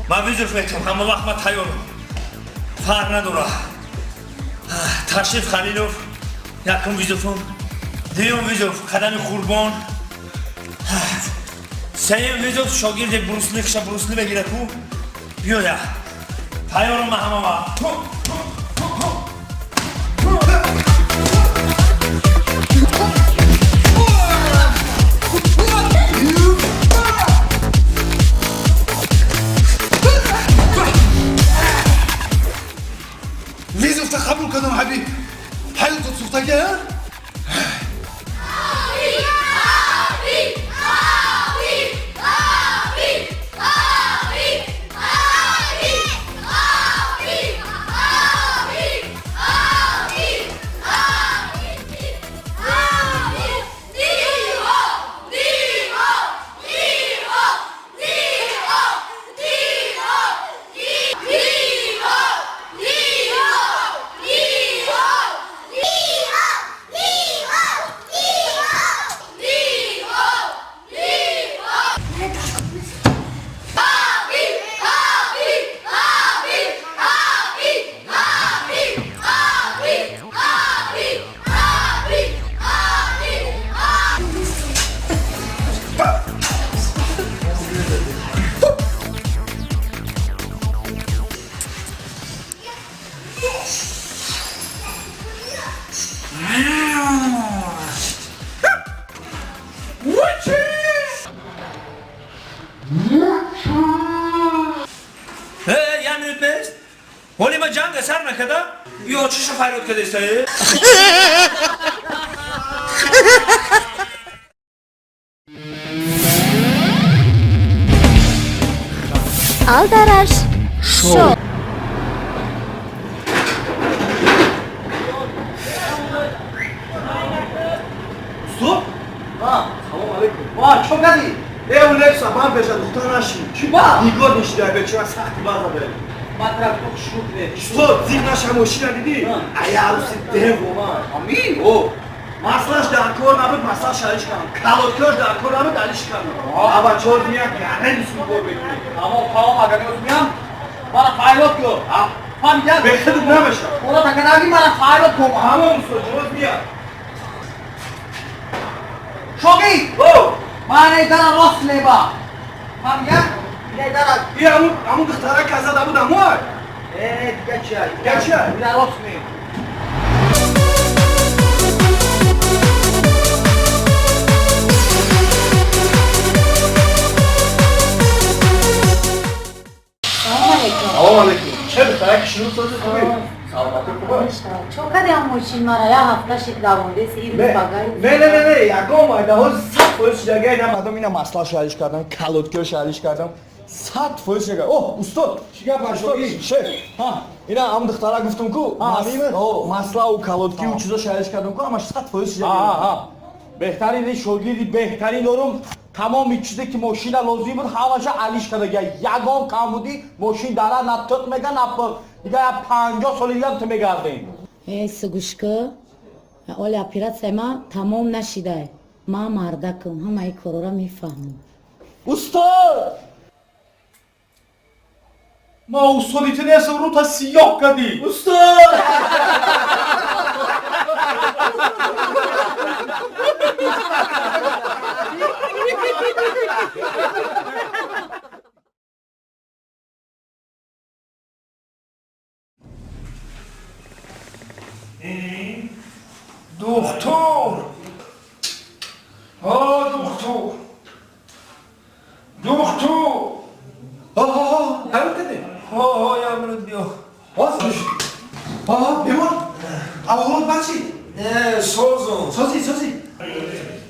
Ман вызов метам, ҳама вақт ман тайёрам. Фарқ надора. Ташриф Халилов, якум вызов ам. Дуюм вызов Қадами Қурбон. Сеюм вызов шогирди Брусли, хиша Брусли мегира ку. Биёя. Тайёрам ман ҳама вақт. Вызов та қабул кардам, ҳабиб. Ҳаётот сӯхтагӣ, а? Э, як минут нест? Ҳоли ма ҷанга сар накарда? Ё чиша фарёд кардеста? Алдараш Шоу. Стоп! Салом алейкум. Ва, чо кардӣ? Э, Олекса, ман пеша духтар наши. Чӣ ба? Нигоҳ нишида, бечора сахти база бе. Ман ту хушрӯ кунед. Стоп, зиқ наша мошина дидӣ? Ай, аруси дев омад. Ами? О, маслаш дар кор набуд, маслаш алиш кардам. Калоткиаш дар кор набуд, алиш кардам. Аба чор дня гарани сум кор мекунӣ. Тамом, тамом, агар ёзмиям, мана файрод кун. Фаҳмидам? Бехудут намешам. Худо таканаги мана файрод кун. Тамом, устод, ҷавоз мия. Шогирд! О, Мана дара рост леба. Фаҳмидам? Ина дара. И амун амун духтара казада буд амой. Э, дига чи? Дига чи? Ина рост ме. Салом алейкум. Салом алейкум. Че духтара кишину созӣ хубӣ? Саломатӣ хуб аст? Чо кардиам мошин мара я ҳафта шид давондес ирӯз багай. Не, не, не, не, ягон майдаҳо 100% шидага ина мадом ина маслашо алиш кардам, калоткиошо алиш кардам. 100% шидага. О, устод, Чӣ гап бар шогирд? Шеф, ина ам духтара гуфтум ку, амиме? о, маслау, калоткиу чизошо алиш кардам ку, ҳамаш 100% шидага. Беҳтарин ин шогирди беҳтарин дорум. Тамоми чизе ки мошина лозим буд, ҳамаша алиш кардага. Ягон камбудӣ мошин дара на тиқ мега, на пиқ. Дига я 50 соли дигам ту мегардем. Э, сугушка, оли оператсияи ман тамом нашидай. Ман мардакам, ҳамаи корора мефаҳмам. Устод! Ма устоди ту нестам, рута сиёҳ кардӣ. Устод! Духтур! О, духтур! Духтур! Ҳо, ҳо, ҳо, ҳайрат кардем. Ҳо, ҳо, як минут биё. Боз. Ҳо, ҳо, бемор. Аҳволот бад шид? Не, созум. Созӣ, созӣ.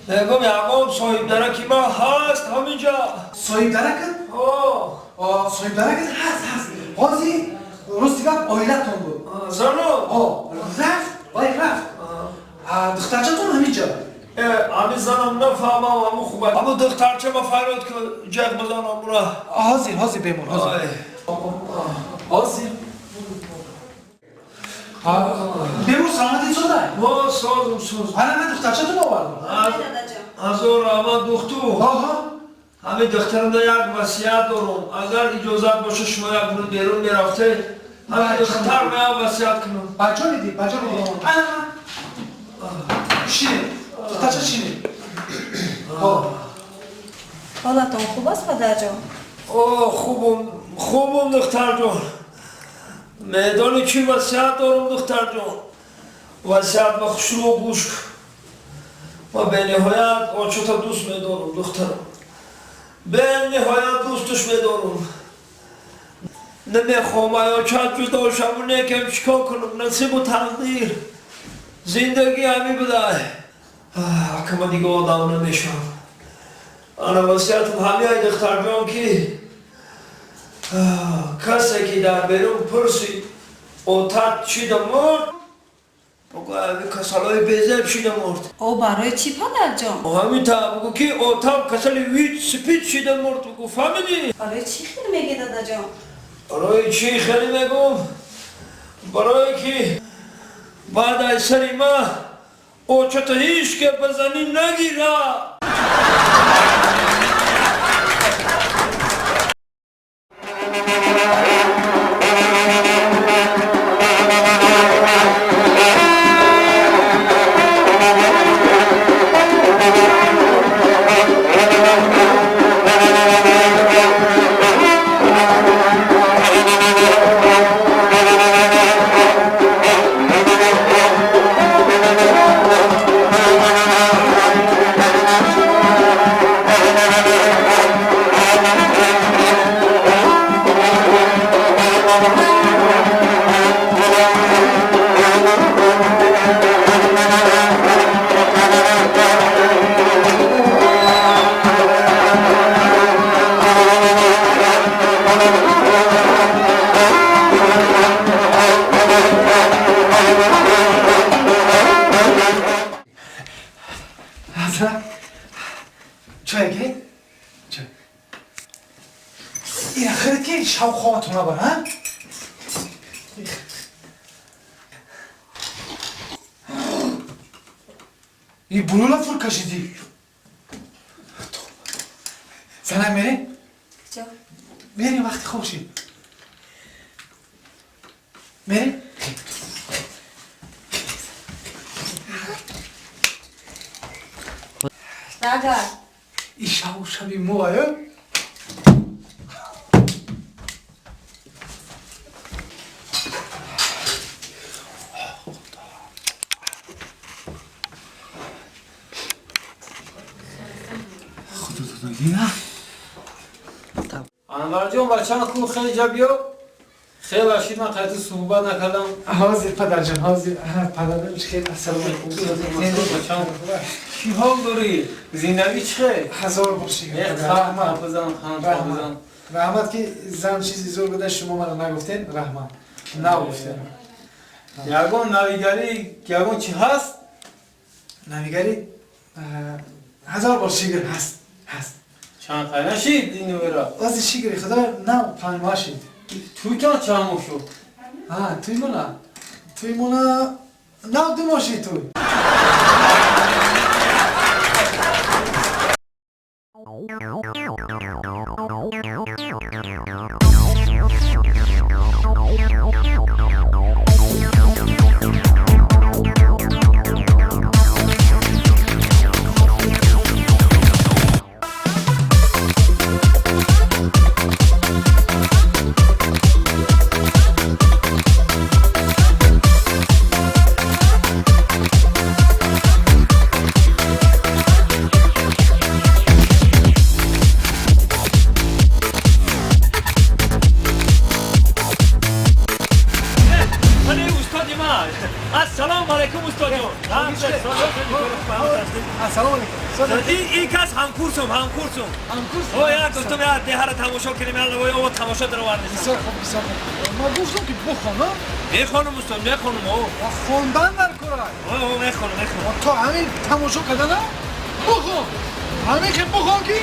Мегум, ягон соҳибдараки ман ҳаст ҳаминҷа. Соҳибдаракат? Ҳо. Соҳибдаракат ҳаст, ҳаст. Ҳозир рости гап оилатон буд. Зану? О, рафт, вай рафт. Духтарчатон ҳаминҷа. Э, ами занам нафаҳмам, аму хуба. Аму духтарча ма фарёд ку, ҷеғ бизанам бура. Ҳозир, ҳозир, бемор, ҳозир. Ай. Ҳозир. Бемор, саломатӣ сода? Ҳо, созум, созум. Ана ман духтарчатон овардам. Ҳазор раҳмат, духтур. Ҳо, ҳо. Ҳамин духтарамда як васият дорам. Агар иҷозат боша, шумо як бур берун мерафтед, ҳамин духтар меям васият кунам. Баҷо медӣ, баҷо медӣ. Шинед, духтарча, шинед. Ҳолатон хуб аст, падарҷон? О, хубум, хубум, духтарҷон. Медонӣ, чӣ васият дорам, духтарҷон? Васият ба хушрӯ гӯш кун. Ма бениҳоят очота дӯст медорам, духтарам, бениҳоят дӯсташ медорам. Намехоҳам ай очат ҷудо шаву, некем чӣ кор кунам, насибу тақдир, зиндагӣ ҳамин будай. Акама дига одам намешавам. Ана васиятам ҳамин ай, духтарҷон, ки касе ки дар берун пурсид, отат чида мурд, бугӯ, ҳамин касалҳои безеб шида мурд. О, барои чӣ, падарҷон? Ҳамин та бугӯ, ки отам касали ВИЧ СПИД шида мурд, бугӯ. Фаҳмидӣ? Барои чӣ хел мегӣ, дадаҷон? Барои чӣ хеле мегӯм? Барое ки баъд аз сари ма очата ҳеҷ ке ба занӣ нагира. Азра, чой гиред? Чой. Ира хӯред, ки шав хобатон набар, а? И булула фур кашидӣ. Занак, мерем? Ҷо. Мерем, вақти хоб шид. Мерем? Дага. И шаву шаби мо аю? Худо додагӣ. Анварҷон, бачаам ку? Хеле ҷа биё, хеле шид, ман қайти суҳбат накардам. Ҳозир, падарҷон, ҳозир. Падарҷон, хел, ассалому алайкум. Бачаам, чӣ ҳол дорӣ? Зиндагӣ чӣ хел? Ҳазор бор шукр. Раҳмат, бизан, Раҳмат, раҳмат, ки зан чизи зур буда, шумо мана нагуфтен, раҳмат, нагуфтен. Ягон навигарӣ, ягон чӣ ҳаст? Навигарӣ, ҳазор бор шукр, ҳаст, ҳаст. Чанд қай нашид ин вера? Ози, шукри худо, нав 5 моҳ шид. Туйтон чанд моҳ шуд? Туймона нав 2 моҳ шид туй. Вале устоди ман, ассалому алайкум, устодҷон. Ассалому алайкум. Ин кас ҳамкурсум, ҳамкурсум. Ҳамкурс? О, як гуфтум, як деҳара тамошо кунем, як лавои ово тамошо даровардем. Бисёр хуб, бисёр хуб. Ма гуфтам, ки бухона. Мехонам, устод, мехонам, о. Ва хондан дар кора. О, мехонам, мехонам. То ҳамин тамошо кардана бухон, ҳамин хел бухон, ки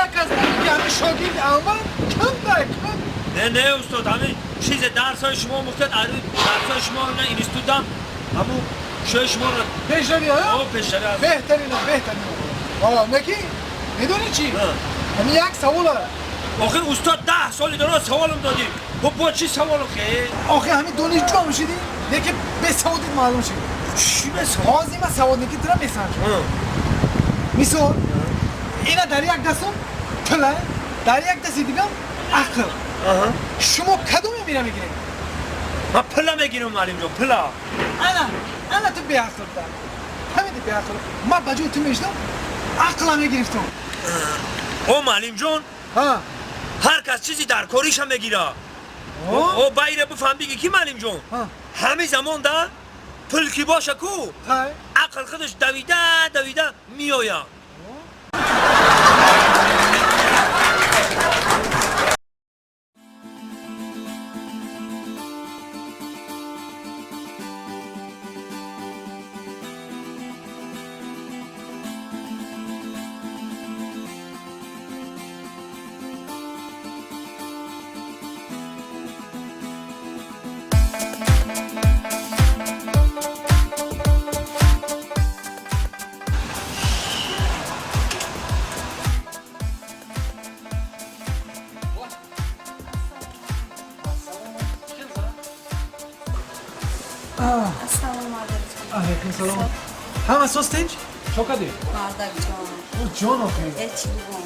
як аз ки ҳамин шогирди аввал кам дай кам. Не, не, устод, ҳамин чизе дарсҳои шумо омӯхтед, дарсҳои шумо на институтам ҳамун шои шуморо. Пешравӣ? О, пешравӣ. Беҳтарина, беҳтарина. Неки медонӣ чӣ? Ҳамин як савола. Охе устод 10 соли дорад саволам додӣ. Бо бо чӣ савол охе? Охе ҳамин донишҷӯ ҳам шидӣ, лекин бесаводит маълум шид. Чӣ бесавод? Ҳозир ман саводники тира месанҷам. Мисол, ина дар як дастам пула, дар як дасти дигам ақл. Шумо кадоме мира мегиред? Ман пула мегирам, муаллимҷон, пула. Ана, ана ту беақл да. Ҳамин беақл. Ман ба ҷои ту мешидам, ақла мегирифтам. О, муаллимҷон, ҳар кас чизи дар кориша мегира. О, байра бифаҳм биги ки муаллимҷон, ҳамин замон да пул ки боша ку, ақл худаш давида давида меояд. Ассалому алайкум. Алайкум салом. Ҳама соз тинҷ? Чо кардӣ? Мардакҷон. О, ҷон охе. Э, чӣ бигӯм?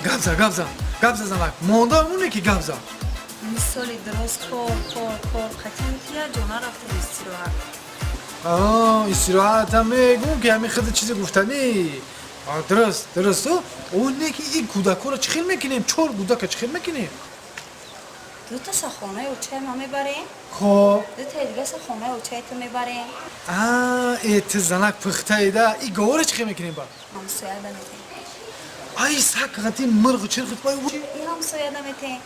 Гап за, гап за. Гап за занак. Монда моне ки гап за. Мисоли дуруст кор, кор, кор. Қатъи ки як ҷо нарафтем истироҳат. Аа, истироҳат ҳам мегӯм ки ҳамин худи чизи гуфтанӣ. Дуруст, дуруст. О, не ки ин кӯдакҳоро чӣ хел мекунем? Чор кӯдака чӣ хел мекунем? Дуташа хонаи очаи ман мебарем. Хоб. Дутаи дигаша хонаи очаи ту мебарем. Аа, э, ту занак пухтаида. И говора чӣ хел мекунем ба? Ҳамсояда метем. Ай, сак қати мирғу чирғу бай. И ҳамсояда метем.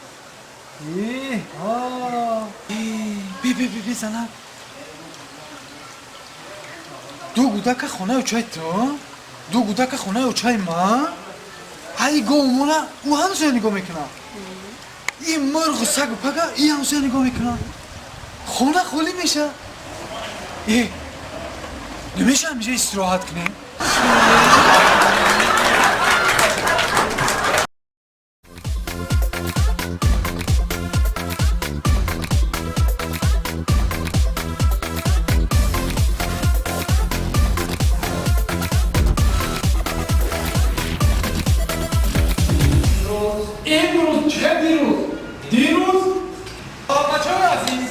Э, аа. Би, би, би, би, занак. Ду кӯдака хонаи очаи ту, ду кӯдака хонаи очаи ман. Ай, говмона ӯ ҳамсоя нигоҳ мекунад. Ин мирғу сагу пага и ҳамсоя нигоҳ мекунад. Хона холӣ меша. Э, намеша ҳамеша истироҳат кунем? Имрӯз чӣ дирӯз? Дирӯз бачаҳои азиз,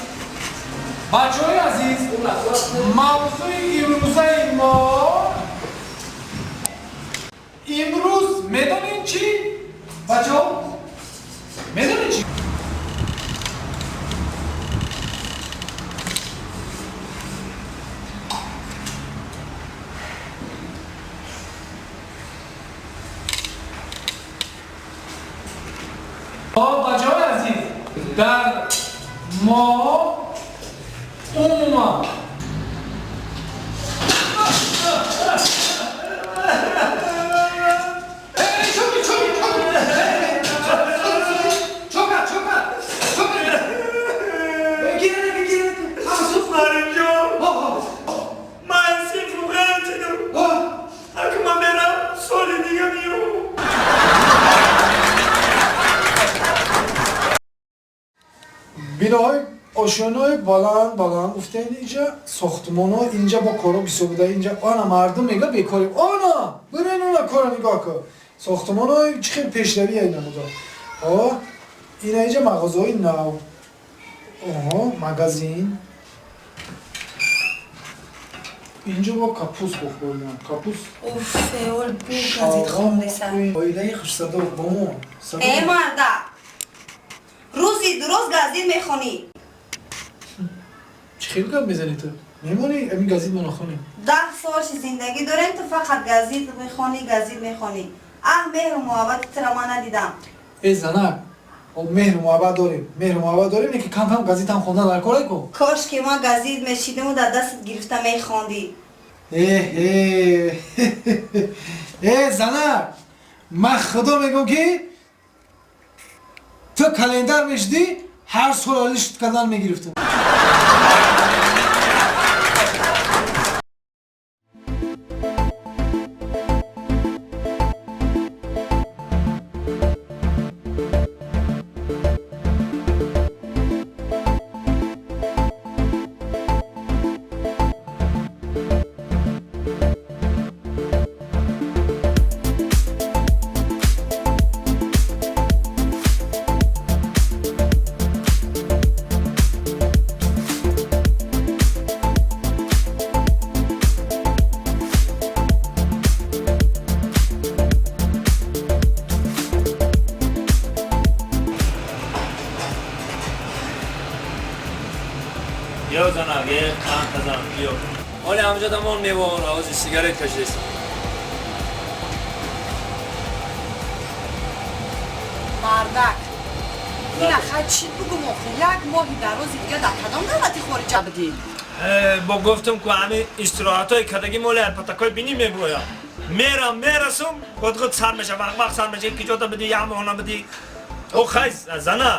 бачаҳои азиз, мавзӯи имрӯзаи мо имрӯз медонед чӣ? Бачаҳо, медонед чӣ? Бачаҳои азиз, дар мо умуман Муаллимҷон, ман синфум ғалтидам. Ака ман мерам, соли дига меём. Биноҳои ошёнаҳои баланд баланд гуфтаин, инҷа сохтмонҳо, инҷа бо коро бисёр буда, инҷа ана мардум мега бекорӣ. Ана бирен, она кора нигоҳ кун, сохтмонҳои чӣ хел пешравӣ ина буда. О, ина инҷа мағозаҳои нав, оҳо, магазин. Инҷо бо капус бохӯрдам, капус. Уф, эол бу газет хондеса. Оилаи хушсадо бо мо. Э, марда, рӯзи дуруст газет мехонӣ. Чӣ хел гап мезанӣ ту? Мемонӣ ҳамин газет мо нахонем? 10 сол ши зиндагӣ дорем, ту фақат газет мехонӣ, газет мехонӣ. Аҳ, меҳру муҳаббати тура ман надидам. Э, занак, о, меҳру муҳаббат дорем, меҳру муҳаббат дорем, лекин кам кам газетам хондан дар кор ку. Кош ки ман газет мешидиму дар дастат гирифта мехондӣ. Э, э, э, занак, ман худо мегӯм ки ту календар мешидӣ, ҳар сол алишт кардан мегирифтам. Биё занак, е қанд тазан, биё. Ҳоли ҳамҷа дамон мевоора, ҳози сигарет кашидестам. Мардак. Ина хай чӣ бугум охи? Як моҳи дарози дига дар кадом давлати хориҷа будӣ? Бо гуфтам ку ҳами истироҳатҳои кадаги моли патакҳои бинӣ меброям. Мерам, мерасум, худ худ сар меша, вақ вақ сар меша, киҷота бидӣ, як моҳ набидӣ. О хай зана.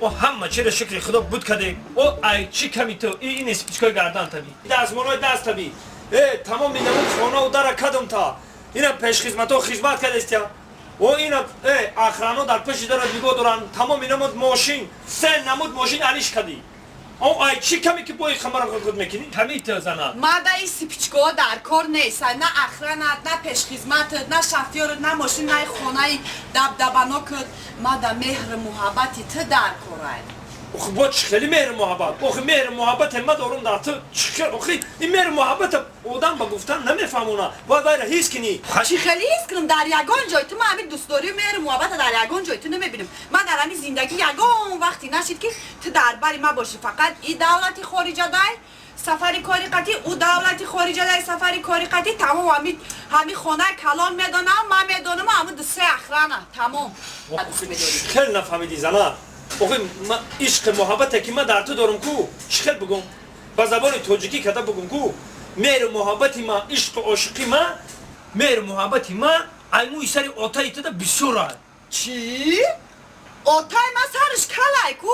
О ҳама чиро шукри худо буд кадем. О ай чӣ ками ту, ин спичкои гардан таби. Дастмолои даст таби. Э тамоми намуд хонаву дара кадум та. Ина пешхизматҳо хизмат кадестия. О ина охрано дар пеши дара нигоҳ доранд. Тамоми намуд мошин, се намуд мошин алиш кадӣ. О ай чӣ ками ки бои хамара худ худ мекунӣ? Ками ту зана. Мада ин сипичкаҳо дар кор нест. На охранат, на пешхизматат, на шофёрат, на мошин, на хонаи дабдабанокат. Мада меҳру муҳаббати ту дар корай. Охи бо чӣ хели меҳру муҳаббат? Охи меҳру муҳаббате ма дорум дар ту. Чӣ хел? Охи ин меҳру муҳаббата одам ба гуфтан намефаҳмона. Бояд вайра ҳис кунӣ. Чӣ хели ҳис кунам? Дар ягон ҷой ту ман ҳамин дӯстдорию меҳру муҳаббата дар ягон ҷой ту намебинам. Ман дар ҳамин зиндагӣ ягон вақте нашид ки ту дар бари ман бошӣ. Фақат и давлати хориҷа дай сафари кори қатӣ, ӯ давлати хориҷа дай сафари кори қатӣ. Тамом ҳамин хонаи калон медонам, ман медонам ҳамин ду се охрана. Тамом. Хел нафаҳмидӣ зана. Охи ма ишқи муҳаббате ки ман дар ту дорум ку, чӣ хел бугум? Ба забони тоҷикӣ када бугум ку, меҳру муҳаббати ма, ишқу ошиқи ма, меҳру муҳаббати ма ай мӯи сари отаи туда бисёр ай. Чӣ? Отай ма сариш калай ку?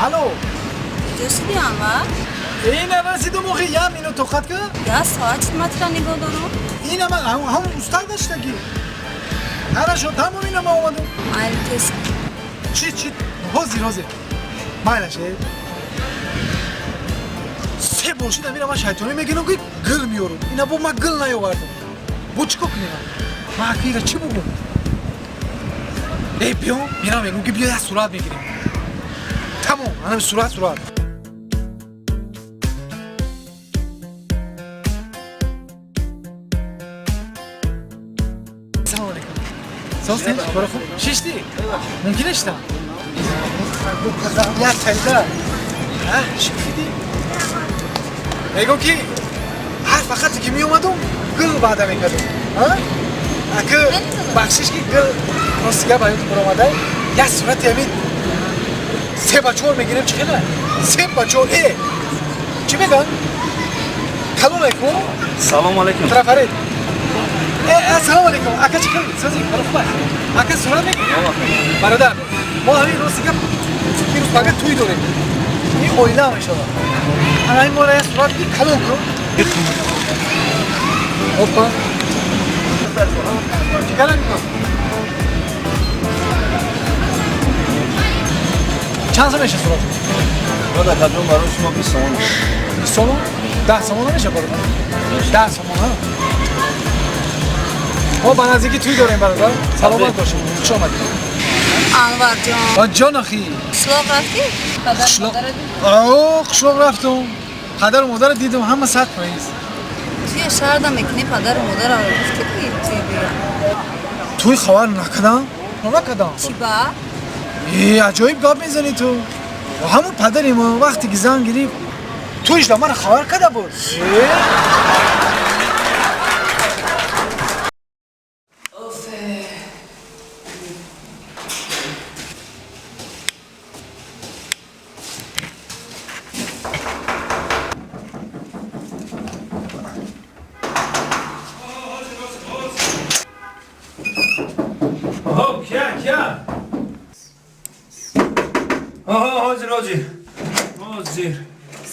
Алло. Куҷо шуди Анвар? Ина расидум охи, я минут тоқат ка? Я соат матра нигоҳ дорум. Ина ман ҳамон устак даштаги. Хорошо, тамом ина ман омадум. Майли тез. Чӣ чӣ? Ҳозир ҳозир. Майлаш э. Се бор шид амира ман шайтонӣ мегирам ки гил меёрам. Ина бо ман гил наёвардам. Бо чӣ кор кунем? Ман акира чӣ бугум? Эй биё, мирам мегум ки биё як сурат мегирем. Тамом, анам сурат сурат. Салом алейкум. Состин, кора хуб? Шишти? Мумкин шиштам? Як тайда. Ҳа, шишти? Мегум ки ҳар фақате ки меомадум, гул ваъда мекардум. Ҳа? Аки бахшиш ки гул рости гап аюд баромадай, як сурати ҳамин 3 ба 4 мегирем чӣ хела? 3 ба 4 э! Чӣ меган? Калон алейкум. Салом алейкум. Трафарид. Э, ассалому алейкум. Ака чӣ хел? Сози, кора хуб аст? Ака сурат мегирем? Бародар, мо ҳамин рости гап дирӯз пага тӯй дорем. Ин оила иншоалло. Ана ҳамин моро як сурат бигир калон кун. Опа. Чикара мекун? Чанд сом меша сурат? Бародар, кадом барои шумо 20 сомон. 20 сомон? 10 сомон намеша бародар? 10 сомон, ҳа? Мо ба наздикӣ тӯй дорем бародар. Саломат бошед. Хуш омадед. Анвар ҷон. А ҷон ахи. Қишлоқ рафтӣ? Қишлоқ. О, қишлоқ рафтум. Падару модарро дидум, ҳама 100%. Туя шаҳрда мекунӣ падару модарро гуфтӣ ки туй бия? Туй хабар накардам? Накардам. Чӣ ба? Э, аҷоиб гап мезанӣ ту. Ҳамун падари мо вақте ки зан гирифт, туйш да мара хабар карда буд. Оҳо, кия, кия? Оҳо, ҳозир, ҳозир. Ҳозир.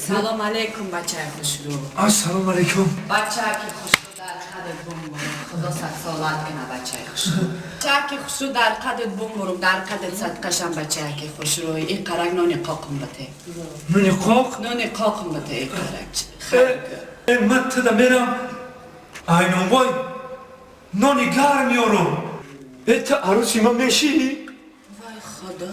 Салом алейкум бачаи хушрӯ. Ассалому алейкум. Бачаки хушрӯ дар қадат бумбурум. Худо садсолат кина бачаи хушрӯ. Бачаки хушрӯ дар қадат бумбурум, дар қадат садқашам бачаки хушрӯ. Ин қарак нони қоқум бате. Нони қоқ? Нони қоқум бате ин қарак. Э, ман туда мерам. Айнонбой нони гарм меёрум. Э, ту арӯси ман мешӣ? Вай худо.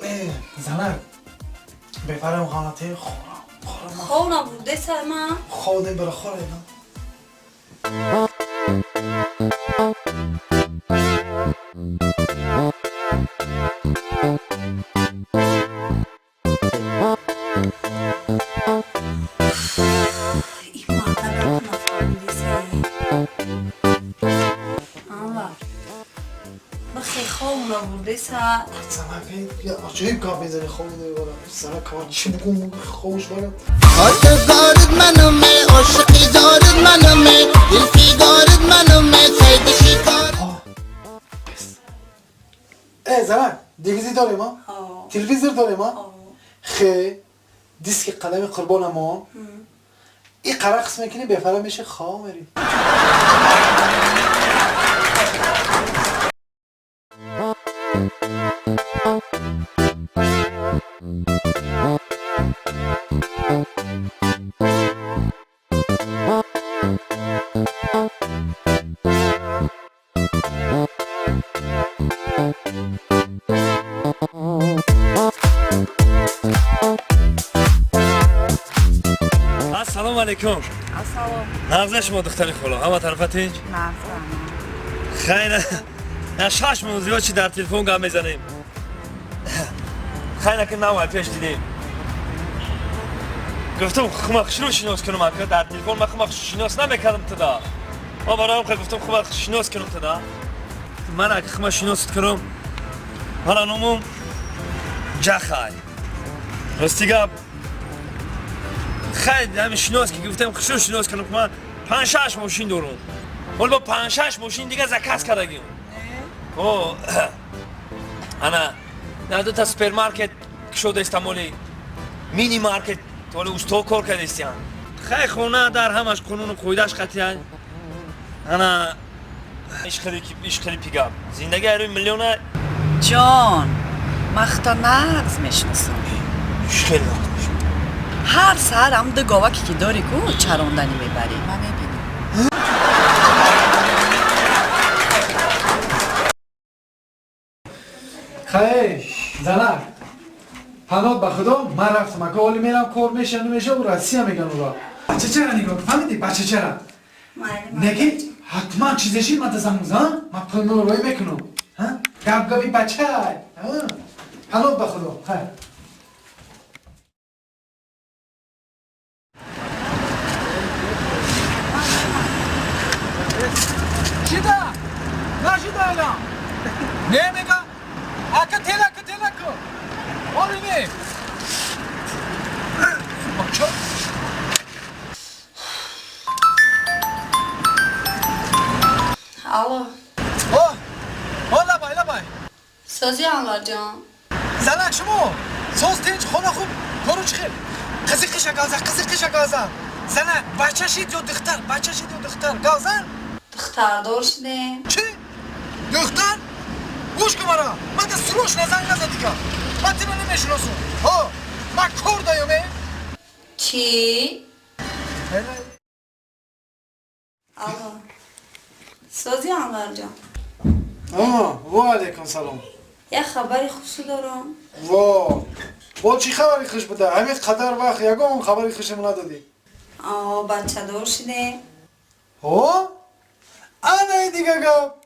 Занак, бефарам ғалате хӯрам. Хӯрам. Хоб набурде сар ман? Хоб не бара хӯрам. عجیب گام میزنی خواب نمیبرم سر کار چی بگم خوش برم دارد منم عاشقی دارد منم دلفی دارد منم سید شکار. ای زنک دیویزی داریم ها؟ تلویزیون داریم ها؟ خی دیسک قلم قربان ما این قرقص میکنی بفرم میشه خواب میری. السلام علیکم. السلام. نغزه شما دختری خلا همه طرفه تینج؟ نغزه. خیلی نه شش موضوع چی در تلفن گام میزنیم. خیلی که نوای پیش دیدیم. گفتم خمخ شنو شناس کنم که در تلفن من خمخ شناس نمیکردم تو دا. ما برایم که گفتم خمخ شناس کنم تو دا. من اگه خمخ شناس کنم حالا نومم جخای. راستی گپ خیلی همین شناس که گفتم خوشو شناس کنم که من 5-6 ماشین دارم. ولی با 5-6 ماشین دیگه زکاس کردگیم. او انا نه دو تا سوپرمارکت شده است مالی مینی مارکت تولی اوستا کار کرده استیان. خیلی خونه در همش قانون قیدش قطعی. انا ایش خیلی پیگم. زندگی هر میلیونه. جان من خطا نغز میشناسم. خیلی نغز میشناسم. هر سهر هم دو گاوکی که داری کو چراندنی میبری. من میبینم. خیلی زنک پناه به خدا من رفتم اگه حالی میرم کار میشه نمیشه و رسی هم میگن او را بچه چرا نگاه فهمیدی بچه چرا نگی حتما چیزشی من تزنگ میزنم من پول مول روی میکنم گب گبی بچه پناه به خدا. خیلی شده نشده الان نمیگم اکه تلک تلک آره نه بچه. الو. آه آه لبای لبای. سازی انور جان. زنک شما ساز تینج خانه خوب کارو چخیر قزی قیشه گازن قزی قیشه گازن زنک بچه شید یا دختر بچه شید یا دختر گازن دختر دار شدیم. چی؟ دختر؟ گوش کن مرا من ده سروش نزنگ نزد دیگه من تیرو نمیشناسم ها من کار دایم. چی؟ الو سازی انور جان. آه و علیکم سلام. یه خبری خوشی دارم. وا با چی خبری خوش بوده؟ همین قدر وقت یگان خبری خوشم ندادی. آه بچه دار شده. ها؟ انا دیگه گپ.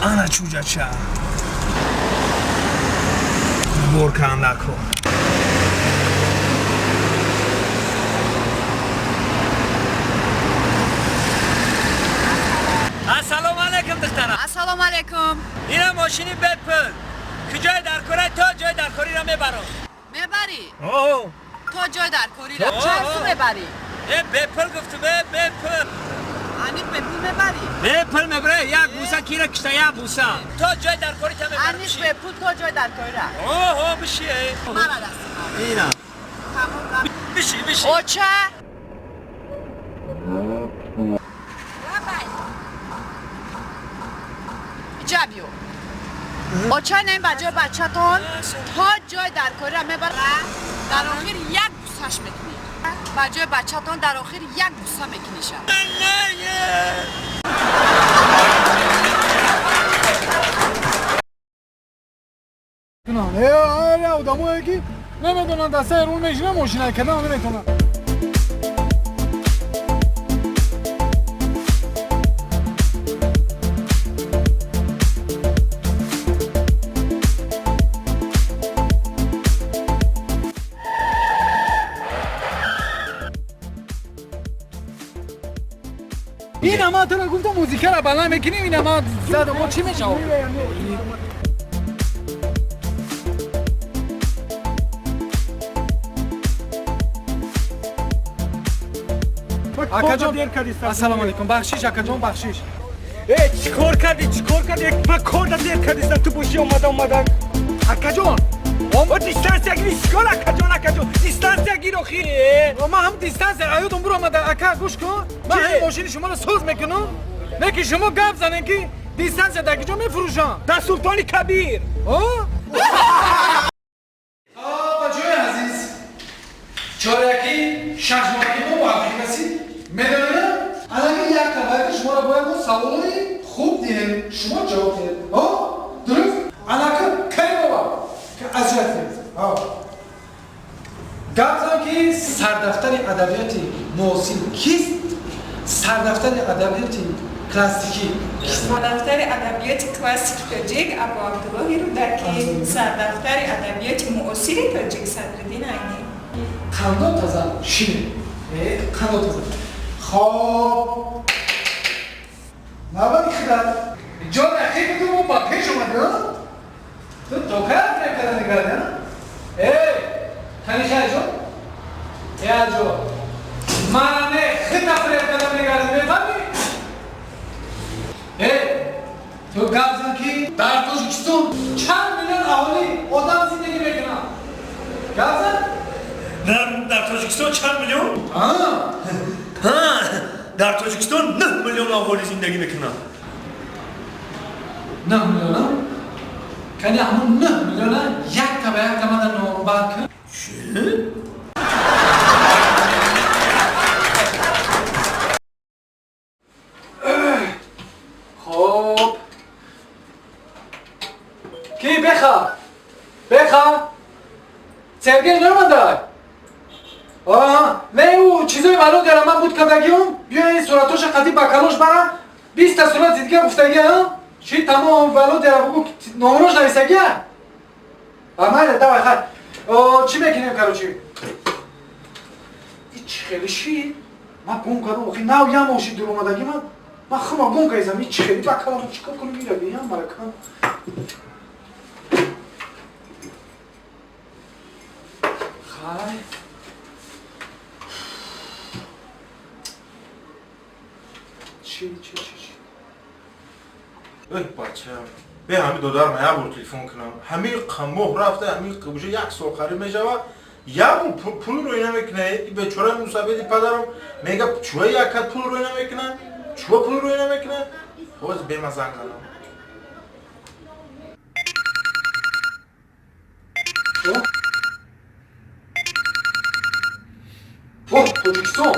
انا چوجا چه بور کن نکن. السلام علیکم دخترم. السلام علیکم. اینم ماشینی بپل که جای درکاری تا جای درکاری را میبرم. میبری؟ اوه تا جای درکاری را چند سو میبری؟ بپل گفتم بپل. انیق بپل میبری؟ بپل میبره یک بوسه کیره کشته یک بوسه تا جای درکاری تا میبرم. انیق بپل تا جای درکاری را. اوه بشی مرا دست اینا تمام بشی بشی. اوچه جبیو اوچه نیم بجای بچه تون تا جای درکاری را میبره در آخر یک بوسهش میکنی. بجای بچه تون در آخر یک بوسه میکنیشه. نه. Одамое ки намедонанд, дастаи рул мешинанд, мошина кардан наметавонанд. Ин ама туро гуфтам, музикаро баланд мекунем, ин ама зада мо чӣ мешавад? Акаҷон, ассалому алайкум, бахшиш, акаҷон, бахшиш. Э, чӣ кор кардӣ, чӣ кор кардӣ? Ба кор да дер кардиста, ту бошӣ омада омада. Акаҷон, О, дистанция гири, чӣ кор, акаҷон, акаҷон? Дистанция гир охи. Ман ҳам дистанция аёдам буромада, ака, гӯш кун. Ман ҳамин мошини шуморо соз мекунам. Не ки шумо гап занем ки дистанция дар куҷо мефурӯшам? Дар Султони Кабир. Бачаҳои азиз, чоряки шашмоҳаки мо муаррифӣ расид. Медонед, алаки як табаки шуморо бояд мо саволои хуб диҳем, шумо ҷавоб диҳед. Дуруст? Алака Каримова азият. Гап зан ки сардафтари адабиёти муосир кист? Сардафтари адабиёти классикӣ кист? Сардафтари адабиёти классики тоҷик Абу Абдуллоҳи Рӯдакӣ, сардафтари адабиёти муосири тоҷик Садриддин Айнӣ. Қандо таза шине. Қандо таза. Хоб. Навбати хидат. Ҷон ақиб ту мо ба пеш омадӣ, а? Ту докар фиреб карда мекардӣ, а? Эй, каниша ҷон? Э, аҷо. Мана не, хита фиреб карда мекардӣ, мефаҳмӣ? Эй, ту гап зан ки дар Тоҷикистон чанд миллион аҳолӣ одам зиндагӣ мекунанд? Гап зан? Дар Тоҷикистон чанд миллион? А? Ҳа, дар Тоҷикистон 9 миллион аҳолӣ зиндагӣ мекунанд. 9 миллиона? Кани ҳамун 9 миллиона якта ба якта мана номбар кун. Чӣ? Хоб. Ки беха? Беха? Сергей нормандай? А, не ӯ чизои Володяра ман буд кардагиум, биё ин суратоша қади ба калош бара, 20 та сурати дига гуфтаги, а? Чи тамом Володяра бугу номрош нависаги? А майла, давай, хай. О, чӣ мекунем, короче? И чӣ хеле ши? Ман гум кардам, охи нав ям оши дур омадаги ман. Ман хума гум кардам, и чӣ хеле ба калам чӣ кор кунем ира биям баракам. Хай. Чӣ, чӣ, чӣ, чӣ? Эй, бача, бе ҳами додарам як бор телефон кунам. Ҳами моҳ рафта, ҳами уже як сол қариб мешавад. Як бор пул рӯй намекуна. Бечора мусабеди падарам мега чӯа якат пул рӯй намекуна? Чӯа пул рӯй намекуна? Ҳозир бема занг занам. О, Тоҷикистон.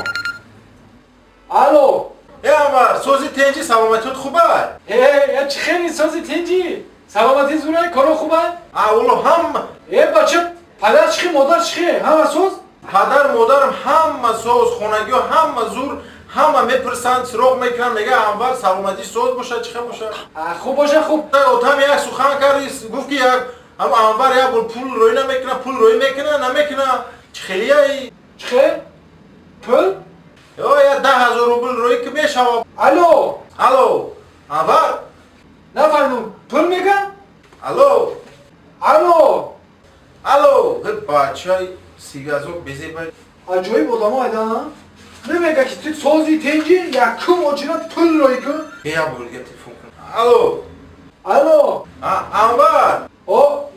Алло. Э, Анвар, сози тенҷи, саломатиёт хуба? Э, я чӣ хели сози тенҷи? Саломатӣ зурай, коро хуба? А, оло ҳама. Э, бача, падар чӣ хел, модар чӣ хел? Ҳама соз? Падар, модарам ҳама соз, хонагиҳо ҳама зур, ҳама мепурсанд, суроғ мекунанд, мега Анвар саломатӣ соз бошад, чӣ хел бошад? А, хуб боша, хуб. Отам як сухан кард, гуфт ки як ҳам Анвар як бор пул рӯй намекуна, пул рӯй мекуна, намекуна. Чӣ хелияи? Чӣ хел? Пул? Ё, я 10 000 рубл рӯй ки мешавад. Алло. Алло, Анвар? Нафаҳмидам, пул мега? Алло. Алло. Алло, бачаи сигазок безебай. Аҷоиб одамо айда, намега ки ту сози тенҷи, якум очина пул рӯй кун. Бе як бор дига телефон кун. Алло. Алло. Анвар. О,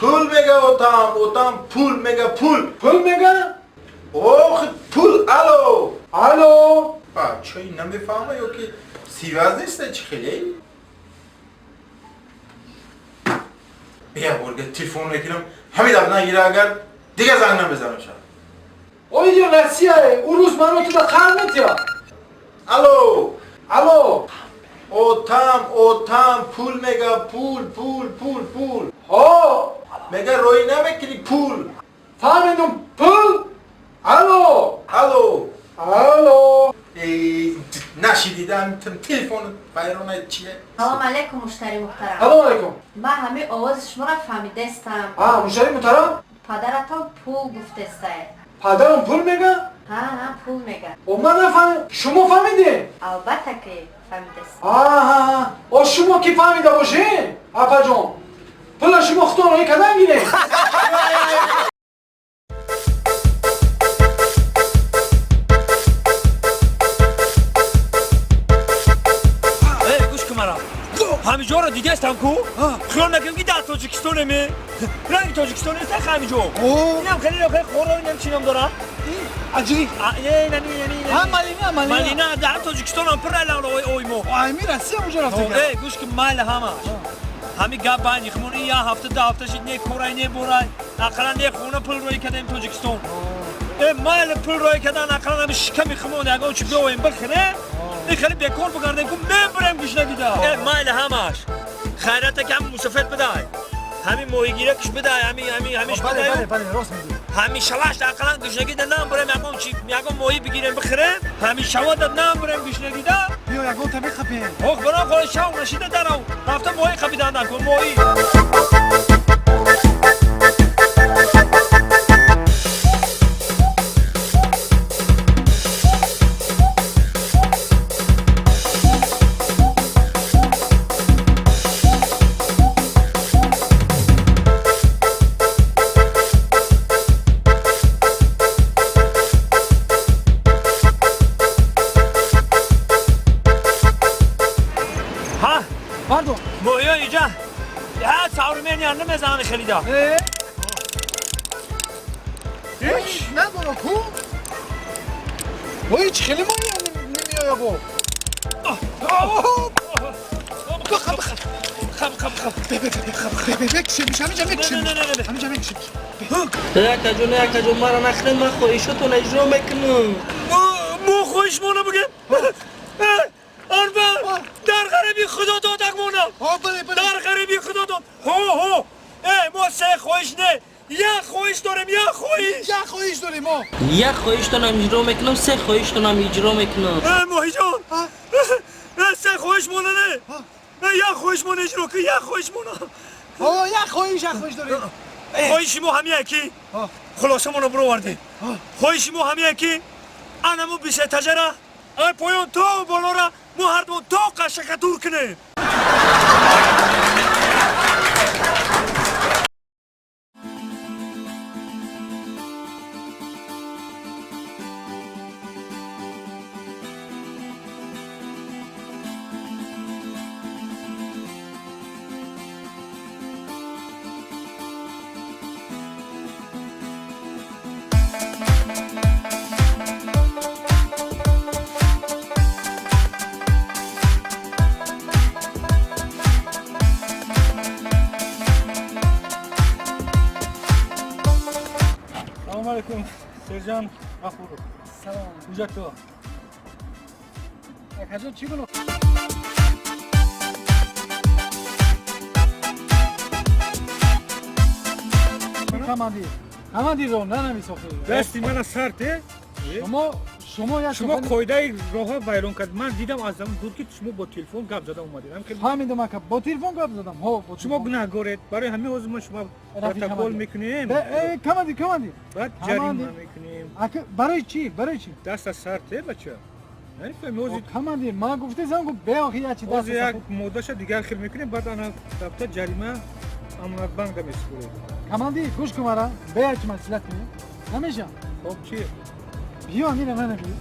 пул мега отам, отам пул мега, пул. Пул мега? Ох, пул, алло. Алло. Бачаи намефаҳма ё ки сиваз неста, чӣ хеле? Бе як бор дига телефон мекунам, ҳамин дафъа нагира агар, дига занг намезанам шад. Оидио Россияе, урус маро туда қар метия. Алло. Алло. Отам, отам, пул мега, пул, пул, пул, пул. Ҳо. мега роӣ намекунӣ пул. Фаҳмидум, пул. Алло. Алло. Алло. Нашидидам телефон вайрона чие. Салом алейкум, муштари муҳтарам. Салом алейкум. Ман ҳамин овози шуморо фаҳмидастам. А, муштари муҳтарам? Падаратон пул гуфтестае. Падарам пул мега? Ҳа, ҳа, пул мега. О, ман нафаҳмидам. Шумо фаҳмидед? Албатта ки фаҳмидастам. Аҳа, о, шумо ки фаҳмида бошед, апаҷон, пула шумо худтон роӣ кардан гиред. Гӯш кун мара. Ҳамиҷоро дидастам ку? Хиёл накунем ки дар Тоҷикистонеме. Ранги Тоҷикистон нест ҳамиҷо. Инам хеле хеле хоро, инам чӣ ном дорад? Аҷри. Не, не, не, не. Ҳа, малина, малина. Малина дар Тоҷикистон ҳам пур ай ой мо. Ами Россия уҷа рафта. Э, гӯш кун, майли ҳамаш. Ҳами гап байни хумон ин як ҳафта, ду ҳафта шид, не корай, не борай. Ақаллан не хона пул роӣ кардем Тоҷикистон. Э, майли пул роӣ кардан, ақаллан ҳами шиками хумон ягон чӣ биёем бихӯрем. Ин хеле бекор бигардем ку мебурем гушнагида. Э, майли ҳамаш. Хайрата ки ҳами мусофир бидай. Ҳами моҳигиракш бидай, ҳами ҳами ҳамиш бидай. Бале, бале, рост мегӯӣ. Ҳами шавашт ақаллан гушнагида намбурем ягон чӣ, ягон моҳӣ бигирем бихӯрем. Ҳами шавада намбурем гушнагида. Биё ягон та бихапем. Ох, баром холи шав нашида дарав. Рафта моҳӣ қапидан накун, моҳӣ. Пардон. Моҳиё инҷа ҳа саврумения намезананд хелида. Ҳеч надора ку? Ҳеч хеле моҳиё намеоя бо. Хаб, хаб, хаб. Бекшемиш, ҳаминҷа мекшемиш. Ҳаминҷа мекшемиш. Якаҷон, якаҷон, мара нахӯред, ман хоҳишотон иҷро мекунам. Мо хоҳишмона бигем? Арбан, дар ғариби худо додак монам. Дар ғариби худо дод. Ҳо, ҳо. Э, мо се хоҳиш не. Як хоҳиш дорем, як хоҳиш. Як хоҳиш дорем мо. Як хоҳиштонам иҷро мекунам, се хоҳиштонам иҷро мекунам. Э, моҳиҷон. Э, се хоҳиш мона не. Э, як хоҳиш мона иҷро кун, як хоҳиш мона. Ҳо, як хоҳиш, як хоҳиш дорем. Хоҳиши мо ҳамия ки хулосамонро бировардем. Хоҳиши мо ҳамия ки анамо бисетажара ай поён то болора мо ҳардумо то қашака дур кунем. Салом алейкум, Сержан Ғафуров. Салом. Ҳуҷҷатҳо. Акаҷон, чӣ гуноҳ? Командир. Командирро нанавис охир. Дасти мана сар те. Шумо як шумо қоидаи роҳа вайрон кард. Ман дидам аз замон дур ки шумо бо телефон гап зада омадед. Фаҳмидам ака, бо телефон гап задам. Ҳо, бо шумо гунаҳгоред. Барои ҳамин ҳозир мо шумо протокол мекунем. Э, командир, командир. Баъд ҷарима мекунем. Ака, барои чӣ? Барои чӣ? Даст аз сар те, бача. Намефаҳми ҳозир. Командир, ман гуфтесам ку беохи як чи даст. Ҳозир як моддаша дигар хел мекунем, баъд ана дафта ҷарима амонатбанкда месупоред. Командир, гӯш кун мара, бея чи маслиҳат кунем. Намеша? Хоб, чӣ? Биё, амира нанавис.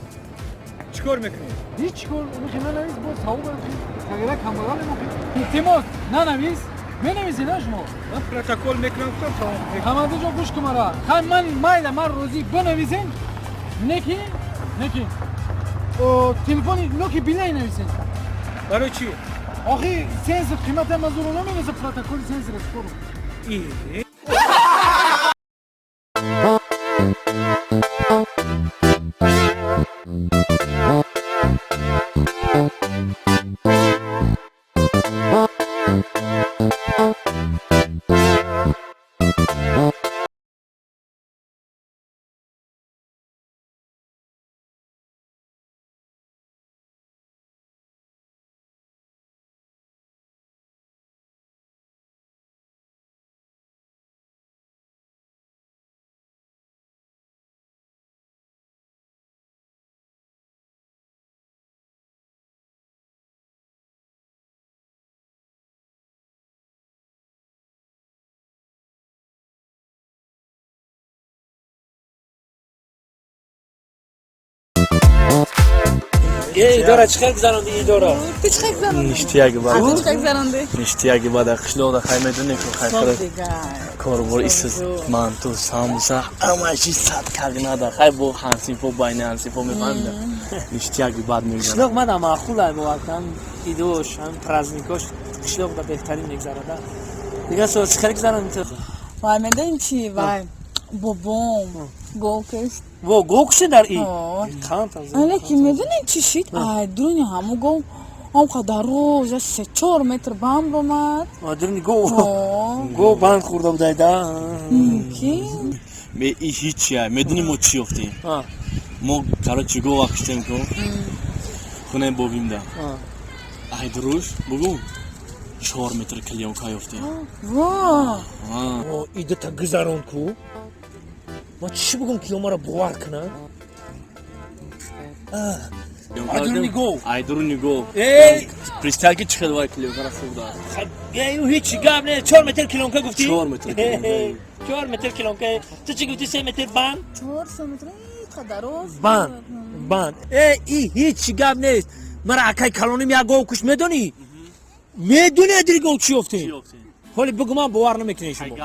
Чӣ кор мекунӣ? Ҳеҷ кор, омихи нанавис, бо савоб тағйира камбағал мемохи. Илтимос, нанавис. Менависӣ на шумо? Ман протокол мекунам, гуфтам тамом. Командир ҷон, гӯш кун мара. Хай ман майла, ман розӣ бинависен. Неки, неки. Телефони ноки билай нависен. Барои чӣ? Охи сенсор қимата мазуро намераса протоколи сенсор спору. Идора чӣ хел гузаронди идора? Ту чӣ хел гузаронди? Ништияги бад. Ту чӣ хел гузаронди? Ништияги бад. Қишлоқда хай медони ку хай хӯрад. Корбор исиз манту, самбуса, ҳама чиз сад кагнада. Хай бо ҳамсинфо байни ҳамсинфо мефаҳмида. Ништияги бад мегузарад. Қишлоқ мада маъқул ай бовар идош, ҳам праздникош қишлоқда беҳтарин мегузарад. Дигар сол чӣ хел гузаронди ту? Вай медонӣ чӣ? Вай бобом гов кушт. Во гов кушти дар ид? Лекин медонӣ чӣ шид? Ай дуруни ҳаму гов ҳам қадар роз 3-4 метр банд омад. Дуруни гов? Гов банд хӯрда будай да? Мумкин. Ме и ҳичи ай. Медонӣ мо чӣ ёфтем? Мо короче гова куштем ку. Хонаи бобимда. Ай дуруш бугу 4 метр клеёнка ёфтем. Во! Идата гузарон ку. Ман чӣ бугум ки омара бовар кунам? Айдуруни гов. Айдуруни гов. Эй! Представь ки чӣ хел вай клеёнкара хӯрдааст. Эй, ҳеҷ гап не. 4 метр клеёнка гуфтӣ? 4 метр клеёнка. 4 метр клеёнка. Ту чӣ гуфтӣ 3 метр банд? 4 метр қадар роз. Банд. Банд. Эй, и ҳеҷ гап нест. Мара акай калоним як гов кушт медонӣ? Медонӣ адири гов чӣ ёфтем? Ҳоли бугу ман бовар намекунед шумо.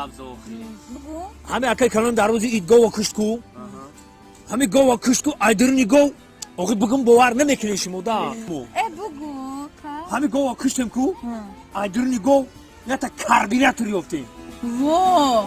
Ҳами акай калоним дар рӯзи ид гова кушт ку. Ҳами гова кушт ку, айдуруни гов. Охи бугум бовар намекунед шумо да. Э бугу. Ҳами гова куштем ку, айдуруни гов ята карбюратор ёфтем. Во!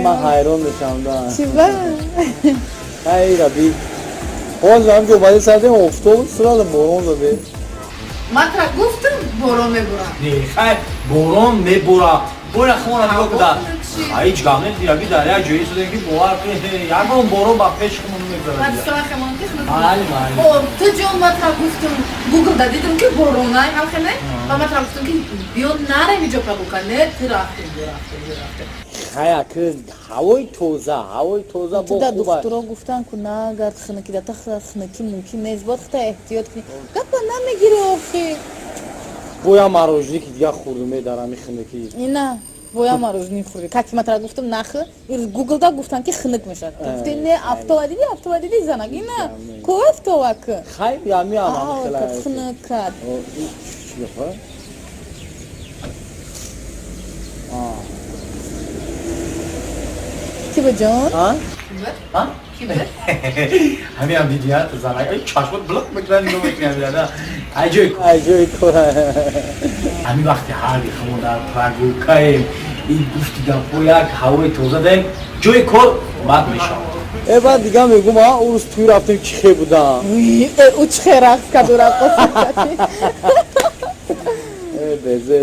Ман ҳайрон мешавам да. Чӣ ба? Ай раби. Ҳозир ҳамҷо омаде сардем офтоб сразу борон заде. Ман тра гуфтам борон мебурам. Не, хай борон мебура. Бора хона нигоҳ куда. Ҳеҷ гап нест, раби дар як ҷое истодем ки бовар кунед, ягон борон ба пеши худмон намегузарад. Ман сара хемон ки хунук. Майли, майли. О, ту ҷон ман тра гуфтам Гугл да дидам ки боронай ҳам хене. Ва ман тра гуфтам ки биё нарем иҷо прогулка. Не, ту рафтем, биё рафтем, биё рафтем. Хай аки ҳавои тоза, ҳавои тоза бо Ту да хуб. духтуро гуфтан ку нагард хунукӣ да та хунукӣ мумкин нест, бояд хута эҳтиёт кунӣ. Гапа намегирӣ охи. Боя мороженое ки дигар хӯрдум дар ҳами хунукӣ. Ина боя мороженое хӯрдӣ. Как ма тра гуфтам нахӯ, ирӯз Гуглда гуфтан ки хунук мешавад. Ту гуфтӣ не, афтова диди, афтова диди занак. Ина ку афтова ку. Хай ами ам хела. Хунук кард. Чӣ гапа? Ки ба ҷон? А? Ҳами ам диди ҳа занак. Ай чашмот блок мекунад нигоҳ мекунад да. Ай ҷои ай ҷои кор. Ҳами вақти ҳарди хумон дар прогулкаем, ин гуфти гапҳо як ҳавои тоза даем, ҷои кор бад мешавад. Э баъд дига мегум, а он рӯз тӯй рафтем чӣ хе будам. Э ӯ чӣ хе рақс кард, ӯ раққоса кард.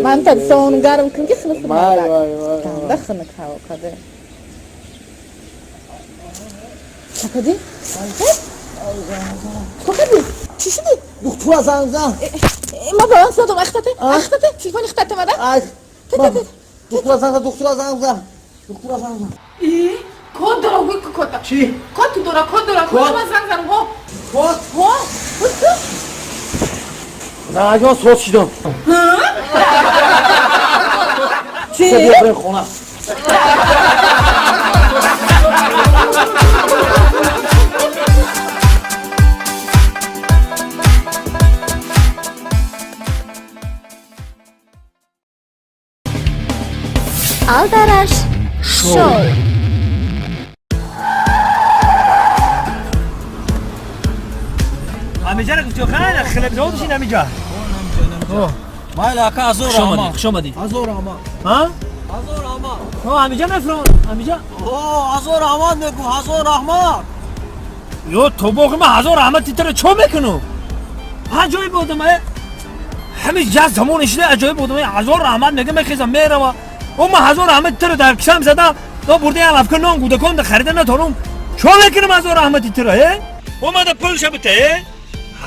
Ман та сон гарм кун ки хунук Май, май, май. Ганда хунук ҳаво каде. Чакади? Кокади? Чӣ шуди? Духтура занг зан. Ма баланс надорам, ахтате, ахтате, телефони хтате мада? Духтура занг зан, духтура занг зан. Духтура занг зан. И код дора, гӯй ку код. Чӣ? Код ту дора, код дора, код ма занг занам, ҳо. Код? Ҳо. Код. Занагон соз шидам. Чӣ? Биё бирем хона. Алдараш шоу. Ҳамиҷара гуфтӣ хайр, хлебзавод шин ҳамиҷа. Майли ака, азор Хуш омадӣ, хуш омадӣ. Азор ама. Ҳа? Ҳазор раҳмат. Ҳо, ҳамиҷа мефурон, ҳамиҷа. О, ҳазор раҳмат мегӯ, ҳазор раҳмат. Ё тобоғи ман ҳазор раҳмат титра чо мекунам? Аҷоиб одам, ҳамин ҷаз замон ишида аҷоиб одам, ҳазор раҳмат мега мехезам мерава. О ман ҳазор раҳмат титра дар кишам зада, но бурда як лавка нон гудакон да харида натонам. Чо мекунам ҳазор раҳмат титра, э? Омада пулша бите, э?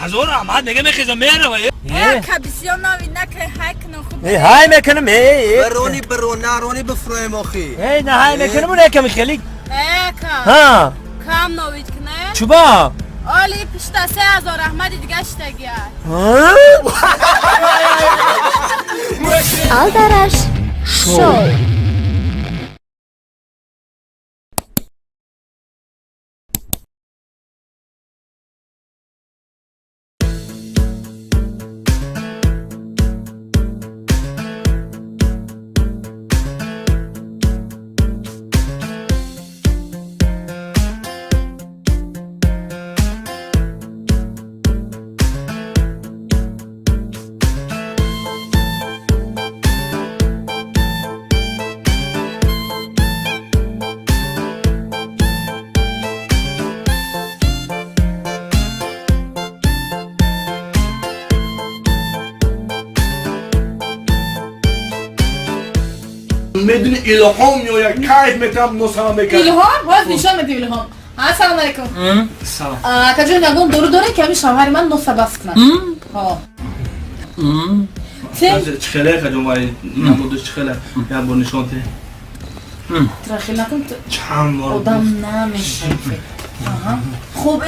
Ҳазор раҳмат мега мехезам мерава, э? Кабисиё нави накай ҳай кунам хуб. Э, ҳай мекунам, э, э. Барони барон, нарони бифроем охи. Э, на ҳай мекунам, неками хеле. Э, ка. Ҳа. Кам новид кунэ? Чуба? Оли пишта 3000 раҳмати дига шитагия. Алдараш шоу. Медуни илҳом меояд, кайф метавам, носама мекард. Илҳом? Боз нишон медиҳ илҳом. Ассалому алайкум. Салом. Акаҷон, ягон дору дорем ки ҳамин шавҳари ман носа бас кунад? Ҳо. Чӣ хеле акаҷон, вай намудаш чӣ хеле? Як бор нишон те. Трахил накун. Чанд бор. Одам намешавад. Хуб,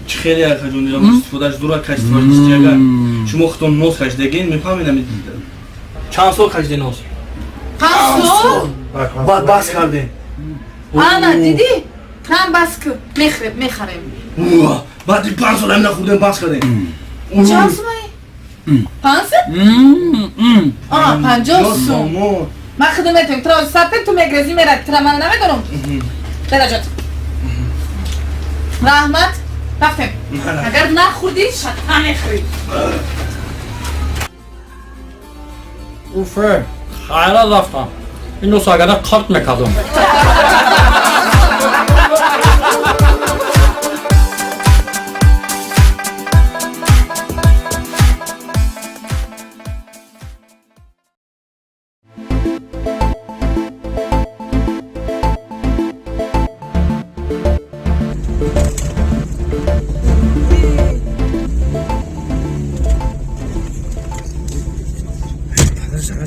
чӣ хеле акаҷон, истифодаш дура качествоаш чӣ агар шумо худтон нос кашидагин, мефаҳмед чанд сол кашиде нос? 5 сол? Баъд бас кардем. Ана, дидӣ? Трам бас ку, мехӯрем, мехарем. Баъди 5 сол ҳамина хӯрдем, бас кардем. Чанд сумаи? 500? А, 50 сум. Ман худам метавонам. Тра сарпе ту мегрези мерад. Тра ман намедонам. Дараҷот. Раҳмат. Рафтем. Агар нахӯрдӣ, шатта мехӯрӣ. Уфе. Хайра рафтам. Ин нос агара қарт мекардам.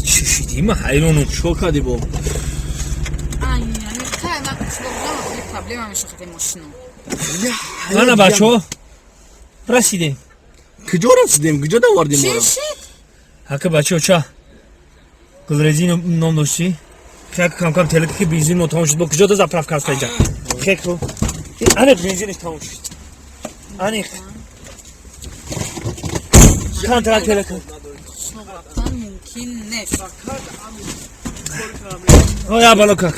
Чишидима ҳайронум. Чикор кардӣ бо? Ана бачаҳо расидем. Куҷо расидем? Куҷо давардем моро? Ҳака бачаҳо ча гулрезин ном доштӣ? Хек кам-кам телека ки бензин мо тамом шуд. Бо куҷо да заправка аст инҷа? Хек ру. Аниқ бензиниш тамом шуд. Аниқ. Контракт телека. Оя бало как.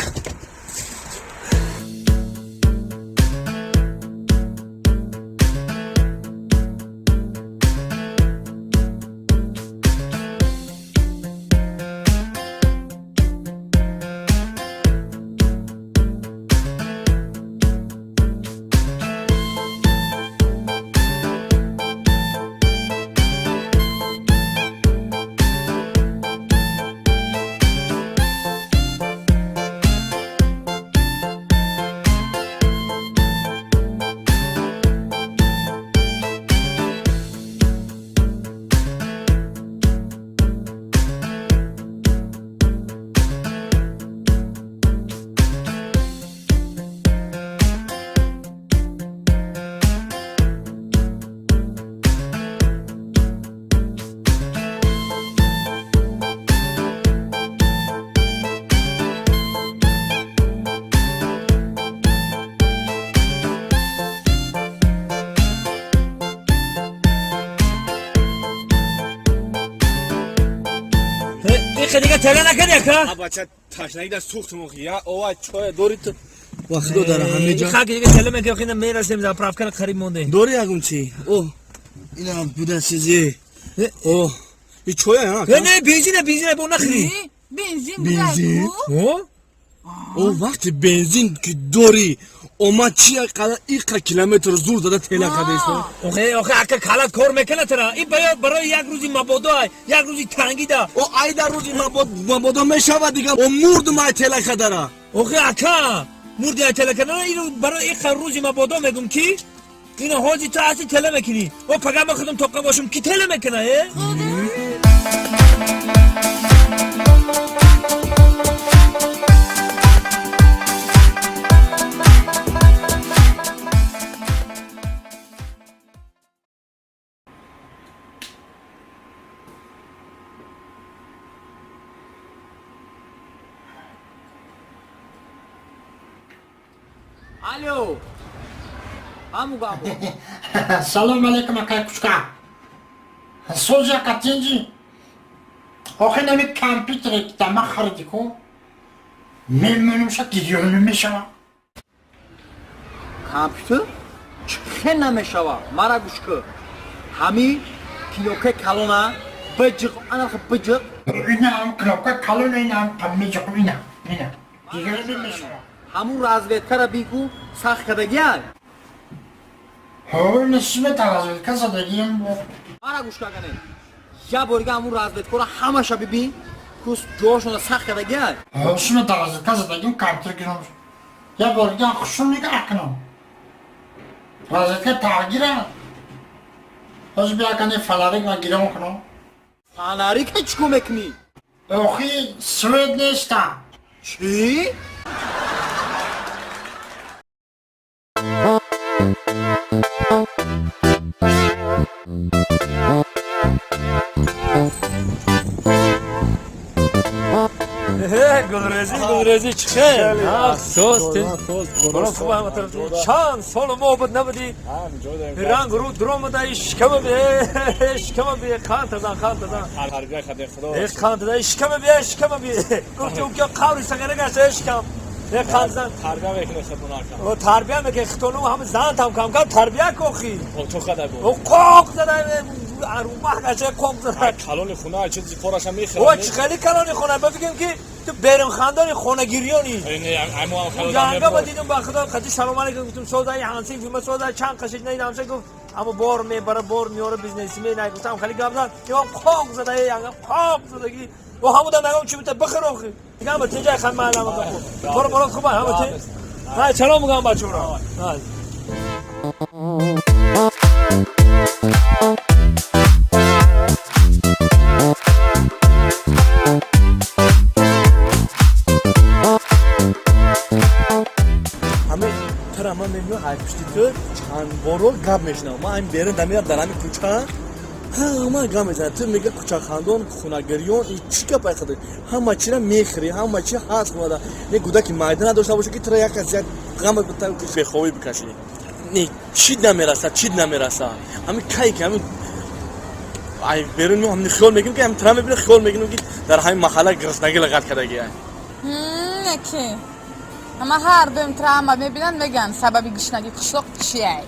Дига тела накарди ака? Бача ташнагӣ дар сӯхтум охи. Я ова чоя дори ту. Ва худо дар ҳама ҷо. Хак дига тела мекунем, хина мерасем заправка қариб мондем. Дори ягон чи? О, ина буда чизи. О, и чоя ҳа? Не, бензина, бензина бо нахри. Бензин Бензин? О вақти бензин ки дорӣ, омад чи қадар иқа километр зур зада тела кардааст. Охе, охе, ака калат кор мекунад тара. Ин барои як рӯзи мабодо, як рӯзи тангида. О айда рӯзи мабодо мешавад дига. О мурдум ай тела кардара. Охе, ака, мурди ай тела кардара, ин барои иқа рӯзи мабодо мегум ки ина ҳози ту аси тела мекунӣ. О пага ма худам тоқа бошум, ки тела мекуна, э? Алло. Аму габо. Салом алейкум, акай кучка. Соҷа катинҷи. Охи нами компютере ки дама хариди ку. Мемонумша гирён намешава. Компютер? Чӣ намешава? Мара гӯш кун. Ҳами кнопка калона биҷиқ, анаха биҷиқ. Ина ҳам кнопка калона, ина ҳам миҷиқ, ина, ина. Дигар намешава. Ҳамун разведкара бигӯ сахт кардагиай. Ҳо, нисбата разведка задагиам. Мара гӯш кагане. Я борига ҳамун разведкора ҳамаша бибин, кус ҷоашона сахт кардагиай. Ҳо, шума разведка задагиам компютер гирам. Я борига хушум нигаҳ кунам. Разведка тағйира. Ҳозир бия кане фонарик ма гирам кунам. Фонарика чӣ кор мекунӣ? Охи, свет неста. Чӣ? Гулрезӣ, гулрезӣ, чӣ хел? Соз, баром хуб ҳама тараф. Чанд сол мо обод набудӣ. Ранг рӯ дуромада, шикама бе, шикама бе, қанд тазан, қанд тазан. Тарбия кардем худо. Э, қанд тазан, шикама бе, шикама бе. Гуфти ӯ ки қаври сағира гашта, шикам. Э, қанд тазан. Тарбия мекунад худо кам. О, тарбия мекунад хитону ҳама зан там кам кам тарбия кохи. О, чӣ қадар буд? О, қоқ зада, арумах гашта, қоқ зада. Калони хона чизи кораша мехӯрад. О, чӣ хеле калони хона, ба фикрам ки ту беримхандони хонагирёни. Янга ба дидум ба худо қати салом алейкум гуфтум, соза ҳансин филма соза чанд қашид надидам, ҳамса гуфт аммо бор мебара, бор меора, бизнесмен най гуфтам, хеле гап зад. Имам қоқ зада, янга қоқ задаги. О ҳамуда нагам чӣ бита бихӯр охи. Дигам ба тинҷай хан маълам кун. Бор борот хуба ҳама ти. Ҳай салом мегам бачаро. Ҳай. Ман мебинам ай пушти ту чанд боро гап мешунавам. Ман ҳамин берун дамирам дар ҳамин кӯча ҳама гап мезанад. Ту мега кӯчахандон, хунагирён, и чӣ гап айқадар? Ҳама чира мехӯрӣ, ҳама чи ҳаст хунада. Не гудаки майда надошта боша ки тура як аз як ғам бехобӣ бикашӣ. Не чӣ намераса, чӣ намераса. Ҳамин кай ки ҳамин ай берун ҳамин хиёл мекунем ки ҳамин тура мебинам, хиёл мекунем ки дар ҳамин маҳалла гирифтагӣ лағат кардагӣ. Неки. Ама ҳар дуюм травма мебинанд, мегӯянд сабаби гушнагӣ қишлоқ чиай.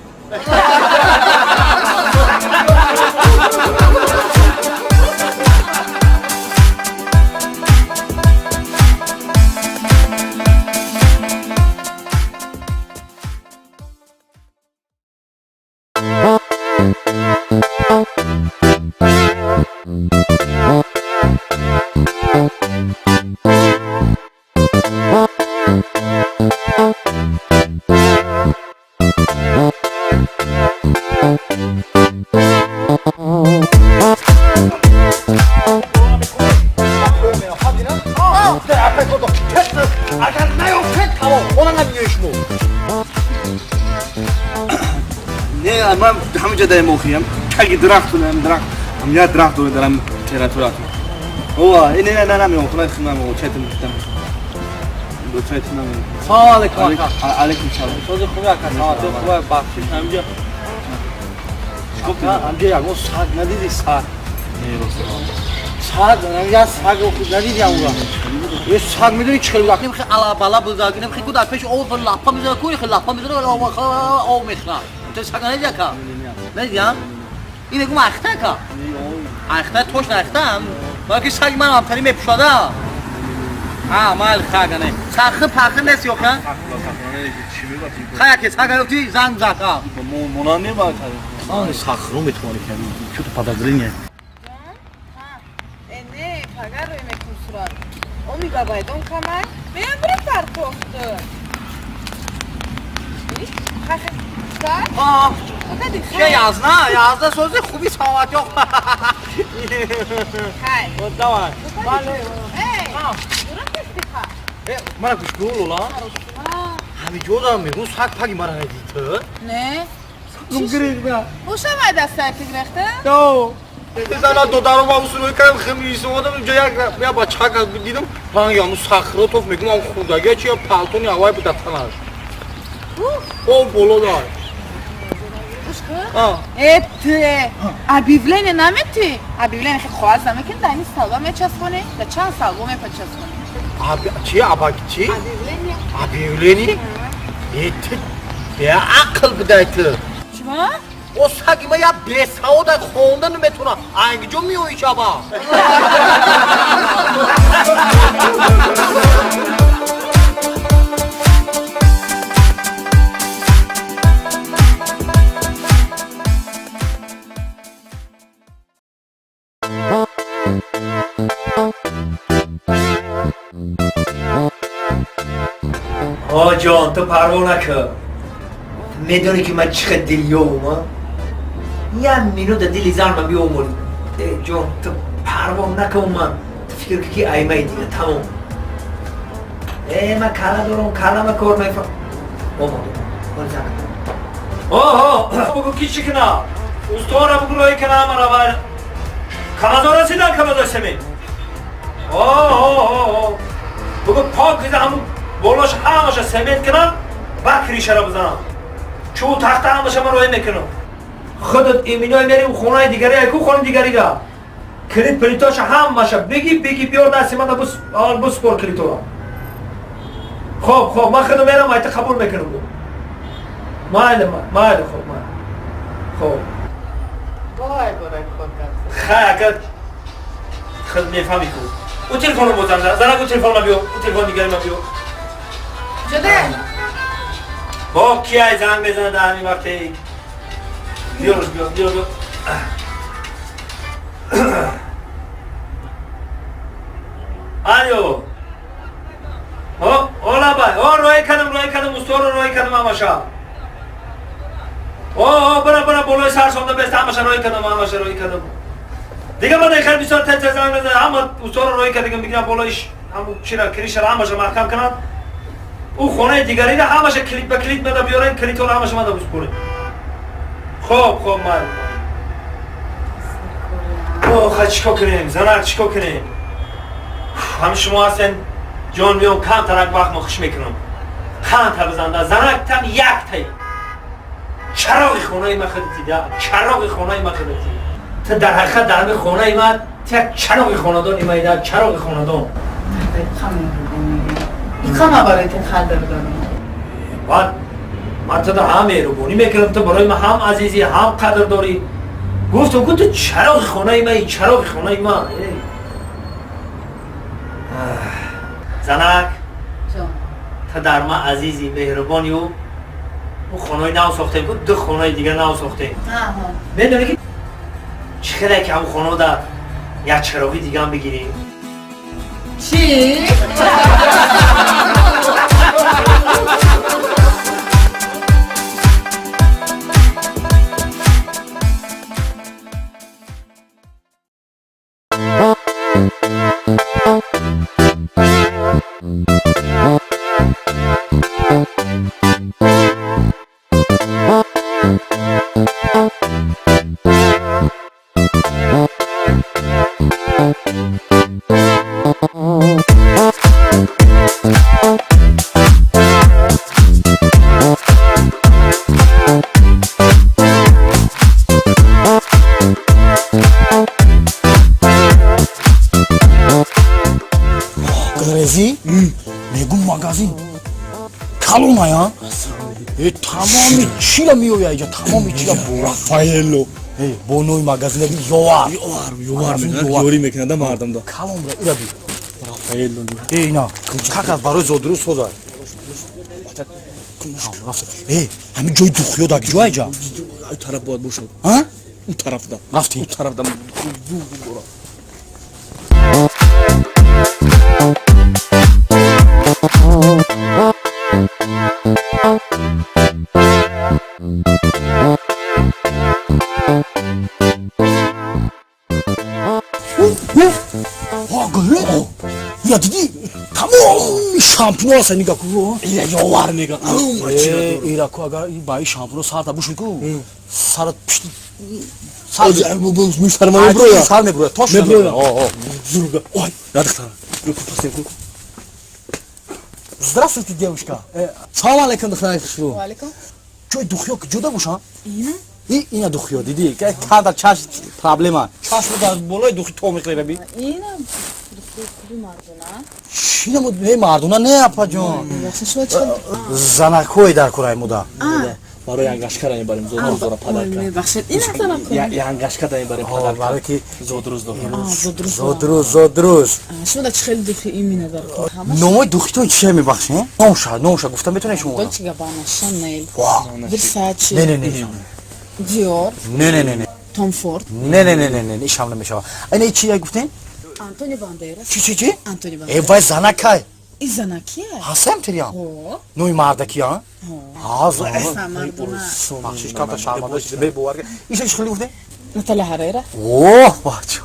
Агар наёфтед, тамом, она намеёи шумо. Не, ман ҳаминҷа даем охиям. Таги дарахт дорам, дарахт. Ҳам як дарахт дорам дар ҳам территориятон. Ова, не, не, не, намеём, хона намеём, чайтон гуфтам. Чайтон намеём. Салом алейкум, ака. Алейкум салом. Сози хуби, ака, саломатӣ хуба, бахшиш ҳаминҷа. Ака, ҳаминҷа ягон саг надидӣ, саг? Не, рост. Саг, я саг надидӣ ҳамура? Е саг медонӣ чӣ хел буд? Хел алабала буда, хел ку дар пеши об лаппа мезана, ку хел лаппа мезана, об мехӯрад. Ту саг надидӣ, ака? Надидӣ, а? Ин мегӯм айхта, ака. Айхта, точно айхта. Балки саги ман ҳамтарӣ мепӯшада. А, майли хагане. Сахи пахи нест ёха? Хая ки сага ёфти занг зад, а. Монан не ба. А, сахру метавони ками. Чё-то подозрение. Не, пага рӯй мекун сурат. Оми бабайдон камай. Меям бира партохт. Чه 11 11 сози хуби саломатӣ. Хай. Давай. Эй, мара гӯш кун лола. Ҳамин ҷо дорам мегӯм саг паги мара надидӣ ту? Не. Гирехта. Ӯша дастаи ту гирехта? То. Зана додаро ва усулой кардам химис омадам инҷо як я бачак дидам ранги ҳамун сахротов мегӯм ам хурдагия чи палтони ҳавай буд дар танаш. О боло дар. Э, ту объявление намети? Объявление хе хоаз намекунӣ, дар ин столба мечаспонӣ, дар чанд столба мепачаспонӣ? Чи аба чи? Объявление. Объявление? Э, ту беақл будай ту. Чима? О саги ма я бесавода хонда наметавонам. Анги ҷо меоӣ шаба? О ҷон, ту парво накун. Медонӣ ки ман чӣ қадр дилёвум, як минута дили занма биомӯл. Э ҷон, ту парво накун ман. Ту фикр кун ки аймаи дига тамом. Э ман кала дорам, калама кор мефам. Омад. Оли занг. Оҳо, бугу ки чӣ кунам? Устора бугу роҳӣ кунам ҳамара вай. Камазо расидан камазои семент. Оҳо, бугу пок киза ҳамун болош ҳамаша семент кунам, баъд кришара бизанам. Чӯ тахта ҳамаша ман роҳӣ мекунам. Худат иминой мерим хонаи дигари, яку хонаи дигарига. Клит плитоша ҳамаша биги биги биёр дасти мана аввал биспор клитора. Хоб, хоб, ман худам мерам айта қабул мекунам. Майли, майли, хоб, майли. Хоб. Бой борай кор кард. Хай, ака худ мефаҳми ку. Ӯ телефонро бозан, занак ӯ телефонма биё, ӯ телефон дигарима биё. Шуде? Бо кияй занг мезанад дар ҳамин вақте? Биёрш, биё, биё, биё. Алло. О, ола бай. О, роҳӣ кардам, роҳӣ кардам, усторо роҳӣ кардам ҳамаша. О, о, бара, бара, болои сар сонда бест, ҳамаша роҳӣ кардам, ҳамаша роҳӣ кардам. Дига ман хеле бисёр тез тез занг мезанад, ҳама усторо роҳӣ кардагам, бигирам болои ҳамун чира, кришара ҳамаша маҳкам кунам. Ӯ хонаи дигариро ҳамаша клит ба клит мада биёрем, клитҳоро ҳамаша мада биспорем. Хоб, хоб, майли. О, хай чӣ кор кунем, занак чӣ кор кунем? Ҳам шумо ҳастен, ҷон миём, камтарак вақт мо хуш мекунам. Камтар бизанда, занак там яктай. Чароғи хонаи ма худати да, чароғи хонаи ма худати. Ту дар ҳақиқат дар ҳамин хонаи ма ту як чароғи хонадон имаи да, чароғи хонадон. Иқама барои ту қадр дорам. Баъд ман туро ҳам меҳрубонӣ мекунам, ту барои ман ҳам азизӣ, ҳам қадр дорӣ. Гуфтам ку ту чароғи хонаи маи, чароғи хонаи ман. Занак, ту дар ман азизӣ, меҳрубонӣ. Ӯ хонаи нав сохтем, ку ду хонаи дигар нав сохтем. Медонӣ ки чӣ хеле ки ҳамун хонаода як чароғи дигаам бигирем? Чӣ? Грези? Мегум магазин. Калоная? Э, тамоми чира меоя иҷа, тамоми чира. Рафаэлло. Э, бо номи магазин ёвар. Ёвар, ёвар мекунад, ёрӣ мекунад мардамда. Калон ра, ира би. Э, ина как аз барои зодрӯз созад. Э, ҳамин ҷои духиё дар ҷо айҷа? Ай тараф бояд бошад. А? У тарафда. Рафтем. У тарафда. Зур. Я диди, тамоми шампуно аст нига ку. Ира ёвар мега. Ира ку агар ба ин шампуно сарта бушуд ку. Сарат пишти сар меброя. Сар меброя. Тош меброя. О, Зурга. Ой, я духтара. Здравствуйте, девушка. Салом алейкум, духтари хушрӯ. Ва алейкум. Ҷои духиё куҷода бошам? Ина? И ина духиё диди. Када чаш проблема. Чашмо дар болои духи то мехӯре би. Ина духи куби мардона. Чӣ намуд? Не мардона не апаҷон. Занакҳое дар кораи муда. Барои янгашкара мебарем зодрӯз дора падарка. Мебахшед, ина занакҳо. Янгашкада мебарем падарка. Барои ки зодрӯз дора. Зодрӯз. Зодрӯз, зодрӯз. Шумо да чӣ хеле духи имина дар кор? Номои духитон чия мебахшед? Номша, номша гуфта метавонед шумо? Dolce Gabbana, Chanel, Versace. Не, не, не. Dior. Не, не, не, не. Tom Ford. Не, не, не, не, не, ишам намешава. Ина чия гуфтем? Антони Бандерас. Чӣ, чӣ, чӣ? Антони Бандерас. Э, вай занакай. И занакия? Ҳастам тириям. Ҳо. Нуи мардакия? Ҳа, мардона. Бахшиш камта шарманда шуда, бебовар. Иша чӣ хеле гуфтем? Наталья Ҳарера. Оҳ, бача.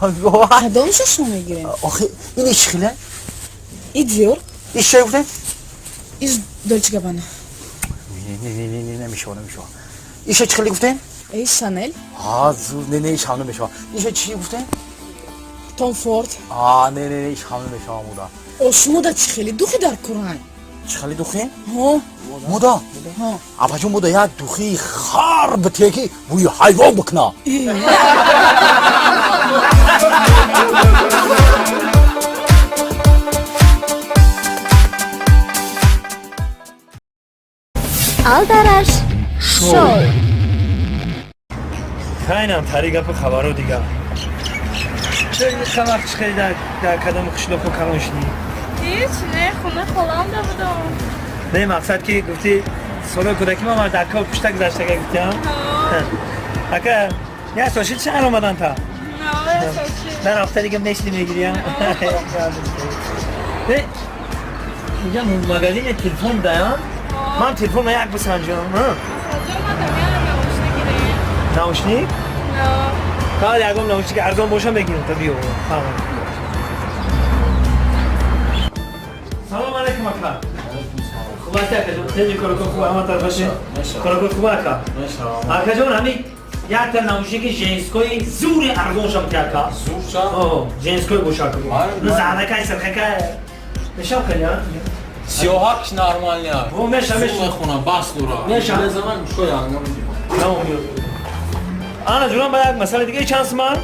Кадомша шумо мегирем? Охи, ин чӣ хеле? И Dior. Иш чӣ гуфтем? Иш Dolce Gabbana. Не, не, не, не, намешава, намешава. Иша чӣ хеле гуфтем? Иш Chanel. Ҳа, зур, не, не, иш ҳам намешава. Иша чӣ гуфтем? Tom Ford. А, не, не, не, иш ҳам намешава муда. О, шумо да чӣ хеле духи дар куран? Чӣ хеле духи? Ҳо. Муда? Ҳо. Апаҷон муда як духи хар битие ки бӯи ҳайвон бикна. Алдараш шоу. Хайнам тари гапу хабаро дигар. Чӣ вақт чӣ хеле дар кадом қишлоқу калон шудӣ? Ҳеч, не, хона холам да будам. Не, мақсад ки гуфтӣ солҳои кӯдакӣ ман дар кор пушта гузаштага гуфтиам. Ака, як сол шид шаҳр омадан та? Дар ҳафта дига месли мегириям. Инҷа магазини телефон даям. Ман телефонро як бисанҷам. Наушник? Фақат ягон наушник арзон боша мегирам та биё. Салом алейкум ака. Хуб ҳасти акаҷон? Тенҷи коракор хуб ҳама тараф бошед? Коракор хуб ака? Акаҷон ҳамин якта наушники женской зури арзон шам ти ака. Зурча? О, женской боша ака. Занакай сирхака. Мешам хеле, а? Сиёҳакш нормальный. О, меша, меша. Мехонам, бас дора. Меша. Мезанам, гӯшои ангам медиҳам. Тамом ёд. Ана ҷонам ба як масъала дига чанд суман?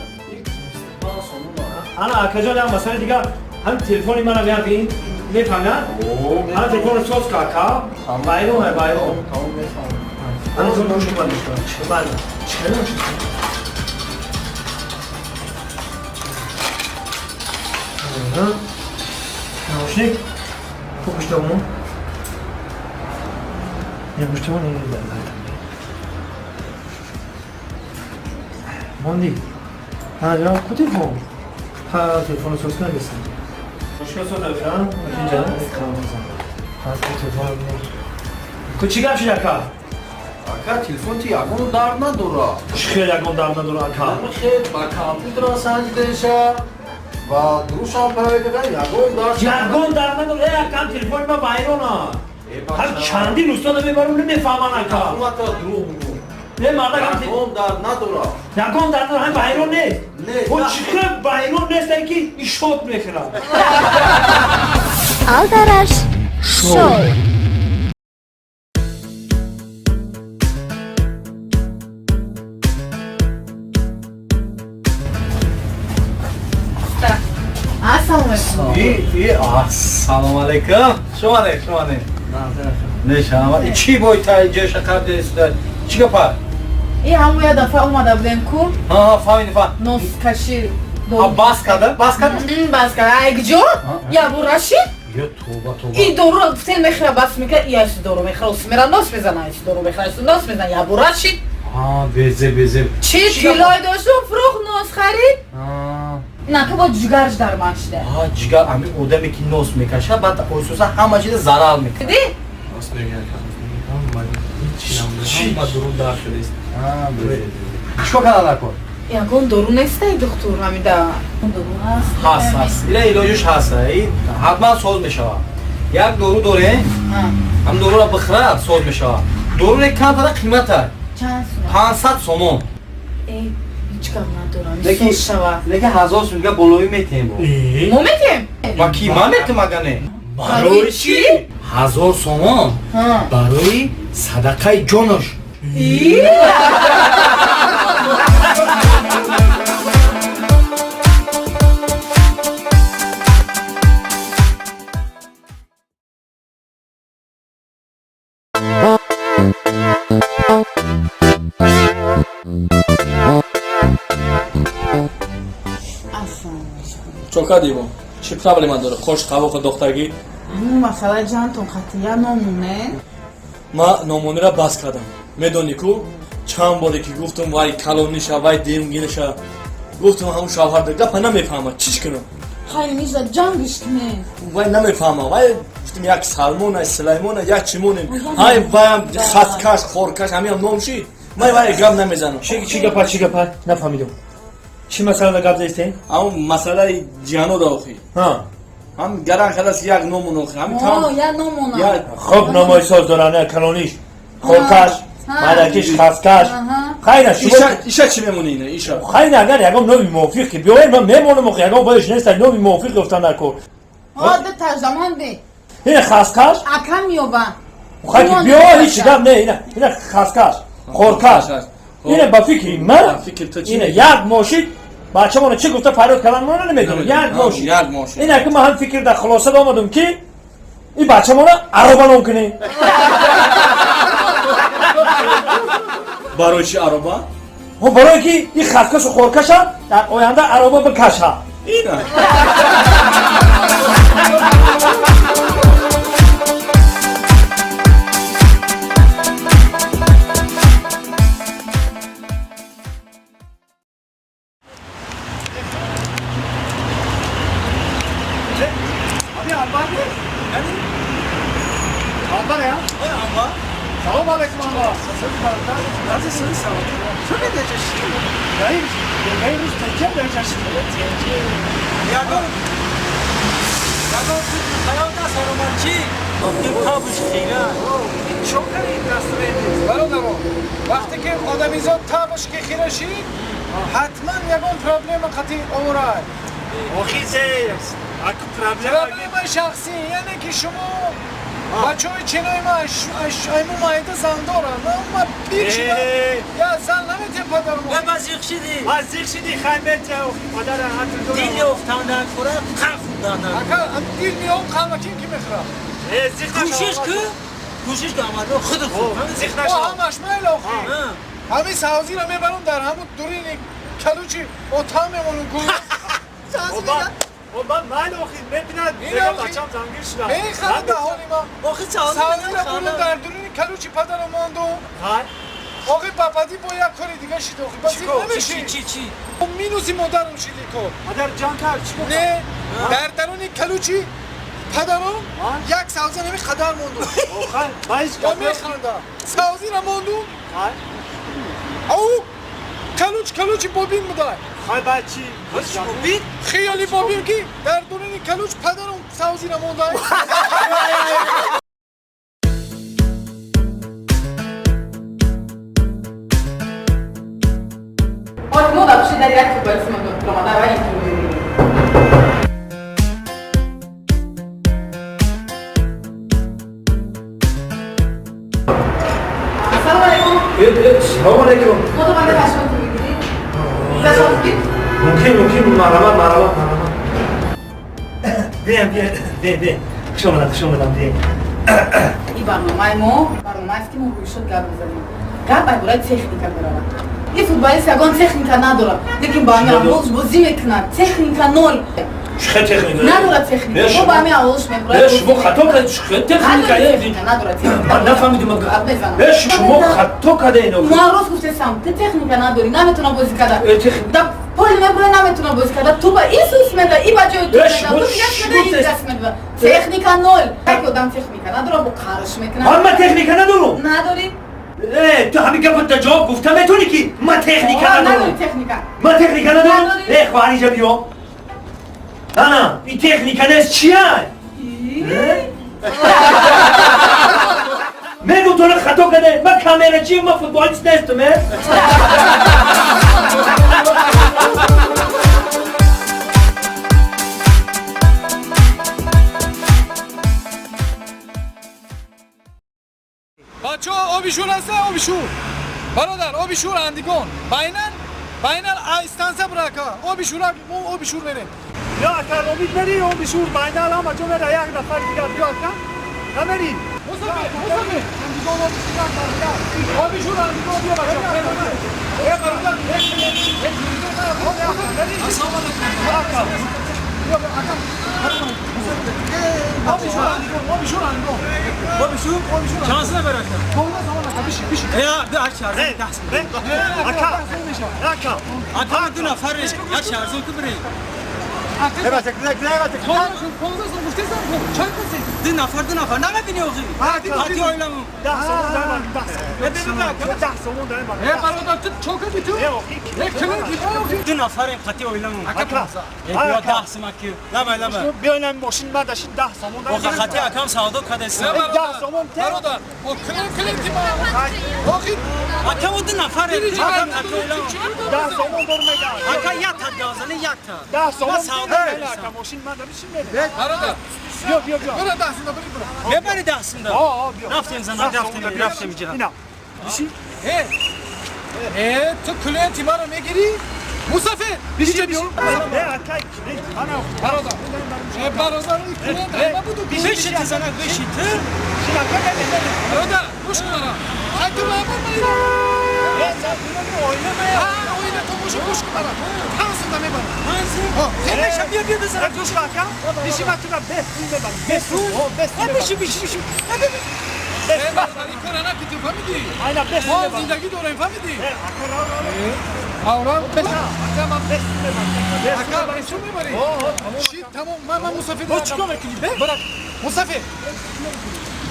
Ана акаҷон як масъала дига ҳам телефони манам як ин мефаҳмӣ? Ана телефонро соз ка ака. Байрон ҳай байрон. Тамом мефаҳмам. Ана ҷон хуш омадӣ. Бале. Чӣ хеле? Наушник. Хуб гӯштамон. Не гӯштамон не монди. Ҳа, ҷонам, ку телефон? Ҳа, телефонро соз кунам бесам. Мушкил соз нафиам? Инҷа? Ҳа, ку телефон. Ку чӣ гап шид ака? Ака, телефон ти ягон дард надора. Чӣ хел ягон дард надора ака? Хел ба компютера санҷидаша ва дурушам парайдага ягон дард. Ягон дард надора. Э, акам телефони ма вайрона. Ҳам чандин устода мебарам намефаҳман ака. Ҳукумата дурӯғ мегӯ. Не, мардак ҳам ягон дард надора. Ягон дард надора, ҳам вайрон нест. Не. О, чӣ хел вайрон нест ки ишот мехӯрад. Алдараш шоу. Ассалому Ассалому алайкум. Шумо не, шумо не. Не, шумо. Чӣ бой та ҷоша қабл суда? Чӣ гапа? И ҳамон як дафъа омада будем ку? Ҳа, фаҳмидам, фаҳм. Носкаши Бас карда? Бас карда? Бас карда. Ай куҷо? Я бу рашид? Ё тоба тоба. И дору гуфтен мехӯра бас мекунад, и дору мехӯра, ус мера нос мезана, ис дору мехӯра, ис нос мезана, я бу рашид. А, безе безе. Чӣ тилой доштум, фурӯх нос харид? На ки бо ҷигарш дарман шуда. А, ҷигар ами одаме ки нос мекашад, баъд ососа ҳама чиза зарар мекунад. Дидӣ? Нос мегӯяд. Ман ҳеҷ намедонам, ба дурун дар шудааст. А, безе. Чикор кардан накун? Ягон дору нестай духтур ҳамида. Дору ҳаст? Ҳаст, ҳаст. Ила илоҷаш ҳаст. Ҳатман соз мешавад. Як дору дорем, ҳам доруро бихӯрад соз мешавад. Доруре камтара қимата. Чанд сум? 500 сомон. Э, ҳеҷ гап надорам. Соз шавад. Лекин 1000 сум дига болоӣ метиҳем. Мо метиҳем? Ба ки ман метиҳам ага не? Барои чӣ? 1000 сомон барои садақаи ҷонош. Чо кардӣ бо? Чӣ проблема дорӣ? Қош қавоқи дохтагӣ? Масъалаи ҷантон қатъия номоне. Ман номонира бас кардам. Медонӣ ку чанд боре ки гуфтам вай калониша, вай демгиниша, гуфтам ҳамун шавҳар гапа намефаҳмад, чиш кунам? Хайр миза ҷангиш кунед. Вай намефаҳмад. Вай гуфтам як Салмона, Сулаймона, як чимонем. Ҳай ваям хаткаш, хоркаш, ҳамиам ном шид. Ман вай гап намезанам. Чӣ гапа, чӣ гапа? Нафаҳмидам. Чӣ масъала гап заистем? Ҳамун масъалаи ҷиҳанода охи. Ҳам гаран кардааст як номон охи. Ҳам там я номона. Хуб номои соз доранд, калониш, хоркаш, мардакиш, хаскаш. Хайна шумо иша чӣ мемонӣ ина иша? Хайна агар ягон номи мувофиқ ки биёед ман мемонам охи, ягон боиш нест номи мувофиқ ёфтан накун. Ҳо ду таржамон де. Ина хаскаш? Ака меёба. Хай ки биё ҳеҷ гап не, ина ина хаскаш, хоркаш. Ина ба фикри ман, ина як мошин бачамона чӣ гуфта фарёд кардан мона намедонам. Як мошин. Як мошин. Ина ки ман ҳам фикр дар хулоса омадам ки ин бачамона ароба ном кунем. Барои чӣ ароба? Ҳо барои ки ин хаскашу хоркаша дар оянда ароба бикаша. Ина. Вақте ки одамизод табаш ки хира шид, ҳатман ягон проблема қатъи оварад. Охи аку проблема проблемаи шахсӣ, яъне ки шумо бачаҳои чинои ма айму майда зан дорам. Ма пир шудам, я зан наметиҳам падару модар. Ма зиқ шидӣ. Ма зиқ шидӣ, хай метиҳам охи падара ҳатм дорам. Дил ёфтандан хӯра, қан хӯрдандан. Ака дил меём қанма ким ки мехӯрад? Кӯшиш ку, кӯшиш ку амадо худ хӯр. Зиқ нашав. Ҳамаш майл охи. Ҳамин савзиро мебарам дар ҳамун дурини калучи отам мемонам гул. Ман майл охи мебинад мегам бачам зангир шуда. Мехӯрад даҳони ман. Охи савзиро бурум дар дурини калучи падарам мондум. Охи папади бо як кори дига шид охи. Ба зиқ намешид. Чӣ чӣ? Минуси модарам шиди кор. Падар ҷанг кард чӣ? Не, дар даруни калучи падарам як савза нами қадар мондум. Охи механда. Савзиро мондум. Ау калуч калучи бобин будай. Хай баъд чӣ? Бобин? Хиёли бобин ки дар дуруни калуч падарам савзиро мондай. Мо дар пушти дар як футболист омада ва интервю. Ассалому алайкум. Салому алайкум. Мо домада ба шумо мегирем. Мумкин, мумкин, марҳамат, марҳамат, марҳамат. Биям, биям, биям, биям. Хуш омадам, хуш омадам, биям. Ин барномаи мо барномаест ки мо рӯйшод гап мезанем. Гап ай бораи техника меравад. Ин футболист ягон техника надорад, лекин ба ҳамин аввалш бозӣ мекунад. Техника ноль. Чӣ техника? Надорад техника. Мо ба ҳамин аввалш мебурад. Шумо хато кардед. Чӣ техника? Надорад техника. Ман нафаҳмидам. Шумо хато кардед. Ман рост гуфтесам, ту техника надорӣ, наметавонам бозӣ карда. Да пол мебура, наметавонам бозӣ карда. Ту ба ин сус меда, и ба ҷои ту меда, ту дигас меда, ин дигас меда. Техника ноль. Як одам техника надорад, бо қарш мекунад. Ман техника надорам. Надорӣ? Ту ҳамин гапро дар ҷавоб гуфта метавонӣ ки ман техника надорам. Ман техника надорам. Э, хоҳар, инҷа биё. Ана, ин техника нест, чия? Мегум туро хато карде. Ман камерачи, ман футболист нестам. Бачаҳо, оби шур ҳаста, оби шур. Бародар, оби шур андигон. Байнан, байнан станция бура ака. Оби шур, мо оби шур мерем. Я ака, ромид мери, оби шур, байнан ҳама ҷо мера, як нафар дигар биё ака. Намери. Мусафир, Мусафир, андигон оби шур ака. Оби шур андигон биё бачаҳо. Э, бародар, ассалому алайкум. Ака. Биё ака. Оби шур андигон, оби шур андигон. Оби шур, оби шур. Шанс набар ака. Бонда замон ака, биши, биши. Я, би аш арзон 10. Ака. Ака. Ака ду нафар, як арзон ку бирӣ. Ака. 15 сом гуфтесам, чанд каси? Ду нафар, намебини охи. Ҳати оиламон. 10 сомон дар 10 сомон. 10 сомон дар. Э, бародар, ту чо кардӣ ту? Э, килин ки охи. Ду нафарем қати оиламон. Ака. Э, биё 10 сом аки. Лабай, лабай. Биё ин мошин ма дашин 10 сомон дар. Охи қати акам савдо кардест. 10 сомон те. Бародар, о килин ки ма. Охи. Ака мо ду нафарем. Акам қати оиламон. 10 сомон дор мега. Ака як та газани як та. 10 сомон. Ака мошин ма дашин мере. Бародар. Биё, биё, биё. Бира 10 сомон, бира. Мебари 10 сомон. О, биё. Рафтем зана, рафтем иҷа. Ина. Биши. Э. Э, ту клиенти маро мегирӣ? Мусафир, инҷа биё. Э, ака, ана. Бародар. Э, бародар, ин клиент ама буду. Биши ту зана, биши ту. Шин ака, не, не, не. Бародар, гӯш кун мара. Ай ту ма бар мара. Э, са, оила ма. А, оила ту мушу гӯш кун мара. Пансонда мебарам. Пансон? О, Меша биё, биё бизана. Гӯш кун ака. Биши ма тура 5 сум мебарам. 5 сум. О, 5 сум. Биши, биши, биши. Э, бародар, ин кора накунӣ, ту фаҳмидӣ? Айна 5 сум Мо мебарам. зиндагӣ дорем, фаҳмидӣ? Э, ака, ра, ра, ра. Аврам, ака, ман 5 сум мебарам. Ака, 5 сум мебарӣ? О, о, тамом. Ши, тамом, ман мусафир. Бо чикор мекунӣ, бе? Барак, мусафир.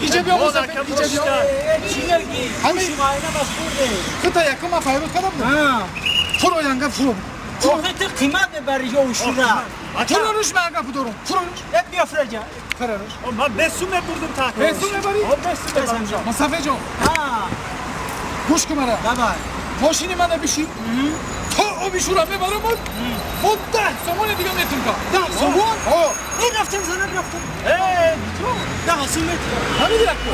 Инҷа биё, мусафир, инҷа биё. Чӣ мегӣ? Ҳамин. Гӯши майна бас хӯрде. Хута якум ман файрод кардам. Фуро янга, фуро. Охи ту қимат мебарӣ ё ушура. Фуро руш, ман ага будорум. Фуро руш. Э, биё фураҷа. Фуро руш. О, ман 5 сум мебурдум та. 5 сум мебарӣ? О, 5 сум мебарам. Мусафир ҷон. Ҳа. Гӯш кун мара. Давай. Мошини мана биши. То оби шура мебарам, мо 10 сомони дига метум ка. 10 сомон? О. Э, рафтем зана, рафтем. Э, 10 сум метум. Ҳамин яку.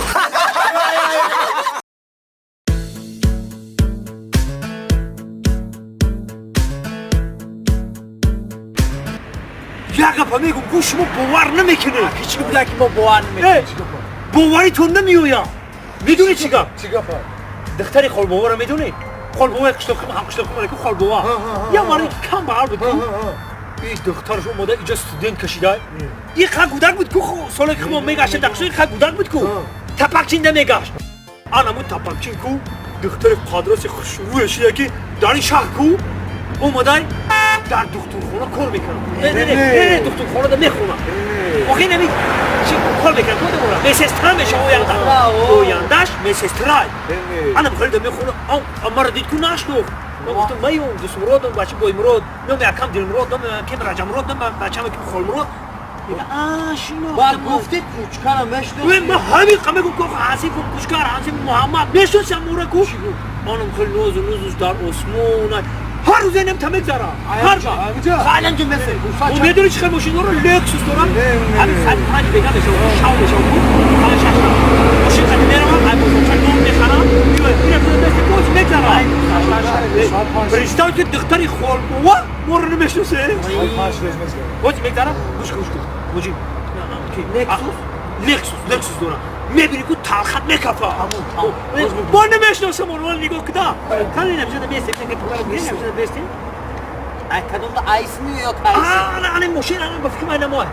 Як гапа мегум, гӯш, шумо бовар намекунед. Ҳеҷ буда ки мо бовар намекунем. Боваритон намеояд. Медонӣ чӣ гап? Чӣ гапа? Духтари холбоваро медонӣ? Холбова қишлоқи ҳам қишлоқи ку холбова. Я марди кам баҳал буд ку. И духтараш омода иҷа студент кашида. И ха гудак буд ку, соле ки мо мегашт дақши ха гудак буд ку. Тапакчин мегашт. Анаму тапакчин ку духтари қадроси хушрӯя шида ки дар ин шаҳр ку омадай дар духтурхона кор мекунад. Не, не, не, духтурхонада мехонад. Охи нами чи кор мекунад ку дебора? Медсестра мешава оянда. Ояндаш медсестрай. Анам хеле мехона. Амара дид ку нашнохт. Ман гуфтам маюм дусмуродам бача боймурод, номи акам дилмурод, номи акам раҷамурод, номи бачам акам холмурод. А, шинохтам. Баъд гуфти кучкара мешнохти. Ман ҳамин қа мегум ку ҳасиф кучкар, ҳасиф Муҳаммад мешносам ӯра ку. Анам хеле нозу нозуш дар осмон. Ҳар рӯз инам та мегзара. Ҳар вақт. Халан ҷо месел. Мо медонӣ чӣ хел мошин дорам? Лексус дорам. Ҳамин соати 5 бега мешавад, шав мешавад ку. Ҳамин 6 мошин қати меравам, ай бозорча нон мехарам. Ина ту дасти боз мегзара. Представь, ки духтари холбова моро намешносе. Боз мегзара? Гӯш кун, гӯш кун. Муҷиб. Лексус? Лексус, Лексус дорам. Мебини ку талхат мекафа. Бо намешносам онро нигоҳ куда. Кани намшада бестем, намшада бестем. Ай кадомда айсми ё тайси? Ана ана мошин ана ба фикр ман мо.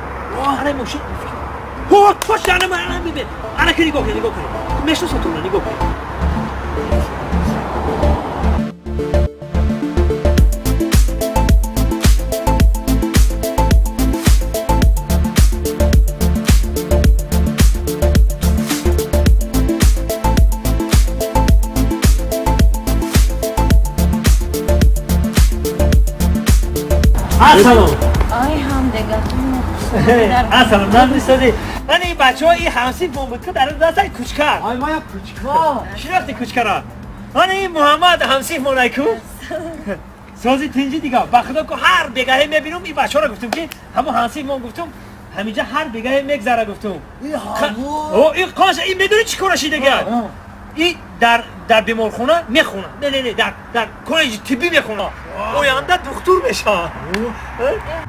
Ана мошин. Ҳо, тош ана ман ана бибин. Ана ки нигоҳ кун, нигоҳ кун. Мешносам туро, нигоҳ кун. سلام. آی هم دیگه. سلام نمی‌سازی. من این بچه‌ها این همسین بمب تو در دست کوچکر. آی ما یا کوچکا. شناختی کوچکرا. من این محمد همسین مونایکو. سازی تنجی دیگه. با خدا که هر بگاهی می‌بینم این بچه‌ها را گفتم که همون همسین ما گفتم همینجا هر بگاهی میگذره گفتم. این همون. او این قاش این می‌دونی چی کارش دیگه. این در بیمارخونه میخونه. نه نه نه در کالج طبی میخونه. оянда духтур мешавад.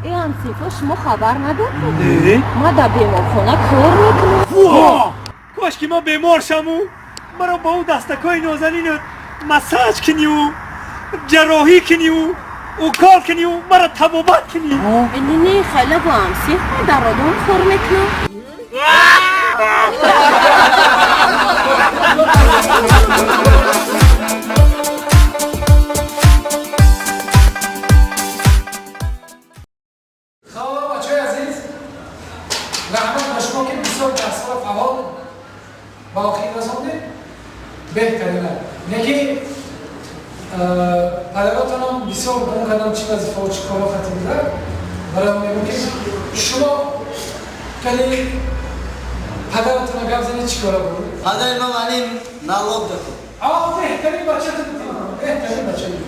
Ин ҳамсинфо шумо хабар надоред? Ма дар беморхона кор мекунам. Кош ки ма бемор шаму маро бо ӯ дастакҳои нозанину массаж кунию ҷарроҳӣ кунию укол кунию маро табобат кунӣ. Не, хеле бо ҳамсинф ма дар роддом кор мекунам. Ба охир расондем, беҳтарина. Неки падаротонам бисёр гум кардам чӣ вазифао чӣ корҳо хати буда. Барои мегӯм ки шумо кали падаратона гап занед чӣ кора буд? Падари ман алим налог дохт. Беҳтарин бача ту будӣ. Беҳтарин бача будӣ.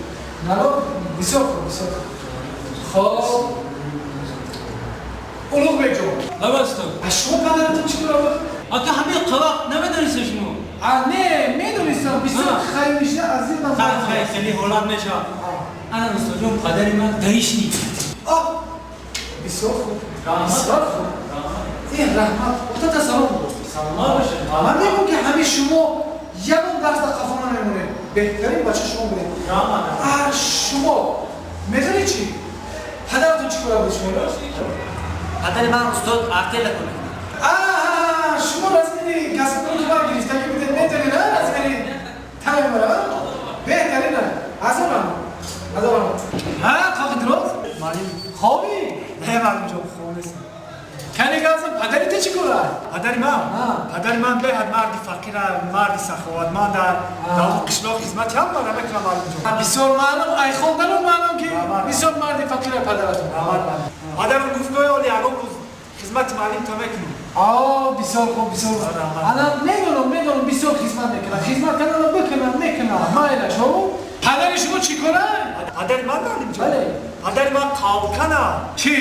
Налог бисёр хуб, бисёр хуб. Хоб. Улуғбекҷон. Лабастон. Аз шумо падаратон чӣ кора буд? Ака ҳамин қавақ намедонистем шумо? Не, медонистам. Бисёр хайр мешава аз ин ман. Хайр, хеле ҳолат мешавад. Ана устодҷон падари ман гаишник. Бисёр хуб. Бисёр хуб. Ин раҳмат. Устод салом буд. Саломат бошед. Ман мегӯм ки ҳамин шумо ягон дарс дар қафо намемонед. Беҳтарин бача шумо будед. Шумо медонед чӣ? Падаратон чӣ кора буд шумо? Падари ман устод артела кунад. Шумо размери касбро ки ман гирифтагӣ будед метавонед размери таймера беҳтарина. Азорам. Азорам. Ҳа, қоқи дроз? Маълим. Хобӣ? Не, маълимҷон, хоб нестам. Кани газм падари ту чӣ кора? Падари ман? Падари ман беҳад марди фақира, марди саховатманд, дар қишлоқ хизмати ҳамаро мекунам маълимҷон. Бисёр маълум, ай хондану маълум ки бисёр марди фақира падаратон. Падарам гуфт гоҳе оли ягон рӯз хизмати маълим то мекунем. Бисёр хуб, бисёр хуб. Ана медонам, медонам бисёр хизмат мекунам. Хизмат карданро бикунам, мекунам. Майлаш, ҳо? Падари шумо чӣ кора? Падари ман маълимҷон? Бале. Падари ман қавкана. Чӣ?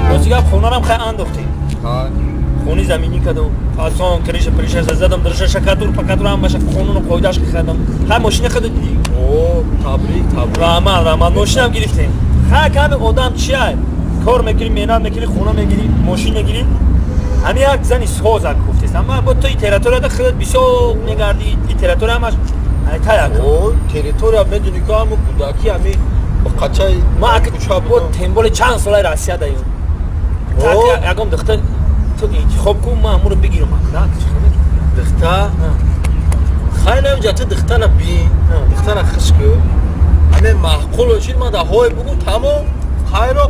Рости гап хонарам хай андохтем. Хони заминӣ кардам, фасон, криша, приша задам, драша, шакатур, пакатур ҳамаша қонуну қоидааш кардам. Хай мошина хада дидӣ? О, табрик, табрик. Раҳмат, раҳмат, мошинам гирифтем. Хай ками одам чия? Кор мекунӣ, меҳнат мекунӣ, хона мегирӣ, мошин мегирӣ. Ҳамин як зани созак гуфтест. Амма бо ту и территорияда худат бисёр мегардӣ, и территория ҳамаш таяк. О, территория медонӣ ки ҳамун кӯдакӣ ҳамин қачаи Ма ака бо темболи чанд солаи Россия даём. Ягон духтар ту интихоб кун, ман ҳамонро бигирам. Духта? Хай намеҷа ту духтара бин, духтара хиш ку. Ҳамин маъқул бошид, ман дар ҳое бугум, тамом, хайро.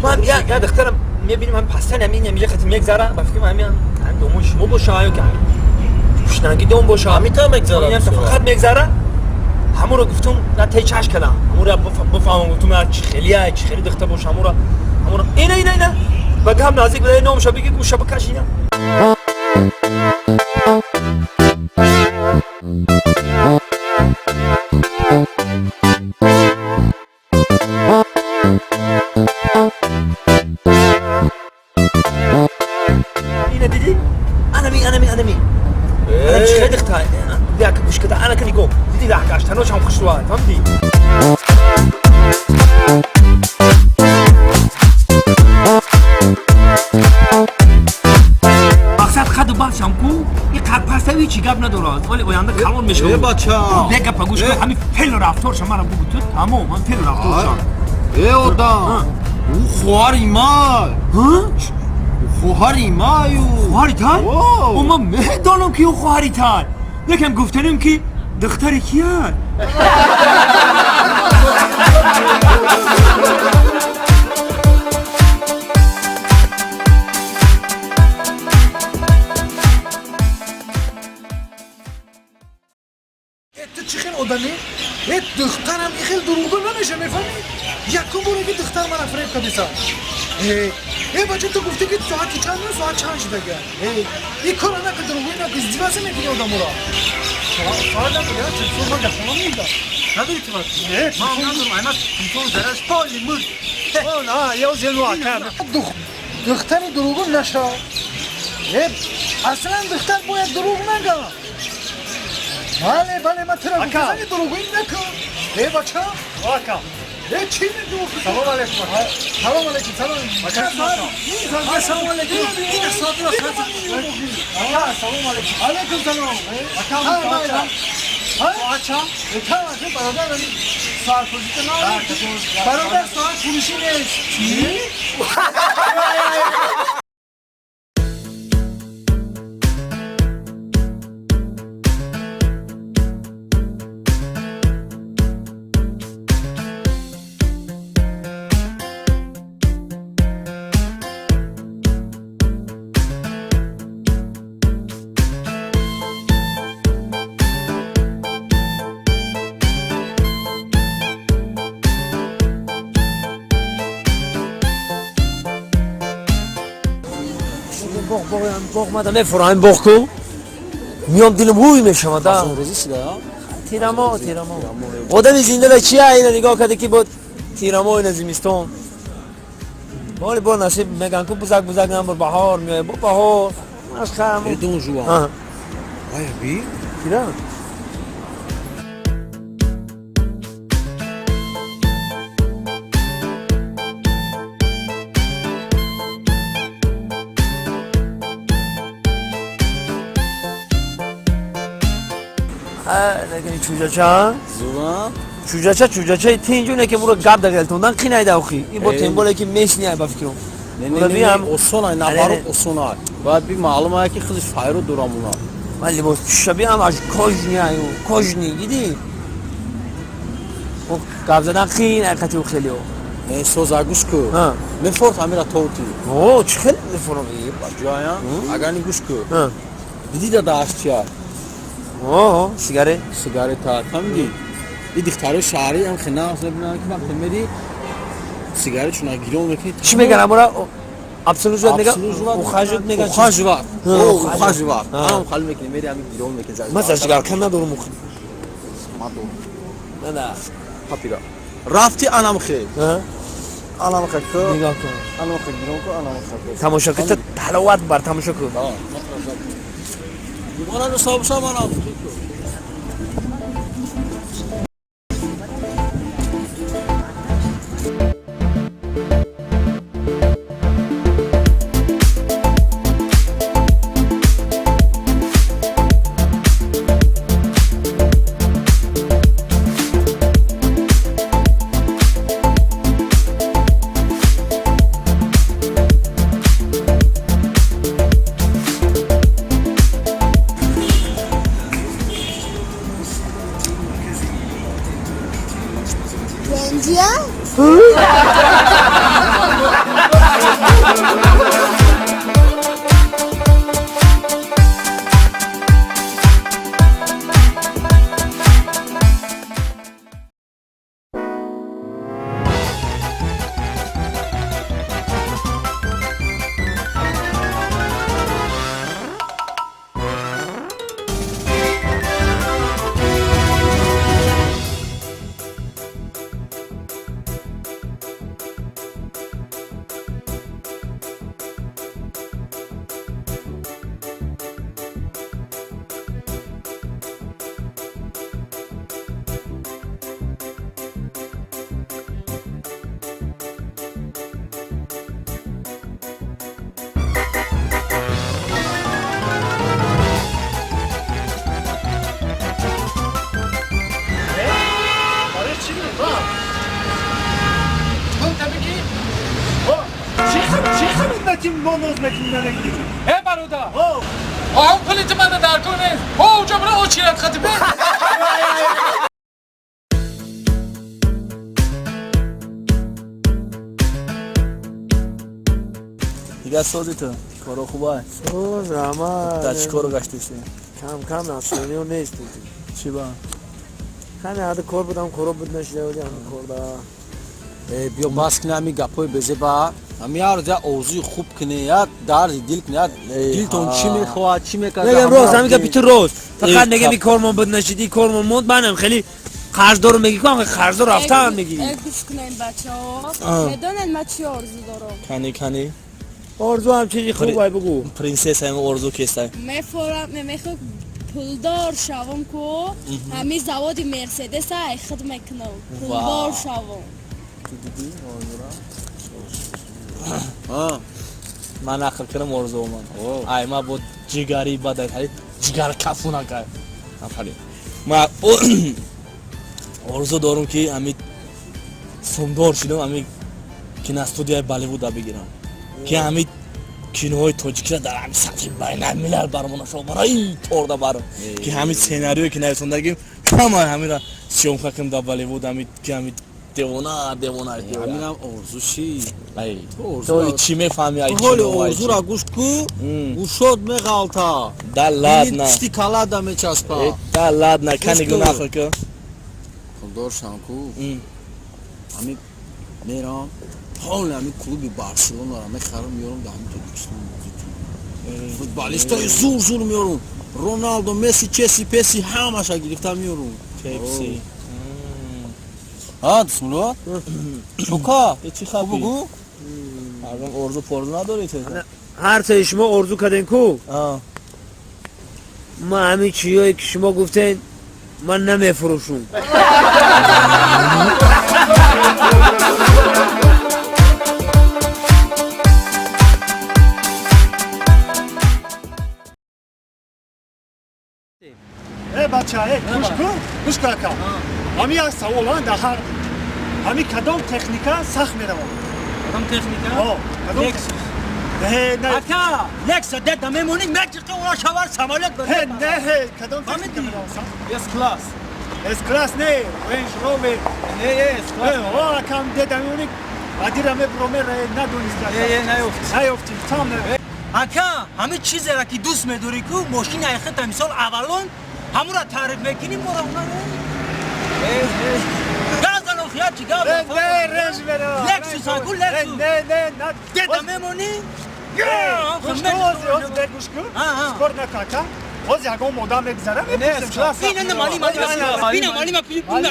Ман як духтарам мебинем, ҳамин пастани ҳамин ҳаминҷа хати мегзара, ба фикрам ҳамин ҳамин домони шумо боша ё ки ҳамин гушнагӣ дом боша. Ҳамин та мегзара. Фақат мегзара. Ҳамонро гуфтум, на тай чаш кардам. Ҳамонро бифаҳмам, гуфтум чӣ хелия, чӣ хели духта боша, ҳамонро ҳамонро ина ина ина ба гап наздик буда, номша бигир, гӯша бикаш ина. Ина дидӣ? Анами, анами, анами. Анами чӣ хели духта? Як гӯш када, ана ка нигоҳ. Дидӣ лаҳкаш, таношам хушрӯа, фаҳмидӣ? ҳеҷ гап надорад, вале оянда калон мешавад. Э, бача. Як гапа гӯш кун, ҳамин феълу рафторша мара бугу ту, тамом, ҳамин феълу рафторша. Э, одам. Ӯ хоҳари ман. Хоҳари маю. Хоҳари тан? О, ман медонам ки ӯ хоҳари тан. Якам гуфтанем ки духтари кияд? Ту чӣ хел одамӣ? Э, духтарам и хел дурӯғгӯ намеша, мефаҳмӣ? Якум боре ки духтар мара фиреб кардиса. Э, э, бача, ту гуфтӣ ки соати чанд, соат чанд шидага? Э, и кора нака, дурӯғгӯӣ нака, издиваса мекунӣ одамуро. Соат надорӣ, а? Телефон ман дар хона монда. Надорӣ ту? Не, ман надорам, аймас телефон зараш поли мурд. А, я зену ака. Духтари дурӯғгӯ наша. Э, аслан духтар бояд дурӯғ нага. Бале, бале, ман тура гуфтам, дурӯғгӯӣ накун. Э, бача? Ака. Э, чӣ мегӯӣ? Салом алейкум. Салом алейкум, салом. Ака, салом алейкум. Ака, салом алейкум. Алейкум салом. Ака, соат чанд? Ака, бародар, соат фурӯшӣ надорӣ? Бародар, соат фурӯшӣ нест. Чӣ? Боғ мада мефурам, боғ ку миём, дилам ҳуй мешавад. Тирамо, тирамо, одами зинда да чия? Ина нигоҳ карда ки бо тирамо, ина зимистон боли бо насиб меган ку, бузак бузак намбур, баҳор меояд, бо баҳор ашхам. Дон Жуан. Ая би? Кира? Лекин чӯҷача чӯҷача чӯҷачаи тинҷу не ки муро гап дагалтондан қинайда охи. Ин бо темболе ки месни, ба фикрам. Осон ай, наоборот, осон ай. Бояд би маълум ай ки худаш файро дурамуна. Ман либос пӯшабиам аж кожни аю, кожни диди. Гап задан қин ай қати хелио. Не, соза, гӯш ку, мефорт ҳамира тоути. О, чӣ хеле мефорам. Ҷоя агар ни, гӯш ку, диди да дааш чия? О, сигарет. Сигарета, фаҳмидӣ? И духтарои шаҳрӣ ҳам хеле нағз мебинанд, ки вақте мери сигаретшона гирон мекунӣ. Чӣ меган амора? Абсолют меган, ухаживать меган. Ухаживать, ухаживать. Ҳам хали мекунӣ, мери ҳами гирон мекунӣ. Ман зажигалка надорам ухи. Ман дорам. На, на. Папира. Рафти анам хел. Анам хел ку. Нигоҳ кун. Анам хел гирон ку, анам хел. Тамошо кун, ҳаловат бар, тамошо кун. Мана нусобша, мана. намегирӣ. Э бародар! Он пули ту мана дар кор нест. О, уҷа бира очират хати бе. Дигар сози ту коро хубай? Соз, раҳмат. Дар чӣ коро гаштеси? Кам кам настроениё нест. Чӣ ба? Ҳаме ҳада кор будам, коро буд нашида будам корда. Биё бас кунӣ ҳамин гапҳои безеба. Ҳамин ҳар рӯз як орзуи хуб кунӣ, як дарди дил кунӣ, як дилтон чӣ мехоҳад, чӣ мекард. Мегам рост, ҳамин гапи ту рост. Фақат мегам ин кормон буд нашид, ин кормон монд, манам хеле қарздор мегӣ, ку ҳам қарздор рафтаам мегӣ. Гӯш кунем бачаҳо. Медонед ман чӣ орзу дорам? Кани кани. Орзу ҳам чизи хуб ай бугу. Принсесса ҳам орзу кестай. Мефорам, мехоҳам пулдор шавам ку, ҳамин заводи Мерседес ай худ мекунам. Пулдор шавам. Ман нақл кардам орзу ман. Ай ма бо ҷигари бадай, ҷигар кафунакай. Афарин. Ма орзу дорам ки ҳамин сумдор шудам, ҳамин киностудияи Болливуда бигирам. Ки ҳамин киноҳои тоҷикиро дар ҳамин сатҳи байналмилал бармонашо барои торда барам. Ки ҳамин сценариое ки нависондагим ҳама ҳаминро съёмка кунам дар Болливуд, ҳамин ки ҳамин девона девона. Ҳаминам орзу ши. Ту чӣ мефаҳми ай ҳоли орзура гӯш ку, гӯшот меғалта. Да ладно. Пишти калада мечаспа. Да ладно, кани гу нақл ку. Пулдор шам ку. Ҳамин мерам ҳоли ҳамин клуби Барселонаро мехарам, меёрам дар ҳамин Тоҷикистон бозӣ кунам. Футболистои зур зур меёрам. Роналдо, Месси, Чеси, Песи ҳамаша гирифта меёрам. Пепси. А, Дусмулло? Шука, чӣ хабар? Бугу? Ҳаргон орзу порзу надорӣ ту? Ҳар саи шумо орзу кардем ку? Ман ҳамин чизҳое ки шумо гуфтен, ман намефурӯшум. Э бача, э гӯш кун, гӯш кун ака. Ҳамин як савол дар ҳар ҳамин кадом техника сахт меравад? Кадом техника? О, кадом Лексус. Не, не. Ака, Лексус деда мемонӣ, меҷиқи ура шавар самолёт бар. Не, не, кадом техника меравад сахт? С-класс. С-класс не, Range Rover. Не, не, С-класс. О, акам деда мемонӣ, адира мебуро мере надониста. Не, не, наёфтӣ. Наёфтӣ, там не. Ака, ҳамин чизеро ки дӯст медорӣ ку, мошини айхита мисол аввалон, ҳамура таъриф мекунӣ, моро газан охия чи гап? Не, не, Range мерава. Лексус аку, Лексус. Не, не, на. Деда мемонӣ? Гӯш кун, ҳозир, ҳозир бе гӯш кун. Спор нака, ака. Ҳозир ягон одам мегузара, мепурсем. Бина, на, малим, малим, бина, малим, бина,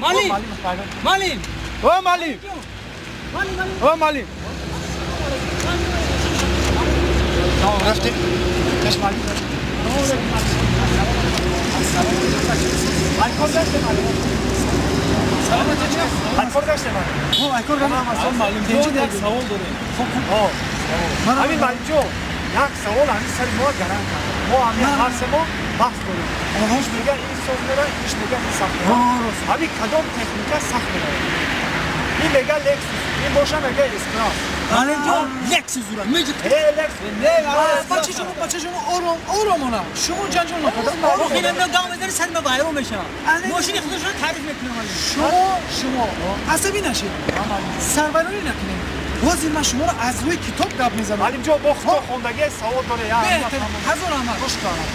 малим, малим. О, малим. О, малим. Тамом, рафтем. Пеш малим. Айкор гаштем, малим. Айкор гаштем, малим. О, айкор гаштем. Малим, як савол дорем. Ҳамин малимҷон, як савол ҳамин сари мо гаранг кард. Мо ҳамин ҳар се мо баҳс дорем. Иш мега ин соз мера, иш мега ин сахт мера. Ҳамин кадом техника сахт меравад? Ин мега Лексус, ин боша мега С-класс. Малимҷон, Лексус ура меҷиқ. Э, Лексус. Не, бачаҷон, бачаҷон, ором, ором она. Шумо ҷанҷол накарда. Охир инро гав мезанӣ, сари ма вайрон мешавад. Мошини худашро таъриф мекунам. Шумо, шумо асабӣ нашед. Сарвайронӣ накунед. Ҳозир ман шуморо аз рӯи китоб гап мезанам. Малимҷон, бо худо хондагӣ савод дорӣ. Беҳтар, ҳазор раҳмат.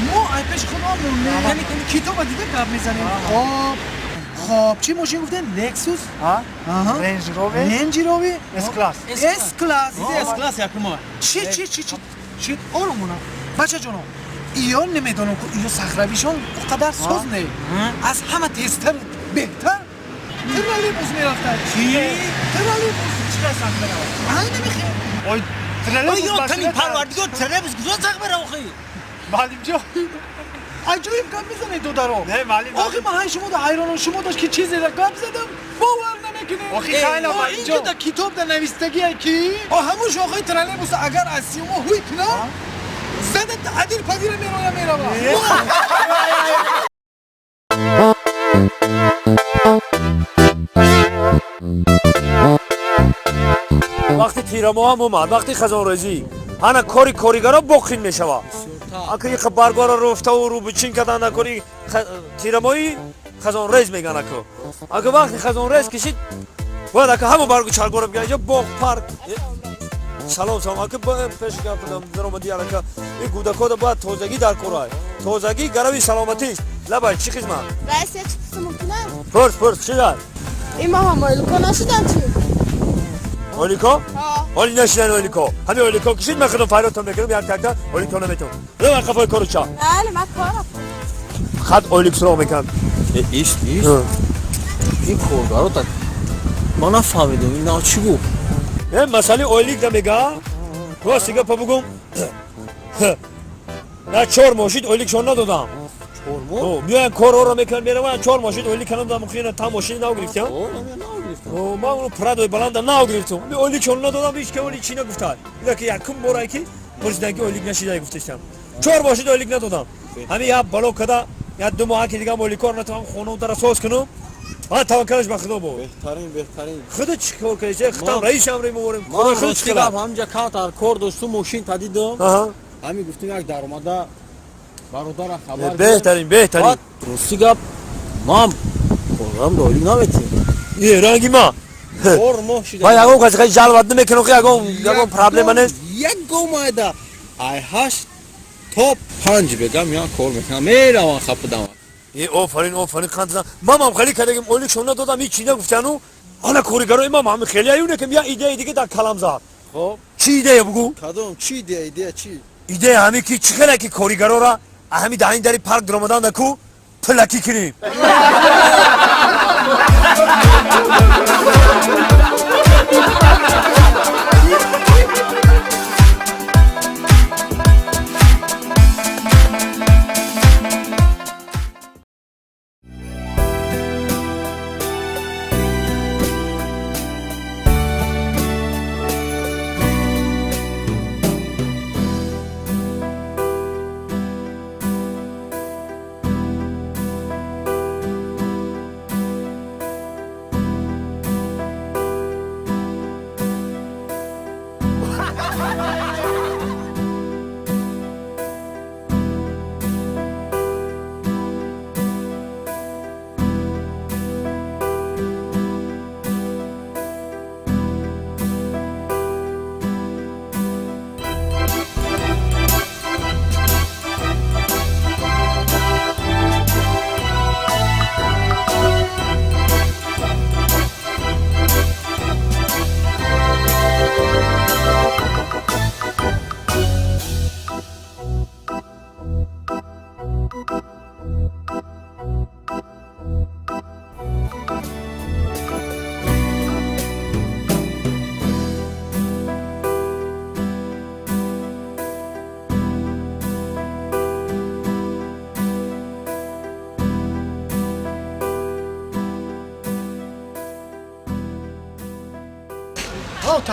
Мо ай пеши худо монем. Китоба дида гап мезанем. Хоб, хоб, чӣ мошин гуфтем? Лексус? Range Rover. Range Rover? S-класс. S-класс. S-класс якума. Чӣ, чӣ, чӣ, чӣ, чӣ? Ором монам. Бачаҷоно, иё намедонам ку иё сахравишон он қадар соз не. Аз ҳама тезтар, беҳтар троллейбус мерафтад. Чӣ? Троллейбус. Чӣ сахт меравад? Ай намехел. Ой, троллейбус Ой, тани парвардигор, троллейбус куҷо сахт меравад охи? Малимҷон, аҷоиб гап мезанед додаро. Не, малим. Охи ман ҳай шумо да ҳайронам, шумо дошт ки чизеро гап задам, бовар намекунед. Охи хайла малимҷон. Инҷо да китоб да навистагие ки ҳамун шохаи троллейбус агар аз сима ҳуй кунад, зада адил падира мероя мерава. Вақти тирамоҳ ҳам омад, вақти хазонрезӣ. Ана кори коригаро боқин мешава. Ака иқа баргора руфтаву рубичин кардан накори тирамои хазонрез меган ака. Ака вақти хазонрез кишид, бояд ака ҳама баргу чаргоро бигиран инҷо боғ парк. Салом салом ака пеш гап додам даромади ака. Ин гудакода бояд тозагӣ дар корай. Тозагӣ гарави саломатист. Лабай чӣ хизмат? Раис як чиз пурсам мумкинам? Пурс пурс чӣ дар? Ин моҳ ҳам ойлико нашидан чӣ? Олико? Оли нашидан олико. Ҳамин олико кишид ман худам файротон мекунам як такта олико наметавон. Лабай қафои кору ча. Бале ман корам. Хат ойлик суроғ мекунам. Ист ист. Ин коргаро та ман нафаҳмидам ин нав чӣ гуфт? Масъалаи ойлик намега. Рости гапа бугум. На 4 моҳ шид ойликшон надодам. 4 моҳ? Меоян корҳоро мекунанд мераванд 4 моҳ шид ойлик надодам мумкин та мошини нав гирифтам. Ман уну прадои баланда нав гирифтам. Ойликшон надодам ҳеч ки оли чӣ нагуфтад. Ина ки якум борае ки пурсидан ки ойлик нашида гуфташтам. 4 моҳ шид ойлик надодам. Ҳамин як бало када як 2 моҳ ки дигам ойликор натавонам хона дара соз кунам. Ҳа таваккалаш ба Худо буд. Беҳтарин беҳтарин. Худо чӣ кор кардӣ? Худам раис амри моворем. Худо худ чӣ кардам? Ҳамҷа камтар кор доштум, мошин та дидам. Ҳамин гуфтем як даромада бародара хабар. Беҳтарин беҳтарин. Рости гап ман коргарам ойлик наметиҳам. Е ранги ма. 4 моҳ шида. Ман ягон каси хеле жалбат намекунам ки ягон ягон проблема нест. Ягон майда ай 8 то 5 бегам ян кор мекунам. Меравам хапидам. Е офарин офарин қанд ман ҳам хеле кардагим ойликшон надодам ҳеч чӣ нагуфтану ана коригарои ман ҳам хеле аюне ки я идеяи дига дар калам зад. Хоб чӣ идея бугу? Кадом чӣ идея идея чӣ? Идея ҳамин ки чӣ хеле ки коригарора ҳамин даҳин дари парк даромадан ку пулакӣ кунем.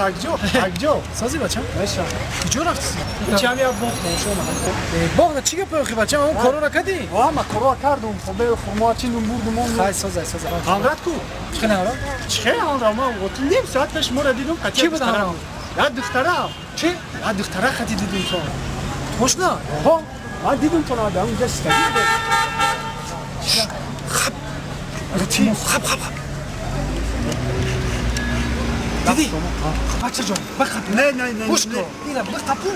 Такҷо, такҷо. Сози бачам? Меша. Куҷо рафтӣ? Чам як боғ тамошо омадам. Боғ да чӣ гап охи бачам? Он корора кардӣ? Ва, ма корора кардум. Хобе хурмо чиндум бурдум он. Хай созай, созай. Ҳамрат ку? Чӣ хеле ҳамрат? Чӣ хеле ҳамрат? Ма ним соат пеш моро дидум. Чӣ буд ҳамрат? Як духтара. Чӣ? Як духтара хати дидум то. Точно? Ҳо, ман дидум то дар онҷа шиштагӣ буд. Хаб. Чӣ? Хаб, хаб, хаб. Диди? Бачаҷон, бақапу. Не, не, не. Гӯш кун. Ина бақапу.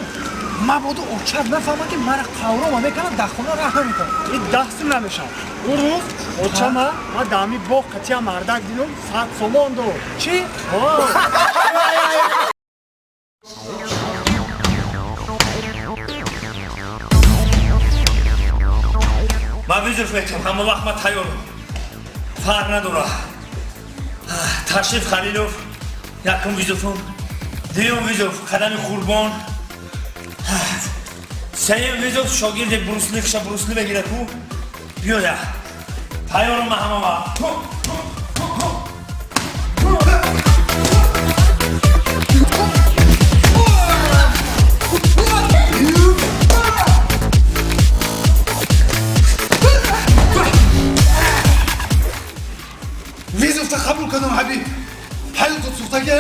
Мабодо очад нафаҳмад ки мара қаврома мекунад, дар хона раҳ намекунад. Ин дастим намешавад. Ӯ рӯз очама ман дар ҳамин боғ қатия мардак дидум, 100 сомон дод. Чӣ? Ман визур мекунам, ҳама вақт ман тайёрам. Фарқ надорад. Ташриф Халилов якум визуфум, дуюм визуф Қадами Қурбон, сеюм визуф шогирди Брусли киша Брусли мегирад ку биёя. Тайёрам ман ҳама вақт. Визуфта қабул кардам ҳабиб. Ҳаётот сӯхтагӣ?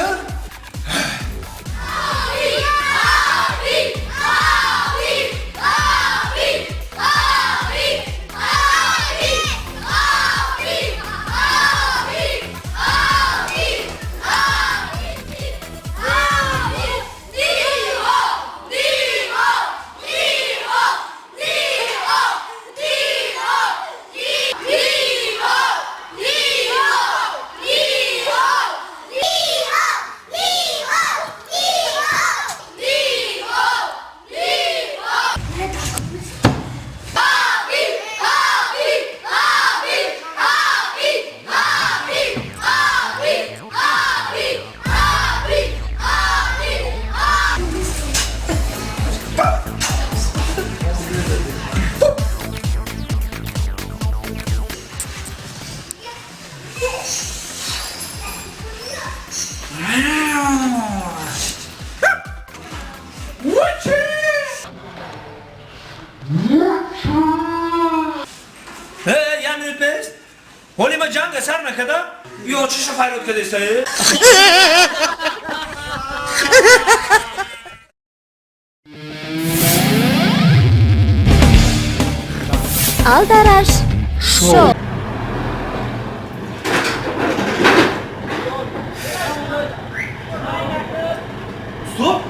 накада ё чиша фарёд кадеста? Алдараш шоу. Стоп!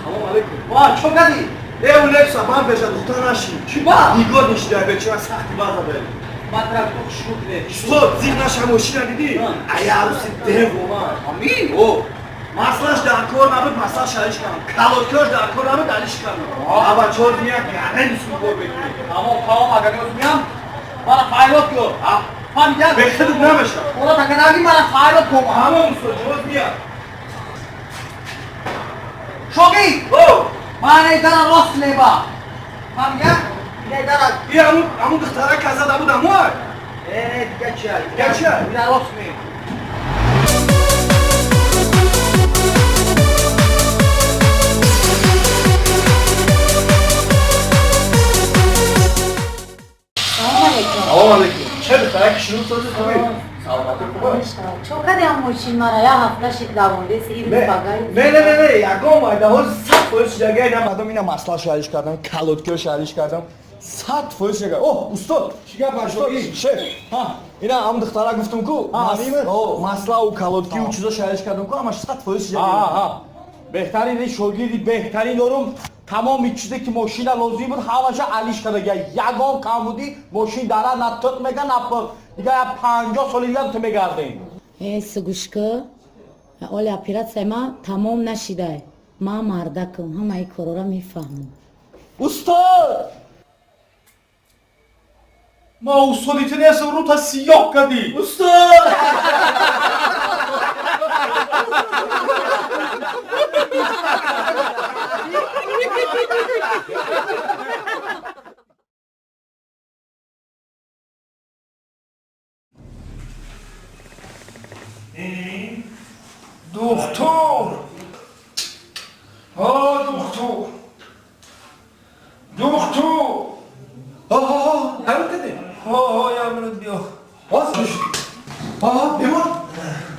Салом алейкум. Ва, чо кади? Э, улекса, ман беша духтар наши. Чӣ ба? Нигоҳ нишида, бечора сахти база бе. Ман трактор шурӯъ кунед. Стоп, зир наша мошина дидӣ? Ай, аруси девона. Амин? О, маслаш дар кор набуд, маслаш алиш кардам. Калоткиаш дар кор набуд, алиш кардам. Аба чор дня гарен супор мекунем. Тамом, тамом, агар ёд меям, мана файрод кун. Фаҳмидам? Бехудут намешам. Ола таканаги мана файрод кун. Тамом, устод, ҷавоб меяд. Шогӣ! О! Мана дара рост леба. Фаҳмидам? Ина дара. И ҳамун духтара казада буд, ҳамон? Э, дига чия? Дига чия? Ина рост ме. Салом алейкум. Салом алейкум. Ча духтара кишинут созӣ хубӣ? Саломатӣ хуб аст? Чо кадиам мошин мара я ҳафта шид давондес ирӯз багай. Не, не, не, не, ягон майдаҳо 100% шидагай на мадом ина маслашо алиш кардам, калоткиошо алиш кардам. 100% шидагай. О, устод, чӣ гап устод, шеф. Ина ҳам духтара гуфтум ку, маслау калоткиу чизошо алиш кардам ку, ҳамаш 100% шидагай. Беҳтарин шогирди беҳтарин дорум. Тамоми чизе ки мошина лозим буд, ҳамаша алиш кардага. Ягон камбудӣ мошин дара на тиқ мега, на пиқ. Дига 50 соли дигам ту мегардем. Э, сугушка, оли оператсияи ман тамом нашидай. Ман мардакам, ҳамаи корора мефаҳмам. Устод! Ма устоди ту нестам, рута сиёҳ кардӣ. Устод! Духтур! Ҳо, духтур! Духтур! Ҳо, ҳо, ҳо, ҳамин кардем? Ҳо, ҳо, як минут биё. Боз? Ҳо, ҳо, бемор?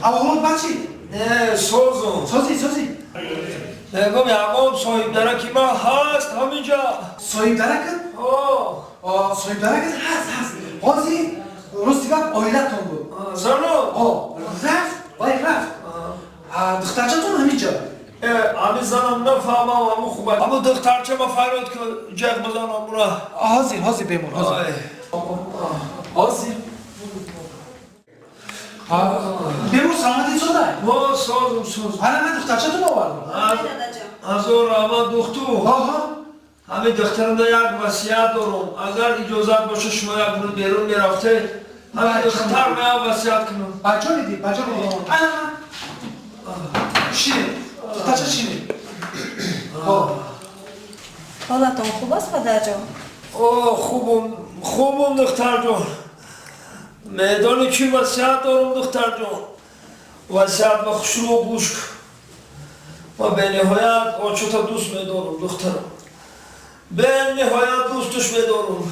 Аввалот бад шид? Не, созум. Созӣ, созӣ. Мегӯм, ягон соҳибдараки ман ҳаст ҳаминҷа. Соҳибдаракат? Ҳо. Соҳибдаракат ҳаст, ҳаст. Ҳозир рости гап оилатон буд. Зано? Ҳо, рафт, вай рафт. Духтарчатон ҳаминҷа. Ҳамин занам нафаҳмам, ҳамун хуб. Ҳамун духтарча ма фарёд кун, ҷеғ бизанам ура. Ҳозир, ҳозир бемор, ҳозир. Ҳозир. Бемор саломатӣ сода? Ҳо, созум, созум. Ана ман духтарчатон овардам. Ҳазор раҳмат, духтур. Ҳо, ҳо. Ҳамин духтарамда як васият дорум. Агар иҷозат боша, шумо як минут берун мерафтед, ҳамин духтар меам васият кунам. Ба ҷо дидӣ, ба ҷо дидӣ. Ана, шинед, духтарча шинед. Ҳо. Ҳолатон хуб аст, падарҷон? О, хубум, хубум, духтарҷон. Медонӣ чӣ васият дорум, духтарҷон? Васият ба хушрӯ гӯш кун. Ма бениҳоят очота дӯст медорум, духтарам. Бениҳоят дӯсташ медорум.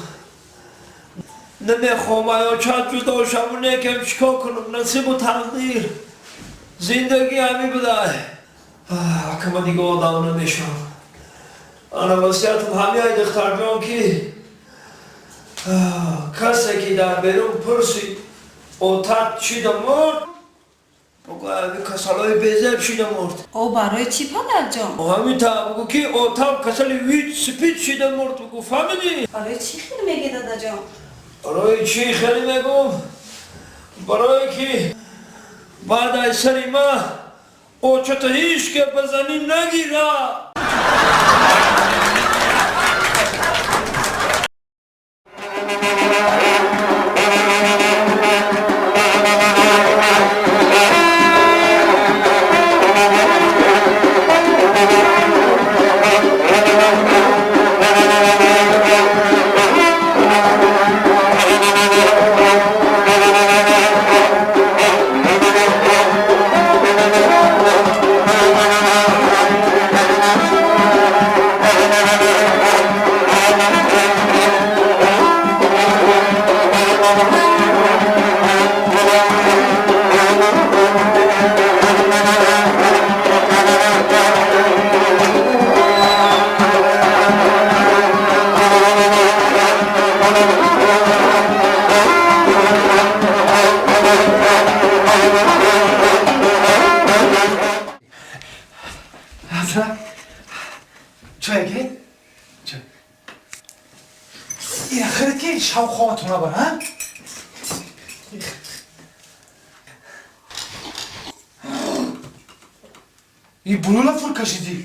Намехоҳам ай очат ҷудо шаву, некем чӣ кор кунам? Насибу тақдир. Зиндагӣ ҳамин будай. Акама дига одам намешавам. Ана васиятам ҳамин ай, духтарҷон, ки касе ки дар берун пурсид отат чида мурд, бугӯ ҳамин касалҳои безеб шида мурд. О, барои чӣ, падарҷон? Ҳамин та бугӯ ки отам касали вич спид шида мурд, бугӯ, фаҳмидӣ? Барои чӣ хел мегӣ, дадаҷон? Барои чӣ хеле мегӯм? Барое ки баъд аз сари ман очата ҳеҷ ке ба занӣ нагира. Thank you. Ира хирид ки шав хобатон набар, ҳа? И булула фур кашидӣ.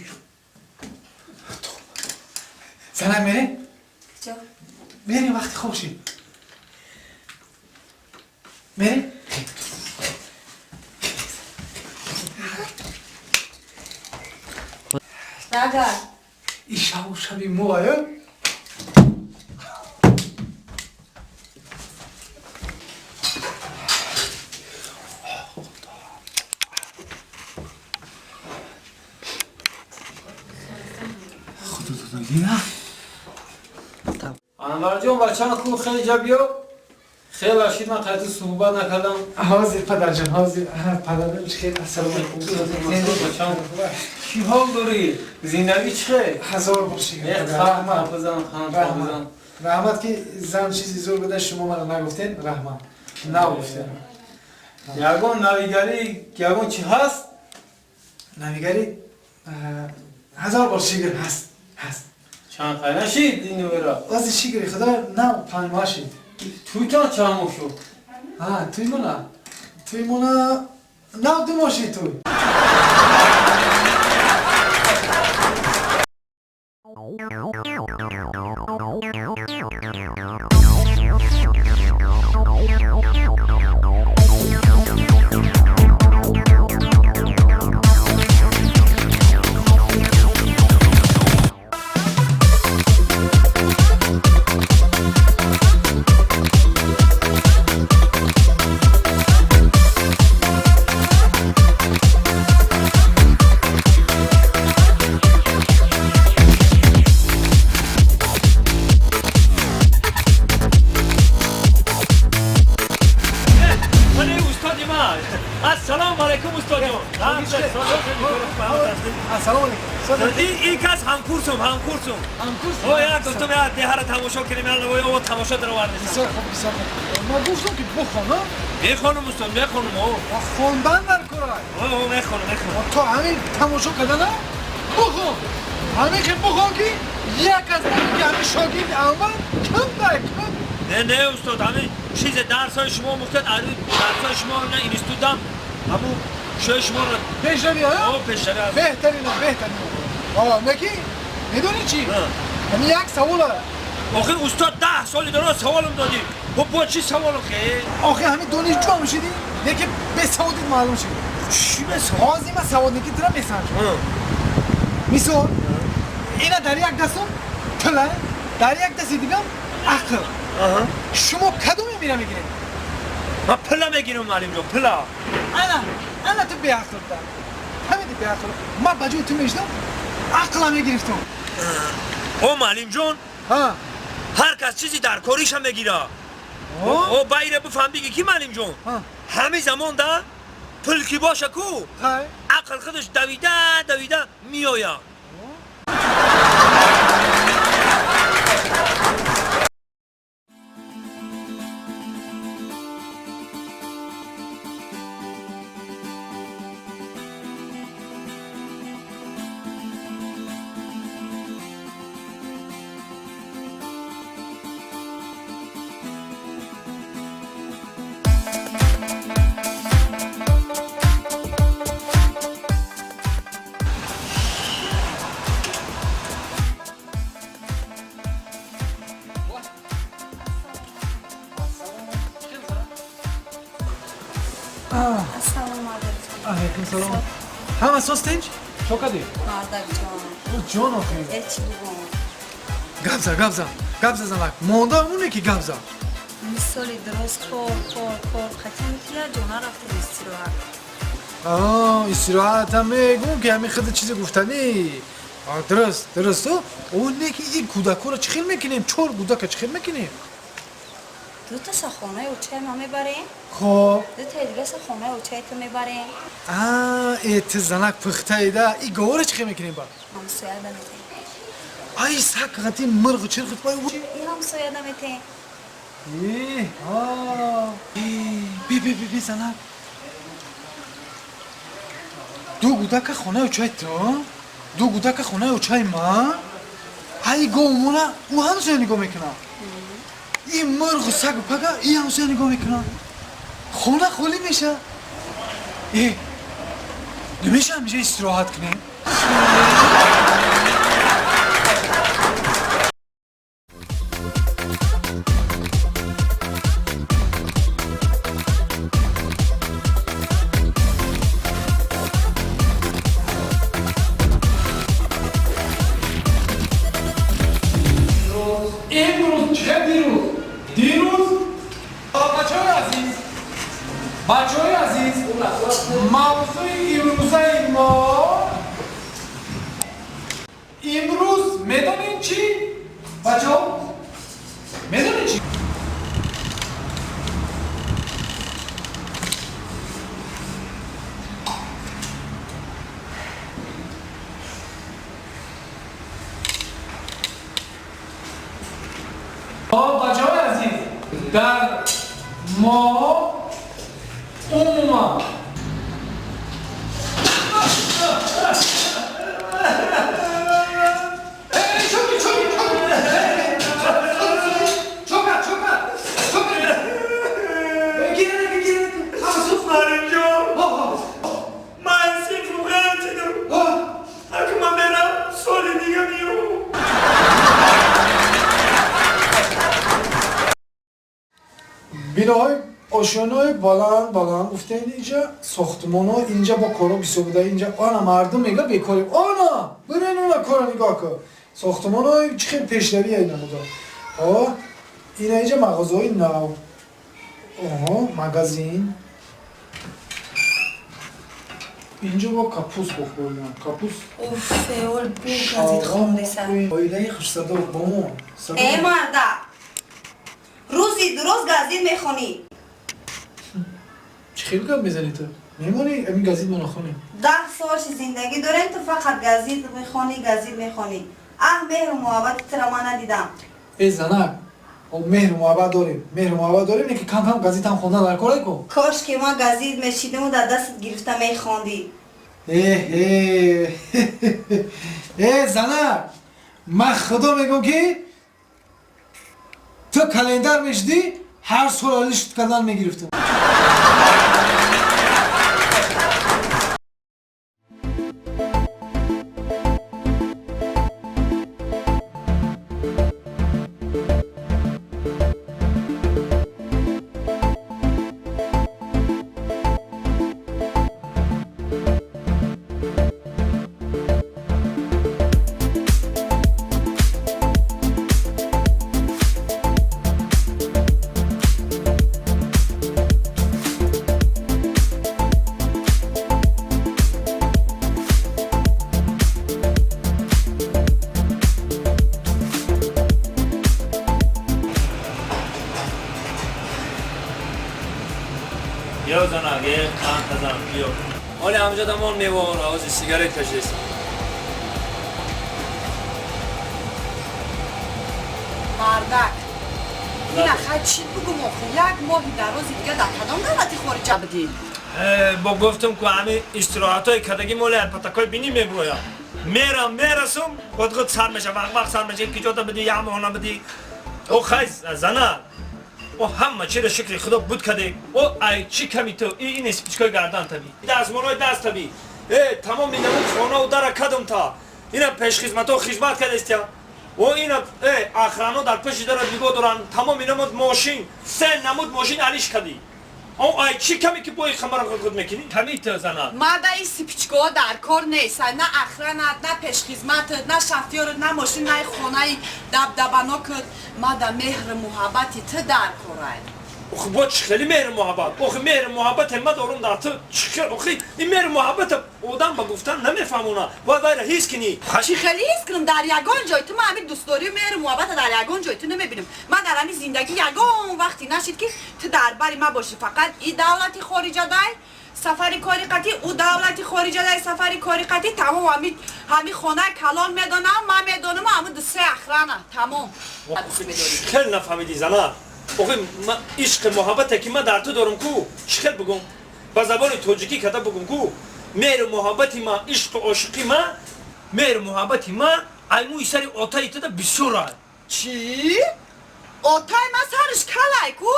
Занак мерем? Куҷо? Мерем вақти хоб шид. Мерем? Нагар. И шаву шаби мо ая? Худо додагӣ Анварҷон, бачаам хуб, хеле ҷа биё. Хеле ашид, ман қайти суҳбат накардам. Ҳозир падарҷон, ҳозир падарҷон, хел ассалому алайкум. Бачаам, чӣ ҳол дорӣ? Зиндагӣ чӣ хел? Ҳазор бор шукр. Раҳмат, бизан, бизан. Раҳмат ки зан чизи зур буда, шумо маро нагуфтен, раҳмат. Нагуфтен. Ягон навигарӣ, ягон чӣ ҳаст? Навигарӣ ҳазор бор шукр ҳаст, ҳаст. Чанд қай нашид ин номера? Ози шукри Худо, нав 5 моҳ шид. Туйтон чанд моҳ шуд? Ҳа, туй мона. Туй мона нав 2 моҳ шид туй. Ассалому алайкум, устодҷон. Ассалому алайкум. Ин кас ҳамкурсум, ҳамкурсум. Ҳамкурс? О, як гуфтум, як деҳара тамошо кунем, як навои ово тамошо даровардем. Бисёр хуб, бисёр хуб. Ман гуфтам ки бихонам. Мехонам, устод, мехонам, о. Хондан дар кора. О, мехонам, мехонам. То ҳамин тамошо кардана бихон. Ҳамин ки бихон ки як аз ки ҳамин шогирди аввал кам дар кам. Не, не, устод, ҳамин чизе дарсҳои шумо мухтад, дарсҳои шумо на институтам, ҳамун шои шуморо пешравӣ, ҳа? О, пешравӣ. Беҳтарина, беҳтарина. О, неки медонӣ чӣ? Ҳамин як савола. Охи устод 10 соли дароз саволам додӣ. Бо бо чӣ савол хе? Охи ҳамин донишҷӯ ҳам шидӣ, неки бесаводит маълум шид. Чӣ бесавод? Ҳозир ман саводники тира месанҷам. Мисол, ина дар як дастам тила, дар як дасти дигам ақл. Шумо кадоме мира мегиред? Ман пила мегирам, муаллимҷон, пила. Ана, ана ту беақл буда. Ҳамин беақл. Ман ба ҷои ту мешидам, ақла мегирифтам. О, муаллимҷон, ҳар кас чизи дар кориша мегира. О, байра бифаҳм биги ки муаллимҷон, ҳамин замонда пул ки боша ку, ақл худаш давида давида меояд. Ассалому алайкум. Алайкум салом. Ҳама соз тинч? Чо кардӣ? Мардакҷон. О, ҷон охи. Э, чӣ бигӯм? Гап за, гап за. Гап за занак. Монда ҳамоне ки гап за. Мисоли дуруст кор, кор, кор. Хати микия ҷона рафтем истироҳат. Аа, истироҳат ҳам мегӯм ки ҳамин худи чизе гуфтанӣ. Дуруст, дуруст. О, не ки ин кӯдакҳоро чӣ хел мекунем? 4 кӯдака чӣ хел мекунем? Дуташа хонаи очаи ма мебарем. Хоб. Дутаи дигаша хонаи очаи ту мебарем. Аа, э, ту занак пухтаида. И говора чӣ хел мекунем ба? Ҳамсояда метем. Ай, сак қати мирғу чирғу пай. И ҳамсояда метем. Э, аа. Би би би би занак. Ду кӯдака хонаи очаи ту, ду кӯдака хонаи очаи ма. Ай говмона ӯ ҳамсоя нигоҳ мекунад. Ин мурғу сагу пага и ҳамсоя нигоҳ мекунад. Хона холӣ меша. Э, намеша ҳамиша истироҳат кунем? Имрӯз чӣ дирӯз? Дирӯз бачаҳои азиз, бачаҳои азиз, мавзӯи имрӯзаи мо имрӯз медонед чӣ? Бачаҳо, медонед чӣ? Бачаҳои азиз, дар мо умуман Биноҳои ошёнаҳои баланд баланд гуфтем, инҷа сохтмонҳо, инҷа бо коро бисёр буда, инҷа ана мардум мега бекорем, ана бирен она кора нигоҳ кун, сохтмонҳои чӣ хел пешравӣ ина буда. О, ина инҷа мағозаҳои нав, оҳо, магазин, инҷо бо капус бохӯрдам, капус. Уф, феол бу газет хондеса. Оилаи хушсадо бо мо. Э, марда, рӯзи дуроз газет мехонӣ. Чӣ хел гап мезанӣ ту? Мемонӣ ҳамин газет мо нахонем? 10 сол ши зиндагӣ дорем, ту фақат газет мехонӣ, газет мехонӣ. Аҳ, меҳру муҳаббати тура ман надидам. Э, занак, меҳру муҳаббат дорем, меҳру муҳаббат дорем, лекин кам кам газетам хондан дар кор ку. Кош ки ман газет мешидиму дар дастат гирифта мехондӣ. Э, э, занак, ман худо мегӯм ки ту календар мешидӣ, ҳар сол алишт кардан мегирифтам. Yo занак, е қанд тазам, биё. Оли ҳамҷадамон мевоҳоро ҳозир сигарет кашидест. Мардак, ина хай чӣ бугум охир? Як моҳи дарози дига дар кадом давлати хориҷа будӣ? Бо гуфтум ку ҳами истироҳатҳои кардагӣ моли патакҳои бинӣ мебуроям. Мерам, мерасум, худ худ сар меша, вақт вақт сар меша, ки ҷота бидӣ, як моҳ набидӣ. О хай занак, о ҳама чиро шукри худо буд кардем. О ай чӣ ками ту, ин спичкаи гардан табӣ, дастмолҳои даст табӣ, э тамоми намуд хонаву дара кадум та, ина пешхизматҳо хизмат кардестия, о ина э охрано дар пеши дара нигоҳ доранд, тамоми намуд мошин, се намуд мошин алиш кардӣ. О ай чӣ ками ки бои хамара худ худ мекунӣ? Ками ту занак. Мада ин спичкаҳо дар кор нест, на охранат, на пешхизматат, на шофёрат, на мошин, на хонаи дабдабанокат. Мада меҳру муҳаббати ту дар корай. Охи бо чӣ хели меҳру муҳаббат? Охи меҳру муҳаббате ма дорум дар ту чӣ хел? Охи ин меҳру муҳаббата одам ба гуфтан намефаҳмона. Бояд вайра ҳис кунӣ. Чӣ хели ҳис кунам? Дар ягон ҷой ту ман ҳамин дӯстдорию меҳру муҳаббата дар ягон ҷой ту намебинам. Ман дар ҳамин зиндагӣ ягон вақте нашид ки ту дар бари ман бошӣ. Фақат и давлати хориҷа дай сафари кори қатӣ, ӯ давлати хориҷа дай сафари кори қатӣ, тамом. Ҳами хонаи калон медонам, ман медонам, ҳамун ду се охрана, тамом. Хел нафаҳмидӣ зана. Охи ман ишқи муҳаббате ки ман дар ту дорум ку, чӣ хел бугум? Ба забони тоҷикӣ када бугум ку, меҳру муҳаббати ман, ишқу ошиқи ман, меҳру муҳаббати ман ай мӯи сари отаи туда бисёр ай. Чӣ? Отай ма сараш калай ку?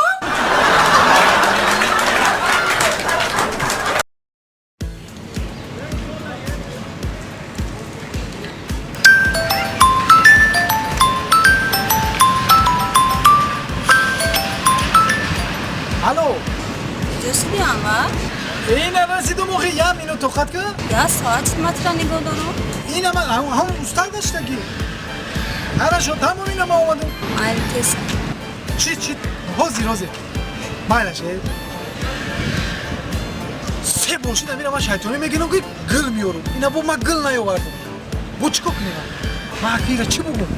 Алло. Куҷо шуди, Анвар? Ина расидум охи, я минут тоқат ка. Я соат матра нигоҳ дорум. Ина ман ҳам устак даштаги. Хорошо, тамом, ина ман омадам. Майли, тез. Чи чи? Ҳозир, ҳозир. Майлаш. Се бор шид, амира ман шайтонӣ мегирам ки гил меёрам. Ина бо ман гил наёвардам. Бо чӣ кор кунем? Ман акира чӣ бугум?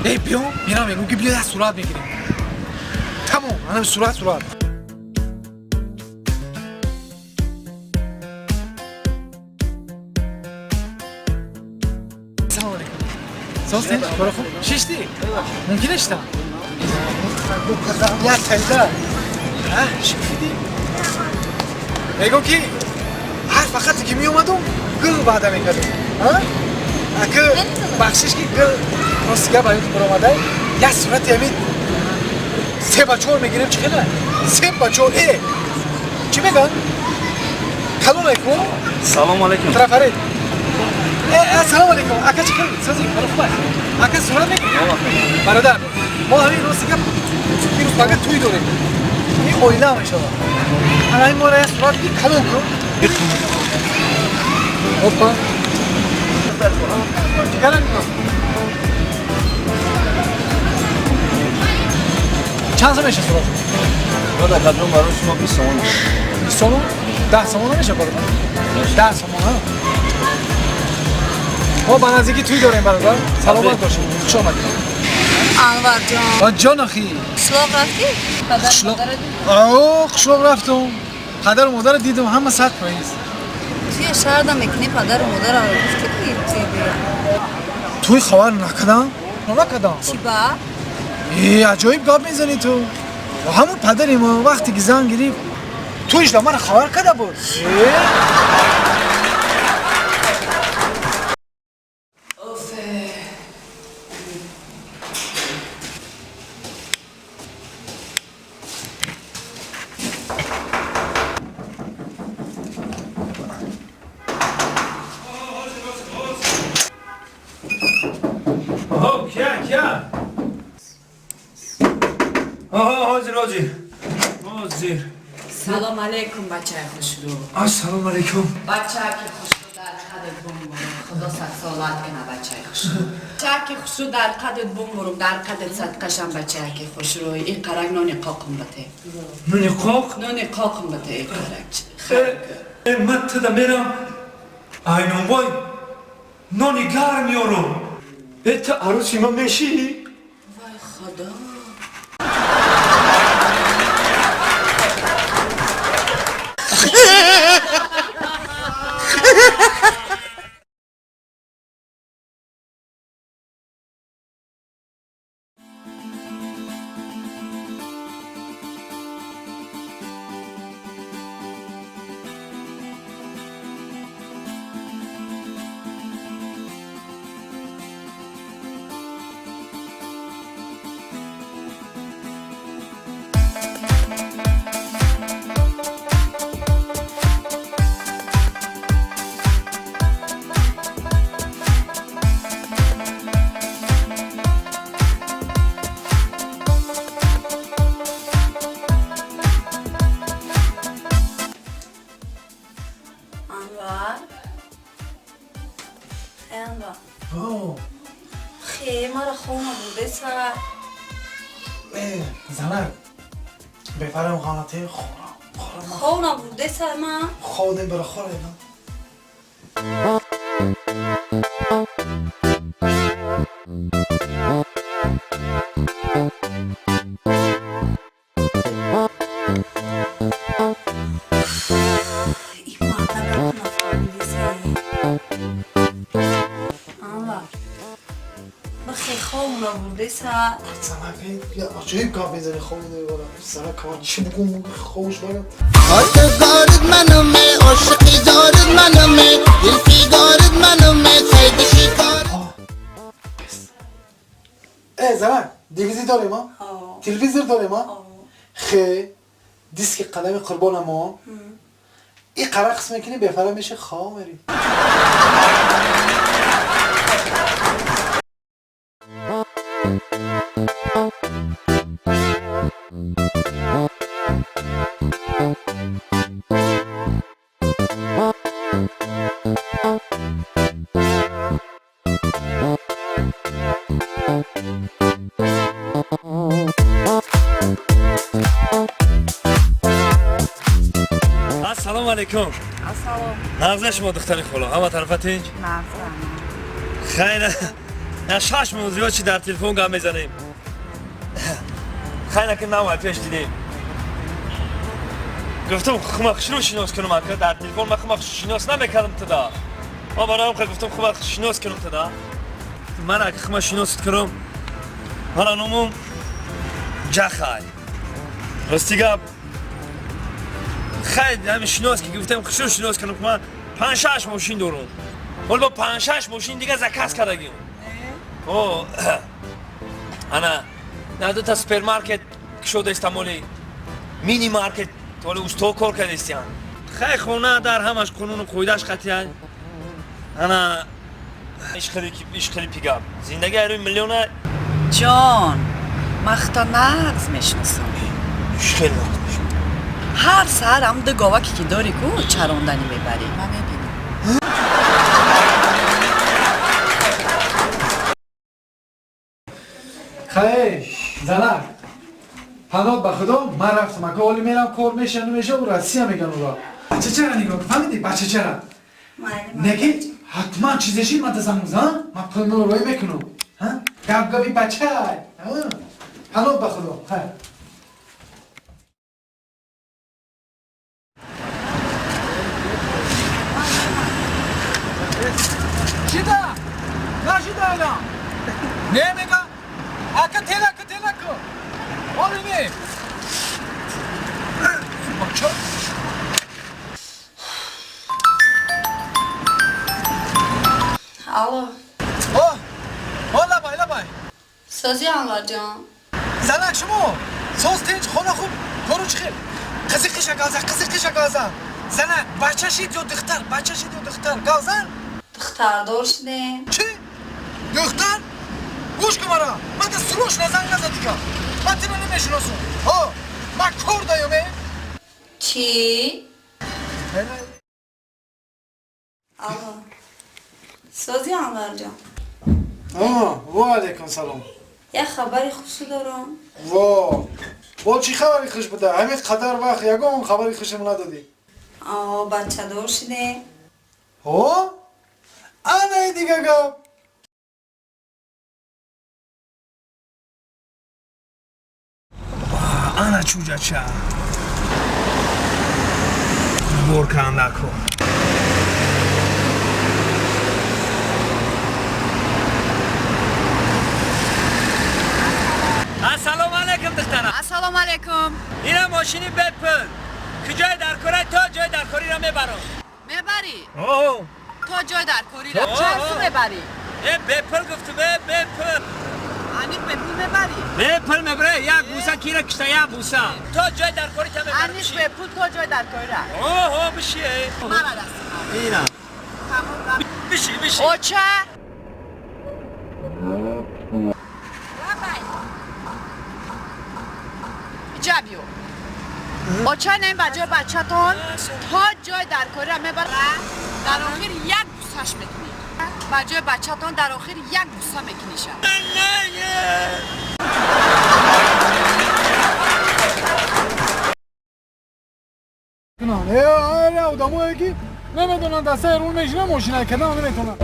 Эй, биё, мирам мегум ки биё як сурат мегирем. Тамом, анам сурат сурат. Салом алейкум. Созтин? Кора хуб? Шишти? Мумкин шитам? Як тайда. Шифиди? Мегум ки ҳар фақате ки меомадум гил ваъда мекардум. Аки бахшиш ки гил рости гап ают баромадай, як сурати ҳамин 3 ба 4 мегирем, чӣ хела? 3 ба 4 э чӣ меган? Калом алейкум. Салом алейкум. Трафаред. Э, ассалому алейкум. Ака, чӣ хел? Сози, кора хуб аст? Ака, сурат мегирем? Бародар, мо ҳамин рости гап дирӯз пага тӯй дорем. Ин оила мешавад. Ана ҳамин мора як сурат гир, калон кун. Опа. Чикара мекунам? Чанд сом меша сурат? Акаҷон, барои шумо 20 сомон. 20 сомон? 10 сомон намеша, бародар? 10 сомон, ҳа? Мо ба наздикӣ тӯй дорем, бародар. Саломат бошед. Хуш омадед. Анварҷон. Ҷон, ахи. Қишлоқ рафтӣ? Қишлоқ? О, қишлоқ рафтум. Падару модарро дидум, ҳама 100%. Туя шаҳрда мекунӣ, падару модарро гуфтӣ ки туй бия? Туй хабар накардам? Накардам. Чӣ ба? Э, аҷоиб гап мезанӣ ту. Ҳамун падари мо вақте ки зан гирифт, туишда мара хабар карда буд. Э? Оҳо, кия, кия? Оҳо, ҳозир, ҳозир. Ҳозир. Салом алейкум, бачаи хушрӯ. Ассалому алейкум. Бачаки хушрӯ, дар қадат бумбурум, худо садсолат кина, бачаи хушрӯ. Бачаки хушрӯ, дар қадат бумбурум, дар қадат садқашам, бачаки хушрӯ. Ин қарак нони қоқум бате. Нони қоқ? Нони қоқум бате, ин қарак. Э, ман туда мерам. Айнонвой. Нони гарм меёрум. Э, ту арӯси ман мешӣ? Вай, худо. Анвар. Э, Анвар. О, Хе, мара хона бурдеса. э, занак. Бефарам хонате хора. Хона бурдеса ма. Хонем бара хора ина. Анвар. Бихе, хона бурдеса. Занак, я аҷоиб гап мезани, хона мебарам. Занак, ман чӣ бугум, ховуш барам. خواستگارت منم عاشقی دارد منم دل فگارت منم صید شکار. Э, занак, дивизи дорем, а? Телевизор дорем, а? Хе, диски қадами қурбонамо. И қара қисм мекунӣ, бефара меши, хоб мери. Ассалому алайкум. Ассалом. Нағза шумо, духтари холо, ҳама тарафа тинҷ? Нағза. Хайр, на 6 моҳ зиёд чи дар телефон гап мезанем. Хайр, ки навай пеш дидем. Гуфтам, хума хушрӯ шинос кунам, ака, дар телефон ман хума шинос намекардам туда. Ма бароям ха гуфтам, хума шинос кунам туда. Ман ака хума шинос кунам. Мана номум Ҷахай. Рости гап, хайр, ҳами шинос ки гуфтам, хушрӯ шинос кунам, ман панҷ шаш мошин дорам. Ҳол бо панҷ шаш мошин дига заказ кардагим. О, ана, на дута супермаркет кушодаистам, оли мини маркет, оли усто кор кардистиям. Хай, хона дар ҳамаш қонуну қоидаш қатъиян. Ана, ишқили пигап. Зиндагӣ айрӯи миллиона. Ҷон, ман худто нағз мешиносам. Хеле нағз мешиносам. Ҳар саҳар ҳам ду говаке ки дорӣ ку чаронданӣ мебарӣ. Ман мебинам. Хай, занак, паноҳ ба худо, ман рафтам, ака, оли мерам, кор меша, намеша, у Россия меган ура. Бачачара нигоҳ кун, фаҳмидӣ, бачачара. Неки ҳатман чизе шид, ман занг мезанам, ман пул рӯй мекунам. Гап габи бачай. Паноҳ ба худо. Хай. Шида! Нашида алан! Не мега? Ака телака телака! Оли не! Бача! Алло. О! О, лабай, лабай! Сози, Анварҷон. Занак, шумо! Соз, тинч, хона хуб, кору чӣ хел? Қизи қиша газан, қизи қиша газан! Занак, бача шид ё духтар, бача шид ё духтар, газан? Духтардор шудем. Чӣ? Духтар? Гӯш кун мара, ман да срочно занг наза дига. Ман тиро намешиносам. Ҳо, ман кор даём, э? Чӣ? Алло. Сози, Анварҷон. Ва алайкум салом. Як хабари хушӣ дорам. Во! Бо чӣ хабари хуш буда? Ҳамин қадар вақт ягон хабари хушам надодӣ. О, бачадор шудем. Ҳо? Анаи дига гап. Ана чӯҷача. Бор кандако. Ассалому алайкум, духтарам. Ассалому алайкум. Ина мошини бепул. Куҷои даркора то ҷои даркориро мебарам. Мебарӣ? О. То ҷои даркориро. Чанд сум мебарӣ? Э, бепул гуфтум, э, бепул. Аниқ бепул мебарӣ? Бепул мебарӣ, як буса кира кишта, як буса. То ҷои даркори та мебарам. Аниқ бепул то ҷои даркорира. О, биши. Э. Мара даст. Ина. Тамом. Биши, биши. Оча. Лабай. Иҷа биё. Оча нем ба ҷои бачатон то ҷои даркориро мебара, дар охир як бусаш мекунӣ. Ба ҷои бачатон дар охир як буса мекуниша. Э, одамое ки намедонанд, дастаи рул мешина, мошина кардан наметавонанд.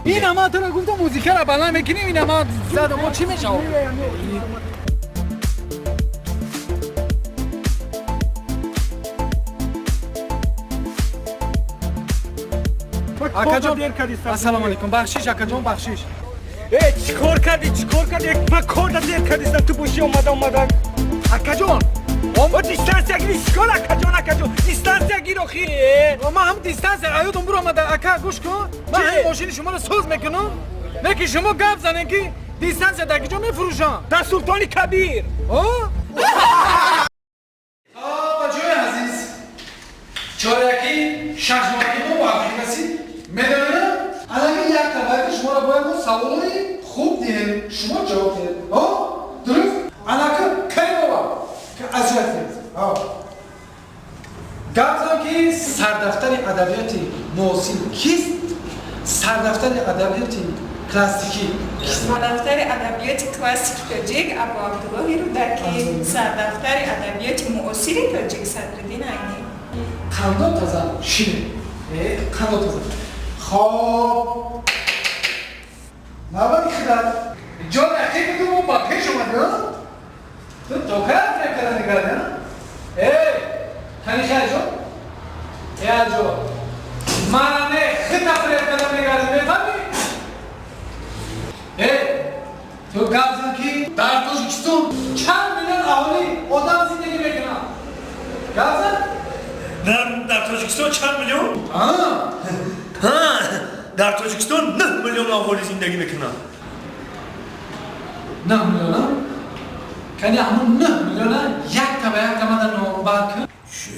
Ин ама туро гуфтам, музикаро баланд мекунем, ин ама зада мо чӣ мешавад? Акаҷон, ассалому алайкум. Бахшиш, акаҷон, бахшиш. Э, чикор кардӣ, чикор кардӣ? Ма кор да дер кардистам, ту бошӣ омада омада. Акаҷон, О, дистанция гири, чикор акаҷон, акаҷон? Дистанция гир охи. Ман ҳам дистанция аёдум буромада, ака, гӯш кун. Ман ҳамин мошини шуморо соз мекунам. Не ки шумо гап занем ки дистанция дар куҷо мефурӯшам? Дар Султони Кабир. О? Бачаҳои азиз, чоряки шашмоҳаки мо муваффиқ расид. Медонед, аллакай як табаки шуморо бояд мо саволҳои хуб диҳем, шумо ҷавоб диҳед. О? Дуруст? Аллакай Каримова азият диҳед. Гап зан ки сардафтари адабиёти муосир кист? Сардафтари адабиёти классикӣ кист? Сардафтари адабиёти классики тоҷик Абу Абдуллоҳи Рӯдакӣ, сардафтари адабиёти муосири тоҷик Садриддин Айнӣ. Қандо таза шине. Қандо таза. Хоб. Навбати хидат. Ҷон ақиб буду мо ба пеш омадӣ, а? Ту то кай фиреб карда мекардӣ, а? Эй, кани хайҷон? Э, аҷо. Мана не, хита фиреб карда мегардӣ, мефаҳмӣ? Эй, ту гап зан ки дар Тоҷикистон чанд миллион аҳолӣ одам зиндагӣ мекунанд? Гап зан? Дар Тоҷикистон чанд миллион? Дар Тоҷикистон 9 миллион аҳолӣ зиндагӣ мекунанд. 9 миллиона? Кани ҳамун 9 миллиона якта ба якта мана номбар кун. Чӣ?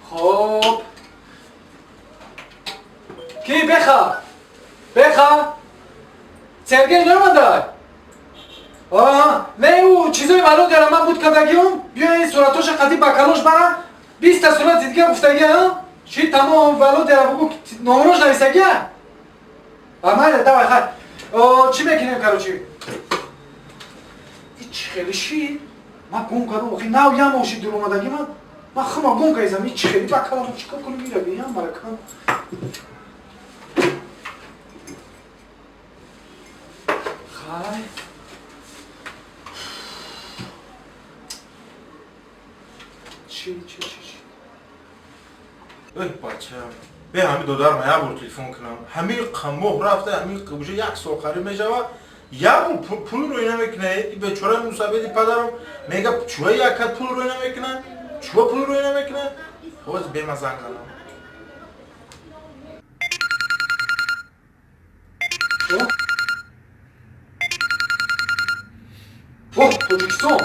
Хоб. Ки беха? Беха? Сергей наомадай? Не, ӯ чизои Володяра ман буд кардагиум. Биё ин суратоша қади ба калош бара. 20 та сурати дига гуфтагиам. Чи тамом Володяра бугу номрош нависагия? А майла, давай, хай. Чӣ мекунем, короче? И чӣ хеле ши? Ман гум кардам, охи нав ям оши дур омадаги ман. Ман хума гум кардам, и чӣ хеле ба калам чикор кунем ира биям баракам. Хай. Чӣ, чӣ, чӣ, чӣ? Эй, бача, бе ҳами додарма як бор телефон кунам. Ҳами моҳ рафта, ҳами уже як сол қариб мешава. Як бор пул рӯй намекуна. Бечора мусабеди падарам мега чува якат пул рӯй намекуна? Чува пул рӯй намекуна? Ҳозир бема занг занам. Оҳ, Тоҷикистон.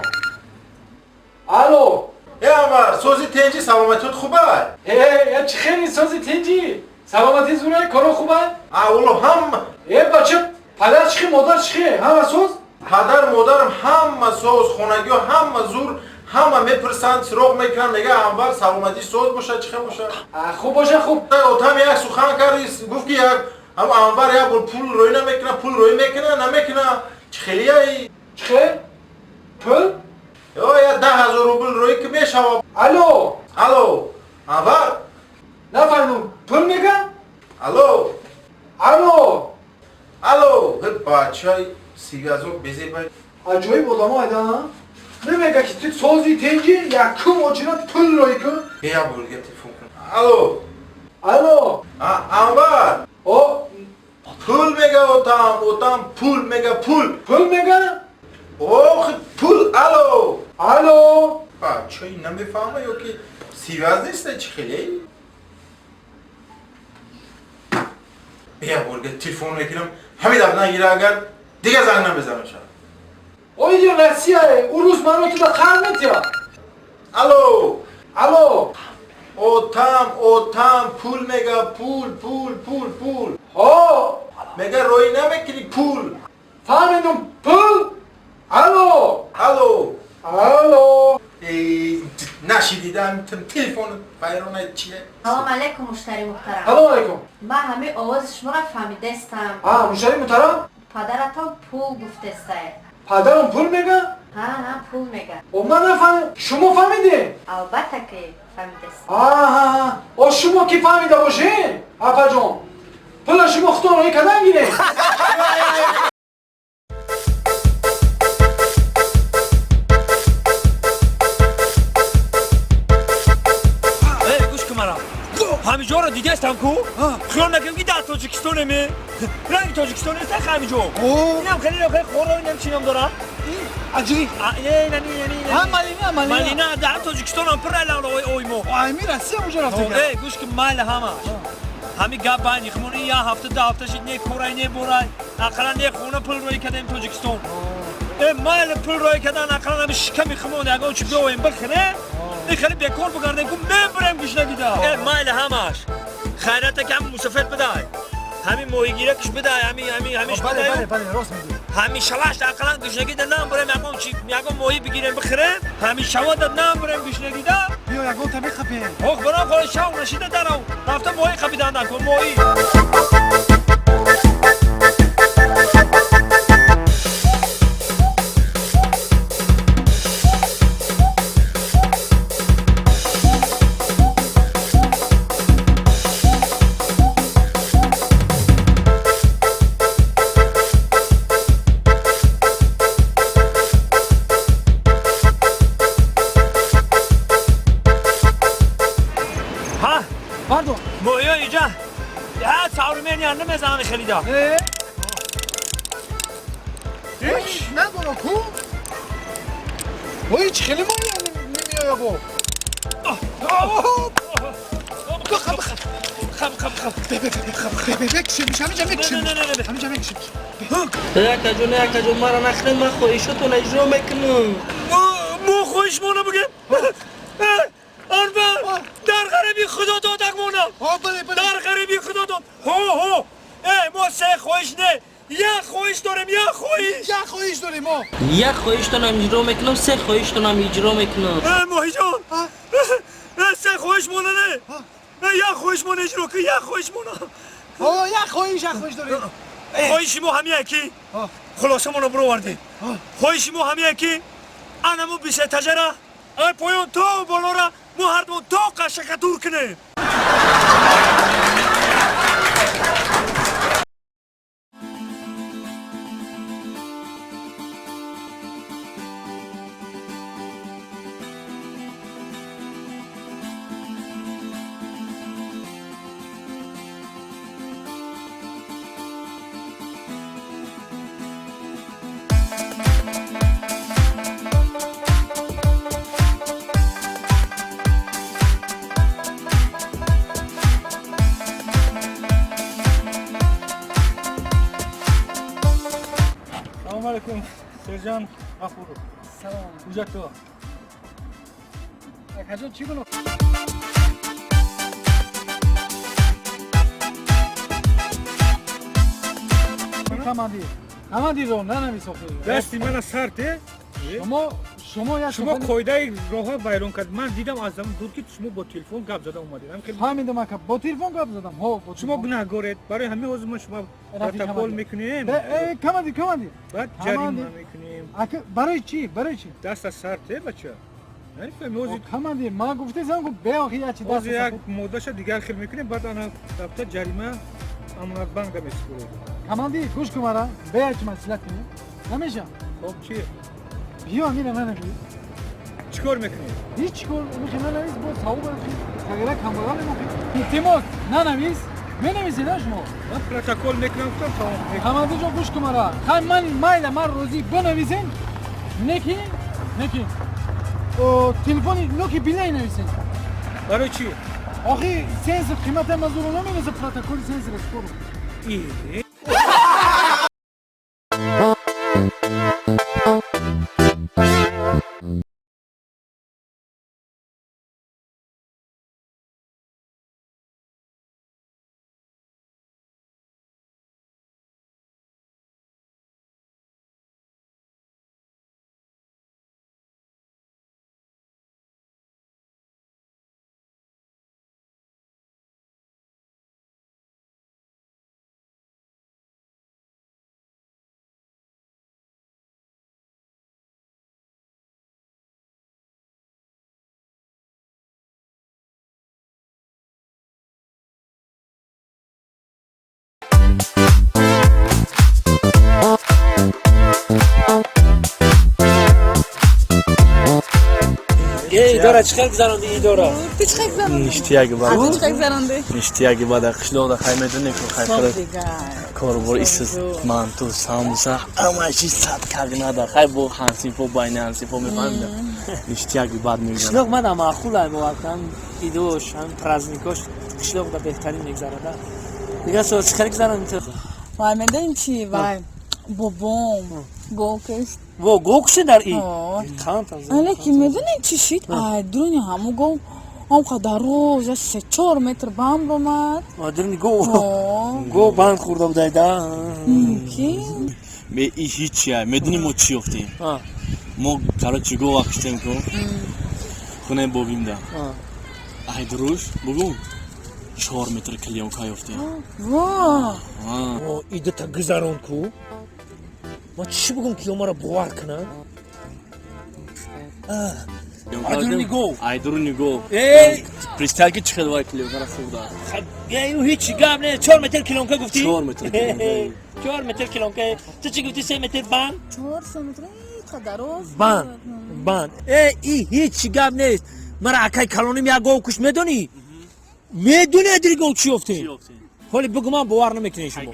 Алло. Э, Анвар, сози тенҷи, саломатиёт хуба? Э, я чӣ хели сози тенҷи? Саломатӣ зурай, коро хуба? А, оло ҳама. Э, бача, падар чӣ хе, модар чӣ хе? Ҳама соз? Падар, модарам ҳама соз, хонагиҳо ҳама зур, ҳама мепурсанд, суроғ мекунанд, мега Анвар саломатӣ соз бошад, чӣ хел бошад? А, хуб боша, хуб. Отам як сухан кард, гуфт ки як ҳам Анвар як бор пул рӯй намекуна, пул рӯй мекуна, намекуна. Чӣ хелияи? Чӣ хел? Пул? Ё, я 10 000 рубл рӯй ки мешава. Алло. Алло. Анвар? Нафаҳмидам, пул мега? Алло. Алло. Алло. Бачаи сигазо безебай. Аҷоиб одамо айда, намега ки ту сози тенҷи, якум очина пул рӯй кун. Бе як бор дига телефон кун. Алло. Алло. Анвар. О, пул мега отам, отам пул мега, пул. Пул мега? Ох, пул, алло. Алло. Бачаи намефаҳма ё ки сиваз неста, чӣ хеле? Бе як бор дига телефон мекунам, ҳамин дафъа нагира агар дига занг намезанам шад. Оиди Россия, урус маро туда қар метия. Алло. Алло. Отам, отам, пул мега, пул, пул, пул, пул. Ҳо. Мега рӯй намекунӣ пул. Фаҳмидум, пул? Алло. Алло. Алло. Эй, нашидидам телефон вайрона чие? Салом алейкум, муштари муҳтарам. Салом алейкум. Ман ҳамин овози шуморо фаҳмидастам. А, муштари муҳтарам? Падаратон пул гуфтестае. Падарам пул мега? Ҳа, ҳа, пул мега. О, ман нафаҳмидам. Шумо фаҳмидед? Албатта ки фаҳмидастам. Аҳа, о шумо ки фаҳмида бошед, апаҷон, пула шумо худтон роҳӣ кардан гиред. Ҳамиҷоро дидастам ку? Хиёл накунем ки дар Тоҷикистонем. Ранги Тоҷикистон нест ҳамиҷо. Инам хеле хеле хоро инам чӣ ном дорад? Аҷри. Не, не, не, не. Ҳа, малина, малина. Малина дар Тоҷикистон ҳам пур ай ой мо. Ами Россия уҷо рафта. Э, гӯш ки майли ҳама. Ҳами гап байни хумон ин як ҳафта ду ҳафта шид не корай не борай. Ақаллан не хона пул рӯй кардем Тоҷикистон. Э, майли пул рӯй кардан ақаллан ҳами шиками хумон ягон чӣ биёем бихӯре. Ин хеле бекор бигардем ку мебурем гушнагида. Э, майли ҳамаш. Хайрата ки ҳами мусафед бидай. Ҳами моҳигиракш бидай, ҳами ҳами ҳамиш бидай. Бале, бале, рост мегӯӣ. Ҳами шалаш ақаллан гушнагида намбурем ягон чӣ ягон моҳӣ бигирем бихӯрем. Ҳами шавада намбурем гушнагида. Биё ягон та мехапем. Ох, барам холи шав нашида дарав. Рафта моҳӣ қапидан кун моҳӣ. نداره کو؟ وای چه خیلی ماهی نمیآید با. خب خب خب خب بکشیمش همینجا میکشیمش همینجا میکشیمش. یک جون یک جون مرا نخرین من خواهشتون اجرا میکنم. مو خواهش مونه بگم. آرمان در غریبی خدا دادک مونم. در غریبی خدا داد. هو هو. ای ما سه خواهش نه. یک خواهش داریم یک خواهش. یک خواهش داریم ما. یک خواهشتونم اجرا میکنم سه خواهشتونم اجرا میکنم. ماهی جان. سه خواهش مونه نه. یک خواهش مونه اجرا کن یک خواهش مونه. یک خواهش یک خواهش داریم. خواهش ما هم یکی. خلاصه مونو برآوردیم. خواهش ما هم یکی. انمو بیست تجرا. ای پایون تو بالا را ما هر دو تا قشقه دور کنیم. Сержант Ғафуров. Салом. Ҳуҷҷатҳо. Акаҷон чӣ гуноҳ? Командир. Командир нанавис охир. Дасти мана сар те. Шумо як шумо қоидаи роҳа вайрон кард. Ман дидам аз замон дур ки шумо бо телефон гап зада омадед. Фаҳмидам ака, бо телефон гап задам. Ҳо, шумо гунаҳгоред. Барои ҳамин ҳозир мо шумо протокол мекунем. Командир, командир. Баъд ҷарима мекунем. Ака, барои чӣ? Барои чӣ? Даст аз сар те, бача. Намефаҳмӣ ҳозир. Командир, ман гуфтесам ку беохи як чи даст. Ҳозир як моддаша дигар хел мекунем, баъд ана рафта ҷарима Амонатбанк месупоред. Командир, гӯш кун мара, бе як чи маслиҳат кунем. Намешам. Хоб чӣ? Биё мира нанавис. Чӣ кор мекунӣ? Ҳеҷ кор. Мехи нанавис бо савоб тағйира камбағал мемохи. Илтимос, нанавис. Менависед а шумо? Ман протокол мекунам гуфтам тамом. Командир ҷон гӯш кун мара. Хай ман майла ман розӣ бинависен. Неки? Неки. Телефони ноки билай нависен. Барои чӣ? Охи сенсор қимата мазуро намераса протоколи сенсор спору. Идора чӣ хел гузаронди идора? Ту чӣ хел гузаронди? Ништияги бад. Ту чӣ хел гузаронди? Ништияги бад. Қишлоқда хай медони ку хай худат корбор исиз манту самбуса ҳама чиз сад кагнада хай бо ҳамсинфо байни ҳамсинфо мефаҳмида. Ништияги бад мегузарад. Қишлоқ мада маъқул ай мовақт идош ҳам праздникош қишлоқда беҳтарин мегузарада. Дигар сол чӣ хел гузаронди ту? Вай медонӣ чӣ? Вай бобом гов кушт. Во гов кушти дар ид? Лекин медонӣ чӣ шид? Ай дуруни ҳаму гов ҳам қадар роз 3-4 метр банд омад. Дуруни гов? Гов банд хӯрда будай да? Мумкин. Ме и ҳичи ай. Медонӣ мо чӣ ёфтем? Мо короче гова куштем ку. Хонаи бобимда. Ай дуруш бугу 4 метр клеёнка ёфтем. Во! Идата гузарон ку. Ман чӣ бугум ки омара бовар кунанд? Айдуруни гов. Айдуруни гов. Представь ки чӣ хел вай клеёнкара хӯрда. Эй, ҳеҷ гап не. 4 метр клеёнка гуфтӣ? 4 метр клеёнка. 4 метр клеёнка. Ту чӣ гуфтӣ? 3 метр банд? 4 метр қадар роз. Банд. Банд. Эй, и ҳеҷ гап нест. Мара акай калоним як гов кушт медонӣ? Медонӣ айдури гов чӣ ёфтем? Ҳоли бугу ман бовар намекунед шумо.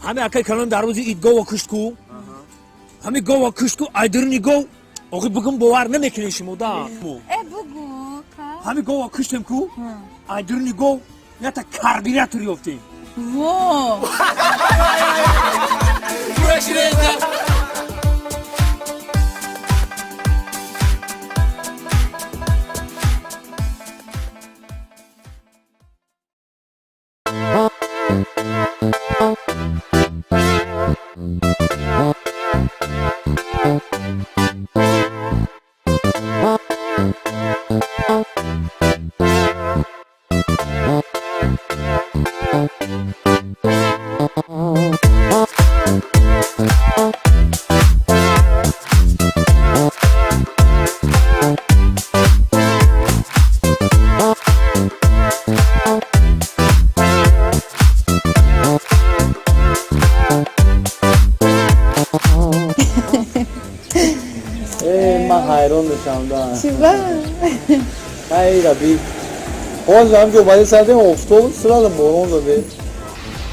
Ҳами акай калон дар рӯзи ид гова кушт ку. Ҳами гова кушт ку, айдуруни гов. Охи бугум бовар намекунед шумо да. Э бугу ка. Ҳами гова куштем ку, айдуруни гов ята карбюратор ёфтем. Во! Ман ҳайрон мешавам да. Чӣ ба? Ай раби. Ҳозир ҳамҷо омаде сардем офтоб сразу борон заде.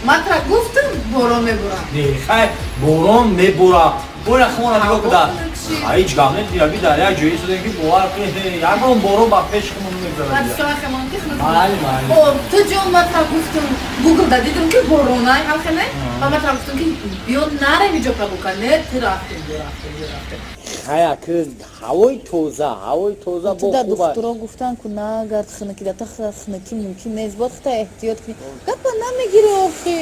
Ман тра гуфтам борон мебурам. Не, хай борон мебура. Бора хона нигоҳ куда. Ҳеҷ гап нест, раби дар як ҷое истодем ки бовар кунед, ягон борон ба пеши худмон намегузарад. Майли, майли. О, ту ҷон ман тра гуфтам, Google да дидам ки боронай ҳамхеле. Ва ман тра гуфтам ки биё нарем иҷо прогулка. Не, ту рафтем, биё рафтем, биё рафтем. Хай аки ҳавои тоза, ҳавои тоза бо Да хуб аст. духтуро гуфтан ку нагард хунукӣ, да та хунукӣ мумкин нест, бояд худта эҳтиёт кунӣ. Гапа намегирӣ охи.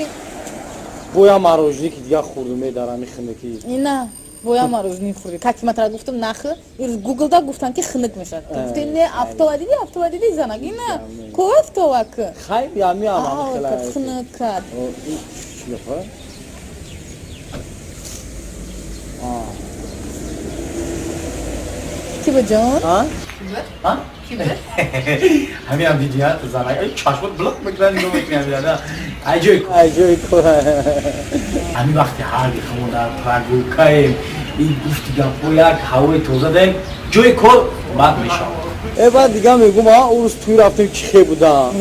Боя мороженое ки дигар хӯрдум дар ҳами хунукӣ. Ина боя мороженое хӯрдӣ. Как ма тра гуфтам нахӯр, ирӯз Google да гуфтан ки хунук мешавад. Ту гуфтӣ не, афтова дидӣ, афтова дидӣ занак. Ина ко афтова ку. Хай ами ам ҳами хела. Хунук кард. Чӣ гапа? Ки ба ҷон? А? Ки буд? Ҳамин ҳам дидӣ, ҳа, занак. Ай чашмот блок мекунад, нигоҳ мекунад, ҳамин, ай ҷой. Ай ҷой кор. Ҳамин вақти ҳарби худмон дар прогулкаем, ин гуфти гапҳо як ҳавои тоза даем, ҷои кор бад мешавад. Э баъд дига мегум, а ӯ рӯз тӯй рафтем чӣ хе будам.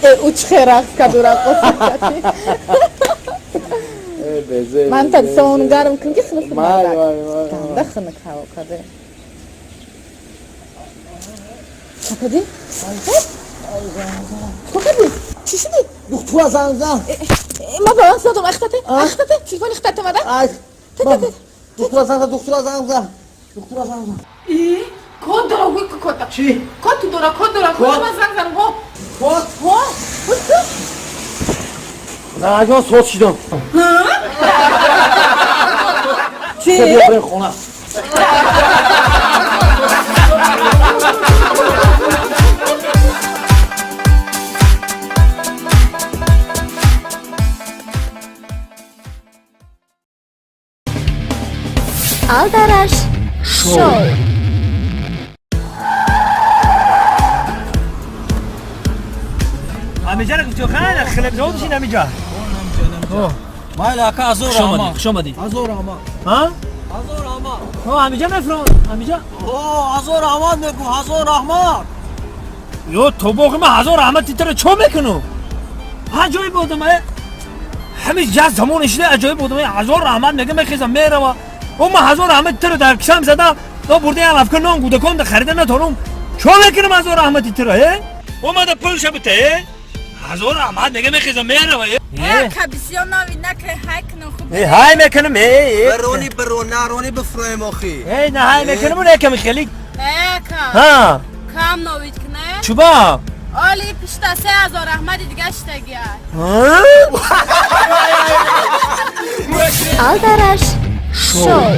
Э ӯ чӣ хе рақс карду раққосӣ кард. Э безе. Ман та сон гарм кун ки хунук Май, май, май. Ганда хунук ҳаво карде. Чакади? Чӣ кардӣ? Чӣ шудӣ? Духтура занг зан. Ма баланс надорам. Ахтате, ахтате, телефони хитате мада? Духтура занг зан, духтура занг зан. Духтура занг зан. И код дора, гӯй ку код. Чӣ? Код ту дора, код дора. Код ман занг занам. Ҳо. Код? Ҳо. Гӯй. Занагон соз шидам. Чӣ? Биё бирем хона. Алдараш шоу. Ҳамиҷара гуфтӣ, хайр, хлебзавод шин ҳамиҷа. Майли ака, азор Хуш омадӣ, хуш омадӣ. Азор ама. Ҳа? Ҳазор раҳмат. Ҳо, ҳамиҷа мефуром, ҳамиҷа. О, ҳазор раҳмат мегӯ, ҳазор раҳмат. Ё тобоғи ман ҳазор раҳмати тара чо мекунам? Аҷоиб одам, ҳамин як замон ишида аҷоиб одам, ҳазор раҳмат мега, мехезам мерава. О, ман ҳазор раҳмати тара дар кишам зада, но бурда як лавка нон гудакон да харида натонам. Чо мекунам ҳазор раҳмати тара, э? Омада пулша бита, э? Ҳазор раҳмат мега, мехезам мерава, э? Кабисиё нави накай ҳай кунам хуб. Э, ҳай мекунам, э, э. Барони баро, нарони бифроем охи. Э, на ҳай мекунам, неками хеле. Э, ка. Ҳа. Кам новид куне? Чуба? Оли пишта 3000 раҳмати дига шитагия. Алдараш шоу.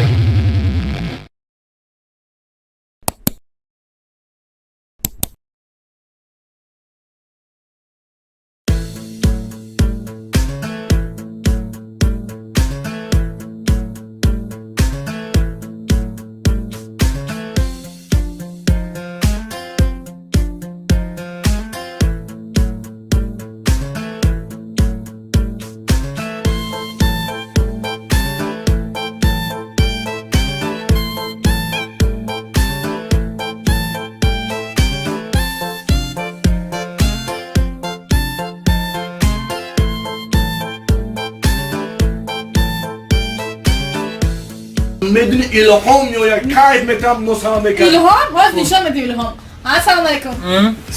Медуни илҳом меояд, кайф мекунам, носама мекунам. Илҳом? Боз нишон медиҳ илҳом. Ассалому алайкум.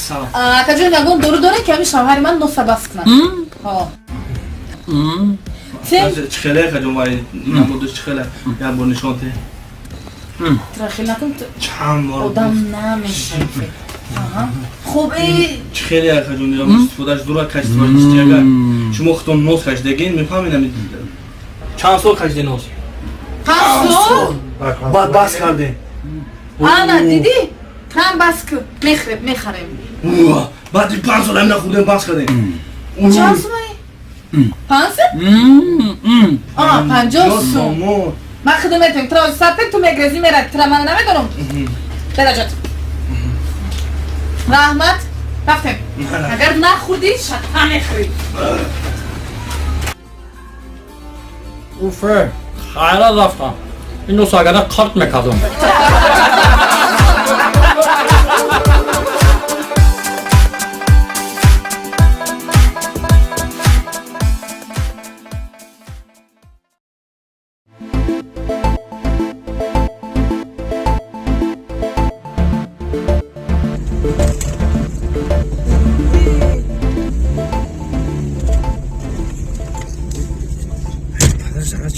Салом. Акаҷон, ягон дору дорем ки ҳамин шавҳари ман носа бас кунад? Ҳо. Чӣ хеле акаҷон, вай намудаш чӣ хеле? Як бор нишон те. Трахил накун. Чанд бор. Одам намешавад. Хуб, чӣ хеле акаҷон, истифодаш дура качествоаш чӣ агар шумо худтон нос кашидагин, мефаҳмед ами чанд сол кашиде нос? 5 сол? Баъд бас кардем. Ана, дидӣ? Трам бас ку, мехӯрем, мехарем. Баъди 5 сол ҳамина хӯрдем, бас кардем. Чанд сумаи? 5 сум? А, 50 сум. Ман худам метавонам. Тра сате ту мегрези мера, тра ман намедонам. Дараҷат. Раҳмат. Рафтем. Агар нахӯрдӣ, шатта мехӯрӣ. Уфе, хайрат рафтам. Ин нос агар қарт мекардам.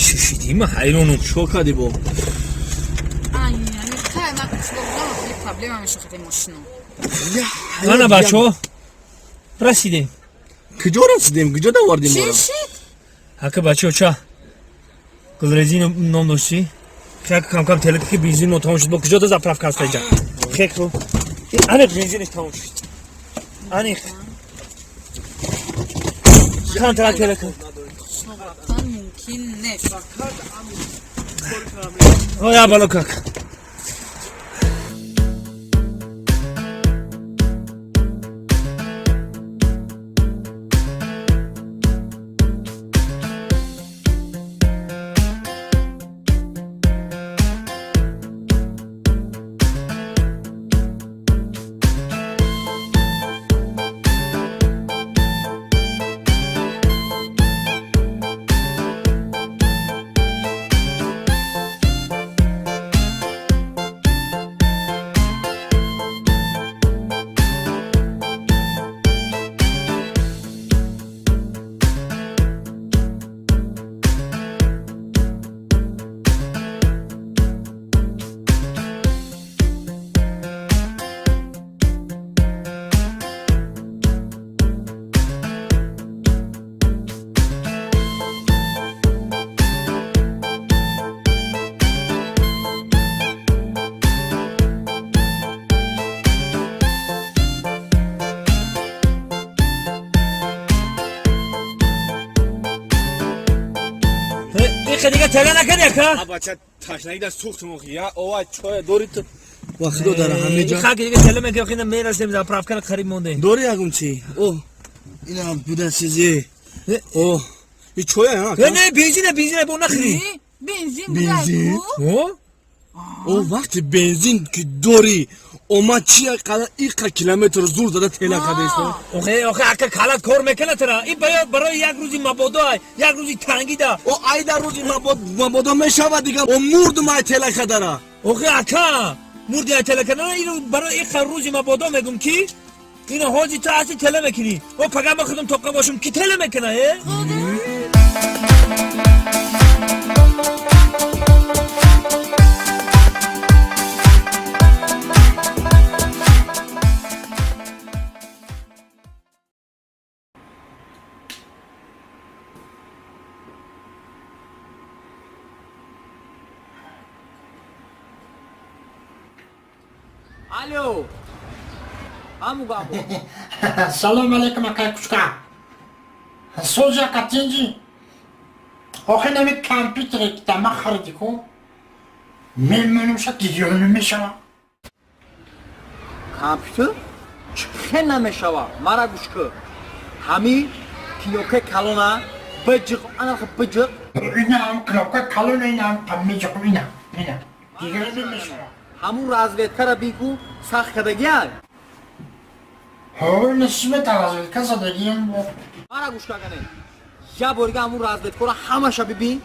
Чишидима ҳайронум. Чо кардӣ бо? Ана бачаҳо, расидем. Куҷо расидем? Куҷо давардем моро? Ака бачаҳо, ча гулрезин ном доштӣ? Хек кам-кам телека ки бензин мо тамом шуд. Бо куҷо да заправка аст иҷа? Хек ру. Аниқ бензиниш тамом шуд. Аниқ. Камтара телека. Мумкин нест. Оя бало как. Дига тела накарди ака? Бача, ташнагӣ дар сӯхтум охи. Я ова чой дори ту. Ва худо дар ҳама ҷо. Хак дига тела мекунем, хина мерасем, заправка қариб мондем. Дори ягон чи? О, ина буда чизе. О, и чой ҳа? Не, не, бензина, бензина бо нахри. Бензин Бензин? О вақти бензин ки дорӣ, омад чи қадар иқа километр зур зада тела кардааст? Охе, охе, ака калат кор мекунад тара. Ин бояд барои як рӯзи мабодо, як рӯзи тангида. О айда рӯзи мабодо мешавад дигар. О мурдум ай тела кардара. Охе ака, мурди ай тела кардара, ино барои иқа рӯзи мабодо мегум ки ино ҳози ту ҳасти тела мекунӣ. О пага ма худам тоқа бошум ки тела мекуна, э? Алло. Ҳаму гапо. Салом алейкум, акай кучка. Сози ака тинҷи. Охи нами компютере ки дама хариди ку. Мемонумша гирён намешава. Компютер? Чӣ намешава? Мара гӯш кун. Ҳами кнопка калона биҷиқ, анаха биҷиқ. Инам кнопка калона, инам миҷиқ, ина, ина. Гирён намешава. Ҳамун разведкара бигӯ сахт кардагиай. Ҳо, нисбата разведка задагиам. Мара гӯш кагане. Я борига ҳамун разведкора ҳамаша бибин,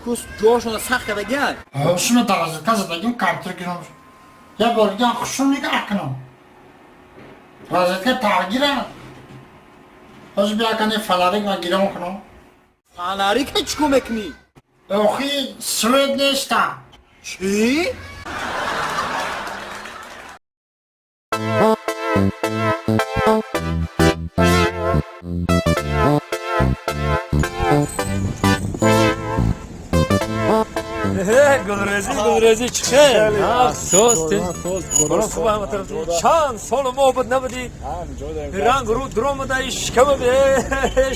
кус ҷоашона сахт кардагиай. Ҳо, шумо разведка задагиам компютер гирам. Я борига хушум нигоҳ кунам. Разведка тағйира. Ҳозир бия кане фонарик ма гирам кунам. Фонарика чӣ кор мекунӣ? Охи, свет неста. Чӣ? Гулрезӣ, гулрезӣ, чӣ хел? Соз, баро хуб ҳама тараф. Чанд сол мо буд набудӣ. Ранг рӯ дуромада, шикама бе,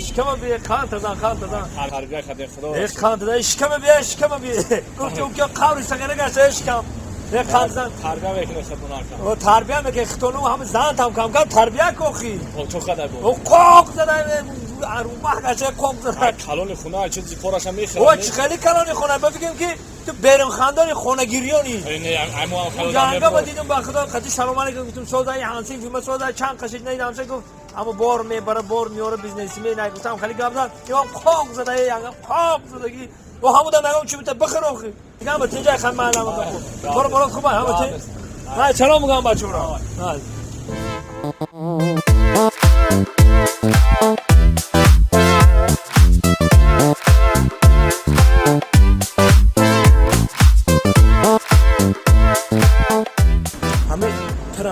шикама бе, қанд тазан, қанд тазан. Тарбия кардем худо. Э, қанд тазан, шикама бе, шикама бе. Гуфти ӯ ки қаври сағира гашта шикам. Э, қанд тазан. Тарбия мекунад худо ака. О, тарбия мекунад хитону ҳама зан там кам кам тарбия кохи. О, чо қадар буд? О, қоқ зада, арумах гашта қоқ зада. Калони хона чизи кораша мехӯрад. О, чӣ хеле калони хона, ба фикрам ки ту берунхандони хонагирёни. Янга ба дидум ба худо қати салом алейкум гуфтум, созаи ҳансин фима созаи чанд қашид надидам, се гуфт, аммо бор мебара, бор меора бизнесмен, най гуфтам хеле гап зад, имам қоқ зада, янга қоқ задаги. О ҳамуда нагам чӣ бита бихӯр охи. Дигар ҳама тинҷай хан маълам хуб. Бор борот хуб ҳама тин. Най салом мегам бачаҳо. Най.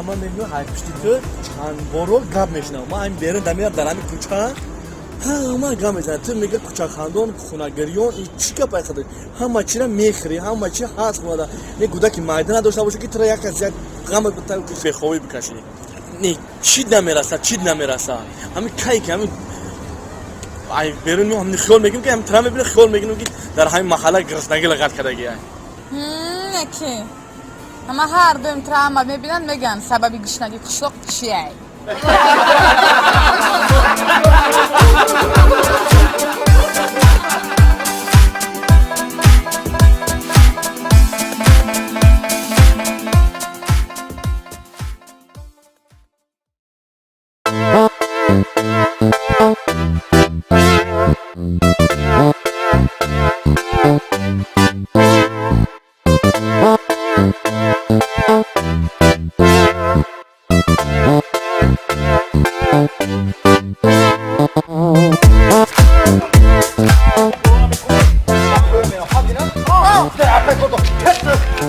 Ман мебинам ҳай пушти ту чанд боро гап мешунавам. Ман ҳамин берун дамирам дар ҳамин кӯча ҳама гап мезанад. Ту мега кӯчахандон, хунагирён, ин чӣ гап айқадар? Ҳама чира мехӯрӣ, ҳама чи ҳаст хунада. Не гудаки майда надошта боша ки тура як аз як ғам бехобӣ бикашӣ. Не чӣ намераса, чӣ намераса. Ҳамин кай ки ҳамин ай берун ҳамин хиёл мекунем ки ҳамин тура мебинам, хиёл мекунем ки дар ҳамин маҳалла гирснагӣ лағат кардагиай. Неки. Ама ҳар дуюм травма мебинанд, мегӯянд сабаби гушнагии қишлоқ чиай?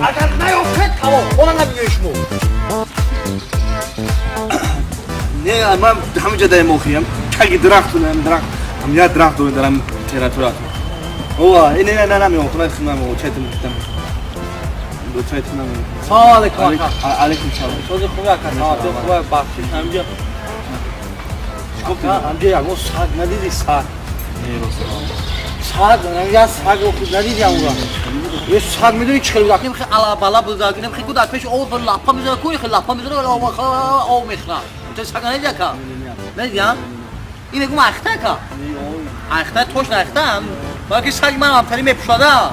Агар наёфтед, тамом, хона намеёи шумо. Не, ман ҳаминҷа даем охиям. Чаги дарахт дорам, дарахт. Ҳам як дарахт дорам дар ҳамин территория. Ова, не, не, не, намеём, хона намеём, чайтон гуфтам. Чайтон намеём. Салом алейкум ака. Алейкум салом. Сози хуби ака, саломатӣ хуба, бахшиш ҳаминҷа. Ҳаминҷа ягон саг надидӣ, саг? Не, рост. Саг, ҳаминҷа саг надидӣ ҳамура? Е саг медонӣ чӣ хел буд? Хеле алабала буд, хеле ку дар пеши об лапа мезанад, ку хеле лапа мезанад, об мехӯрад. Ту саг надидӣ ака? Надидӣ, а? Ин мегӯм айхта ака? Айхта, точно айхта. Балки саги ман ҳамтари мепӯшада.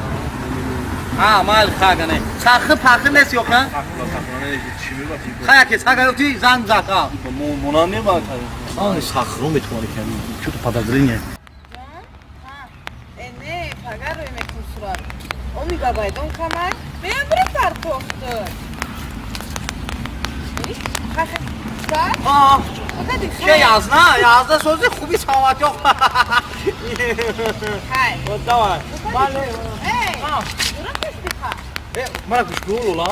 ҳа майли хагане сахи пахи нест ёха хаяке сага ёфти занг зад Мона мебарад. Сахро метавонӣ ками. Чё-то подозрение. Не, пага рӯй мекун сурат. О мегабайтон камай. Меям бири партохт. Че язна? Язна сози хуби саломатӣ. Хай. Давай. Эй, дура пеш биха. Мара гӯш кун Лола.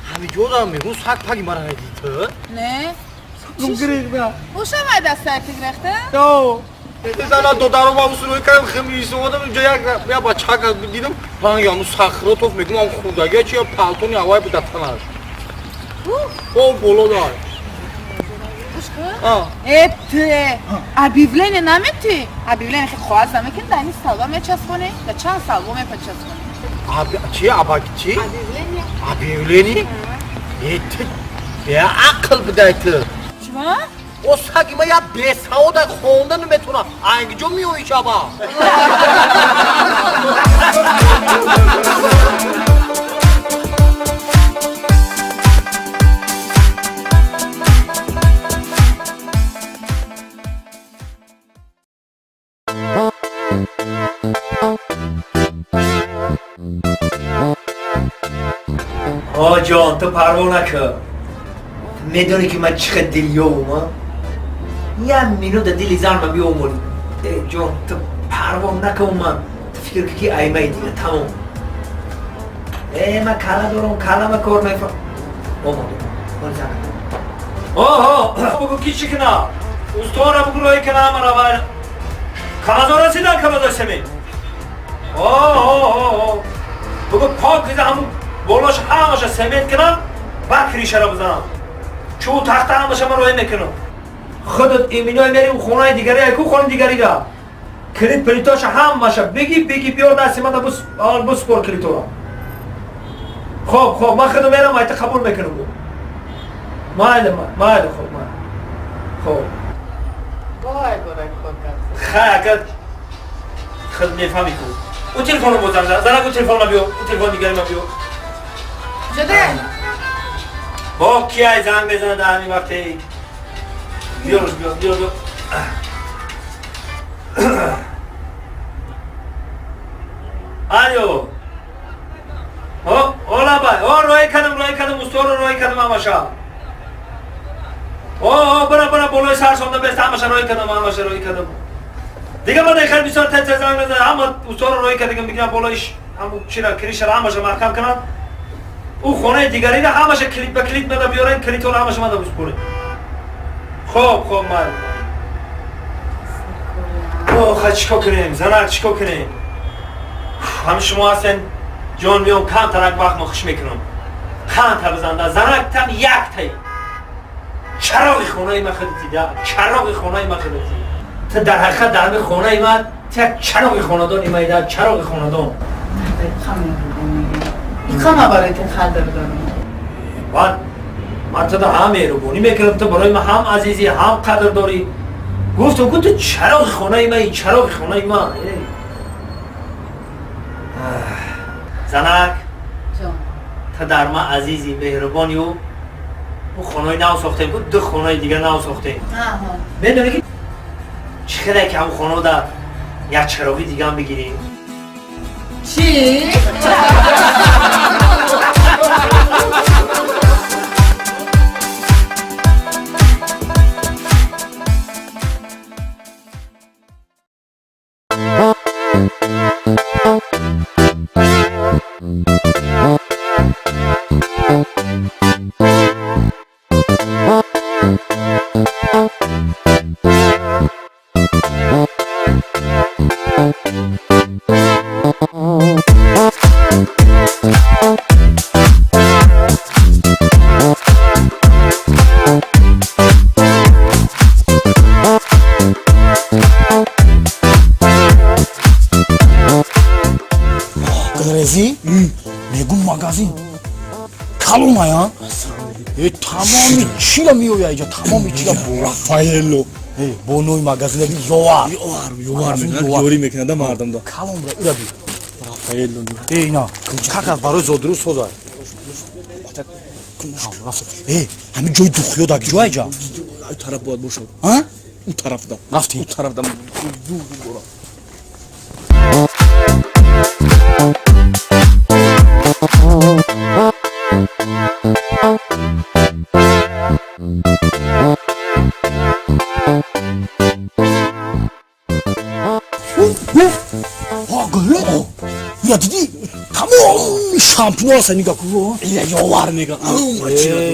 Ҳамин ҷо мегӯн саг паги мара надид. Не. Гирехта. Ушамай дастаи гирехта? То. Зана додаро ма усулой кардам химисодам инҷо як я бачак дидам ранги ҳамун сахротов мегӯм ам хурдагия чи палтони ҳавай буда танаш. О боло дар. Э, ты, объявление намети? Объявление хе хоаз намекин, да ини столба мечаспони, да чанд столба мепачаспони. Чи аба чи? Объявление. Объявление? Э, ты беақл будай ту. Чима? О саги ма я бесавода хонда наметавонам. Айгиҷо меои шаба? О ҷон, ту парво накун. Медонӣ ки ман чӣ қадр дилёвум, як минута дили занма биомӯлӣ. Э ҷон, ту парво накун ман. Ту фикр кун ки аймаи дига тамом. Э ман кала дорам, калама кор мефа. Омад. Оҳо, бугу ки чӣ кунам? Устора бугу роҳӣ кунам ҳама равай. Камазо расидан камазо семи. Оҳо, бугу пок киза ҳамун болош ҳамаша семент кунам, баъд кришара бизанам. Чӯ тахта ҳамаша ман роҳӣ мекунам. Худат иминой мери у хонаи дигари, яку хонаи дигарида. Клит плитоша ҳамаша биги биги биёр дасти ман аввал биспор клитора. Хоб, хоб, ман худам мерам айта қабул мекунам. Майли, майли, хоб, майли. Хоб. Бой борай кор кард. Хай, ака худ мефаҳми ку. У телефонро бозан, занак у телефонро биё, у телефон дигари ма биё. Шуде? Бо кияй занг мезанад дар ҳамин вақте? Биёрш, биё, биё, биё. Алло. О, ола бай. О, роҳӣ кардам, роҳӣ кардам, усторо роҳӣ кардам ҳамаша. О, о, бара, бара, болои сар сонда бест, ҳамаша роҳӣ кардам, ҳамаша роҳӣ кардам. Дига ман хеле бисёр тез тез занг мезанад, ҳама усторо роҳӣ кардагам, бигирам болои ҳамун чира, кришара ҳамаша маҳкам кунам. У хонаи дигариро ҳамаша клит ба клит мада биёрем, клитҳоро ҳамаша мада биспорем. Хоб, хоб, майли. Ох, чӣ кор кунем, занак, чӣ кор кунем? Ҳамин шумо ҳастен, ҷон миём, камтарак вақт мо хуш мекунам. Камтар бизанда, занак там яктай. Чароғи хонаи ма худати, да, чароғи хонаи ма худати. Ту дар ҳақиқат дар ҳамин хонаи ма, ту як чароғи хонадони маи, да, чароғи хонадон. Иқама барои ту қадр дорам. Баъд ман туро ҳам меҳрубонӣ мекунам, ту барои ман ҳам азизӣ, ҳам қадр дорӣ. Гуфтам ку ту чароғи хонаи маи, чароғи хонаи ман. Занак, ту дар ман азизӣ, меҳрубонию. Ӯ хонаи нав сохтем, ку ду хонаи дигар нав сохтем. Медонӣ ки чӣ хеле ки ҳамун хонаода як чароғи дигаам бигирем? Чӣ? Грези? Мегум магазин. Калоная? Э, тамоми чира меоя иҷа, тамоми чира. Рафаэлло. Э, бо нои магазина би ёвар. Ёвар, ёвар мекунад, ёрӣ мекунад да мардамда. Калонра, ура би. Э, ина. Как аз барои зодрӯз соза. Э, ҳамин ҷои духиё дар ҷой ҷа? Ай тараф бояд бошад. А? У тарафда. Рафтем. У тарафда. Дур дур. Я диди тамоми шампунро са нига ку. Ила ёвар мега.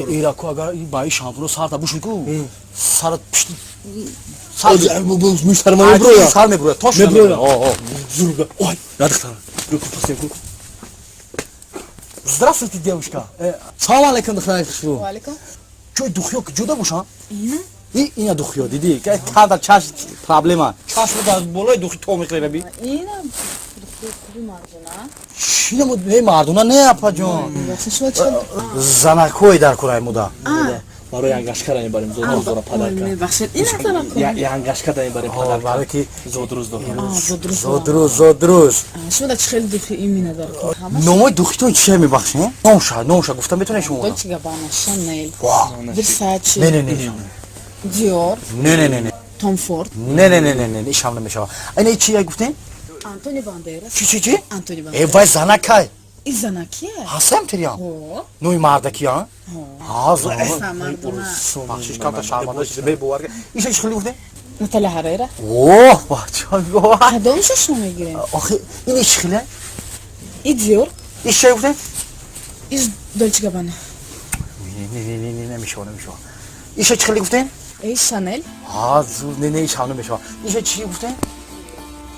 Ира ку агар ба ин шампунро сарта буши ку. Сарат пишти сар меброя. Сар меброя. Тош меброя. О, о. Зурга. Ой, радихтара. Руку пастем ку. Здравствуйте, девушка. Салом алейкум, духтари хушрӯ. Ва алейкум. Ҷои духиё ки ҷуда бошам? Ина? И ина духиё, диди? Када чаш проблема. Чашмо дар болои духи то мехӯре би. Ина духи куби мардона. Чӣ намуд? Не мардона, не апаҷон. Занакҳое дар кураи муда. Барои ангашкара мебарем зодрӯз дора падарка. Мебахшед, ина занакҳо. Я ангашкада мебарем падарка. Барои ки зодрӯз дора. Зодрӯз, зодрӯз. Шумо да чӣ хеле духи имина дар кор? Номои духитон чия мебахшед? Номша, номша гуфта метавонед шумо? Dolce Gabbana, Chanel, Versace. Не, не, не. Dior. Не, не, не, не. Tom Ford. Не, не, не, не, не, ишам намешава. Ина чия гуфтем? Антони Бандерас. Чӣ, чӣ, чӣ? Антони Э, Бандерас. вай занакай. И занакия? Ҳастам тириям. Ҳо. Нуи мардакия? Ҳа, Ҳа, мардона. Бахшиш камта шарманда шуда бебовар. Иша чӣ хеле гуфтем? Наталья Ҳарера. Оҳ, бача. Кадомша шумо мегирем? Охи, ин чӣ хеле? И Dior. Иш чӣ гуфтем? Иш Dolce Gabbana. Не, не, не, не, намешава, намешава. Иша чӣ хеле гуфтем? Эй Chanel. Ҳа, зур, не, не, иш ҳам намешава. Иша чӣ гуфтем?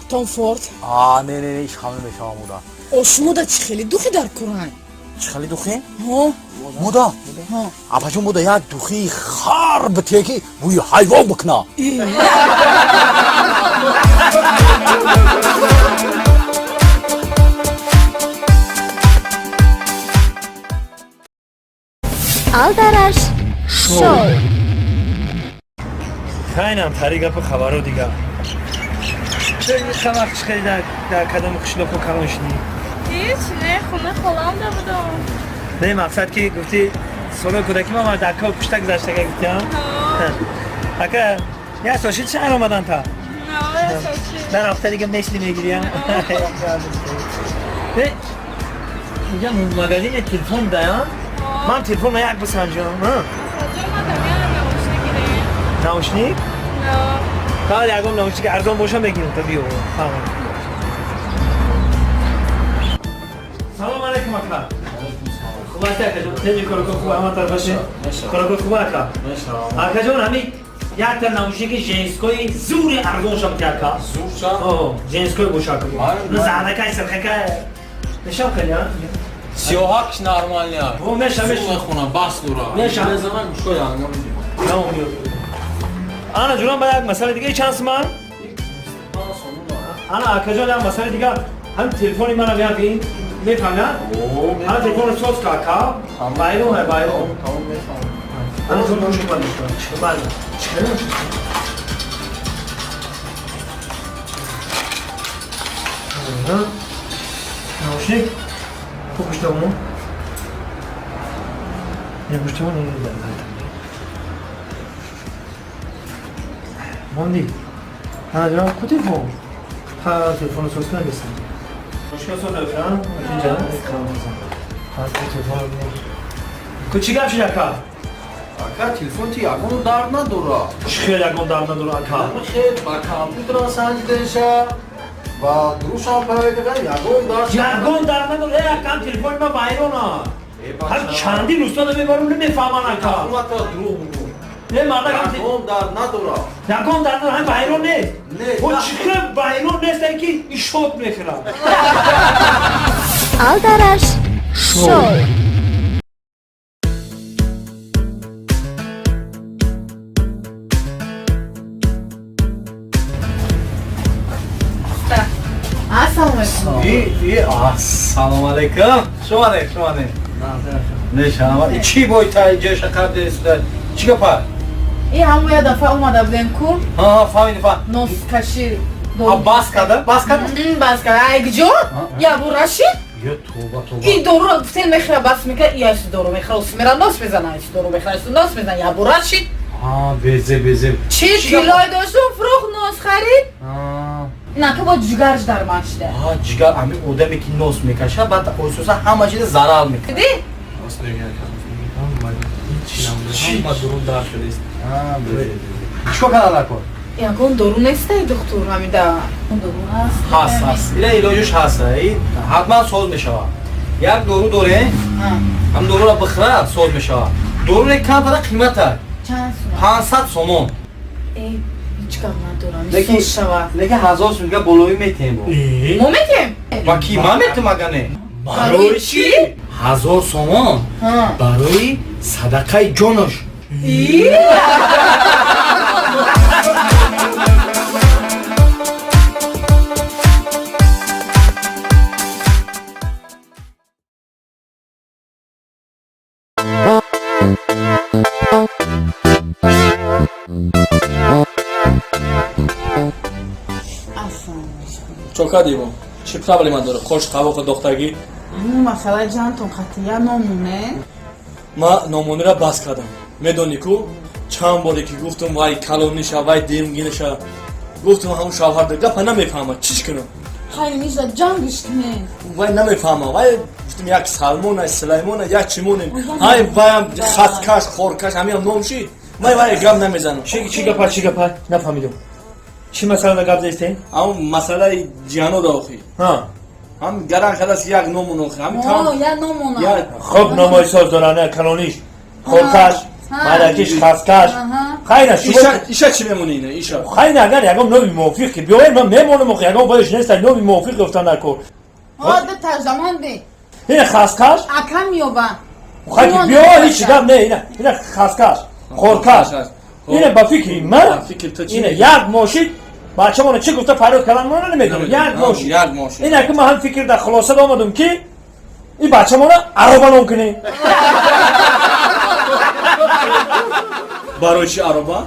Tom Ford. А, не, не, не, иш ҳам намешава муда. О, шумо да чӣ хеле духи дар куран? Чӣ хеле духи? Ҳо. Муда? Ҳо. Апаҷон муда як духи хар битие ки бӯи ҳайвон бикуна. Алдараш шоу. Хайнам тари гапу хабаро дигар. Ча вақт хеле дар кадом қишлоқу калон шудӣ? Ҳеч, не, хона холам да будам. Не, мақсад ки гуфтӣ солои кӯдакӣ ма дар кор пушта гузаштага гуфтиам. Ака, як сол шид шаҳр омадан та? Дар ҳафта дига месли мегириям. Инҷа магазини телефон даям. Ман телефонма як бисанҷам. Наушник? Фақат ягон наушник арзон боша мегирам та биё. Салом алейкум ака. Хуб аст ака ҷон? Тенҷи коракор хуб ҳама тараф бошед? Коракор хуб ака? Ака ҷон, ҳамин якта наушники женской зури арзон шам ти ака. Зурша? О, женской боша ака. Ну заҳнакай сирхакай. Мешам хеле, а? Сиёҳакш нормальный. О, меша, меша. Мехонам, бас дура. Меша. Мезанам, гӯшҳои ангам. Тамом ё. Ана ҷурам ба як масъала дига чанд суман? Ана акаҷон як масъала дига ҳам телефони манам як ин мефаҳмӣ? Ҳам телефонро соз ка ака. Байрон ҳай байрон. Тамом мефаҳмам. Ана ту нӯш кун. Бале. Чӣ Наушник? Ку гӯштамон? Не гӯштамон не монди. Ана ҷонам ку телефон? Ҳа, телефонро соз кунам бесам. Мушкил соз кунам? Инҷа? Ҳа, телефон. Ку чӣ гап шид ака? Ака, телефон ти ягон дард надора. Чӣ хел ягон дард надора ака? Хел ба компютера санҷидаша ва дурушам парайдага ягон дард. Ягон дард надора. Э, акам телефони ма вайрона. Ҳам чандин устода мебарам намефаҳман ака. Ҳукумата дурӯғ бугӯ. Не, мардак ягон дард надора. Ягон дард надора, ҳам вайрон нест. Не. О, чӣ хел вайрон нест ки ишот мехӯрад. Алдараш шоу. Ассалому алейкум. Ассалому алейкум. Шумо не, шумо не. Не, шумо. Чӣ бой та ҷоша қабд суда? Чӣ гапа? И ҳамон як дафъа омада будем ку? Ҳа, фаҳмидем, фаҳм. Носкаши Бас када? Бас када? Бас када. Ай куҷо? Я бу рашид? Ё тоба тоба. Ин доруро гуфтен мехӯра бас мекунад, ияш дору мехӯра, ус мера нос мезана, ис дору мехӯра, ис нос мезана. Я бу рашид? Безе безе. Чӣ килой доштум фурӯх нос харид? На ки бо ҷигарш дарман шуда. Ҷигар ҳамин одаме ки нос мекашад, баъд ососа ҳама чиза зарар мекунад. Дидӣ? Ҳама дурун дар шудааст. Чикор кардан накун? Ягон дору нестай духтур ҳамида. Дору ҳаст? Ҳаст, ҳаст. Ила илоҷаш ҳаст. Ҳатман соз мешавад. Як дору доре, ҳам доруро бихӯрад соз мешавад. Доруре камтара қимата. Чанд сум? 500 сомон. Ҳеҷ гап надорам. Соз шавад. Лекин 1000 сум дига болоӣ метиҳем. Мо метиҳем? Ба ки ман метиҳам ага не? Барои чӣ? 1000 сомон барои садақаи ҷонош. Чо кардӣ мо? Чӣ проблема дорӣ? Қош қавоқи дохтагӣ? Масъалаи ҷантон қатъия номоне. Ман номонира бас кардам. Медонӣ ку чанд боре ки гуфтам вай калониша, вай демгиниша, гуфтам ҳамун шавҳар гапа намефаҳмад, чиш кунам? Хайр миша ҷангиш кунед. Вай намефаҳмад. Вай гуфтам як Салмона, Сулаймона, як чимонем. Ҳай ваям хаткаш, хоркаш, ҳамиам ном шид. Вай вай гап намезанам. Чӣ гапа, чӣ гапа? Нафаҳмидам. Чӣ масъала гап заистем? Ҳамун масъалаи ҷиҳанода охи. Ҳам гаран кардааст як номун охи. Я номона. Хуб номои соз доранд, калониш, хоркаш, майдакиш, хаскаш. Хайна шумо иша чӣ мемонӣ ина иша? Хайна агар ягон номи мувофиқ ки биёед ман мемонам охи, ягон боиш нест номи мувофиқ ёфтан накун. Ҳо ду таржамон бе. Ина хаскаш? Ака меёба. Хай ки биё ҳеҷ гап не, ина ина хаскаш, хоркаш. Ина ба фикри ман, ина як мошин бачамона чӣ гуфта фарёд кардан мона намедонам. Як мошин. Як мошин. Ина ки ман ҳам фикр дар хулоса омадам ки ин бачамона ароба ном кунем. Барои чӣ ароба?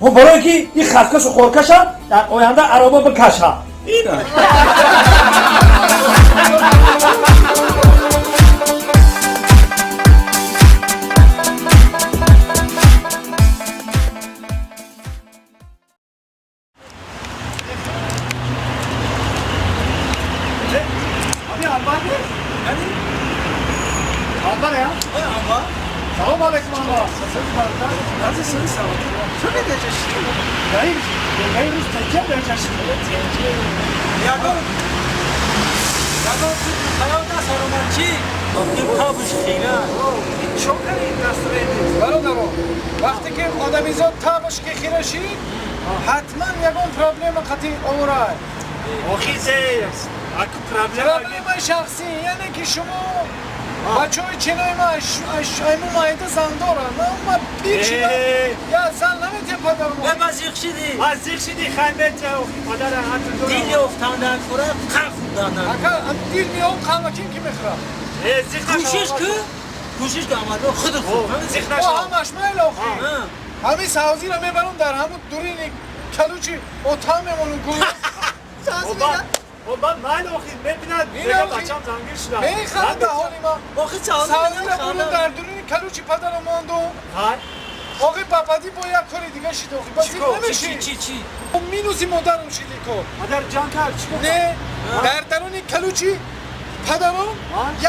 Ҳо барои ки ин хаскашу хоркаша дар оянда ароба бикаша. Ина. Вақте ки одамизод табаш ки хира шид, ҳатман ягон проблема қатъи оварад. Проблемаи шахсӣ, яъне ки шумо бачаҳои чинои ма айму майда зан дорам. Ман пир шудам, я зан наметиҳам падару модар. Ма зиқ шидӣ. Ма зиқ шидӣ, хай метиҳам падара ҳатто дорам. Дил ёфтандан кора қан хӯрдандан. Ака, дил меём қанма ким ки мехӯрад? Кӯшиш ку, кӯшиш ку амадо худ хӯр. Зиқ нашав. Ҳамаш майл охи. Ҳамин савзиро мебарам дар ҳамун дурини калучи отам мемонам гул. Оба майл охи мебинад, мега бачам зангир шуда. Механда ҳоли ман. Охи савзиро бурум дар дурини калучи падарам мондум. Охи папади бо як кори дига шид охи. Ба зиқ намеши. Чӣ чӣ? Минуси модарам шиди кор. Падар ҷанг кард, чӣ Не, дар даруни калучи падарам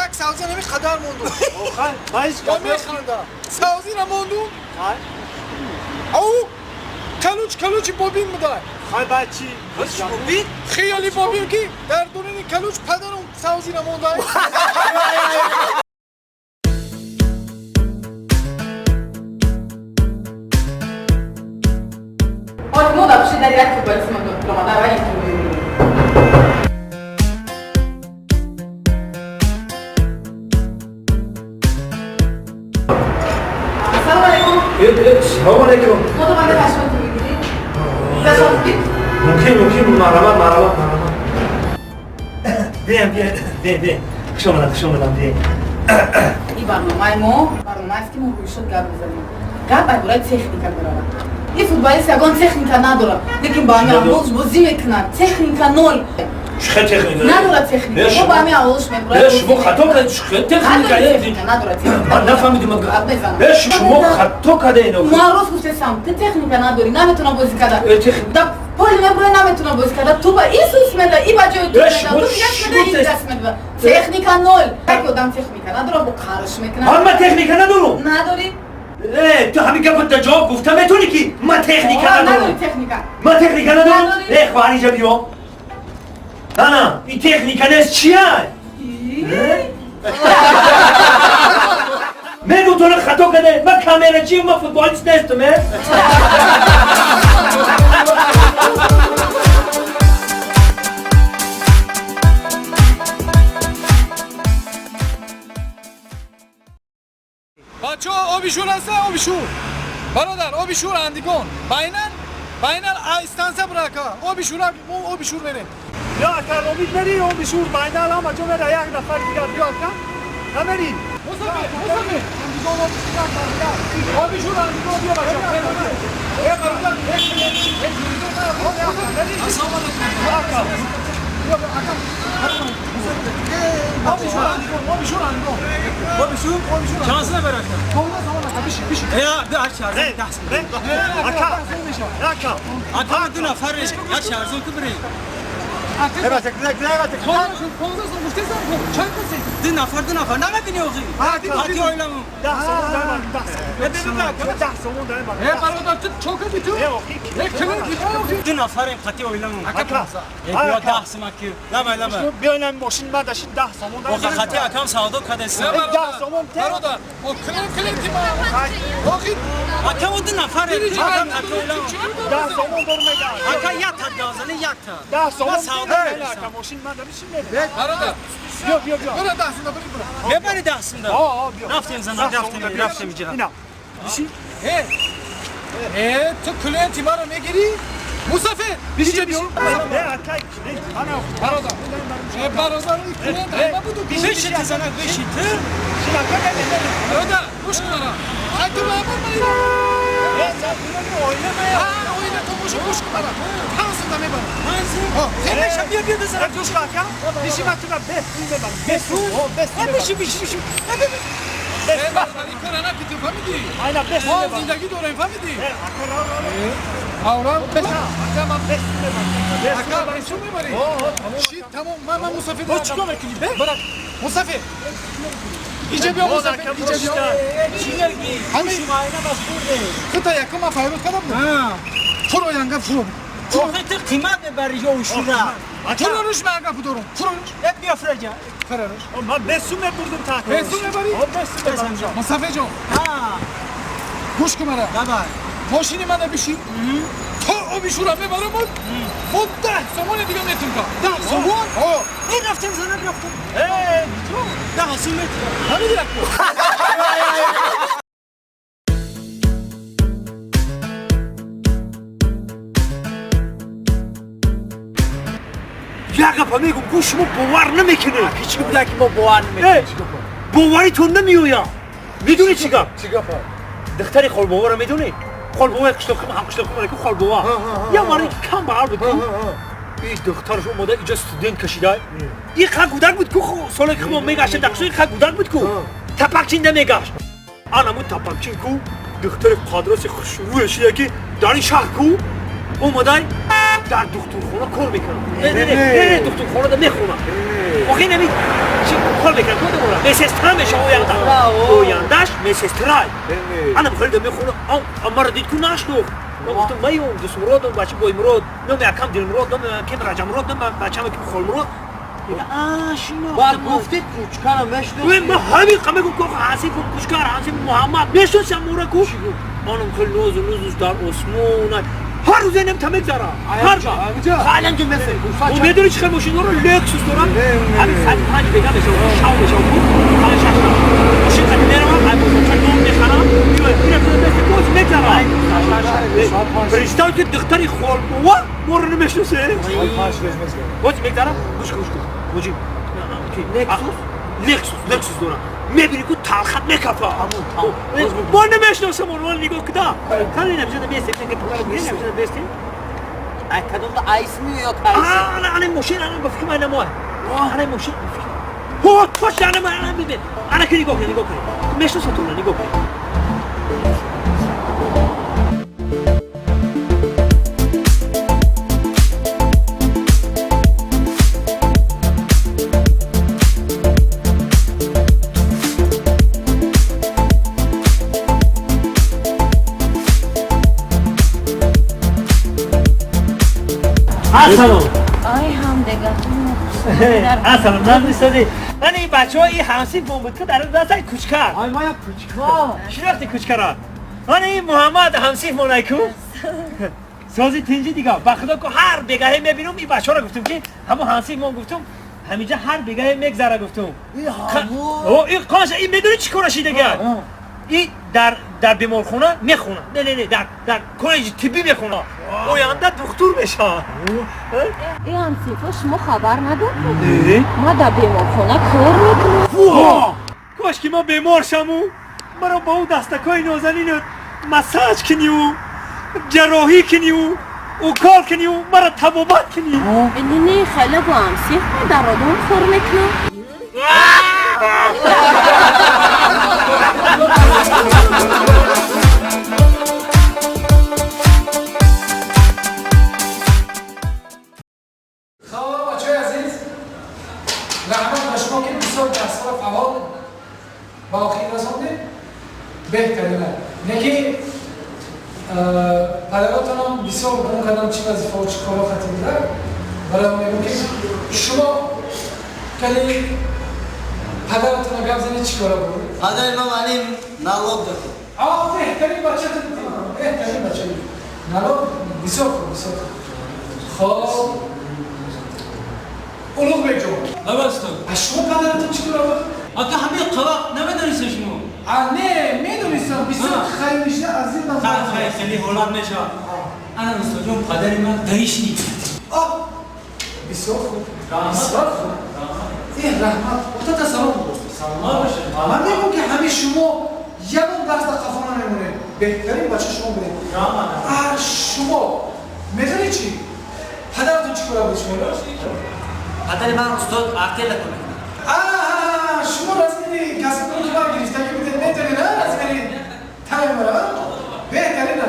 як савза нами қадар мондум. Ва механда. Савзиро мондум. Ау калуч калучи бобин будай. Хай баъд чӣ? Бобин? Хиёли бобин ки дар дуруни калуч падарам савзиро мондай. Мо дар пушти дар як футболист омада ва Ассалому алайкум. Салому алайкум. Мо домада ташриф мегиред. Ташриф гиред. Мумкин, мумкин, марҳамат, марҳамат, марҳамат. Биям, биям, биям, биям. Хуш омадам, хуш омадам, биям. Ин барномаи мо барнома аст ки мо рӯйшод гап мезанем. Гап дар бораи техника меравад. Ин футболист ягон техника надорад, лекин ба ҳамин аввалш бозӣ мекунад. Техника ноль. Чӣ техника? Надорад техника. Мо ба ҳамин аввалш мебурад. Шумо хато кардед. Чӣ техника? Надорад техника. Ман нафаҳмидим. Шумо хато кардед. Ман рост гуфтесам, ту техника надорӣ, наметавонам бозӣ карда. Да поле мебурад, наметавонам бозӣ карда. Ту ба ин сус меда, и ба ҷои ту меда, ту даст меда, ин даст меда. Техника ноль. Як одам техника надорад, бо қарш мекунад. Ман техника надорам. Надорӣ? Ту ҳамин гапро дар ҷавоб гуфта метавонӣ ки ман техника надорам. Ман техника надорам. Э, хоҳар, инҷа биё. Ана, ин техника нест, чия? Мегум туро хато карда. Ман камерачи, ман футболист нестам. Бачаҳо, оби шӯр ҳаста, оби шӯр. Бародар, оби шӯр андигон. Байнан, байнан станция бурака. Оби шӯр, мо оби шӯр мерем. Ё ака ромид мери оби шӯр байнан ҳама ҷо мера як нафар дигар биё ака. Намери. Мусафир, Мусафир. Андигон оби шӯр андигон. Оби шӯр андигон биё бачаҳо. Э бародар, Ассалому алайкум. Ака. Биё ака. Оби шӯр андигон, оби шӯр андигон. Оби шӯр? Оби шӯр. Чанд нафар ака? 15 сомон ака, биши, биши. Я, бия ҳар арзон 10 сомон. Ака. Ака. Ака ду нафар, як арзон ку бирем. 15 сомон гуфтесам, чанд касе? Ду нафар, намебини охи. Ҳати оиламон. 10 сомон дай, 10 сомон. 10 сомон дай. Э, бародар, ту чо кардӣ ту? Э, охи. Э, кимин ки охи? Ду нафарем қати оиламон. Ака. Э, биё 10 сомон ки. Лабай, лабай. Биё инам мошин ма дашин 10 сомон дай. Охи қати акам савдо кардест. 10 сомон те. Бародар, о клиент ма. Охи. Ака мо ду нафарем. Акам қати оиламон. 10 сомон дор мега. Ака як та газани як та. 10 сомон. Ака мошин ма дашин мере. Бародар. Биё, биё, биё. Бира 10 сомон бира, бира. Мебари 10 сомон. О, биё. Рафтем зана, рафтем, рафтем иҷра. Ина. Биши. Э. Э, ту клиенти маро мегири? Мусафир, биши биё. Э, ака, ана. Бародар. Э, бародар, ин клиент ма буду. Биши ту зана, биши ту. Шин ака, не, не. Бародар, гӯш кун мара. Ай ту ба ман мери. Э, са оила ма. А, оила ту боши, гӯш кун мара. 5 сомон мебарам. 5 сомон. Э, биё, биё зана, гӯш кун ака. Биши ма тура 5 сомон мебарам. 5 сомон. О, 5 сомон. Э, биши, биши, биши. Э, бародар, ин кора накунӣ, фаҳмидӣ? Айна 5 Мо сомон. зиндагӣ дорем, фаҳмидӣ? Э, ака, ра, ра, ра. Аврам, ака, ман 5 сомон мебарам. Ака, 5 сомон мебарӣ? О, о, тамом. Ши, тамом, ман мусафир. О, чӣ кор мекунӣ, бе? Бара, мусафир. Иҷа биё, мусафир, иҷа биё. Чӣ мегӣ? Ҳамин. Шумайна бас бурде. Хута якум ман файрод кардам. Фуро янга, фуро. Охи ту қимат мебарӣ ё ушура. Фуро руш, ман гапу дорам. Фуро руш. Э, биё фураҷа. Фуро руш. Ман 5 сомон мебурдум та. 5 сомон мебарӣ? О, 5 сомон мебарам. Мусафир ҷон. Гӯш кун мара. Давай. Мошини мана биши. То оби шура мебарам, мо 10 сомони дига метум та. 10 сомон? О. Э, рафтем зана, рафтем. Э, 10 сомон метум. Ҳамин як. Як гапа мегум, гӯш, шумо бовар намекунед. Ҳеҷ гуфта ки мо бовар намекунем. Боваритон намеояд. Медонӣ чӣ гап? Чӣ гапа? Духтари холбоваро медонӣ? Холбоваи қишлоқи ҳам қишлоқи ку холбова. Я марди кам бағал буд ку. И духтараш омода иҷа студент кашида. И ха гудак буд ку, соле ки мо мегашт дақшо, и ха гудак буд ку. Тапакчин намегашт. Анаму тапакчин ку духтари қадроси хушрӯя шида ки дар ин шаҳр ку омадай дар духтурхона кор мекунад. Не, не, не, духтурхонада мехонад. Охи нами чи кор мекунад ку одамора? Медсестра мешава оянда. Ояндаш медсестра. Анам хеле мехонад. Амара дид ку нашнохт. Ман гуфтам майом Дусмуродом, бача Боймурод, номи акам Дилмурод, номи акам Раҷамурод, номи бачам акам Холмурод. А, шинохтам. Баъд гуфтед кучкара мешнохтед. Ман ҳамин қама гуфт ку Ҳасиф кучкар, Ҳасиф Муҳаммад мешносам ӯра ку. Анам хеле нозу нозу дар осмон. Ҳар рӯз инам та мегзара. Ҳар вақт. Халан ҷо месел. Ӯ медонӣ чӣ хел мошин дорад? Лексус дорад. Ҳамин соати 5 бега мешавад, шав мешавад ку. Ҳамин 6 мошин қати меравам, ай бозорча нон мехарам. Меояд. Ина боз мегзара. Представь ки духтари холбова моро намешносе. Боз мегзара. Гӯш кун, гӯш кун. Муҷиб. Лексус? Лексус, Лексус дорад. Мебини ку талхат мекафа. Мо намешносам онро нигоҳ куда. Кани намешада бестем, намешада бестем. Ай кадом да айсми ё кайси? Ана ана мошин ана ба фикр ман намо. Ана мошин. Ҳо, тош ана ман ана бибин. Ана ки нигоҳ кун, нигоҳ кун. Мешносам туро, нигоҳ кун. Ассалом. Ай ҳам дега. Ассалом, намисади. Ман ин бачаҳо ин ҳамсинф буд ки дар дастай кучка. Ай мая кучка. Шинохти кучкара. Ман ин Муҳаммад ҳамсинф монай ку. Сози тинҷи дига. Ба худо ку ҳар бегаҳе мебинам ин бачаҳоро гуфтум ки ҳамон ҳамсинф мон гуфтум ҳаминҷа ҳар бегаҳе мегзара гуфтум. О, ин қош ин медонӣ чӣ кора шидага? Ин дар беморхона мехонад. Не, не, не, дар коллеҷи тиббӣ мехонад. Оянда духтур мешавад. Э ҳамсинфо шумо хабар надоред? Ма дар беморхона кор мекунам. Кош ки ма бемор шаму маро ба ӯ дастакҳои нозанину массаж куниву ҷарроҳӣ куниву укол куниву маро табобат кунӣ. Не, не, хеле бо ҳамсинф ма дар одам кор мекунам. Хоб, бачаҳои азиз, раҳмат ба шумо ки бисёр дарсҳоро фаъол ба охир расондед. Беҳтарина. Неки падаротонам бисёр гум кардам чӣ вазифао чӣ корҳо хатиб буда. Барои он мегӯм ки шумо кали падаратонро гап занед чӣ кора буд? Падари ман маълим налог дод. А, беҳтарин бача ту будӣ. Беҳтарин бача будӣ. Налог бисёр хуб, бисёр хуб. Хоб. Улуғбекҷон. Лабастон. А шумо падаратон чӣ кора буд? Ака ҳамин қавақ намедонистед шумо? А не, медонистам. Бисёр хайришда аз ин Хайр, хайр, хеле ҳолат мешавад. Ана устодҷон, падари ман гаишник. А, бисёр хуб. Бисёр хуб. Э, раҳмат. Отата салом буд. Саломат бошед. Ман мегӯм ки ҳамин шумо ягон дарс дар қафо намемонед. Беҳтарин бача шумо будед. А шумо медонед чӣ? Падаратон чӣ кора буд шумо? Падари ман устод артелла кор мекунад. А, шумо размери касбро ки ман гирифтагӣ будед, медонед, а? Размери таймера, а? Беҳтарин.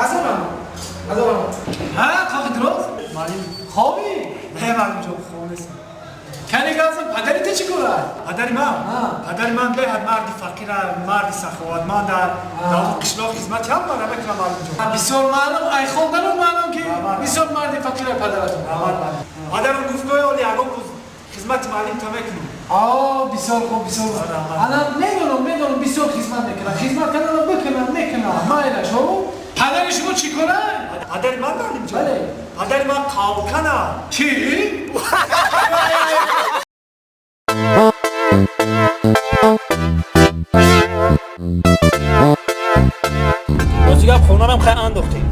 Азор раҳмат. Азор раҳмат. Ҳа, қоқи дуроз? Маълим. Хобӣ? Не, маълимҷон, хоб нестам. Кани гап зан, падари ту чӣ кора? Падари ман? Падари ман беҳад марди фақира, марди саховатманд, дар қишлоқ хизмати ҳамаро мекунам, маълимҷон. Бисёр маълум, ай хондану маълум ки бисёр марди фақира падаратон. Падарам гуфт ой оли ягон рӯз хизмати маълимта мекунам. А, бисёр хуб, бисёр хуб. Ана медонам, медонам, бисёр хизмат мекунад. Хизмат карданро бикунад, мекунад. Майлаш, ҳо? Падари шумо чӣ кора? Падари ман маълимҷон? Бале. Падари ман қавкана. Чӣ? Рости гап хонарам хай андохтем.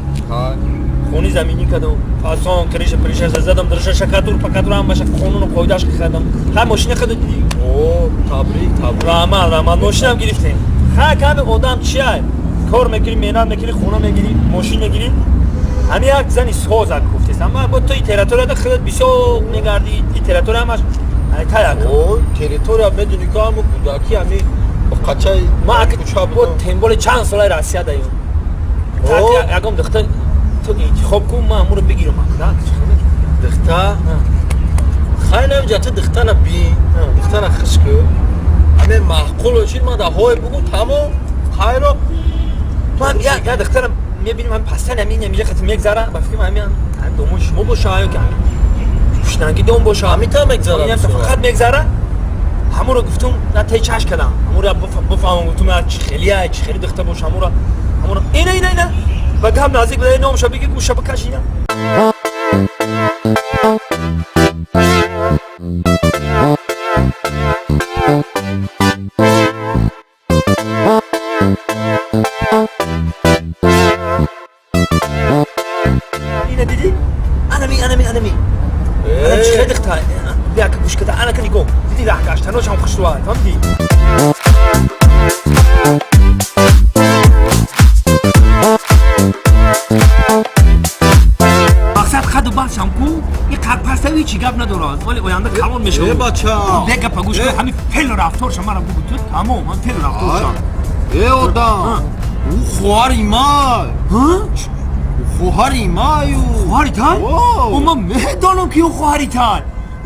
Хони заминӣ кардам, фасон, криша, приша задам, драша, шакатур, пакатур ҳамаша қонуну қоидааш кардам. Хай мошина хада дидӣ? О, табрик, табрик. Раҳмат, раҳмат, мошинам гирифтем. Хай ками одам чия? Кор мекунӣ, меҳнат мекунӣ, хона мегирӣ, мошин мегирӣ. Ҳами як зани созак гуфтест. Ама бо ту территорияда худат бисёр мегардӣ, и территория ҳамаш таяк. О, территория медонӣ ки ҳамун кӯдакӣ ҳами қачаи Ма бо темболи чанд солаи Россия даём. Ягон духтар ту интихоб кун, ман ҳамуро бигирам. Духта? Хай намеҷа ту духтара бин, духтара хиш ку. Ҳамин маъқул бошид, ман дар ҳое бугум, тамом, хайро. Ман як духтарам мебинем, ҳамин пастан ҳамин ҳаминҷа хати мегзара, ба фикрам ҳамин ҳамин домони шумо боша ё ки ҳамин пуштанги дом боша. Ҳамин та мегзара. Фақат мегзара. Ҳамуро гуфтум, на тай чаш кардам. Ҳамуро бифаҳмам, гуфтум, чӣ хелия, чӣ хели духта боша, ҳамуро ҳамуро ина ина ина ба гап наздик буда, номша биги, гӯша бикаш ина. Ина дидӣ? Анами, анами, анами. Ана чӣ хели духта? Бия ка гӯш када, ана ка нигоҳ. Дидӣ раҳ гаштаношам хушрӯа, фаҳмидӣ? гап надорад, вале оянда калон мешавад. Э, бача. Бега пагӯш кун, ҳамин феълу рафторша мара бугу ту, тамом, ҳамин феълу рафторша. Э, одам. Ӯ хоҳари май. Хоҳари маю. Хоҳари тай? О, ман медонам ки ӯ хоҳари тай.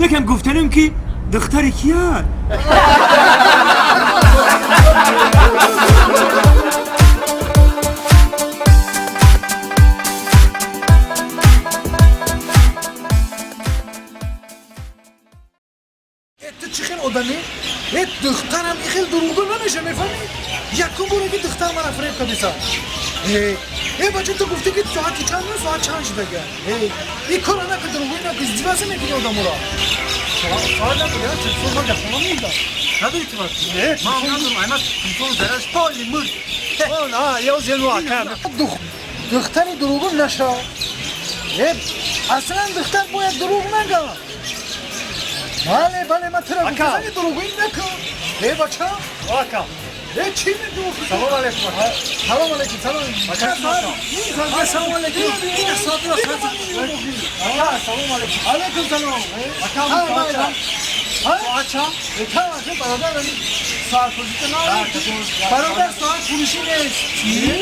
Якам гуфтанем ки духтари кия? Ту чӣ хел одамӣ? Э, духтарам и хел дурӯғгӯ намеша, мефаҳмӣ? Якум боре ки духтар мара фиреб кардиса. Э, э, бача, ту гуфтӣ ки соати чанд, соат чанд шудага? Э, и кора нака, дурӯғгӯӣ нака, издиваса мекунӣ одаморо. Соат надорӣ, телефон ман дар хона монда. Надорӣ ту? Не, ман надорам, аймас телефон зараш поли мурд. На, я зену ака. Духтари дурӯғгӯ наша. Э, аслан духтар бояд дурӯғ нага. Бале, бале, ман тура гуфтам, дурӯғгӯӣ накун. Э, бача? Ака. Э, чӣ мегӯӣ? Салом алейкум. Салом алейкум, салом. Салом алейкум. Ака, салом алейкум. Алейкум салом. Ака, соат чанд? Ака, бародар, соат фурӯшӣ надорӣ? Бародар, соат фурӯшӣ нест. Чӣ?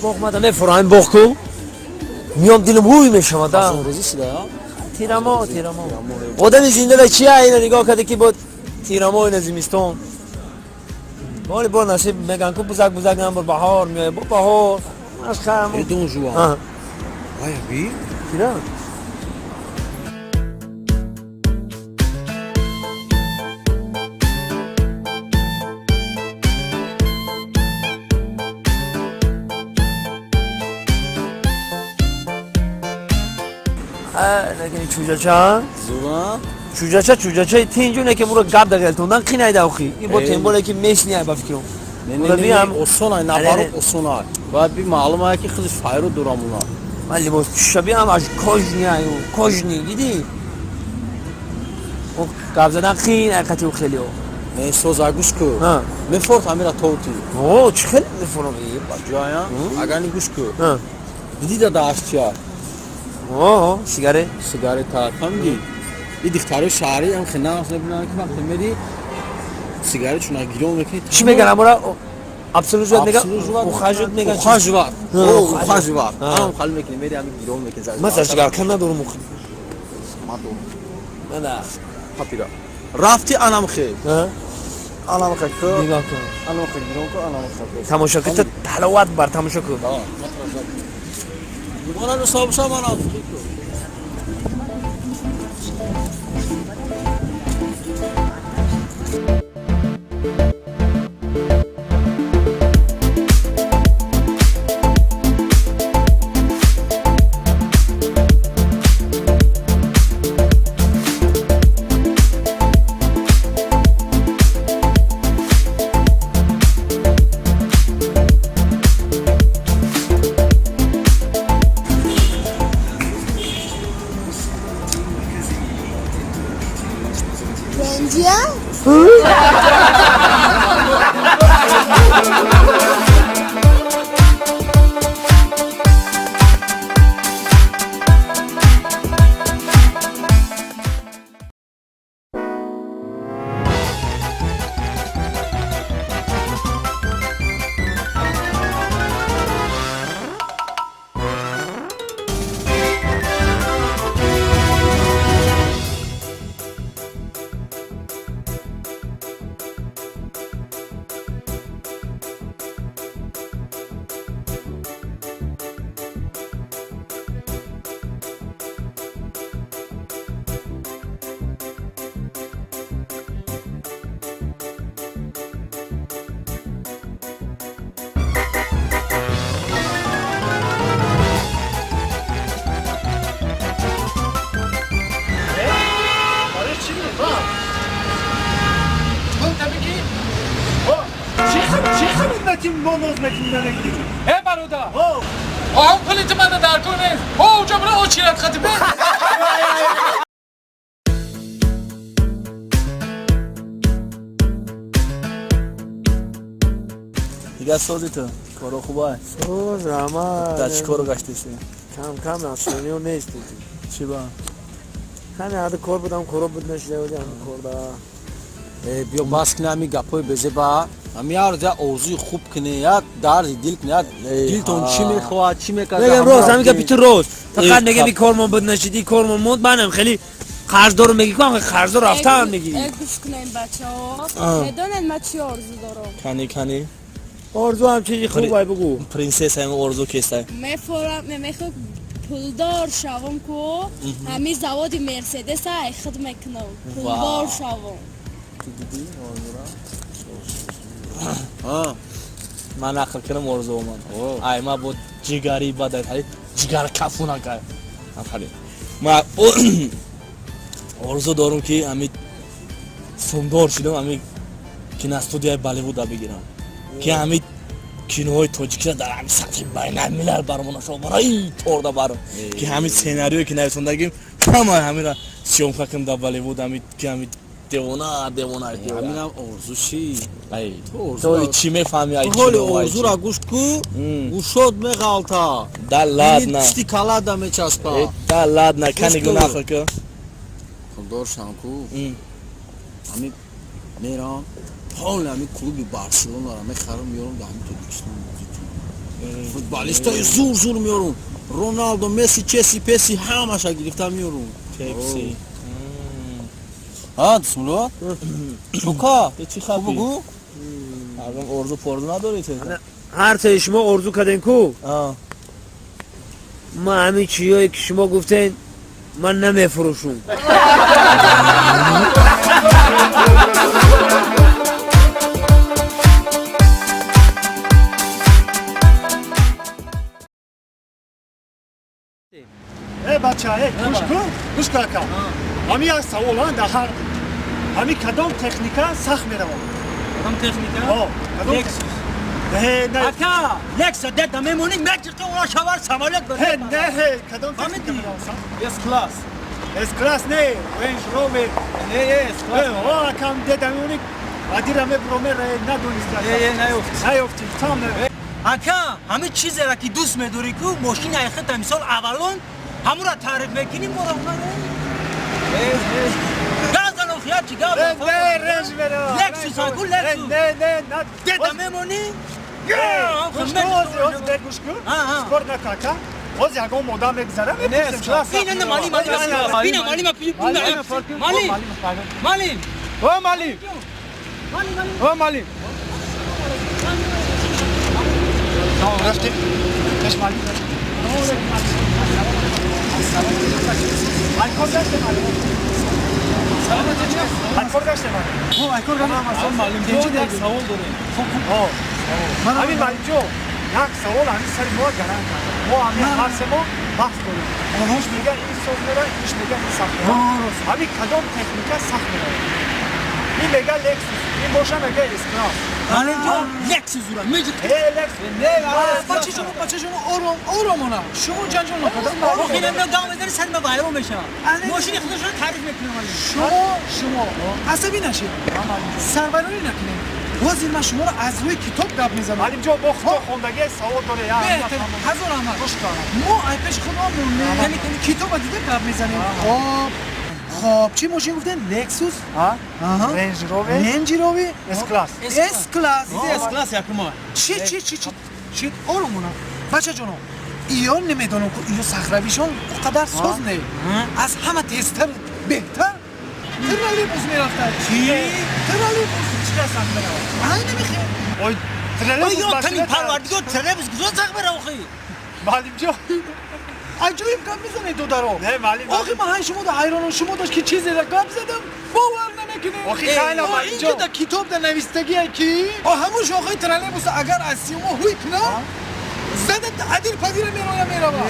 Боғ мада мефурам, боғ ку миём, дилам ҳуй мешавад. Тирамо, тирамо, одами зинда да чия? Ина нигоҳ карда ки бо тирамо, ина зимистон боли бо насиб меган ку, бузак бузак намбор, баҳор меояд, бо баҳор ашхам. Дон Жуан. Ая би? Кира? Чӯҷача? Чӯҷача, чӯҷачаи тинҷу не ки муро гап дағелтондан қинайда охи. Ин бо темболе ки месни ба фикрам. Не, осон ай, наоборот осон ай. Бояд би маълум ай ки худаш файру дурамуна. Ман либос пӯшаби ҳам аз кожни ай, кожни, дидӣ? О, гап задан қин ай қати хелио. Не, соза гӯш ку. Мефорт ҳамира тоути. О, чӣ хеле мефорам? Ҷоя, агар ни гӯш ку. Дидӣ да дааш чия? О, сигарет. Сигарета, фаҳмидӣ? И духтарои шаҳрӣ ҳам хеле нағз мебинанд ки вақте мери сигарет чуна гирён мекунӣ. Чӣ меган амора? Абсолют меган? Ухаживать меган. Ухаживать. О, ухаживать. Ҳам хал мекунӣ, мери ҳами гирён мекунӣ. Ман зажигалка надорам охи. Ман дорам. Мана. Папира. Рафти анам хел. Анам хел ку. Нигоҳ кун. Анам хел гирён ку, анам хел. Тамошо кун, ҳаловат бар тамошо кун. Мана сабса мана. бо ноз мекунӣ намегирӣ. Э бародар. Ҳам пули ту мана дар кор нест. Ҳо уҷа бира очират хати бе. Дига сози ту коро хубай? Соз, раҳмат. Дар чӣ коро гаштеси? Кам кам нафсониё нест. Чӣ ба? Ҳами ҳаду кор будам, коро буд нашида будам корда. Биё бас кунӣ ҳами гапҳои безеба. Ҳами ҳар рӯз як орзуи хуб кунӣ, як дарди дил кунӣ, як дилтон чӣ мехоҳад, чӣ мекард. Мегам рост, ҳами гапи ту рост. Фақат мегам и кормон буд нашиди, кормон монд, манам хеле қарздору мегӣ ку, қарздор рафтаам мегӣ. Гӯш кунем бачаҳо. Медонед ман чӣ орзу дорам? Кани кани. Орзу ҳам чизи хуб ай бугу. Принсесса ҳам орзу кестай. Мефорам, мехоҳам пулдор шавам ку, ҳами заводи Мерседес ай худ мекунам. Пулдор шавам. Ту дидӣ орзура? Ман нақл кардам орзуо ман. Ай ма бо ҷигари бадай ҳали ҷигар кафунакай. Ҳали. Ма орзу дорам ки ҳами сумдор шудам, ҳами киностудияи Болливуда бигирам. Ки ҳами киноҳои тоҷикиро дар ҳами сатҳи байналмилал бармонашо барои торда барам. Ки ҳами сценариое ки нависондагим ҳама ҳамира съёмка кунам дар Болливуд, ҳами ки ҳами девона девона. Ҳаминам орзу чӣ? Ту чӣ мефаҳми ай ҳоли орзура гӯш ку, гӯшот меғалта. Да ладно. Пишти калада мечаспа. Да ладно, кани гу нақл ку. Пулдор шам ку. Ҳами мерам ҳол ҳами клуби Барселонара мехарам, меёрам дар ҳами Тоҷикистон бозӣ кунам. Футболистои зур зур меёрам. Роналдо, Месси, Чеси, Песи ҳамаша гирифта меёрам. Пепси. Ҳа, бисмилло. Шука, ту чӣ хапӣ? Бугу. Ягон орзу порзу надорӣ ту? Ҳар сеи шумо орзу кардем ку? Ман ҳамин чизҳое ки шумо гуфтен, ман намефурӯшум. Э бача, э гӯш кун, гӯш кун ака. Ҳами як савол дар ҳар ҳами кадом техника сахт меравад? Кадом техника? О, кадом Лексус. Не, не. Ака, Лексус деда мемонӣ, меҷиқи ура шавар самолёт бар. Не, не, кадом техника меравад сахт? С-класс. С-класс не, Range Rover. Не, не, С-класс. О, акам деда мемонӣ, адира мебромер надонист. Не, не, наёфти. Наёфти, там не. Ака, ҳами чизеро ки дӯст медорӣ ку, мошини айхита мисол аввалон ҳамура таъриф мекунӣ, моро газан охия чи гап? Не, Range меравад. Лексус аку, Лексус. Не, не, на. Деда мемонӣ? Гӯш кун, ҳозир, ҳозир бе гӯш кун. Спор нака, ака. Ҳозир ягон одам мегузара, мепурсем. Бина, на, малим, малим, бина, малим, малим, малим. О, малим. О, малим. Tamam, рафтем. Пеш малим. Айкор гаштем, малим. Айкор гаштем, малим. О, айкор гаштем. Малим, ҷон, як савол дорем. О, ҳамин малимҷон, як савол ҳамин сари мо гаранг кард. Мо ҳамин ҳар се мо баҳс дорем. Онҳош мегӯяд ин соз меравад, иш мегӯяд ин сахт меравад. Ҳамин кадом техника сахт меравад? Ин мегӯяд Лексус, ин боша мегӯяд С-класс. Малимҷон, Лексус ура меҷиқи. Э, Лексус. Не, бачаҷоно, бачаҷоно, ором, оромона. Шумо ҷанҷол накарда. Охир ин гав мезанӣ, сари ма вайрон мешавад. Мошини худашро таъриф мекунам. Шумо, шумо асабӣ нашед. Сарвайронӣ накунед. Ҳозир ман шуморо аз рӯи китоб гап мезанам. Малимҷон, бо худо хондагӣ савол дорем. Беҳтар, ҳазор раҳмат. Мо ай пеш худомон китоба дида гап мезанем. Хоб, хоб, чӣ мошин гуфтем? Лексус? Range Rover. Range Rover? S-класс. S-класс. S-класс якума. Чӣ, чӣ, чӣ, чӣ, чӣ, оромона. Бачаҷоно, иё намедонам ку иё сахравишон о қадар соз не. Аз ҳама тезтар, беҳтар троллейбус мерафтад. Чӣ? Троллейбус. Чӣ қадар сахт меравад? Ай намехел. Ой, троллейбус Ой, тани парвардигор, троллейбус куҷо сахт меравад охи? Малимҷон, аҷоиб гап мезанед додаро. Не, малим. Охи ман ҳай шумо да ҳайронам, шумо дошт ки чизеро гап задам, бовар намекунед. Охи хайла, малимҷон. Инҷо да китоб да навистагие ки ҳамун шохаи троллейбус агар аз симо ҳуй кунам, зада адил падира мероя мерава.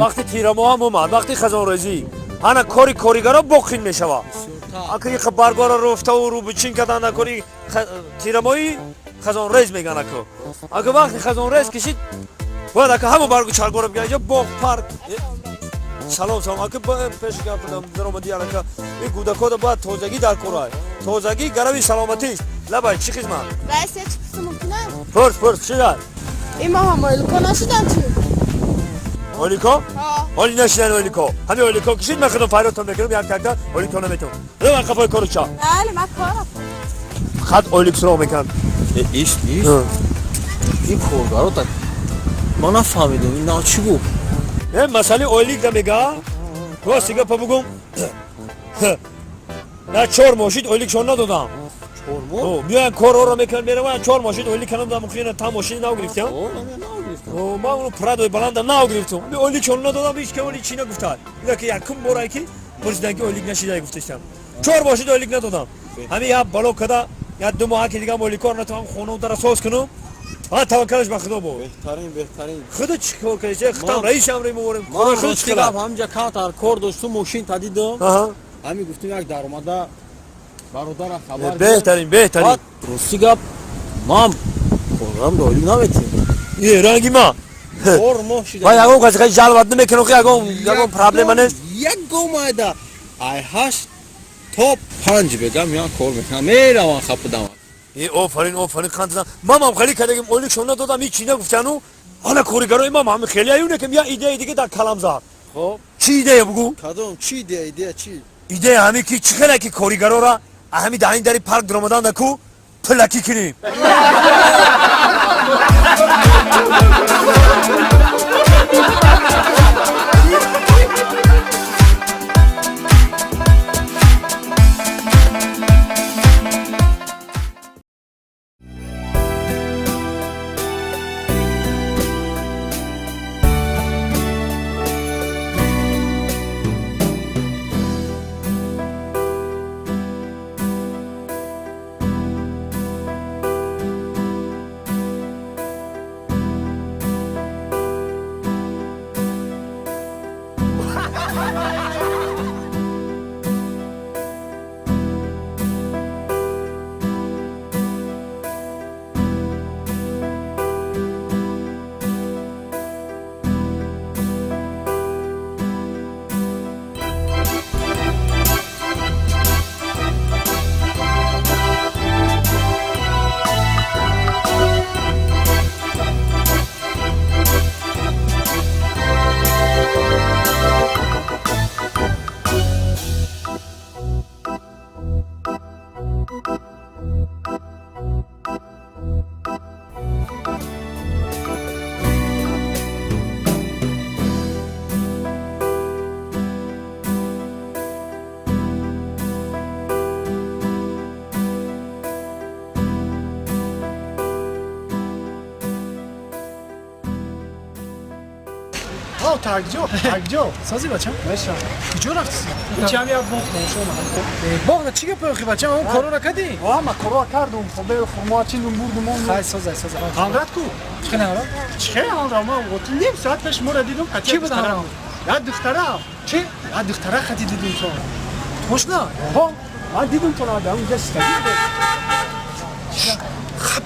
Вақти тирамоҳам омад, вақти хазонрезӣ. Ана кори коригаро боқин мешава. Ака иқа баргора руфтаву рубичин кардан на кори тирамоҳи хазонрез меган ака. Ака вақти хазонрез кишид, бояд ака ҳама баргу чаргоро бигиран инҷо боғ парк. Салом салом ака пеш гап додам даромади ака. Ин гудакода бояд тозагӣ дар корай. Тозагӣ гарави саломатист. Лабай чӣ хизмат? Раис я чӣ пурсум мумкинам? Пурс пурс чӣ дар? Ин моҳ ҳам ойлико нашидан чӣ? Олико? Оли нашидан олико. Ҳами олико кишид ман худам фарёдтон мекунам як такта олико наметавон. Ман қафои кору ча. Бале ман корам. Хат олик суроғ мекунам. Ишт ишт. Ин коргаро так ман нафаҳмидам ин на чӣ гуфт? Масъалаи ойлик да мега. Рости гапа бугум. На 4 моҳ шид ойликшон надодам. 4 моҳ? Меоян корҳоро мекунанд мераванд 4 моҳ шид ойлик канам дам хина та мошини нав гирифтам. Ман уну прадои баланда нав гирифтам. Ойликшон надодам ҳеч кам оли чӣ нагуфтад. Ина ки якум борае ки пурсидан ки ойлик нашида гуфташтам. 4 моҳ шид ойлик надодам. Ҳамин як бало када як 2 моҳ ки дигам ойликор натавонам хона дара соз кунам. Ҳа таваккалаш ба Худо бо. Беҳтарин беҳтарин. Худо чӣ кор кардӣ? Худам раис амри меорем. Ман худ чӣ гап ҳамҷа камтар кор доштум мошин та дидам. Ҳамин гуфтем як даромада бародара хабар. Беҳтарин беҳтарин. Рости гап ман коргарам да ойлик наметиҳам. Е ранги ма. 4 моҳ шида. Ман ягон каси хеле жалбат намекунам ки ягон проблема нест. Ягон майда ай 8 то 5 бегам меян кор мекунам. Меравам хапудам. Е офарин офарин қанд ман хеле кардагим ойликшон надодам ҳеч чӣ нагуфтану. Ҳала коригарои ман ҳами хеле аюне ки я идеяи дига дар калам зад. Хоб. Чӣ идея бугу? Кадом чӣ идея идея чӣ? Идея ҳами ки чӣ хеле ки коригарора ҳами дар ин дари парк даромадан да ку пулакӣ кунем. Такҷо, такҷо. Сози бачам? Меша. Куҷо рафтӣ? Чам як боғ тамошо омадам. Боғ на чӣ гап охи бачам? Он корора кардӣ? Ва, ма корора кардум. Хобе хурмо чиндум бурдум он. Хай созай, созай. Ҳамрат ку? Чӣ хеле ҳамрат? Чӣ хеле ҳамрат? Ма вот ним соат пеш моро дидум. Чӣ буд ҳамрат? Як духтара. Чӣ? Як духтара хати дидум то. Точно? Ҳо, ман дидум то на дар онҷа шиштагӣ. Хаб.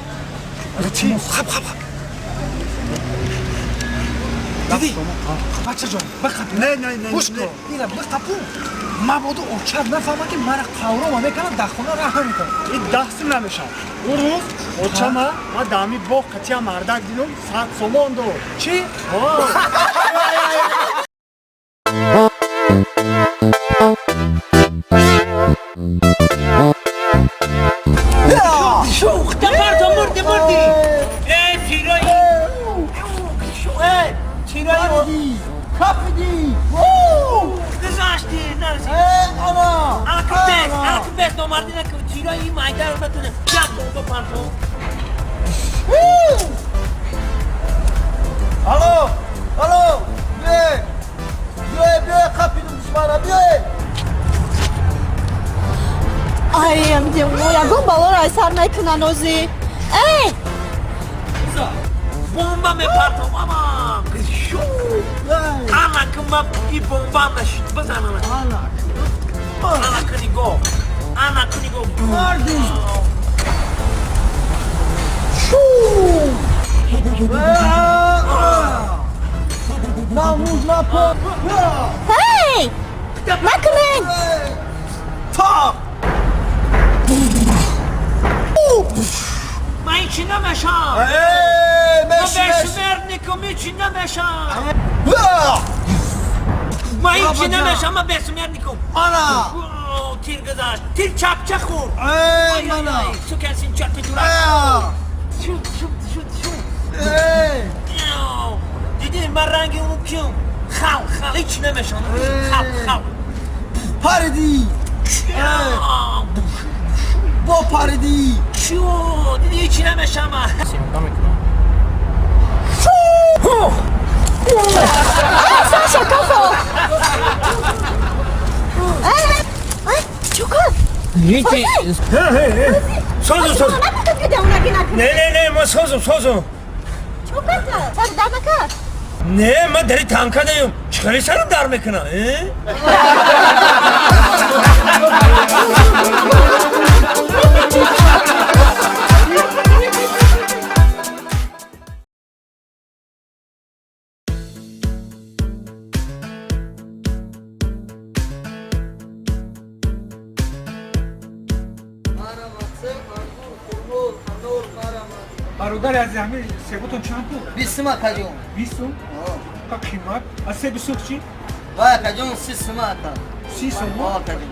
Чӣ? Хаб, хаб, хаб. Диди? Бачаҷон, бақапу. Не, не, не. Гӯш кун. Ина бақапу. Мабодо очад нафаҳма ки мара қаврома мекунад дар хона раҳ намекунад. Ин даҳсим намешавад. Он рӯз очама ман дар ҳамин боғ қатия мардак дидум 100 сомон дод. Чӣ? Шӯхта парто мурди мурди. Эй тирои. Эй тирои. Капиди. Гузашти нарасид. Ана. Алакбес, алакбес номарди накун. Тирои майдаро натуне. Як бомба парто. Алло, алло, биёед. Биёед, биёед, қапидум душмана, биёед. Ай, ягон балоро ай сар мекунан озӣ. Эй! Бомба мепартом, аман! Ана ки ма и бомба нашид, бизан ана. Ана ки нигоҳ. Ана ки нигоҳ. Марди. Нам нужна Эй! Накунен! Та! Ман ҳечи намешам. Эй, Ман бесмертникум, ҳечи намешам. Ман ҳечи намешам, ман бесмертникум. Ана! Тир гузашт. Тир чапча хӯрд. Эй, мана! Сукин син чапи дурак. Шуд, шуд, шуд, шуд. Эй! Дидӣ ман ранги ӯ киюм? Хал, хал, ҳечи намешам. Хал, хал. Паридӣ! Бо паридӣ! Чӯ, дидӣ ҳечи намешам. Саша, кафо! Чӣ кор? Ҳечи. Созум, созум. Не, не, не, ман созум, созум. Чӣ кор кард? Сар дар накард? Не, ман дари танка даём. Чӣ хеле сарам дар мекунам? Бародари азиз, ҳамин себотон чанд пул? 20 сум, акаҷон. 20 сум? Ка қимат. А себи сурх чӣ? Вай, акаҷон, 30 сум, ака. 30 сум? Акаҷон.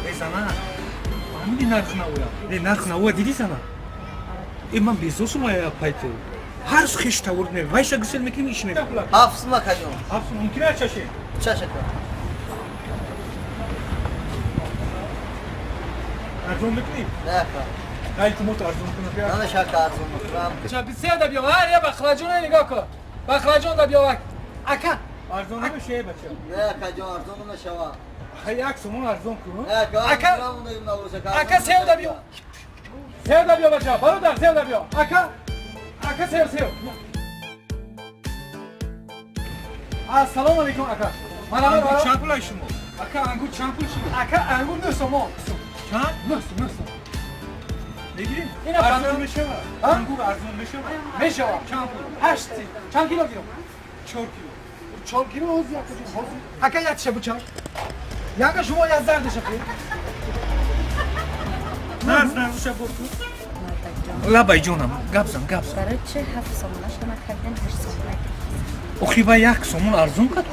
Э, зана, фаҳмиди нарх навоя? Не, нарх навоя дидӣ, зана? Э, ман безор шумая пайту. Ҳар рӯз хеш тавор ме, вайша гусел мекунем, иш мекунем. 7 сум, акаҷон. 7 сум, мумкин аст чаше? Чаш, ака. Арзон мекунӣ? Не, ака. Илтимос, арзон кунам. Намеша, ака, арзон мекунам. Чапи да биё, ҳар я бахлаҷон нигоҳ кун. Бахлаҷон да биё, ака. Арзон намеша, бача. Не, акаҷон, арзон намешава. Як сомон арзон кун. Не, ака, ака. Ака, сев да биё. Сев да биё, бача. Бародар, сев да биё. Ака. Ака, сев, сев. Ассалому алайкум, ака. Мана чанд пул шумо? Ака, ангур чанд пул шуд? Ака, ангур 9 сомон. Чанд? 9 сом, 9 сом. Мегирим? Ина арзон мешава? Ангур арзон мешава? Мешава. Чанд пул? 8. Чанд кило гирам? 4 кило. 4 кило ҳозир, акаҷон, ҳозир. Ака, як шабу чанд? Яга шумо як зардаша кунед. Нарх нархша бор кун. Лабай ҷонам, гап зан, гап зан. Барои чи 7 сомона шума кардем, 8 сомона? Охи ва як сомон арзон кард.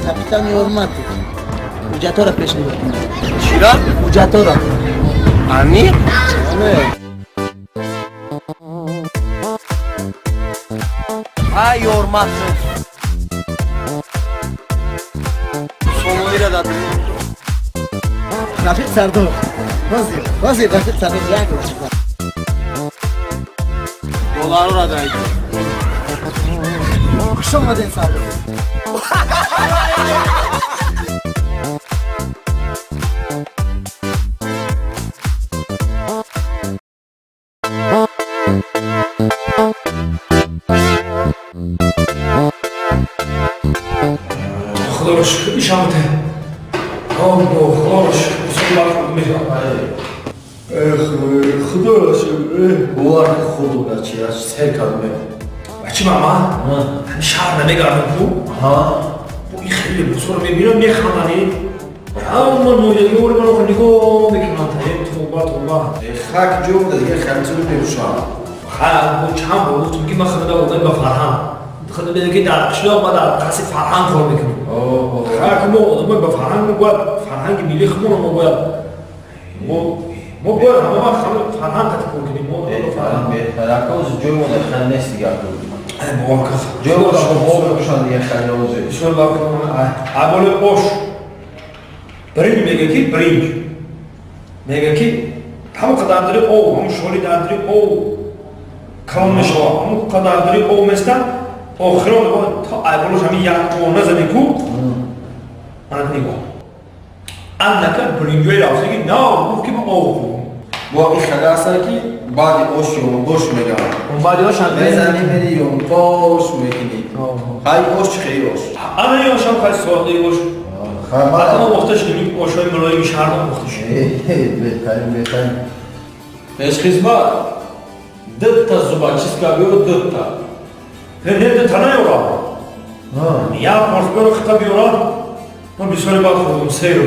Капитан Ёрматов. Ҳуҷҷатҳоро пешниҳод кунед. Чира? Ҳуҷҷатҳоро. Амир? Не. Ай, Ёрматов. Сомонира дад. Рафиқ Сардор. Ҳозир, ҳозир Рафиқ Сардор як лаҳза. Долларро дай. Хуш омадед, Сардор. Худоро шукр, ишамте. Худоро шукр, Худоро шукр. Бовар худо бачи, сер кардем. Бачи мама, ҳамин шаҳр намегардам ку? Бо ин хеле либосҳоро мебинам, механдани. Ҳама ноҳиягиҳоро ман охир нигоҳ мекунам. Тоба, тоба. Хак ҷо буда, дига халтур мепӯшам. Ха, чанд бор гуфтам, ки ман худо одами ба фарҳанг. Худо медонад, ки дар қишлоқ ма дар қасри фарҳанг кор мекунем. Хак мо одамои ба фарҳанг, мо бояд фарҳанги миллии худмонро мо бояд мо бояд ҳама вақт фарҳанг қати кор кунем. Мо фарҳанг беҳтар. Ака, ҳозир ҷои мо дар хел нест дигар. Бовар кун. Ҷои мо шумо мепӯшанд дигар хел ҳозир. Бисмиллоҳ. Аболи ош. Биринҷ мега ки биринҷ. Мега ки ҳамон қадар дари об, ҳамон шоли дар дари об калон мешавад. Ҳамон қадар дари об местад, охирон то айболош ҳамин як она зани ку. Ана нигоҳ. Андака биринҷои рафтаги на гуфт ки ман ов хӯрдам. Бо ин хеле ҳастанд ки баъди ош ёнбош мегӯянд. Баъди ош мезанӣ мери ёнбош мекунӣ. Хай ош чӣ хели ош? Ана ин ошам хай содаи ош. Ҳатто пухта шудем, ин ошҳои мулоими шаҳрдон пухта шуд. Беҳтарин, беҳтарин. Пешхизмат, дутта зубочистка биё, дутта. Не, не, дутта наёрам. Як порс биёра, хита биёра. Ман бисёре бад хӯрдам, серу.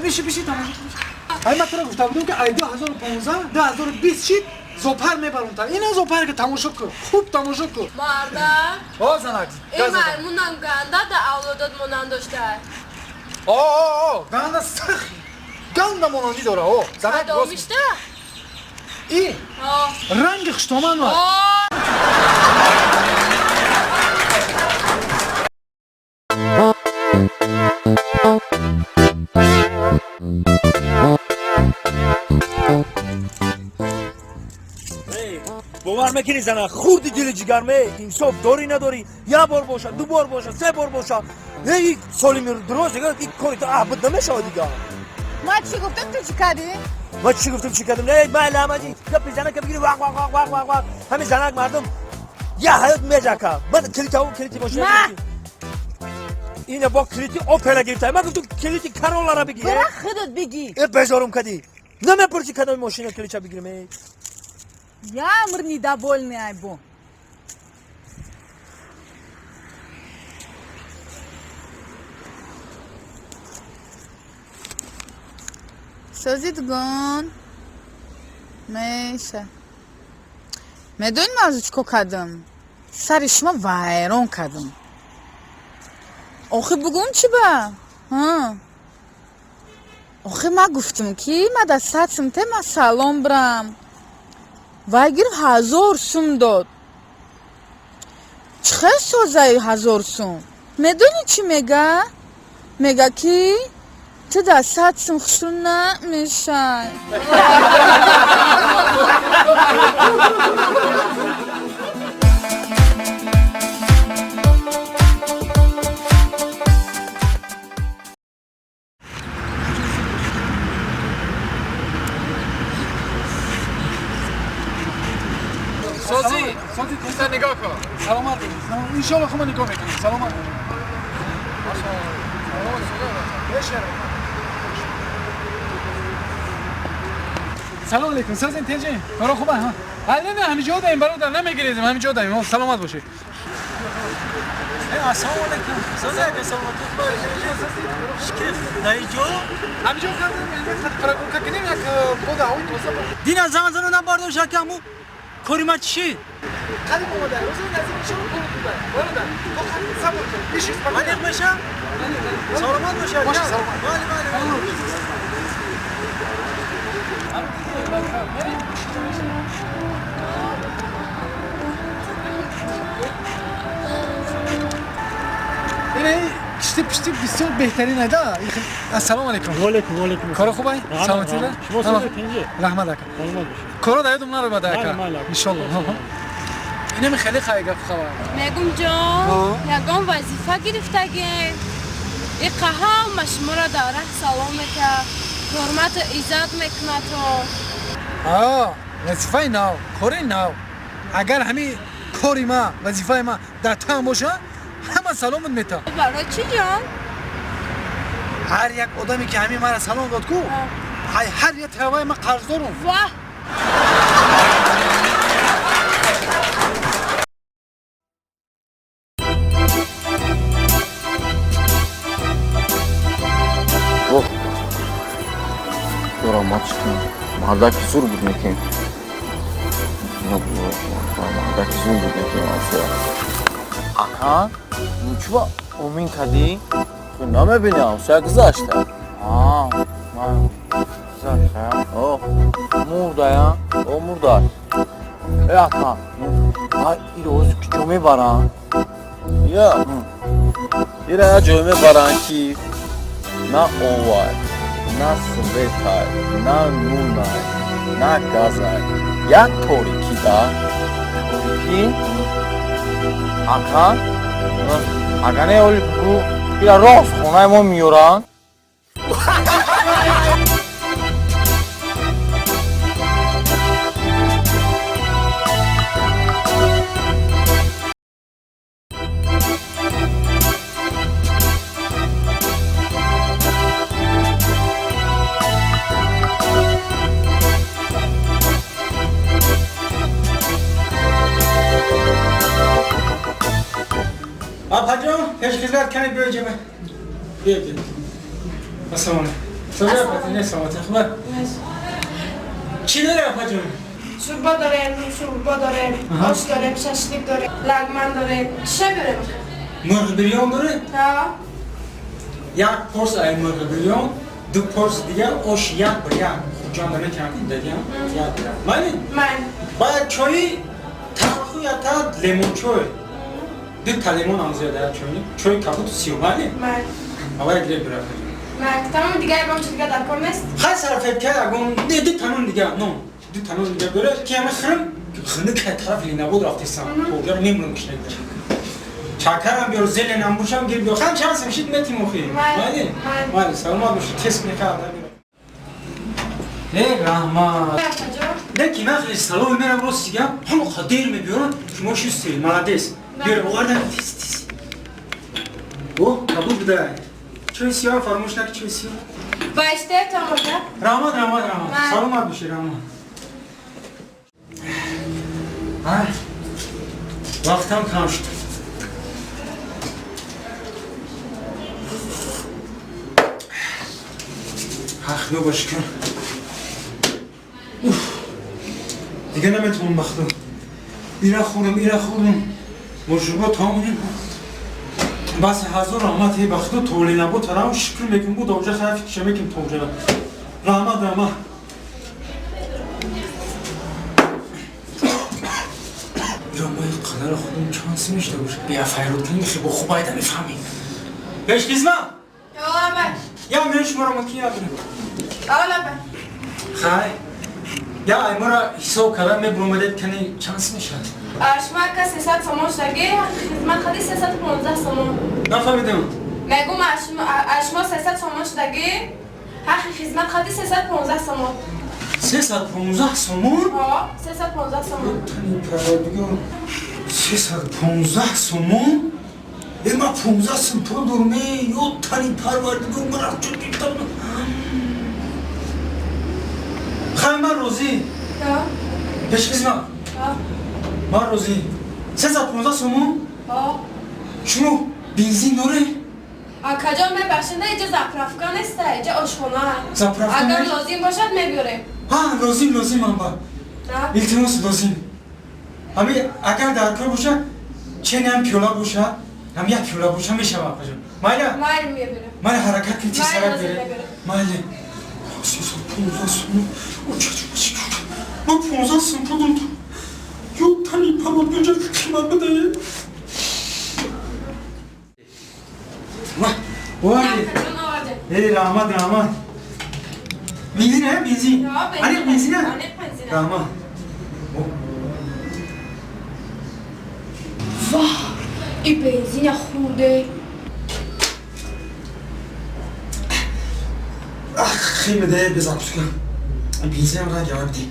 Биши, биши, тамошо биши. Ай ман туро гуфта будам ки ай 2015 2020 шид зопар мебарам та. Ина зопар ки тамошо кун. Хуб тамошо кун. Марда. О занак. Ин маймунам ганда да авлодот монанд дошта. О, о, о, ганда сах. Ганда монандӣ дора. О, занак. Кадомишта? И. Ранги хуштоман ва. Бовар мекунӣ зана, хурди дили ҷигарме, инсоф дорӣ надорӣ, як бор боша, ду бор боша, се бор боша, эй соли мирдроз дигар ин кори ту аҳбуд намешавад дигар. Ман чӣ гуфтам, ту чӣ кардӣ? Ман чӣ гуфтам, чӣ кардам? Эй майла амаҷи, гапи занака бигирӣ, вақ вақ вақ вақ вақ вақ. Ҳамин занак мардум я ҳаёт межака. Ман килита он килити мошина. Ина бо килити Опела гирифта. Ман гуфтам килити Каролара бигир. Бира худат бигир. Э безорум кадӣ. Намепурсӣ кадоми мошина килича бигирем эй. Я амр недовольный айбо. Созидгон. Меша. Медонӣ ман чӣ кор кардам? Сари шумо вайрон кардам. Охи бугум чӣ ба? Охи ман гуфтам ки ма да 100 сум те ма салон брам. Вай гирифт 1000 сум дод. Чӣ хел созаи 1000 сум? Медонӣ чӣ мега? Мега ки ту да 100 сум хушрӯ намешай. Сози, сози, тиста нигоҳ кун. Саломат бошед. Иншоалло хума нигоҳ мекунем. Саломат бошед. Салом алейкум. Созин тинҷин. Кора хуб ҳа? Не, не, ҳамин ҷо даем бародар, намегирезем, ҳамин ҷо даем. Саломат бошед. Ассалому алейкум. Сози ака, саломат бошед. Шикеф, дар ҷо? Ҳамин ҷо кардем, прогулка кунем, як бода ҳавои тоза. Дина зан зану набардошт акаму. Кори ма чӣ? Қариб омада. Рӯзи наздик иншоалло кор буда. Бародар, то сабр кун. Бишин. Аниқ мешам? Саломат бошед. Бошед, саломат. Бале, бале. Ин кишти пишти бисёр беҳтарин айда. Ассалому алейкум. Ва алейкум, ва алейкум. Кори хуб ай? Саломатӣ? Шумо сози тинҷи? Раҳмат ака. Саломат бошед. Коро да ёдум наромада ака. Иншолло. Инами хеле хай гап хабар. Мегум ҷон, ягон вазифа гирифтагем. Иқа ҳама шуморо дар раҳ салом мекард, ҳурмату иззат мекунад. Вазифаи нав, кори нав. Агар ҳамин кори ма, вазифаи ма дар таам боша, Ҳама саломат мета. Барои чӣ ҷон? Ҳар як одаме ки ҳамин мара салом дод ку, ҳар як таваи ман қарз дорум. Ваҳ! Мардаки зур буд мекин. Мардаки зур буд мекин ҳамсоя. Ака, нучва умин кадӣ? Ту намебинӣ ҳамсоя гузашта. Гузашта. О, мурдая? О, мурда. Э, ака, ай ироз куҷо мебаранд? Я. Ира я ҷое мебаранд ки на овай, на светай, на нунай, на газай. Як торикӣ да. Торикӣ? Ака? Ага не оли бугу, ира рост хонаи мо меёранд. Апаҷон, пешхизмат кани биё ҷаба. Биё биё. Ассалому алайкум. Салом апаҷон, не саломат хуб. Чӣ дорӣ апаҷон? Шӯрбо дорем, шӯрбо дорем, ош дорем, шашлик дорем, лагман дорем. Чӣ биёрем? Мурғ бирён дорӣ? Ҳа. Як порс ай мурғ бирён, ду порс дигар ош як ба як. Хуҷанда метавонам ки дадиам як ба як. Майли? Майли. Баъд чои талху я та лемон чой. Ду та лемон ҳам зиёд дар чойник. Чои кабуд сиёҳ, майли? Майли. Аввал гиреб бира. Майли. Тамом дигар ягон чиз дигар дар кор нест? Хай сарафет ка ягон не ду та нон дигар, нон. Ду та нон дигар бира ки ҳама хӯрам, хунук ҳай тараф Ленинобод рафтесам. Тоҷаро мемурам кишнак дар. Чакарам биёр, зеленам бошам гир биёр. Хан чанд сим шид метим охи. Майли? Майли, саломат бошӣ. Тез кунӣ ха дар биёр. Э, раҳмат. Лекин ман хеле саломи мерам рост дигам, ҳама қадер мебиёрам, шумо шустед, молодец. Биёр, овардан тез тез. О, кабуд бидай. Чои сиёҳ фаромӯш накӣ, чои сиёҳ. Баштер тамоша. Раҳмат, раҳмат, раҳмат. Саломат бошӣ, раҳмат. Вақтам кам шуд. Худо ба шукр. Уф. Дига наметавонам ба худо. Ира хӯрдам, ира хӯрдам. Мошурба тамом. Бас ҳазор раҳмат эй ба худо то Ленинобод тарам шукр мекунам буд оҷа хай фикр мекунам то оҷа. Раҳмат, раҳмат. Ира мо қадар худам чанд сим шуда боша. Бия файрод кунем хеле хуб айда мефаҳмем. Пешхизмат. Я мен шуморо мумкин ябинам. Хай. Я аймора ҳисоб кардам мебуромадед кани чанд сим мешавад? Шумо ака 300 сомон шудаги, хизмат хади 315 сомон. Нафаҳмидам. Мегум шумо 300 сомон шудаги, ҳаққи хизмат хади 315 сомон. 315 сомон? Ҳо, 315 сомон. Тани парвардигор, 315 сомон? Э, ман 15 сом пул дорам, э, ё тани парвардигор, ман аз чӣ гирифтам? Хай, ман розӣ. Пешхизмат. Ман розӣ. 315 сомон? Шумо бензин доред? Акаҷон, мебахшед, иҷа заправка неста, иҷа ошхона. Заправка? Агар лозим бошад, мебиёрем. Ҳа, лозим, лозим манба. Илтимос, лозим. Ҳами агар дар кор бошад, ченам пиёла бошад, ҳам як пиёла боша мешавад акаҷон. Майла? Майли, мебиёрем. Майли, ҳаракат кунед, тезтарак беред. Майли. 315 сомон. Ман 15 сом пул дорам. Ё тани парвардигор, қимат бидае. Оварди. Эй, раҳмат, раҳмат. Бензин, э, бензин. Аниқ бензин, э? Раҳмат. Ваҳ, и бензина хӯрде. Ах, хел медае без закуска. Бензинам ранг явар биди.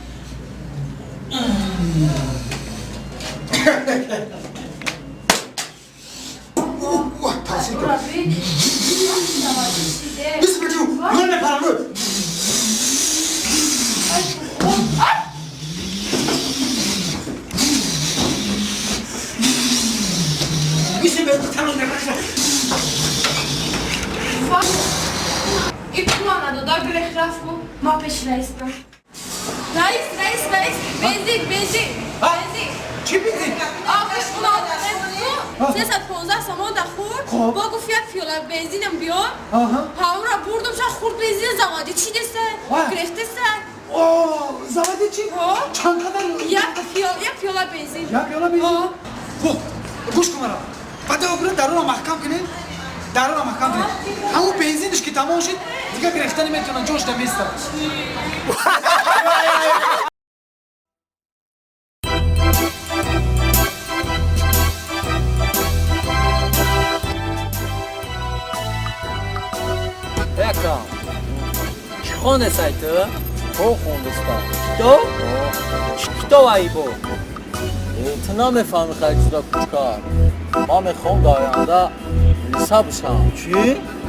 Намефаҳми хай чиза кучкар. Ман мехоҳам дар оянда милиса бишам. Чӣ?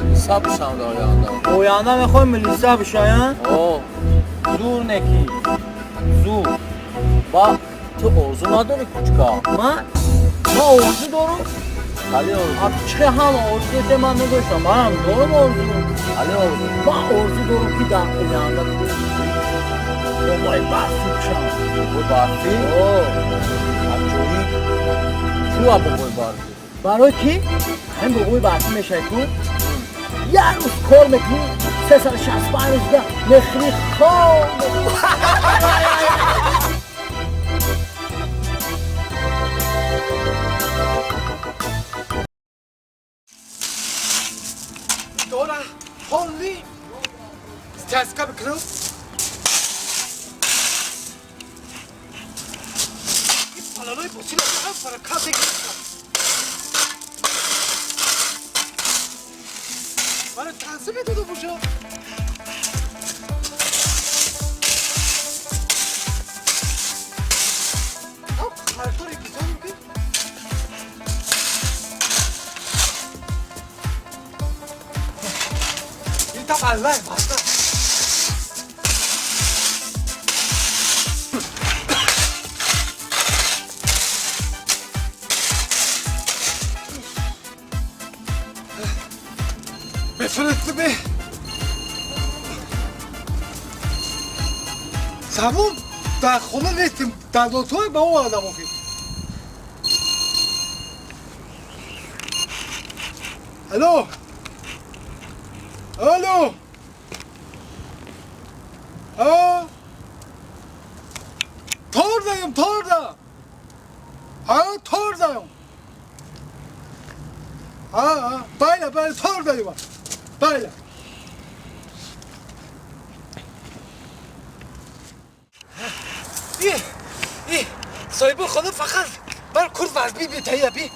Милиса бишам дар оянда. Оянда мехоҳӣ милиса бишаям? О. Зур неки. Зур. Ба ту орзу надорӣ кучкар? Ман? Ман орзу дорам? Али орзу. А чӣ ҳама орзу доште ман надоштам. Манам дорам орзу. Али орзу. Ман орзу дорам ки дар оянда бобои барфӣ бишам. Бобои барфӣ? О. Аҷоиб. Чӯ бобои барфӣ? Барои ки ҳамин бобои барфӣ мешавӣ ку як рӯз кор мекунӣ 365 рӯзда мехӯрӣ хоб. Дора ҳолли стяска бикунам. Балалой босила ҳам фаракат мекунам. Мана танси медода боша. Ҳам характори гизоним ки ин там аллай баста. Мефрестме. Замон дар хона нестем, дар лотои ба овардам охир. Алло. Алло. А? Тор даем, тор да. А, тор даем. А, байла, байла, тор даем. Байла. ای صاحب خانم فقط بر کور وزبی بیتایی بی.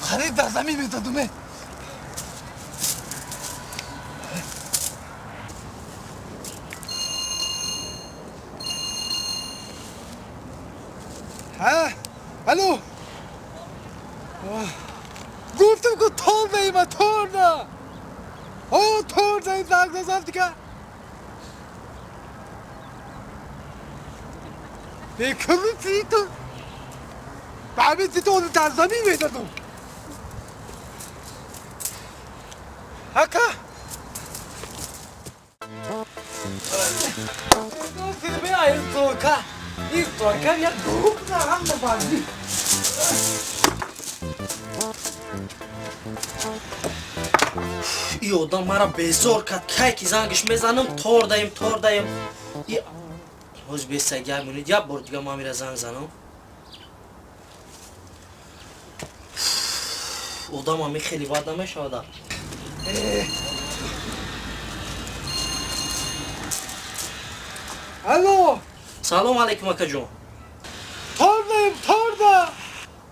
خرید در زمین میدادمه. ها الو گفتم که تور دهیم تور نه او تور دهیم زنگ زدم دیگه بکنم تو به همین تو در زمین میدادم هکا این ترکا یک گروه نه هم بازی ای одам мара безор кард. Кай ки зангиш мезанам тор даем, тор даем. И ҳоз бесагя монед, як бор дига ман мира занг занам. Одам ами хеле бад намешавад. Алло. Салом алейкум акаҷон. Тор даем, тор да.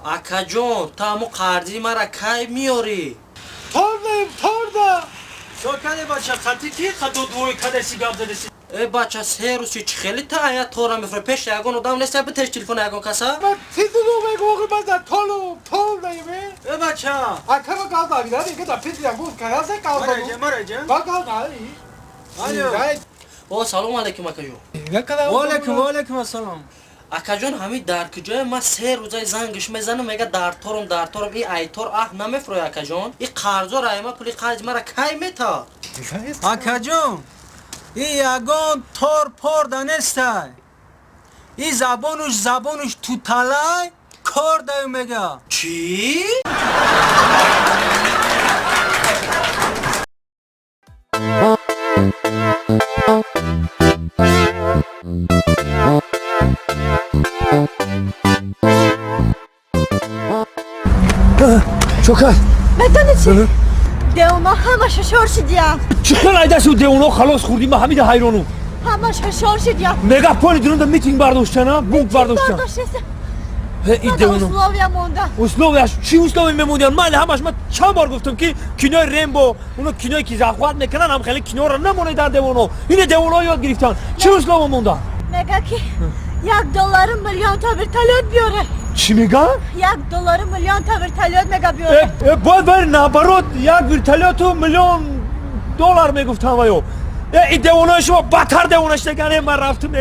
Акаҷон, та ҳамо қарзи мара кай меёрӣ? Тор даем, тор да. Чо каде бача, хати ки хато двое кадаси гап задаси? Э бача се рӯз чи хеле та ая тора мефуре пеш ягон одам нест битеш телефон ягон каса? Ман ти дурӯғ мегӯ охи ман дар толум тол даиме. Э бача. Акама гал давида дига дар пеш ягон каса гал Мараҷа, мараҷа. Ба гал даи. Алло. О салом алейкум акаҷон. Ва алейкум, ва алейкум ассалом. Акаҷон ҳамин дар куҷое ман се рӯзаи зангиш мезанам мега дар торум дар торум и айтор аҳ намефурӯй акаҷон. И қарзо раима пули қарзи мара кай мета? Акаҷон, и ягон тор пор да нестай. И забонуш забонуш туталай кор даю мега. Чӣ? Чокар. Медонӣ чӣ? Девона ҳамаша шор шидия. Чӣ хел айдаси девоно халос хӯрдӣ? Ман ҳамида ҳайронум. Ҳамаша шор шидия. Мега поли дурунда митинг бардоштана, бунг бардоштан. И девоно. Условия монда. Условияш чӣ условия мемондиан? Майли ҳамаш ман чанд бор гуфтам ки кинои Рембо, оно киное ки захват мекунанд, ҳам хеле киноро намонед дар девоно. Ине девоно ёд гирифтан. Чӣ условия монда? Мега ки 1 доллари миллион та вертолёт биёре. Чӣ мега? 1 доллари миллион та вертолёт мега биёре. Бояд бар наоборот як вертолёту миллион доллар мегуфтам ваё. И девонаи шумо бадтар девона шудагане, ман рафтум.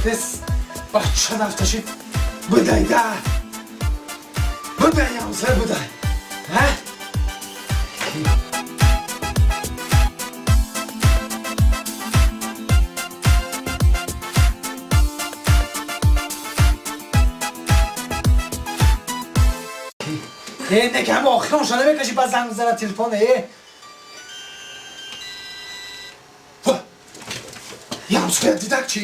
Дес бача нафташид будайда будай ҳамсар будай. Не ки ҳама охирон шуда мекаши ба занг мезана телефон. Ҳамсоя дидак чӣ?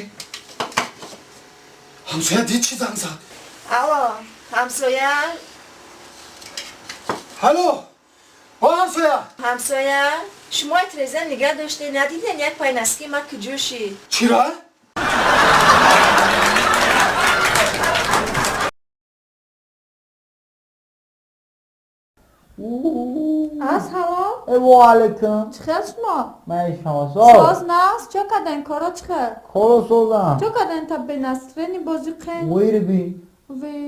Ҳамсоя дид чӣ занг зад? Алло, ҳамсоя? Алло, о ҳамсоя. Ҳамсоя, шумо треза нигаҳ доште, надиден як пайнаски ма куҷо шид? Чира? Аз ҳаво. Ва алейкум. Чӣ хел шумо? Ман шумо соз. Соз наст? Чо карден коро чӣ хел? Коро созам. Чо карден та бенастрени бозӣ қен? Вирби. Ви.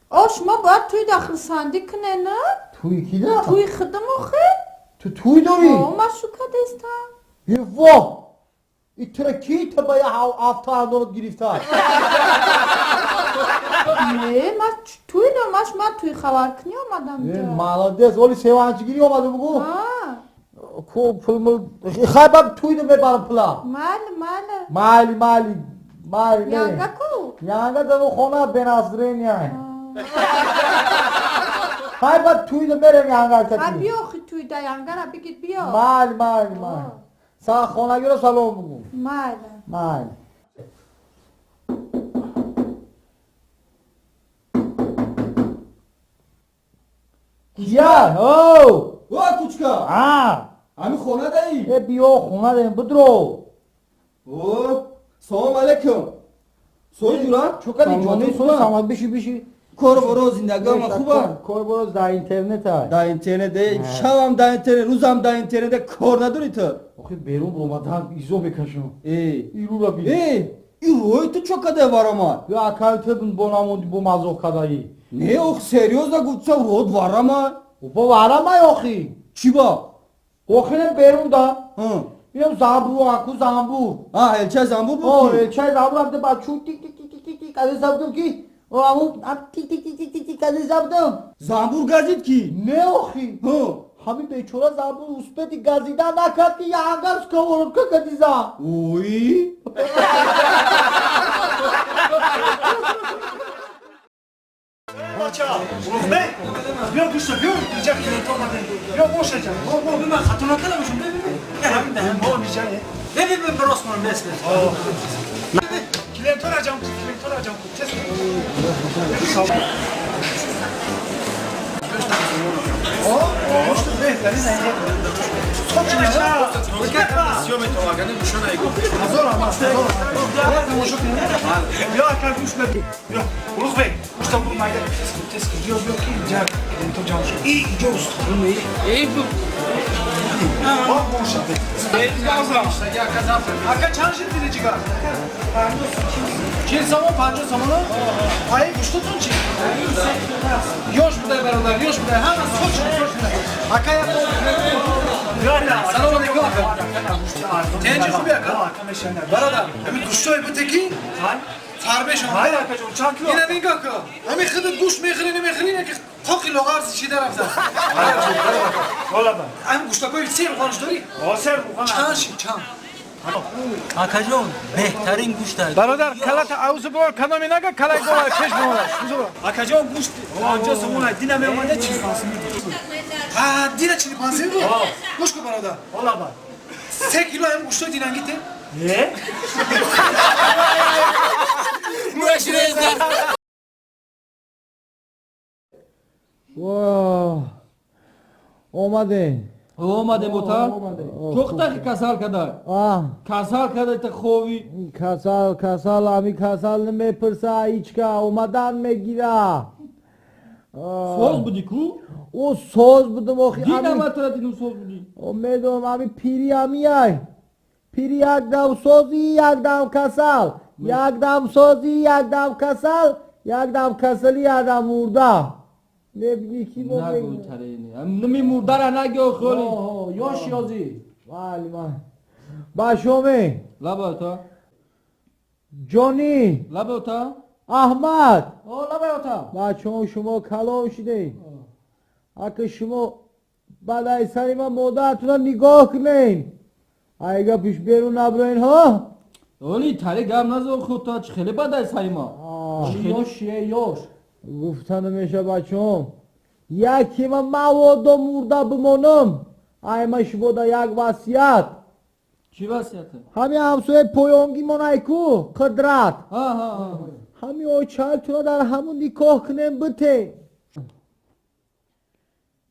О, шумо бояд туй да хурсандӣ кунен, на? Туй кида? Туи худам охе? Ту туй дорӣ? О, ман шу кардестам. Во! И тура ки та ба автоандонат гирифта? Не, ман туй дорам, ман шумо туй хабаркунӣ омадам. Молодец, оли севанчигирӣ омаду бугу. Ку пул мул хай ба туй мебарам пула. Майли, майли. Майли, майли. Майли. Янга ку? Янга дар хона беназрения. Хай ба туй мерем янга Ха кати. биё охи туй да янгара бигир биё. Майли, майли, майли. Са хонагиро салом бугу. Майли. Майли. Кия? Оу! О, кучка! А! Ҳами хона даи? Э, биё хона даем, будро. О, салом алейкум. Сои ҷура? Чо кади ҷони сои самад биши биши. Кор боро зиндагиама хуба? Кор боро дар интернет ай. Дар интернет, шавам дар интернет, рӯзам дар интернет, кор надорӣ ту? Охи берун омадан изо мекашам. Э, ирура би. Э, и рӯи ту чо каде варама? Ё акай ту бо намонди бо мазоқ кадаи. Не, ох серьёзно гуфтам рӯд варама. Бо варамай охи. Чӣ ба? Охирем берун да. Инам замбур аку замбур. А, элчаи замбур буд? О, элчаи замбур амда бачу тик тик тик тик тик каде забудам ки. О, аму ам тик тик тик тик тик каде забудам. Замбур газид ки? Не охи. Ҳамин бечора занбур успети газида накард, ки янгар сковородка кадиза. Ой! Бача, Улуғбек, биё гӯшта, биё инҷа клиент омадем. Биё боша ҷа. Мо мо ман хато накардам, бе бе бе. Ҳамин да мо инҷа. Бе бе бе рост мон бес бес. Клиентора ҷам, клиентора ҷам. Тез. О, гӯшт беҳтарин инҷа. Биё ака гӯш бе. Биё, Улуғбек, гӯшта бур майда. Тез кун, биё биё ки инҷа клиентор ҷамъ шуд. И инҷо устохона ме. Эй бу. Ака чанд шид диди ҷигар? 40 сомон, 50 сомон? Ай гӯштатон чи? Ёш будай бародар, ёш будай. Ҳама соч, соч. Ака як Салом алейкум ака. Тенҷи хуби ака? Бародар, ҳамин гӯштҳои буте ки фарбешон. Ҳай ака ҷон, чанд кило? Ина нигоҳ кун. Ҳамин худат гӯшт мехӯри, намехӯри, ина ки қоқи лоғар шида рафта. Ҳамин гӯштакҳои сер руғанш дорӣ? Сер руған. Чанд шид, чанд? Акаҷон, беҳтарин гӯшт аст. Бародар, калата авзу бор, кадоми нага, калай гова пеш бимонад. Акаҷон, гӯшт 50 сомон аст. Дина меомада 45 сомон. Ҳа, дина 45 сомон буд? Гӯш кун бародар. Ҳола ба. 3 кило ҳам гӯштҳои динангӣ те? Не? Воҳ! Омадем. Омадем бота? Чоқтахи касал кадай? Касал кадай та хови? Касал, касал, ами касал намепурса ҳичка, омадан мегира. Соз буди ку? О, соз будум охи. Дина матра дидум соз буди. О, медонам, ами пири амиай. Пири якдам сози, якдам касал. Якдам сози, якдам касал, якдам касали, якдам мурда. Мебини ки мо нагу тарини. Ними мурдара нагё холи. Ёш ёзи. Вали ман. Башоме. Лаба ота. Ҷони. Лаба ота. Аҳмад. О, лаба ота. Бачаҳо шумо калон шудед. Ака шумо баъд сари ман модаратонро нигоҳ кунед. Айга пиш берун наброен ҳо? Оли тари гап назо худта чӣ хеле баъд сари ма. Ёш ёш. Гуфта намеша бачаҳом. Яке ман маводо мурда бимонам. Ай ман шумода як васият. Чӣ васияте? Ҳамин ҳамсояи поёнгимон айку Қудрат. Ҳамин очаятонро дар ҳамун никоҳ кунем бите.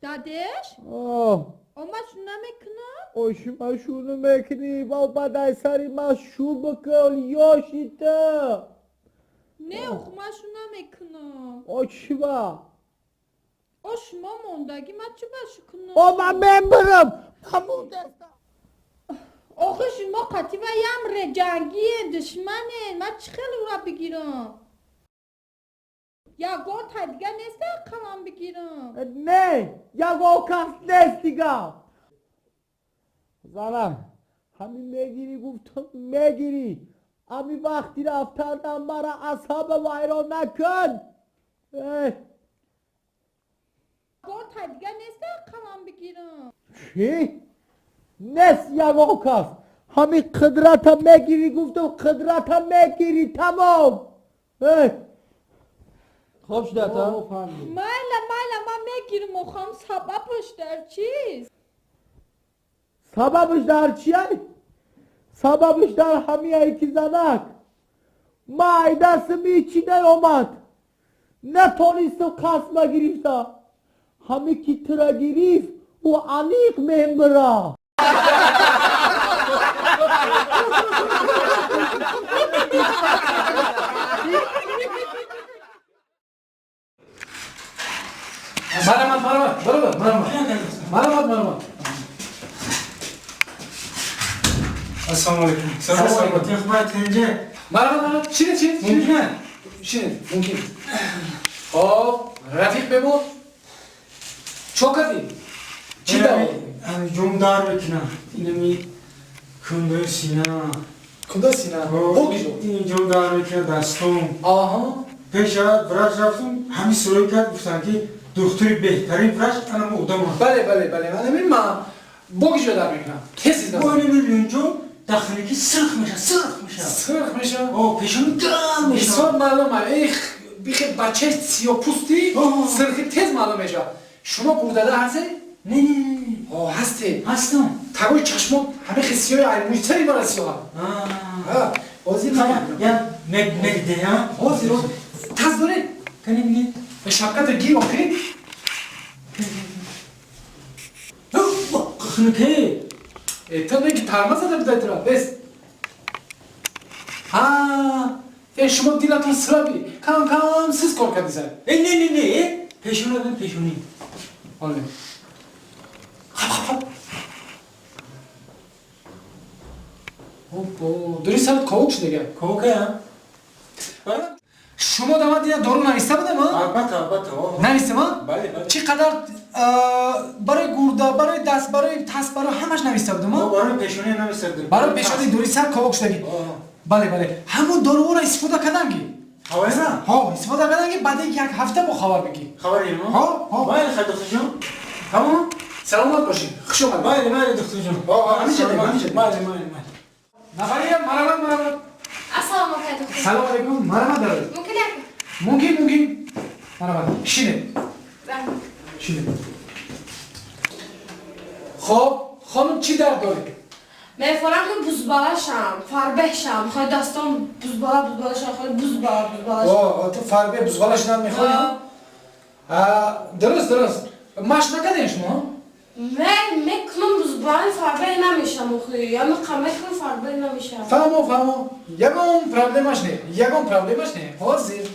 Дадеш? Омад шу намекунам? Ошима шуну мекунӣ, ва баъдай сари ман шу бикун, ёши ту. Не, охма шу намекунам. О чиба? О шумо мондагӣ ман чӣ ба шу кунам? О ман мемирам. Ман мурдастам. Охи шумо қатива ям ҷангиен, душманен. Ман чӣ хел ура бигирам? Ягон та дига нест қалам бигирам. Не, ягон кас нест дига. Зана, ҳамин мегирӣ гуфтам мегирӣ. Ами вақти рафтанам мара асаба вайрон накун. Ягон та дига нест қалам бигирам. Чӣ? Нест ягон кас. Ҳамин қудрата мегирӣ гуфтам қудрата мегирӣ тамом. Хоб шуда ата? Майла, майла, ман мегирам охам сабабаш дар чист? Сабабаш дар чия? Сабабаш дар ҳамияе ки занак. Ман ай дастам ҳичи наёмад. Натонистам қасма гирифта. Ҳаме ки тура гирифт, ӯ аниқ мемира. Марҳамат, марҳамат, бародар, марҳамат. Марҳамат, марҳамат. Ассалому алайкум. Салому алайкум. Хуб тенҷа. Марҳамат, марҳамат. Шинед, шинед. Мумкин? Шинед, мумкин. Хоб, рафиқ бемор. Чо кардӣ? Чӣ даво? Ами ҷон дар мекунам. Инами кундаи сина. Кундаи сина? Бо киҷо? Ин ҷон дар мекунад дастом. Аҳа. Пеш врач рафтум, ҳамин сурои кард, гуфтанд ки духтури беҳтарин врач анам одам. Бале, бале, бале. Ман ҳамин ман бо ки ҷо дар мекунам. Тез тез. Ой, миллионҷо дахлики сирх меша, сирх меша. Сирх меша? О, пешони гарм меша. Ҳисоб маълум аст. Эх, бихе бачаи сиёпӯсти сирхи тез маълум меша. Шумо гурдада ҳастед? Не, не, не. О, ҳастед. Ҳастам. Тагои чашмот ҳамин хе сиёи ай мӯйсари мара сиёҳа. А. Ҳозир ман я медиде, а? Ҳозир таз доред? Кани бинед. Шапката гир охи. Хунуке. Э, то не ки тарма зада будай тура. Бес. Ҳа, э шумо дилатон слабый. Кам кам сиз кор кардиса. Э, не, не, не, э, пешони бин, пешони. Оле. Хап, хап, хап. Опо, дори сарат ковук шудага. Ковука, Шумо да ман дина дору нависта будам, а? Албатта, албатта. Навистам, а? Бале, бале. Чӣ қадар барои гурда, барои даст, барои тас, барои ҳамаш нависта будам, а? Барои пешони нависта будам. Барои пешони дори сар ковук шудагӣ. Бале, бале. Ҳамун доруҳоро истифода кардам ки. Ҳавайна? Ҳо, истифода кардам ки баъди як ҳафта бо хабар бигӣ. Хабар гирим? Ҳо, ҳо. Майли, хай, духтурҷон. Тамом? Саломат бошед. Хуш омадед. Майли, майли, духтурҷон. Ҳо, ҳамиҷа дем, ҳамиҷа. Майли, майли, майли. Нафария, марҳамат, марҳамат. Ассалому алайкум, доктор. Салом алайкум, марҳамат дароед. Мумкин як? Мумкин, мумкин. Марҳамат. Шинед. Шинед. Хоб, хонум чӣ дард доред? Мефорам ки бузбала шам, фарбеҳ шам, хоҳи дастом бузбала бузбала шам, хоҳи бузбала бузбала шам. О, ту фарбеҳ бузбала шудан мехоҳӣ? Дуруст, дуруст. Машқ накардем шумо? Мен мекунам бузбала фарбеҳ намешам охи. Я меқам мекунам фарбеҳ намешам. Фаҳмо, фаҳмо. Ягон проблемаш не, ягон проблемаш не. Ҳозир.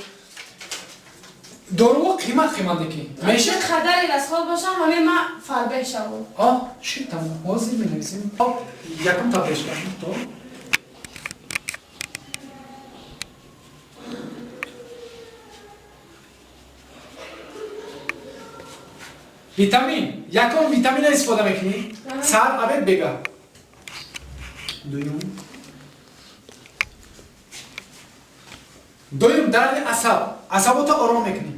Доруҳо қимат қимат ки. Меша қадари расход бошам, ҳамин ман фарбеҳ шавам. А, ши тамом. Ҳозир менависем. Якум таблетка. То. Витамин. Якум витамина истифода мекунӣ. Сар абед бега. Дуюм. Дуюм дарди асаб. Асаботро ором мекунӣ.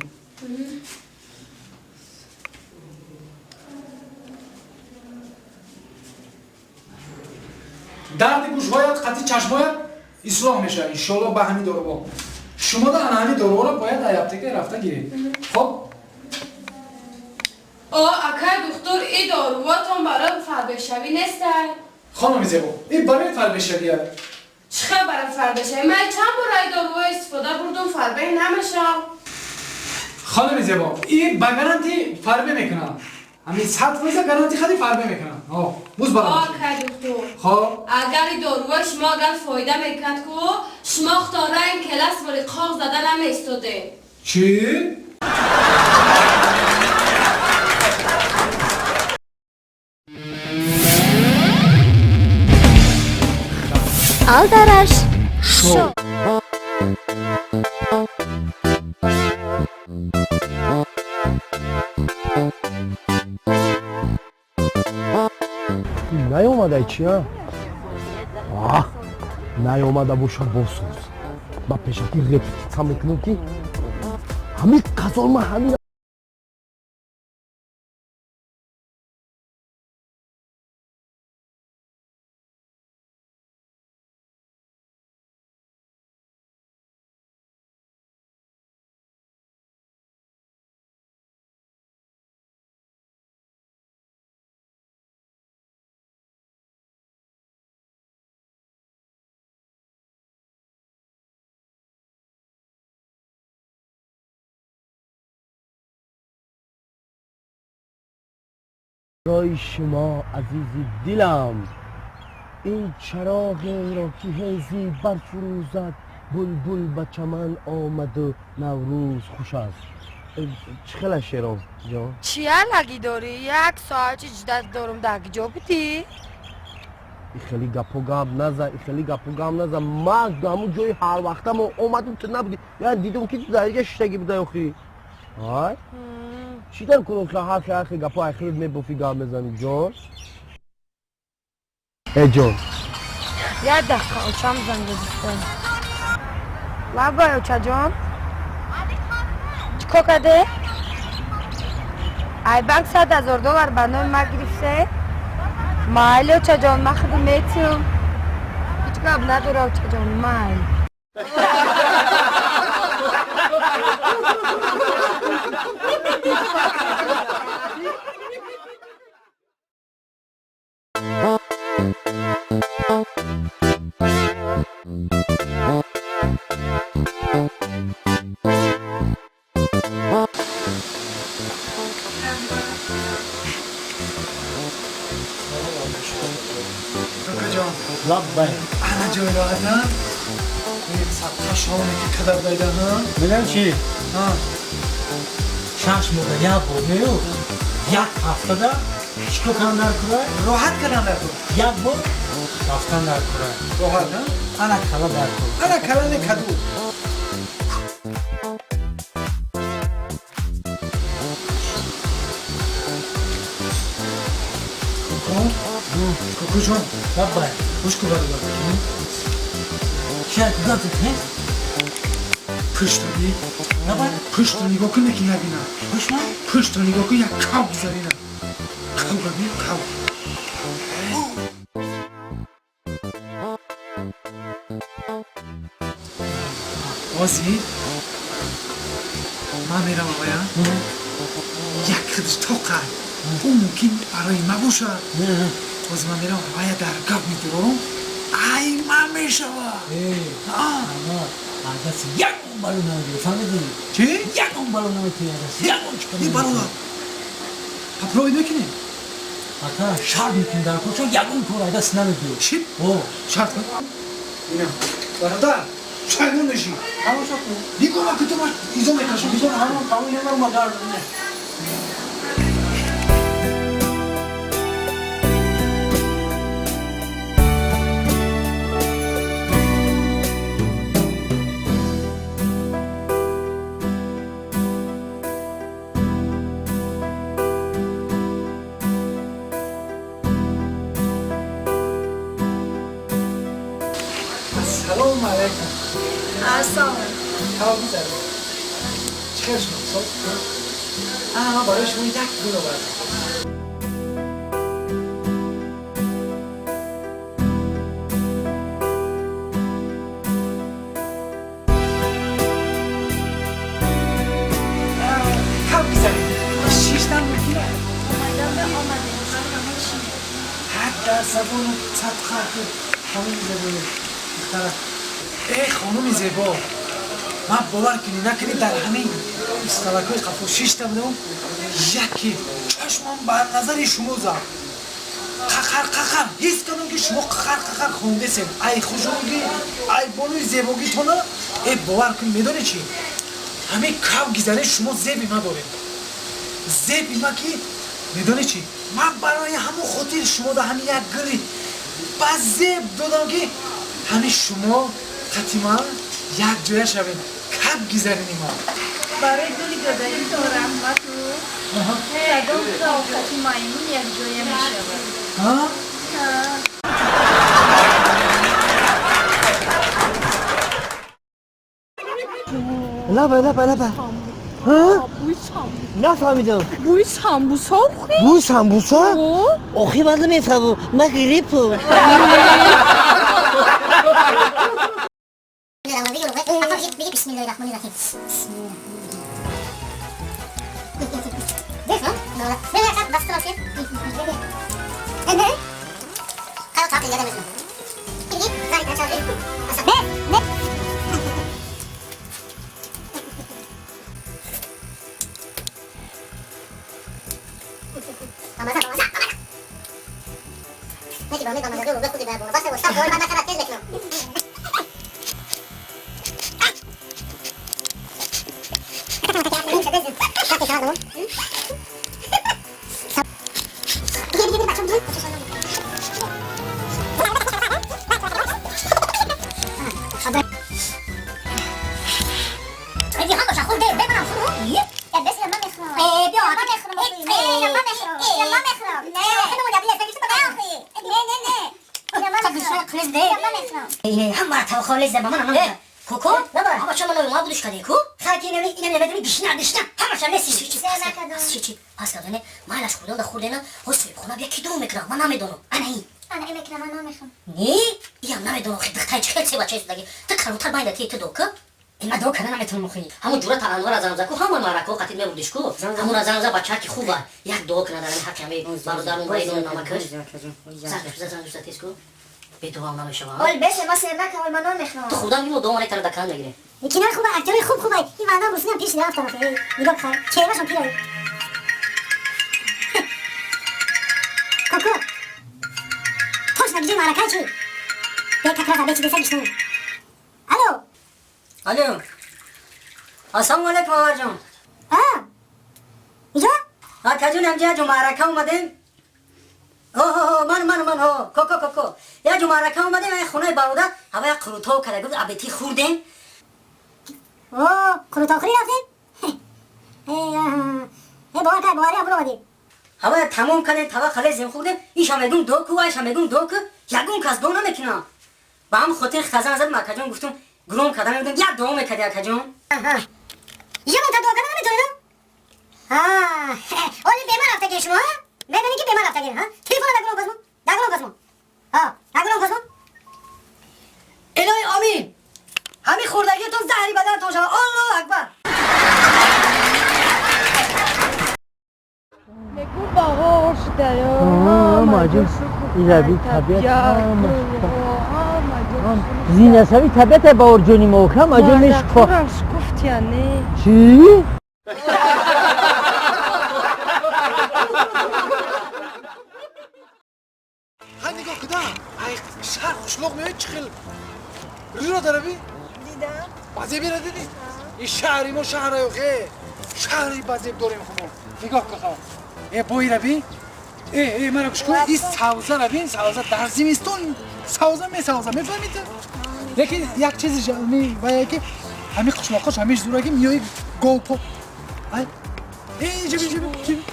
Дарди гӯшҳоят қатъи чашмҳоят ислоҳ мешавад иншоалло ба ҳамин доруҳо. Шумо да ана ҳамин доруҳоро бояд ай аптека рафта гиред. Хоб? О, акай духтур, и доруҳотон барои фарбеҳшавӣ нестай. Хонуми зебо, и барои фарбеҳшавия. Чӣ хел барои фарбеҳшавӣ? Ман чанд бор ай доруҳо истифода бурдум, фарбеҳ намешав. Хонуми зебо, и ба гарантӣ фарбеҳ мекунад. Ҳамин 100% гарантӣ хади фарбеҳ мекунад. Ҳо, буз бала. О, акай духтур. Хоб. Агар и доруҳо шумо агар фоида мекард ку, шумо худтон ранг келас вори қоғ зада намеистодед. Чӣ? Алдараш шоу. Наёмадай чи, а? Наёмада боша босоз. Ба пешакӣ репетитсия мекунем ки ҳамин қазон ман ҳамин برای شما عزیزی دلم این چراغ را که هزی برفروزد بلبل به چمن آمد و نوروز خوش است. چه خیلی شعرام جان؟ چیه لگی داری؟ یک ساعت چی دست دارم در کجا بودی؟ ای خیلی گپ و گپ نزن، ای خیلی گپ و گپ نزن. من همون جای هر وقتم اومدم تو نبودی. یعنی دیدم که تو درجه شتگی بودی آخی. های؟ چی در کنم که هر خیلی گپا اخیر میبوفی گپ میزنی جان؟ ای جان یک دقیقه اوچم زنگ بزن. لبای اوچه جان؟ Чикор карде? Ай банк 100,000 доллар ба номи ма гирифте? Майли, очаҷон, ман худи метиҳам. Ҳеҷ гап надора, очаҷон, майли. Лаббай. Ана ҷой роҳата? Садқа шоме ки қадар дайда, ҳа? Медонам чи? 6 моҳда як бор мею, як ҳафтада чикор кардан дар кура? Роҳат кардан дар кура. Як бор рафтан дар кура. Роҳат, ҳа? Ана кала дар кура. Ана кала не каду. Кокоҷон, лаббай. Гӯш кун, бародар. Чия гап задӣ? Пуштро би. Лаббай. Пуштро нигоҳ кун, ки набинам. Пуштро? Пуштро нигоҳ кун, як кав гузарина. Кавра би, кав. Озӣ ман меравам авая. Як хидиш тоқа. Ӯ мумкин барои ма бошад. Ҳозир ман меравам авая дар гап медурорам. Ай ман мешава. Адаси ягон бало намегирӣ, фаҳмидӣ? Чӣ? Ягон бало наметавӣ адаси, ягон чӣ Ин бародар. Попробуй мекунем? Ака, шарт мекунем дар кор, чун ягон кор адаси намегирӣ. Чӣ? О, шарт кун. Ина. Бародар, шаймон мешӣ. Тамошо кун. Нигоҳ ма ки ту ма изо мекашам. Нигоҳ ҳамон қавли ма гардон. Салом алейкум. Ассалом. Кав гузаред. Чӣ хел шумо? Соз? Ман барои шумо як гул овардам. Кав гузаред. Шиштан мумкин аст? Ҳад дар забону садқа хонуми зебои духтара. Эй хонуми зебо, ман бовар кунӣ накунӣ, дар ҳамин исталакҳои қафо шишта будам, яке чашмам ба назари шумо зад. Қақар қақар ҳис кардам, ки шумо қақар қақар хондесем. Ай хушрӯгӣ, ай болои зебогитона. Э, бовар кунӣ, медонӣ чӣ? Ҳамин кав гизаре шумо зеби ма доред. Зеби ма ки медонӣ чӣ? Ман барои ҳамон хотир шумо да ҳамин як гули ба зеб додам, ки ҳамин шумо қатима як ҷоя шавем, каб гизарини ма. Барои гули додагитон раҳмату. Кадом қати маймун якҷоя мешавад? Лаба, лаба, лаба. Нафаҳмидам. Бӯи самбуса охи? Бӯи самбуса? Охи ман намефаҳмам, ман гриппам. Таки инами инами намедонӣ гишна гишна ҳамаша меси. Чи чи чи пас кардане майлаш хурдан да хурдена ҳо соҳибхона бия ки дуо мекунам ман намедонам. Ана ин. Ана ин мекунам ман намехам. Не? Иам намедонам хи духтаи чи хел се бачаи судаги. Ту калонтар байда ти ту дока? Ин ман дуо карда наметавонам охи. Ҳамун ҷурата Анвар Замзаку ҳама маърако қатид мебурдиш ку. Ҳамун Замза бача ки хуба. Як дуо кунад дар ҳаққи ҳами бародармон вайдон намакаш. Занг зан занг тез ку. Бе дуо намешавам. Ол бесе ма сер накам ол ман намехам. Ту хурдан ки мо дуо мекара да кан мегирем. Кинои хуба актёрои хуб хуба. Ин мардам русиям пеш рафтан охи. Нигоҳ кун. Чеҳрашон пирай. Коко. Точно где марака чи? Бе как раз абечи деса гишнем. Алло. Алло. Ассалому алайкум аварҷон. А? Иҷо? Акаҷон ҳамҷа яҷо маърака омадем. Ҳо ҳо ҳо ман ман ман ҳо коко коко. Яҷо маърака омадем як хонаи бародар ҳава як қурутов карда гуфт абети хурдем. О, қурутовхӯрӣ рафтем? Э, бовар кар, боварӣ ҳам буромадӣ. Ҳава тамом кардем, тава халезем хурдем. Иша мегум доку, айша мегум доку. Ягон кас до намекунам. Ба ҳам хотир хазан задам акаҷон гуфтум гуром карда мебудем як дуо мекарди акаҷон. Ягон та дуо карда наметавонед? Оли бемар рафтагин шумо, медонӣ ки бемар рафтагин, ҳа? Телефона дар гуром космон, дар гуром космон. Дар гуром космон. Илоҳи омин. Ҳамин хурдагиятон заҳри баданатон шавад. Аллоҳу акбар. Мегу баҳор шудаё. Маҷон, ираби табиат ҳама. Зинасави табиата баҳорҷони мо ха маҷон мешко. Гуфтия не. Чӣ? Ҳа нигоҳ куда, ай шаҳр қишлоқ меояд чӣ хел рӯро дарави? Дидам. Базебира дидӣ? Ин шаҳри мо шаҳра ёхе. Шаҳри базеб дорем хумо. Нигоҳ кун. Э боира би? Э э мара гӯш кун. Ин савза ра бин, савза дар зимистон савза месавза, мефаҳмӣ ту? Лекин як чизи ми вая ки ҳамин қишлоқош ҳамеш зураги миёи говпо. Ай э ҷиби ҷиби ҷиби.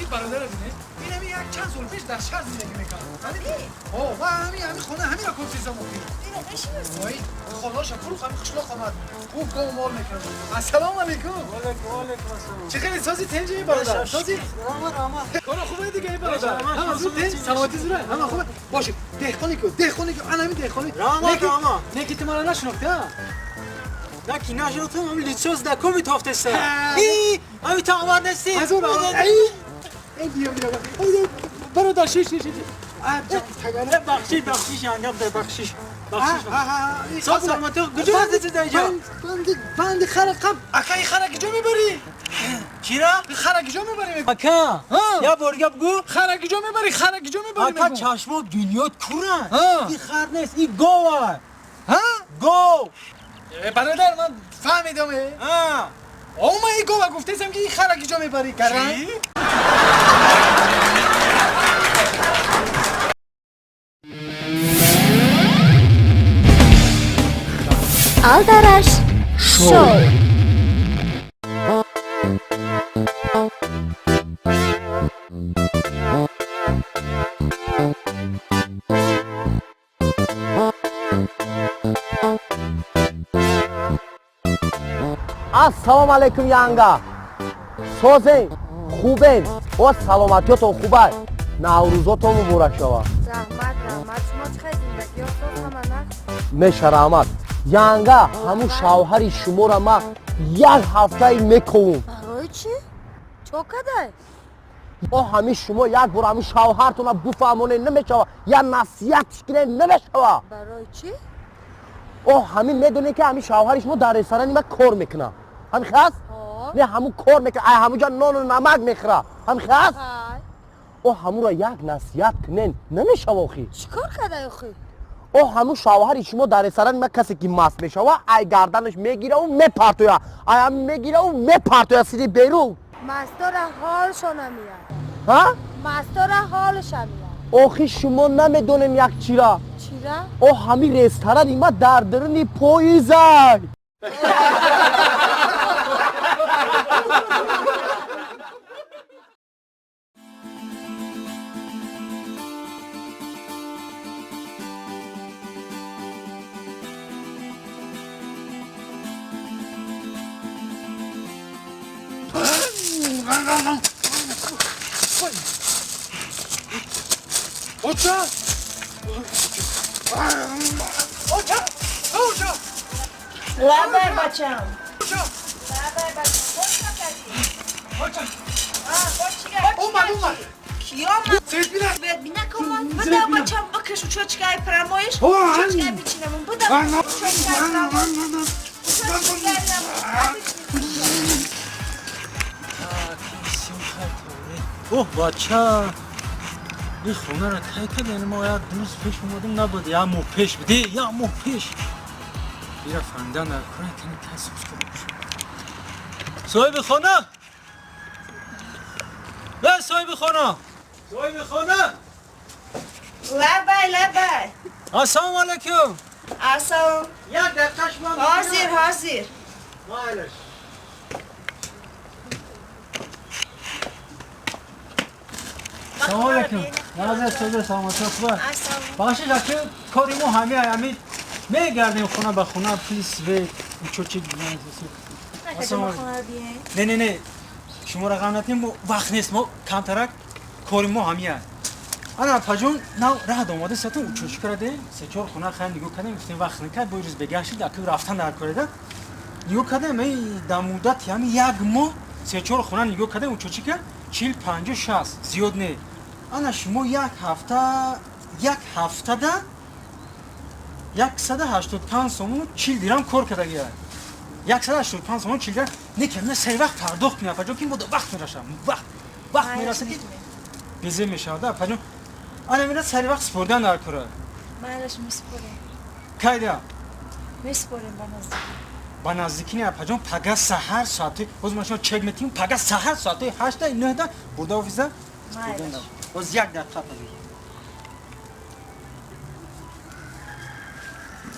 Ин бародара бин, ин ҳамин як чанд сол пеш дар шаҳр зиндагӣ мекард. Фаҳмидӣ? О, ва ҳамин ҳамин хона ҳаминро кофтизам охир. Ой, холаша фурӯх ҳамин қишлоқ омад. Хуб гов мол мекард. Ассалому алайкум. Ва алайкум ассалом. Чӣ хеле сози тенҷи ин бародар? Сози? Раҳмат, раҳмат. Кора хубе дига ин бародар? Ҳама зуд тенҷ, саломатӣ зура. Ҳама хубе. Бошед, деҳқони ку, деҳқони ку, ана ҳамин деҳқони. Раҳмат, раҳмат. Неки ту маро нашинохтӣ, ҳа? На ки нашинохтам, ҳамин лицоз дакоми тофтеста. И, ҳамин ту омад нестӣ. Аз он эй, эй биё биё. Бародар, шиш шиш шиш. Бахшиш, бахшиш, ангам дар бахшиш. Бахшиш. Соз саломатӣ, куҷо рафтед дар инҷо? Банди банди хара қаб. Ака ин хара куҷо мебарӣ? Чира? Хара куҷо мебарӣ? Ака, я бор гап гӯ. Хара куҷо мебарӣ? Хара куҷо мебарӣ? Ака чашмо дунёт куран. Ин хар нест, ин гов аст. Ҳа? Гов. Бародар, ман фаҳмидам. О, ман ин гова гуфтесам ки ин хара куҷо мебарӣ? Каран? Алдараш шоу. Ассалому алайкум янга. Созен, хубен. О саломатиётон хубай. Наврӯзотон муборак шавад. Раҳмат, раҳмат. Шумо чӣ хел зиндагиё соз ҳама нақш? Меша раҳмат. Янга, ҳамун шавҳари шуморо ман як ҳафтаи мековум. Барои чӣ? Чо кадай? О ҳамин шумо як бор ҳамун шавҳартона буфаҳмонед намешава, я насиҳатш кунед намешава. Барои чӣ? О ҳамин медонед ки ҳамин шавҳари шумо дар ресторани ман кор мекунад. Ҳамин хел аст? Не, ҳамун кор мекунад, ай ҳамунҷа нону намак мехӯрад. Ҳамин хел аст? О ҳамунро як насиҳат кунед намешава охи. Чӣ кор кадай охи? О ҳамун шавҳари шумо дар ресторани ман касе ки маст мешава, ай гарданаш мегираву мепартоя, ай ҳамин мегираву мепартоя сири берун. Мастора ҳолшо намеяд. Ҳа? Мастора ҳолша меяд. Охи шумо намедонем як чира. Чира? О ҳамин ресторани ман дар даруни поизай. Оча! Оча! Оча! Лабай бачам. Оча! Лабай бачам. Хош накардӣ. Оча! Омад, омад. Ки омад? Светбина. Светбина омад? Буда бачам бикаш учочкаи прамоиш. Учочкаи бичинамон. Буда учочкаи прамоиш. Учочкаи Оҳ бача, ин хонаро тай кардем, мо як рӯз пеш омадем, набуд, як моҳ пеш буд, як моҳ пеш. Ира фаҳмидан дар кора кани кас соҳиби хона? Э, соҳиби хона! Соҳиби хона! Лабай, лабай. Ассалому алайкум. Ассалом. Як дақиқа шумо. Ҳозир, ҳозир. Майлаш. Салом алейкум. Назар соза саломатӣ хуб. Бахшиш аки кори мо ҳами ҳами мегардем хона ба хона пули свет учочи. Не не не. Шуморо ғам натем, мо вақт нест, мо камтарак кори мо ҳами аст. Ана апаҷон нав раҳд омада сатон учочи кардем, се чор хона хайр нигоҳ кардем, гуфтем вақт накард, бо рӯз бегаҳ шуд, аки рафтан дар кореда. Нигоҳ кардем, эй дар муддати ҳами як моҳ се чор хона нигоҳ кардем, учочи кард 40, 50, 60 зиёд не. Ана шумо як ҳафтада 185 сомону 40 дирам кор кардагия. 185 сомону 40 дирам. Не ки на сари вақт пардохт кунӣ апаҷон, ки мода вақт мерасад. Вақт мерасад ки безе мешавад апаҷон. Ана мера сари вақт супордан дар кора. Майлаш месупорем. Кайда? Месупорем ба наздикӣ. Ба наздикӣ не апаҷон, пага саҳар соати, ҳозир ман шумо чек метиҳем, пага саҳар соати 8 9 бурда офиса супордан дар. Боз як дақиқа апаҷон.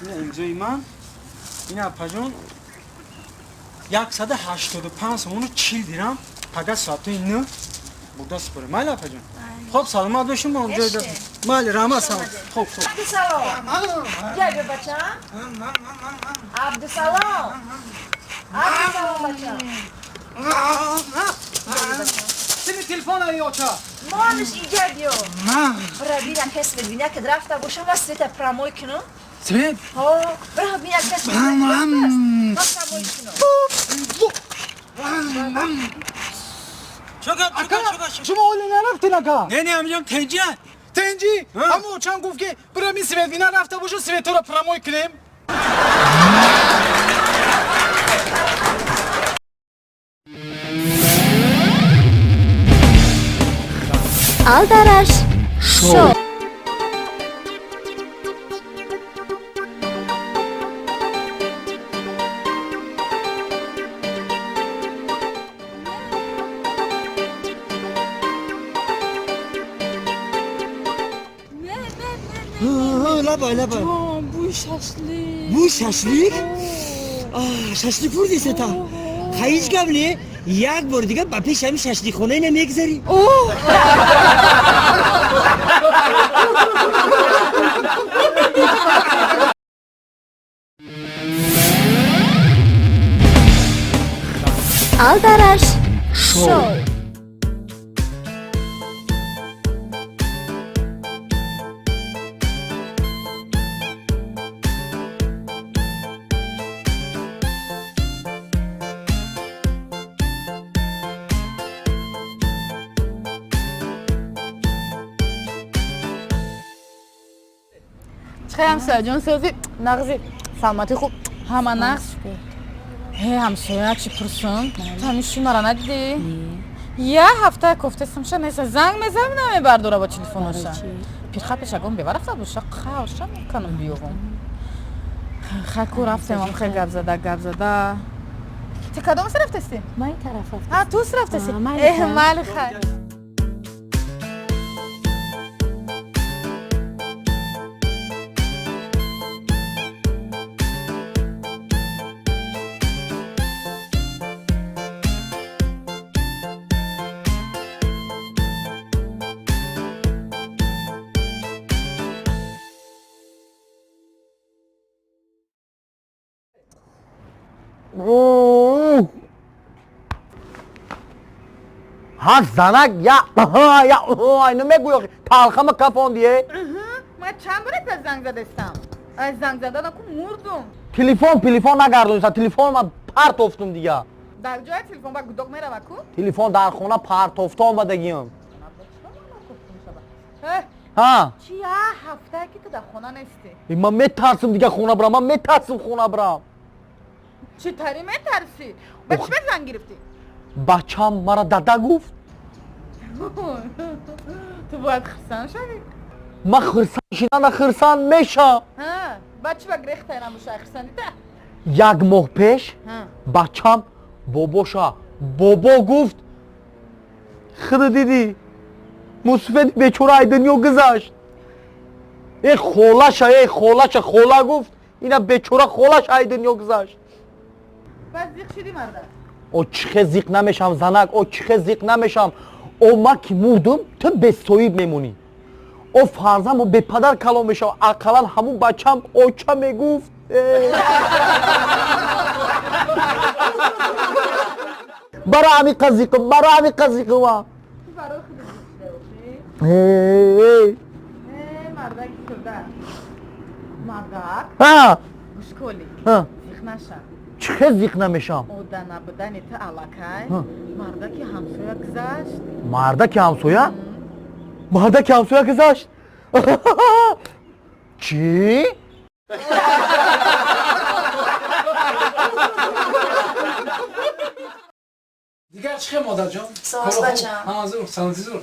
Ина имзои ман, ина апаҷон 185 сомону 40 дирам пага соати 9 бурда супорем. Майли апаҷон? Хоб саломат бошем, мо ҷой дорем. Майли, раҳмат, салом. Хоб, хоб. Абдусалом. Биё биё бачам. Абдусалом. Абдусалом бачам. Сини телефон ай оча. Молиш инҷа биё. Бира бина кас бибина ки рафта бошам ва света прамой кунам. Свет? Ҳо, бира бина кас бибина. Ва прамой кунам. Чока, чока, чока. Шумо ҳоле нарафтин ака? Не, не, ҳамҷон тенҷи. Тенҷи? Ҳамо очам гуфт ки бира мин свет бина рафта бошам светора прамой кунем. Алдараш шоу. Лабай, лабай. Ҷон, бӯи шашлик. Бӯи шашлик? Шашлик хӯрди сета. Ҳеҷ гап не, як бор дига ба пеши ҳамин шашликхона ина мегзарӣ. Алдараш шоу. Чӣ ҳамсоя ҷон, сӯзи нағзи, саломатӣ хуб, ҳама нағз. Ҳе ҳамсоя, чӣ пурсум? Ту ҳамин шумара надидӣ? Як ҳафта кофтесамша неста, занг мезанам намебардора бо телефоноша. Пирха пешагон бева рафта боша, қавша меканам биёвам. Хайку рафтем, ам хел гап зада, гап зада. Ту кадом с рафтасӣ? Ман ин тараф рафтам. А, ту с рафтасӣ? Эҳ, майли хай. Ҳа занак я я айно мегӯй охи талхама кафондие. Ман чанд бора та занг задастам? Аз занг задан ку мурдум. Телефон телефон нагардониста, телефон ман партофтум дига. Дар ҷоя телефон ба гудок мерава ку? Телефон дар хона партофта омадагиам. Ҳа? Чи я ҳафтае ки ту дар хона нестӣ? Ман метарсим дига хона бирам, ман метарсим хона бирам. Чӣ тари метарсӣ? Ба чӣ занг гирифтӣ? Бачам мара дада гуфт. Ту бояд хурсанд шавӣ. Ман хурсанд шидана хурсанд мешам. Ба чӣ ба грехтай намошай хурсандита? Як моҳ пеш бачам бобоша бобо гуфт. Худо дидӣ, мусфеди бечора ай дунё гузашт. Э холаша, э холаша хола гуфт, ина бечора холаш ай дунё гузашт. Баъд зиқ шудӣ мардак? О чихе зиқ намешам занак, о чихе зиқ намешам. О ман ки мурдум, ту бесоҳиб мемонӣ. О фарзандмо бепадар калон мешавад, ақаллан ҳамун бачам оча мегуфт. Бара ҳамин қазиқм, бара ҳамин қазиқма. Мардаки сурда. Мардак? Гӯшколи. Зиқ наша. Чихе зиқ намешам? Ода набудани ту аллакай мардаки ҳамсоя гузашт. Мардаки ҳамсоя? Мардаки ҳамсоя гузашт? Чӣ? Дигар чӣ хел модарҷон? Соз бачам. Ҳама зур, саломатӣ зур.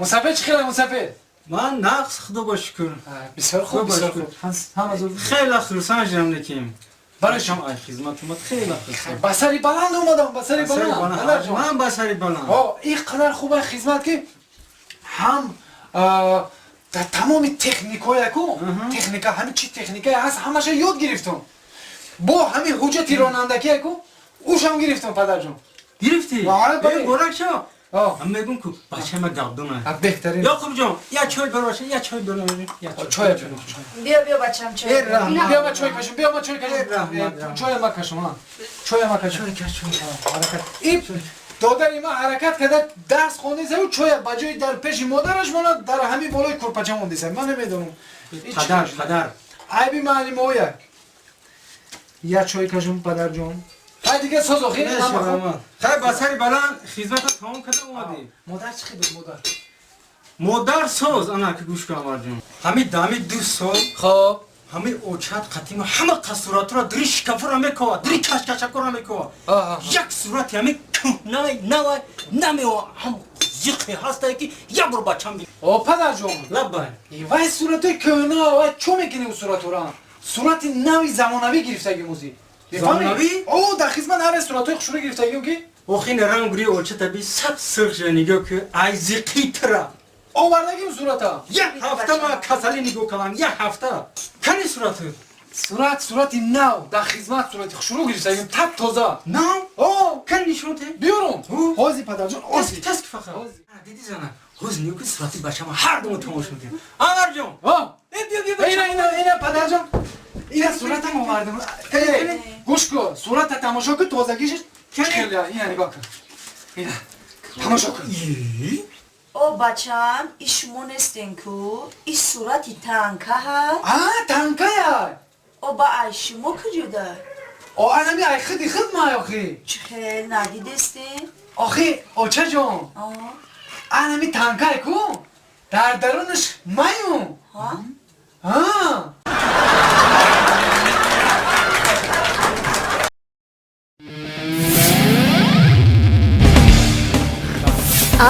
Мусафир чӣ хела мусафир? Ман нақс, худо ба шукр. Бисёр хуб, бисёр хуб. Ҳама зур. Хеле хурсанд шудам лекин. Барои шумо ай хизмат омад, хеле хурсанд. Ба сари баланд омадам, ба сари баланд. Ман ба сари баланд. О, ин қадар хуб ай хизмат ки ҳам дар тамоми техникҳое ку, техника, ҳамин чи техникае ҳаст, ҳамаша ёд гирифтам. Бо ҳамин ҳуҷҷати ронандагие ку, ушам гирифтам падарҷон. Гирифтӣ? Бале. Муборак шав. Ман мегӯм ку бачаи ма гавдуна. Беҳтарин. Ёқуб ҷон, я чой бароша, я чой бароша. Чой бирам. Биё, биё бачам чой. Биё ма чой кашум, биё ма чой кашум. Чой ма кашум, ҳа. Чой ма кашум. Чой кашум. Ҳаракат. И додари ма ҳаракат карда дарс хондеса, чой ба ҷои дар пеши модараш монад, дар ҳамин болои курпача мондеса. Ман намедонам. Падар, падар. Айби муаллимоя. Я чой кашум, падарҷон. Хай дига соз охир. Хай ба сари баланд хизматро тамом карда омадӣ. Модар чӣ хел буд модар? Модар соз, ана ки гӯш кун Амарҷон. Ҳамин дами 2 сол. Хоб. Ҳамин очат қатима ҳама қасуратро дри шикафура мекова, дри кашкашакура мекова. Як сурати ҳамин кӯҳнай навай намео ҳам зиқе ҳастае ки як бор бачам би. О падарҷон. Лаббай. Вай суратои кӯҳна, вай чо мекунӣ ӯ суратора? Сурати нави замонавӣ гирифтагӣ мӯзӣ. Замонавӣ? О, дар хизмат ҳар суратҳои хушрӯ гирифтагием ки? Охин ранг рӯи очата би саб сирх шуда нигоҳ ки ай зиқи тира. Овардагим сурата. Як ҳафта ман касалӣ нигоҳ кардам, як ҳафта. Кани сурату? Сурат, сурати нав, дар хизмат сурати хушрӯ гирифтагием, тап тоза. Нав? О, кани нишон те? Биёрум. Ҳози падарҷон, ҳози. Тез ки фақат. Диди зана, ҳози нигоҳ ки сурати бачама ҳар думо тамошо мекунем. Амарҷон. О, э биё биё бача. Ина ина ина падарҷон. Ина суратам овардам. Гӯш кун, сурата тамошо кун, тозагиш хеле. Ина нигоҳ кун. Ина тамошо кун. О бачам, и шумо нестен ку, и сурати танка ҳа? А, танкая. О ба ай шумо куҷода? О анами ай худи худ май охи. Чӣ хел надидестен? Охи, очаҷон. Анами танкай ку, дар дарунаш маюм. Ҳа? Ҳа.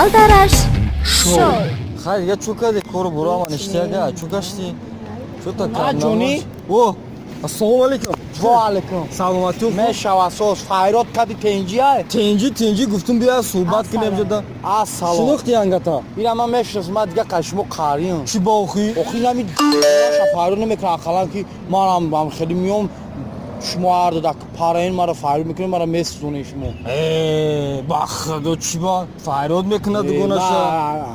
Алдараш шоу. Хай, я чӯ кардӣ кору буро ман иштияга, чӯ гаштӣ? Чӯ та кам ҷонӣ? О, ассалому алайкум. Ва алайкум. Саломатӣ. Мешава соз файрод кади тенҷи ай? Тенҷи, тенҷи гуфтум бия суҳбат кунем ҷода. Ассалом. Шинохти ангата? Ира ман мешиносам, ман дига қашмо қариям. Чӣ ба охи? Охи нами ша файрод намекунам, ақаллан ки манам ҳам хеле миём шумо ҳар ду дак параин маро файрод мекунед, маро месӯзонед шумо. Э, ба худо чӣ ба файрод мекунад дугонаша?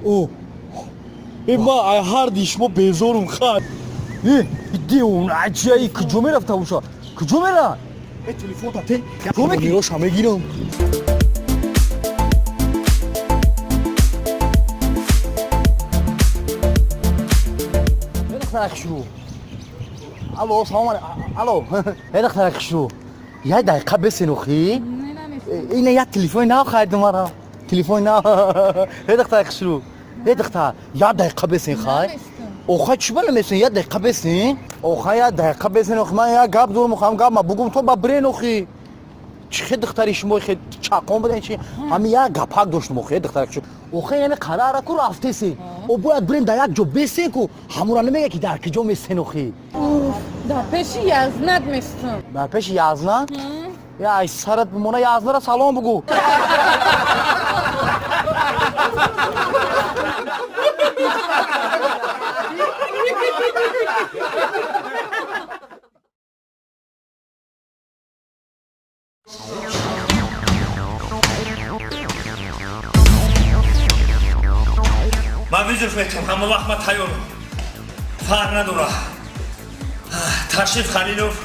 О, э ма ай ҳар ди шумо безорум хай. Э, девона чия, куҷо мерафта боша? Куҷо мера? Э, телефон тате. Мироша мегирам. Духтарак хушрӯ. Алло, салом алейкум. Алло. Э, духтарак хушрӯ. Як дақиқа бесен охи. Ина як телефони нав харидам мара. Телефони нав. Э, духтарак хушрӯ. Э, духтар, як дақиқа бесен хай. Охай чӣ ба намесен? Як дақиқа бесен. Охай як дақиқа бесен охи ман як гап дорам, охам гап ма бугум то ба брен охи. Чӣ хе духтари шумо хе чақон будан чи? Ҳами як гапак доштум охи, духтарак хушрӯ. Охи яъне қарара ку рафтесен. О бояд бирем дар як ҷо бесен ку ҳамура намега ки дар киҷо месен охи. Дар пеши язнат местам. Дар пеши язна? Я ай сарат бимона язнара салом бугу. Ман визов метам, ҳама вақт ман тайёрам. Фарқ надора. Ташриф Халилов,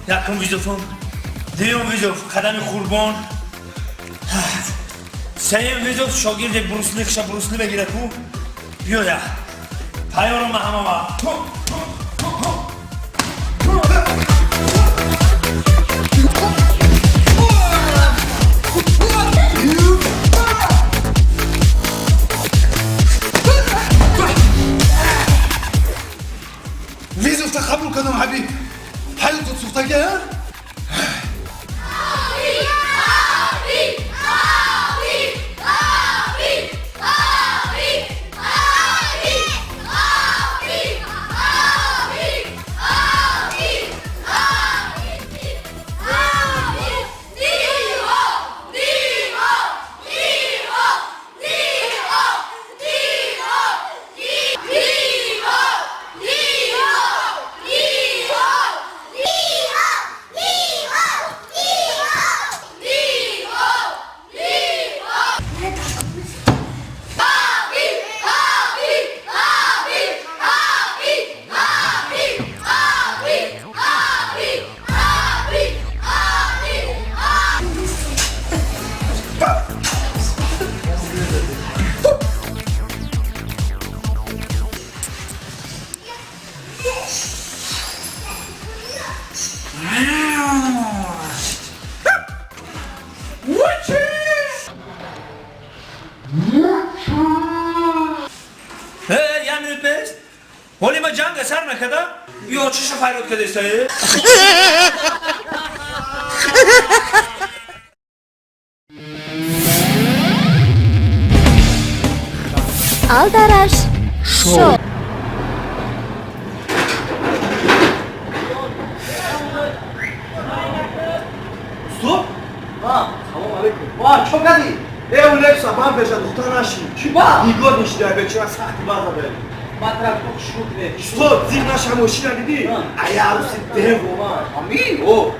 якум визовум, дуюм визов Қадами Қурбон, сеюм визов шогирди Брусли хиша Брусли мегира ку биёя. Тайёрам ман ҳама вақт. Визовта қабул кардам, ҳабиб. Ҳаётот сӯхтага, а? Э, як минут нест? Ҳоли ма ҷанга сар накарда, ё чиша фарёд кардеста? Алдараш шоу. Стоп! Салом алейкум. Ва, чо кардӣ? Э, улепса, ман пеша духтар наши. Чӣ ба? Нигоҳ нишида, бечора сахти база бе. Ман трактор шурӯъ кунем. Стоп, зир наша мошина дидӣ? Ай аруси девона. Амин? О,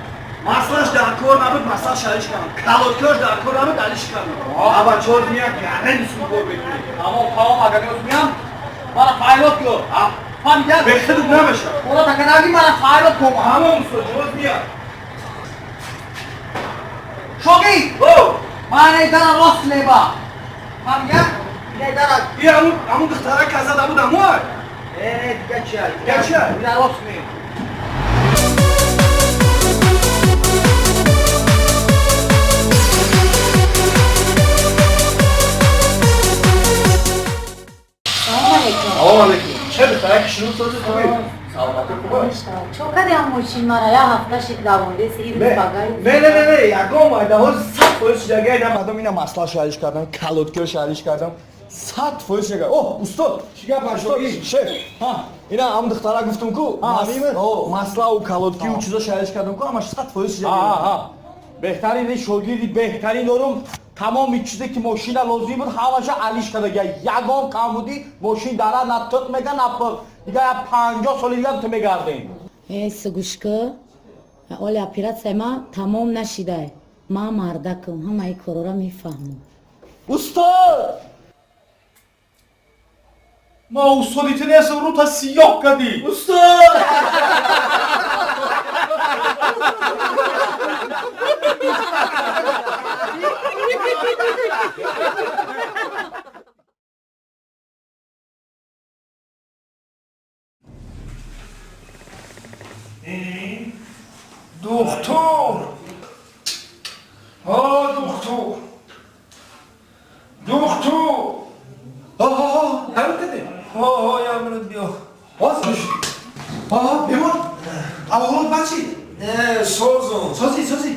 маслаш дар кор набуд, маслаш алиш кардам. Калоткиаш дар кор набуд, алиш кардам. Аба чор дня гарани супор мекунем. Тамом, тамом, агар ёд меям, мана файлот кун. Фаҳмидӣ? Бехудут намеша. Худо таканаги мана файлот кун. Тамом, устод, ҷавоз меяд. Шогӣ! О! Мана дара рост леба. Фаҳмидӣ? Ина дара. И ҳамун духтара ка зада буд амой? Э, дига чия? Дига чия? Ина рост кунем. Салом алейкум. Салом алейкум. Чӣ духтара кишинут созӣ хубӣ? Саломатӣ хуб аст? Чо кардиам мошин мара як ҳафта шид давондес ирӯз багай. Не, не, не, не, ягон майдаҳо 100% шидагай на мардум ина маслашо алиш кардам, калоткиошо алиш кардам. 100% шидагай. О, устод, чӣ гап устод, шеф. Ина ҳам духтара гуфтум ку, маславу калоткиву чизошо алиш кардам ку, ҳамаш 100% шидагай. Беҳтарин шогирди беҳтарин дорум. Тамоми чизе ки мошина лозим буд ҳамаша алиш кардага. Ягон камбудӣ мошин дара на тиқ мега на пиқ. Дига як 50 соли дигам ту мегардем. Э, сугушка, оли оператсияи ман тамом нашидай. Ман мардакам, ҳамаи корора мефаҳмам. Устод! Ма устоди ту нестам, рута сиёҳ кардӣ. Устод! О, духтур! Духтур! Ҳо, ҳарут кардем? Ҳо, як минут биё. Ҳозир. Ҳо, бемор. Аввал баъд чӣ? Не, созум. Созӣ, созӣ.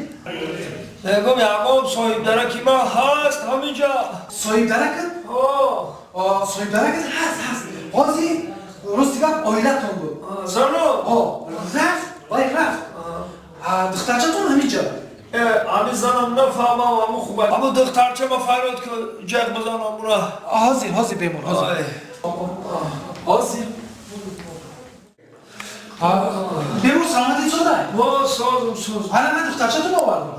Мегӯм, ягон соҳибдараки ман ҳаст ҳаминҷа. Соҳибдаракат? Ҳо. Соҳибдаракат ҳаст, ҳаст. Ҳозир рости гап оилатон буд. Зану? Ҳо, рафт, вай рафт. Духтарчатон ҳаминҷа. Ҳамин занам нафаҳмам, ҳамун хуба. Ҳамун духтарча ма фарёд ки ҷеғ бизанам ура. Ҳозир, ҳозир бемор, ҳозир. Ҳозир. Бемор саломатӣ сода? Ҳо, созум, созум. Ана ман духтарчатон овардам.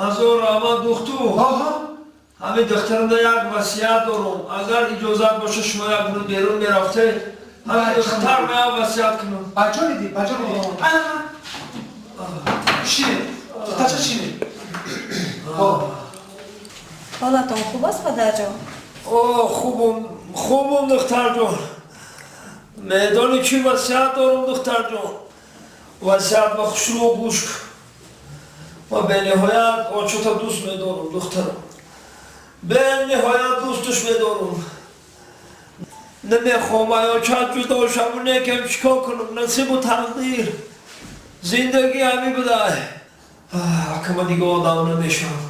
Ҳазор раҳмат, духтур. Ҳо, ҳо. Ҳамин духтарамда як васият дорум. Агар иҷозат боша, шумо як минут берун мерафтед, ҳамин духтар меам васият кунам. Ба ҷо медӣ, ба ҷо медӣ. Ана, шинед. Духтарча шинед. Ҳо. Ҳолатон хуб аст, падарҷон? О, хубум, хубум, духтарҷон. Медонӣ чӣ васият дорум, духтарҷон? Васият ба хушрӯ гӯш кун. Ма бениҳоят очата дӯст медорам, духтарам. Бениҳоят дӯсташ медорам. Намехоҳам ай очат ҷудо шаву, некем чӣ кор кунам? Насибу тақдир. Зиндагӣ ҳамин будай. Акама дига одам намешавам.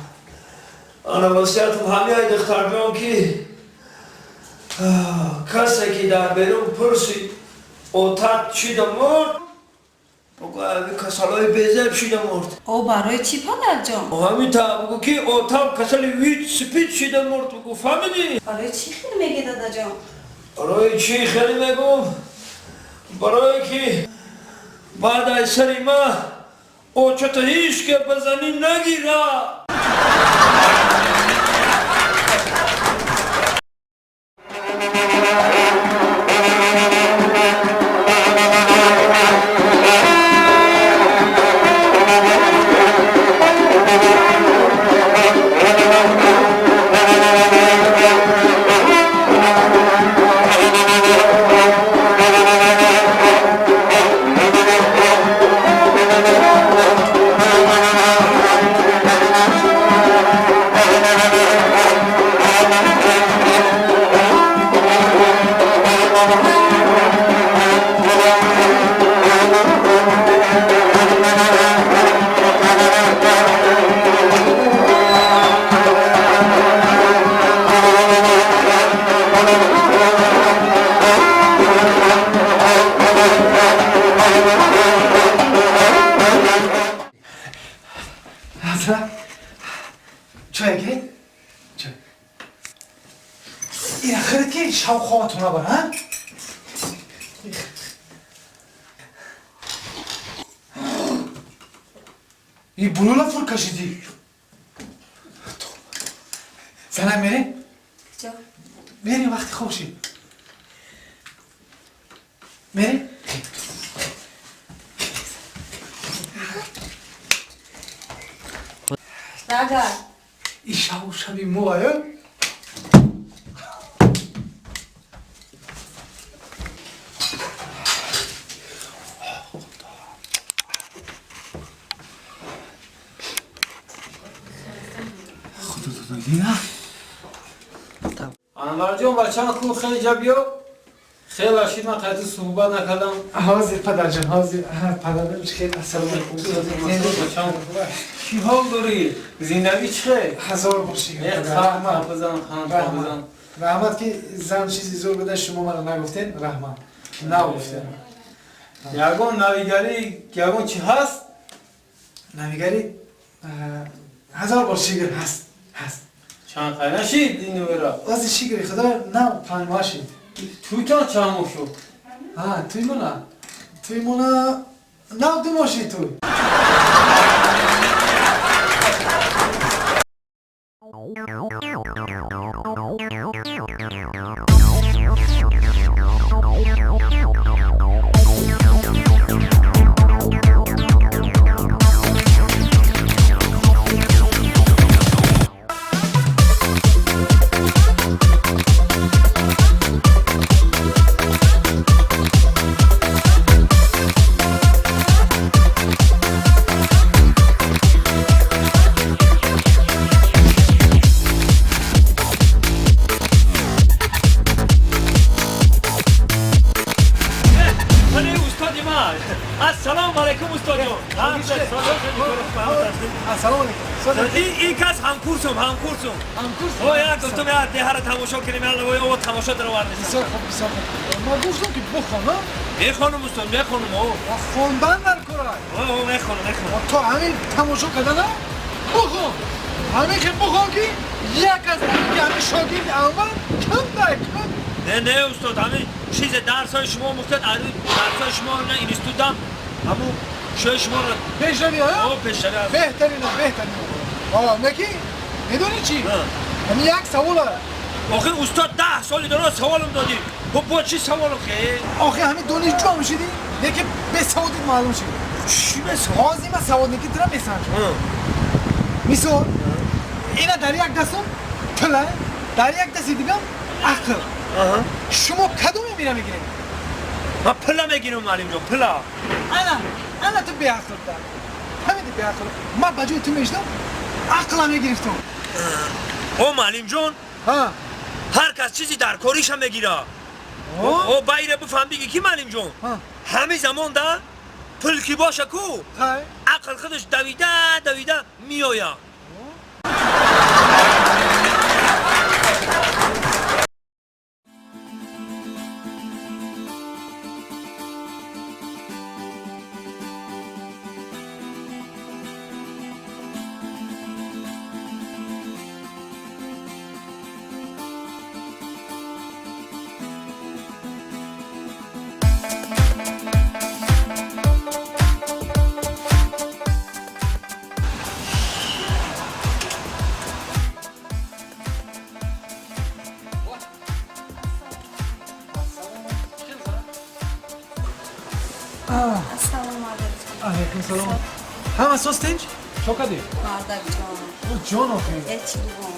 Ана васиятам ҳамин ай, духтарҷон, ки касе ки дар берун пурсид отат чида мурд, бугӯ ҳамин касалҳои безеб шида мурд. О, барои чӣ, падарҷон? Ҳамин та бугӯ ки отам касали вич спид шида мурд, бугӯ, фаҳмидӣ? Барои чӣ хел мегӣ, дадаҷон? Барои чӣ хеле мегӯм? Барое ки баъд аз сари ма очата ҳеҷ ке ба занӣ нагира. Азра, чой гиред? Чой. Ира хӯред ки шав хобатон набар, а? И булула фур кашидӣ. Занак, мерем? Куҷо? Мерем, вақти хоб шид. Мерем? Дага. И шаву шаби мо, аю? Худо додагӣ, Анварҷон, бачаам ку, хеле ҷа биё. Хеле шид, ман қайти суҳбат накардам. Ҳозир, падарҷон, ҳозир. Падарҷон, хел, ассалому алайкум. Бачаам, чӣ ҳол дорӣ? Зиндагӣ чӣ хел? Ҳазор бор шукр. Раҳмат, бизан, ханд бизан. Раҳмат ки зан чизи зур буда, шумо маро нагуфтен, раҳмат. Нагуфтен. Ягон навигарӣ, ягон чӣ ҳаст? Навигарӣ ҳазор бор шукр ҳаст, ҳаст. Чанд қай нашид ин номера? Ози шукри Худо, нав 5 моҳ шид. Туйтон чанд моҳ шуд? Ҳа, туй мона. Туй мона нав 2 моҳ шид туй. Ассалому алайкум. Ин кас ҳамкурсум, ҳамкурсум. Ҳамкурс? О, як гуфтум, як деҳаро тамошо кунем, як лавои ово тамошо даровардем. Бисёр хуб, бисёр хуб. Ман гуфтам ки бихонам. Мехонам устод, мехонам, о. Хондан дар кора. О, мехонам, мехонам. То ҳамин тамошо кардана бихон. Ҳамин хел бихон ки як аз ки ҳамин шогирди аввал кам дай кам. Не, не, устод, ҳамин чизе дарсҳои шумо мухтад, дарсҳои шумо на институтам, ҳамун шои шуморо пешравӣ, ҳа? О, пешравӣ. Беҳтарина, беҳтарина. О, неки? Медонӣ чӣ? Ҳамин як савола. Охи устод 10 соли дорад саволам додӣ. Бо бо чӣ саволам хе? Охи ҳамин донишҷӯ ҳам шидӣ, неки бесаводит маълум шид. Чӣ бесавод? Ҳозир ман саводники тира месанҷам. Мисол, ина дар як дастам пула, дар як дасти дигам ақл. Шумо кадоме мира мегиред? Ман пула мегирам, муаллимҷон, пула. Ана, ана ту беақл да. Ҳамин беақл. Ман ба ҷои ту мешидам, ақла мегирифтам. О, муаллимҷон, ҳар кас чизи дар кориша мегира. О, байра бифаҳм биги ки муаллимҷон? Ҳамин замон да пул ки боша ку, ақл худаш давида давида меояд. Алейкум салом. Ҳама соз тинч? Чо кардӣ? Мардак ҷон. О, ҷон охи. Э, чӣ бигӯм?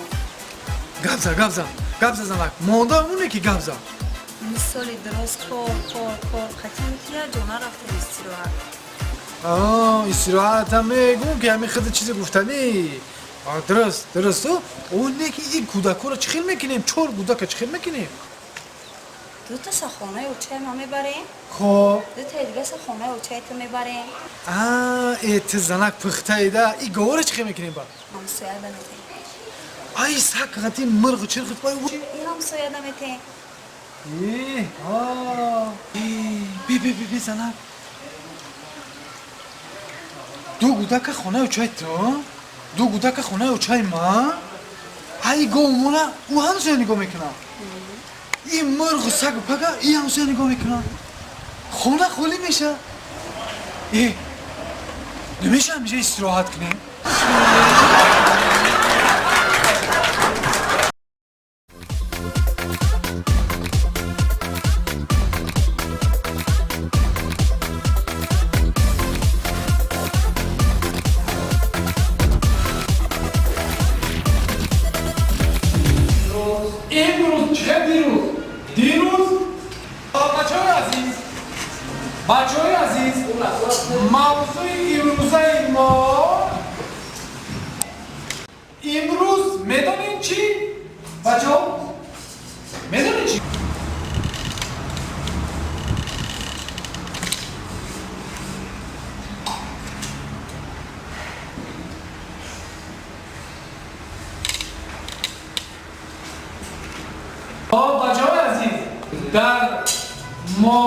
Гап за, гап за. Гап за занак. Монда ҳамоне ки гап за. Мисоли дуруст кор, кор, кор. Хотим ки як ҷо нарафтем истироҳат. А, истироҳатам мегӯм ки ҳамин худи чизе гуфтанӣ. Дуруст, дуруст. О, не ки ин кӯдакҳоро чӣ хел мекунем? 4 кӯдака чӣ хел мекунем? Дуташа хонаи очаи ма мебарем. Хоб. Дутаи дигаша хонаи очаи ту мебарем. А, э, ту занак пухтаида. И говора чӣ хел мекунем ба? Ҳамсояда метем. Ай, сак қати мирғу чирғу бай. И ҳамсояда метем. Э, а. Би би би би занак. Ду кӯдака хонаи очаи ту, ду кӯдака хонаи очаи ма. Ай говмона ӯ ҳамсоя нигоҳ мекунад. Ин мирғу сагу пага и ҳамсоя нигоҳ мекунад. Хона холӣ меша. Э, намеша ҳамеша истироҳат кунем? Имрӯз чӣ дирӯз? Дирӯз бачаҳои азиз, бачаҳои азиз, мавзӯи имрӯзаи мо имрӯз медонед чӣ? Бачаҳо медонед чӣ? Бачаҳои азиз, дар мо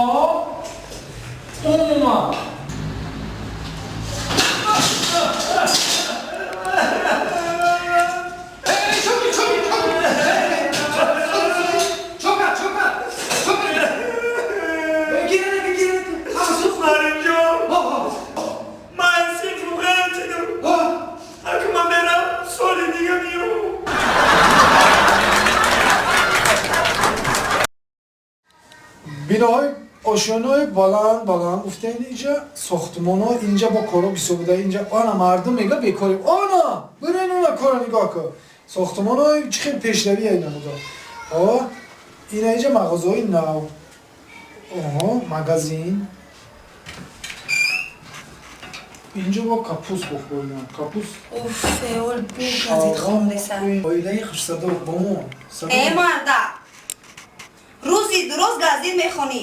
умуман биноҳои ошёнаҳои баланд баланд гуфтаин инҷа сохтмонҳо инҷа бо коро бисёр буда инҷа ана мардум мега бекорем ана бирен она кора нигоҳ кун сохтмонҳои чӣ хел пешравӣ ина буда о ина инҷа мағозаҳои нав оҳо магазин инҷо бо капус бухӯрдам капус Уф, ол бу газет хондеса. Оилаи хушсадо бо мо. Э, марда! Рӯзи дуруст газет мехонӣ.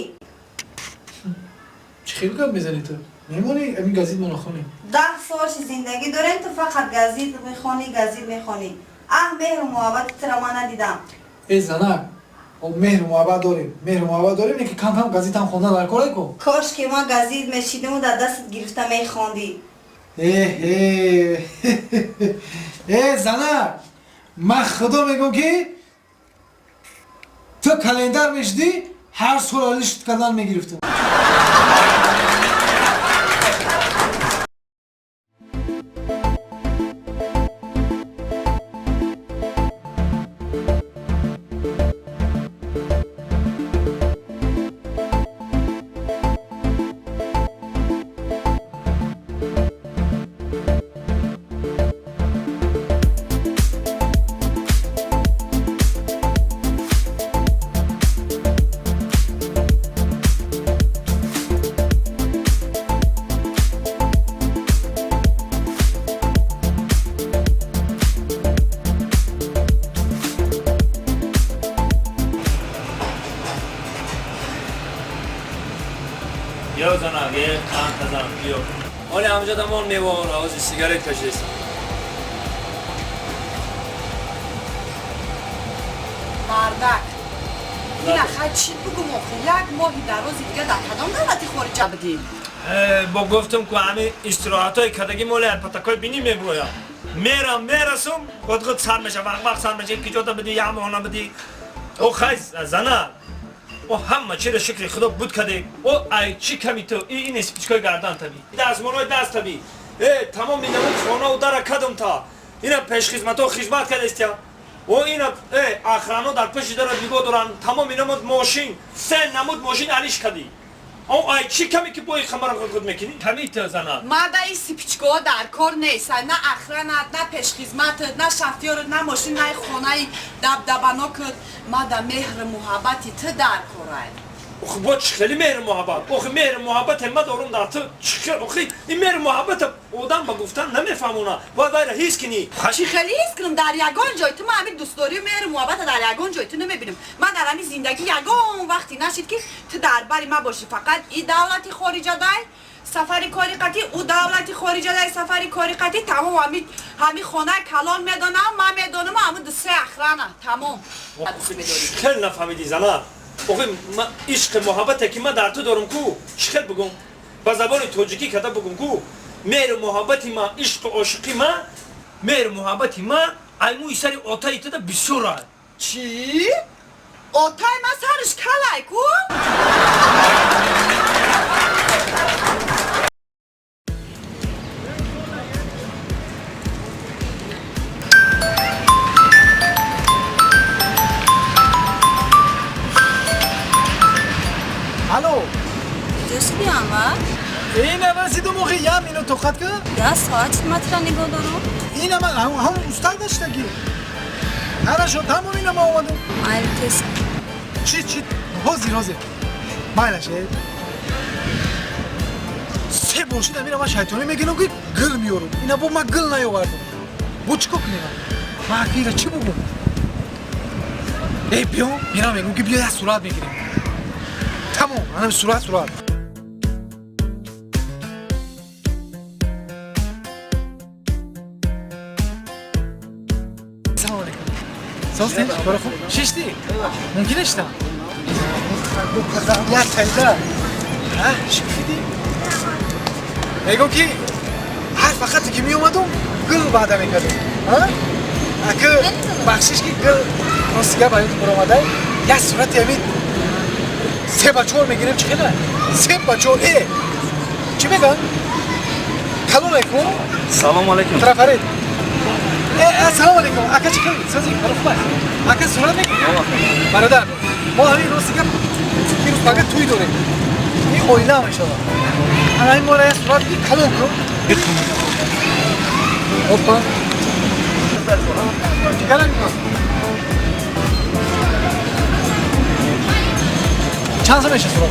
Чӣ хел гап мезанӣ ту? Мемонӣ ҳамин газет мо нахонем. 10 сол ши зиндагӣ дорем, ту фақат газит мехонӣ, газит мехонӣ. Аҳ, меҳру муҳаббати туро ман надидам. Э занак, о меҳру муҳаббат дорем, меҳру муҳаббат дорем, лекин кам кам газитам хондан дар кор ку. Кош ки ман газит мешидиму дар дастат гирифта мехондӣ. Э э занак, ман худо мегӯм ки ту календар мешидӣ, ҳар сол алишт кардан мегирифтам. Yo занак, е қанд тазам, биё. Оли ҳамҷа дамон меваҳоро ҳозир сигарет кашидест. Мардак, ина хай чӣ бугум охи? Як моҳи дарози дига дар кадом давлати хориҷа будӣ? Бо гуфтам ку ҳами истироҳатҳои кадаги моли патакои бинӣ мебуроям. Мерам, мерасум, худ худ сар меша, вақт вақт сар меша, киҷота бидӣ, як моҳ набидӣ. О хай занак, о ҳама чиро шукри худо буд кадем. О ай чӣ ками ту, ин спичкои гардан таби, дастмолои даст таби. Э тамоми намуд хонаву дара кадум та. Ина пешхизматҳо хизмат кадестия. О ина охрано дар пеши дара нигоҳ доранд. Тамоми намуд мошин, се намуд мошин алиш кадӣ. О ай чӣ ками ки бои хамара худ худ мекунӣ? Ками ту занак. Мада ин сипичкоҳо дар кор нест. На охранат, на пешхизматат, на шофёрат, на мошин, на хонаи дабдабанокат. Мада меҳру муҳаббати ту дар корай. Охи бо чӣ хели меҳру муҳаббат? Охи меҳру муҳаббате ма дорум дар ту. Чӣ хел? Охи ин меҳру муҳаббата одам ба гуфтан намефаҳмона. Бояд вайра ҳис кунӣ. Чӣ хели ҳис кунам? Дар ягон ҷой ту ман ҳамин дӯстдорию меҳру муҳаббата дар ягон ҷой ту намебинам. Ман дар ҳамин зиндагӣ ягон вақте нашид ки ту дар бари ман бошӣ. Фақат и давлати хориҷа дай сафари кори қатӣ, ӯ давлати хориҷа дай сафари кори қатӣ. Тамом, ҳами хонаи калон медонам, ман медонам, ҳамун ду се охрана. Тамом. Хел нафаҳмидӣ зана. Охи ма ишқи муҳаббате ки ман дар ту дорум ку, чӣ хел бугум? Ба забони тоҷикӣ када бугум ку, меҳру муҳаббати ма, ишқу ошиқи ма, меҳру муҳаббати ма ай мӯи сари отаи туда бисёр ай. Чӣ? Отай ма сариш калай ку? Алло. Куҷо шуди, Анвар? Ина расидум охи, я минут тоқат ка. Я соат матра нигоҳ дорум. Ина ман ҳам устад наштаги. Хорошо, тамом, ина ман омадам. Майли, тез. Чӣ чӣ? Ҳозир, ҳозир. Майлаш, э. Се бор шуда мира ман шайтонӣ мегирам ки гил меёрам. Ина бо ман гил наёвардам. Бо чӣ кор кунем? Ман акира чӣ бугум? Э биё, мирам мегӯм ки биё як сурат мегирем. Тамом, анам сурат сурат. Салом алейкум. Состин? Кори хуб? Шиштӣ? Мумкин шиштам? Як тайда. Шуфидӣ? Мегӯм ки ҳар фақате ки меомадум гул ваъда мекардум. Ака бахшиш ки гул рости гап аюд баромадай, як сурати ҳамин се ба чор мегирем, чӣ хела? Се ба чор, э! Чӣ мегӯянд? Калон алейкум. Салом алейкум. Трафарид. Э, салом алейкум. Ака чӣ хел? Сози кори хуб аст? Ака сурат мегирем? Бародар, мо ҳамин рости гап ки рӯз пага тӯй дорем. Ин оила мешавад. Ана ҳамин моро як сурат бигир, калон кун. Опа. Чикара мекун? Чанд сом меша сурат?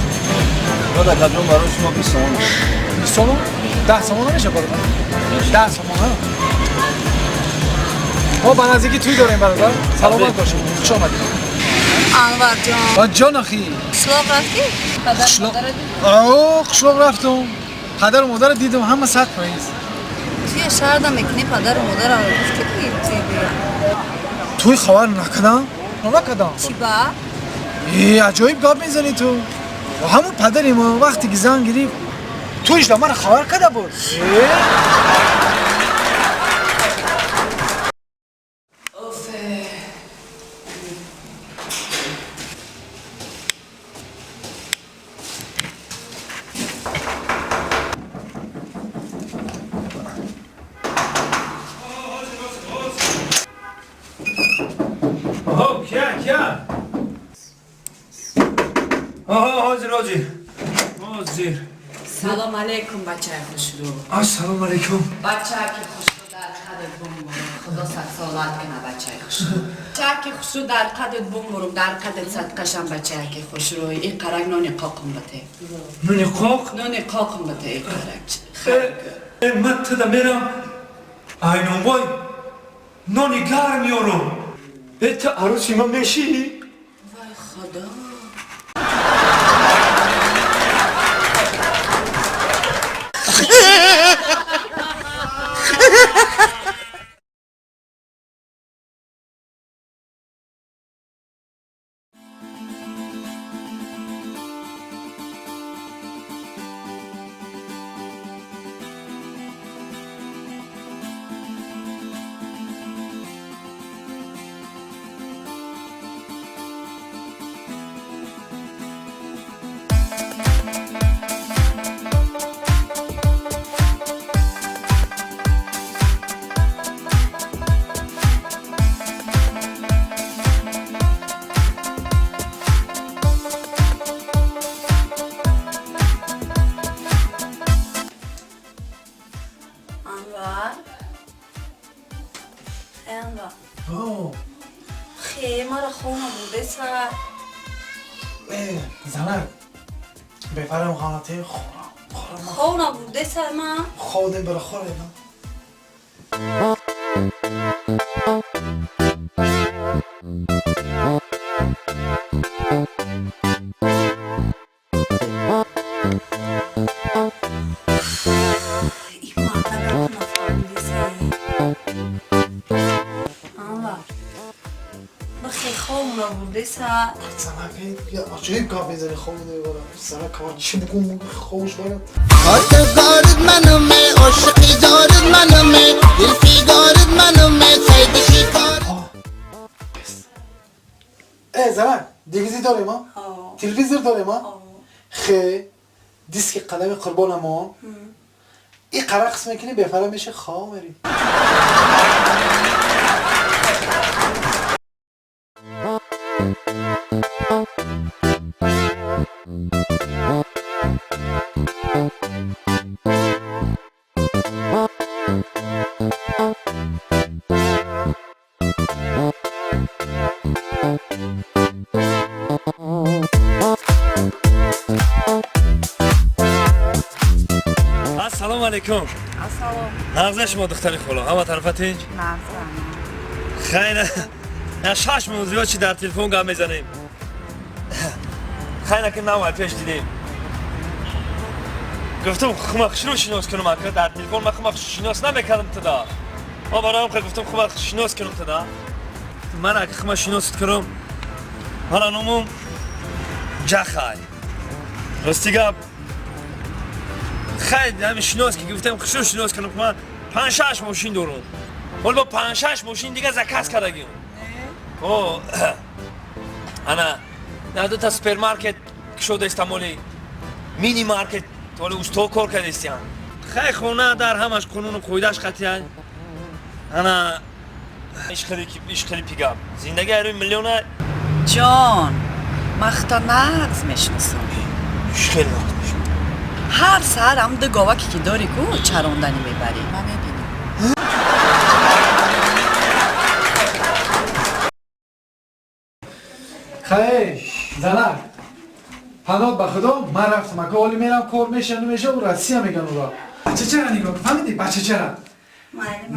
Бародар, каҷон барои шумо 20 сомон. 20 сомон? 10 сомон намеша бародар? 10 сомон, ҳа? Мо ба наздикӣ тӯй дорем бародар. Саломат бошед. Хуш омадед. Анвар ҷон. Ҷон ахи. Қишлоқ рафтӣ? Падар модарро дидӣ? О, қишлоқ рафтум. Падару модарро дидум, ҳама 100%. Туя шаҳрда мекунӣ, падару модарам гуфтӣ ки туй бия? Туй хабар накардам, накардам. Чӣ ба? Э, аҷоиб гап мезанӣ ту. Ҳамун падари мо вақте ки зан гирифт, туиш да мара хабар карда буд. Оҳо, кия, кия? Оҳо, ҳозир, ҳозир. Ҳозир. Салом алейкум, бачаи хушрӯ. Ассалому алейкум. Бачаки хушрӯ, дар қадат бумурум, худо садсолат кина, бачаи хушрӯ. Бачаки хушрӯ, дар қадат бумурум, дар қадат садқашам, бачаки хушрӯ. И қарак нони қоқум бате. Нони қоқ? Нони қоқум бате, и қарак. Э, ман туда мерам. Айнонбой нони гарм меорум. Э, ту арӯси ман мешӣ? Вай худо. Анвар, э, Анвар, хе, мара хона бурдеса. Э, занак, бефарам хонате хӯрам. Хона бурдеса ман. Хоб бара хӯредам. Анвар, бихе, хобмро бурдеса. Занак, аҷоиб гап мезанӣ, хоб намебарам. Занак, ман чӣ бигӯм, хобш барад. Хостгорд манам, ошиқи зорд манам, дилфигорд манам, сайди шикор. Э, занак, дивизи дорем, а? Телевизор дорем, а? Хе, диски қалами қурбонамон. И қара қисм мекунӣ, бефара меши, хоб мерӣ. Ассалому алейкум. Ассалом. Нағза шумо, духтари холо? Ҳама тарафа тинҷ? Нағза. Хайр, на 6 моҳ зиёд чи дар телефон гап мезанем. Хайр, ки навай пеш дидем. Гуфтам хума хушрӯ шинос кунам, ака дар телефон ман хума шинос намекардам туда. Ма бароям хай гуфтам хума шинос кунам туда. Ман ака хума шиносат кунам. Мана номум Ҷахай. Рости гап, хай ҳами шинос ки гуфтам хушрӯ шинос кунам, ман панҷ шаш мошин дорум. Ҳол бо панҷ шаш мошин дига заказ кардагим. О, ана на дута супермаркет кушодаистам, оли мини маркет оли усто кор кардастиям. Хай, хона дар ҳамаш қонуну қоидаш қатъиян. Ана ишхели пигап. Зиндагӣ айрӯи миллиона. Ҷон, ман худто нағз мешиносам. Ишхели нағз мешиносам. Ҳар саҳар ҳам ду говаке ки дорӣ ку чаронданӣ мебарӣ. Ман мебинам. Хай, занак, паноҳ ба худо, ман рафтам, ака, оли мерам, кор меша, намеша, у Россия меган ура. Бача чара нигоҳ кун, фаҳмидӣ? Бача чара.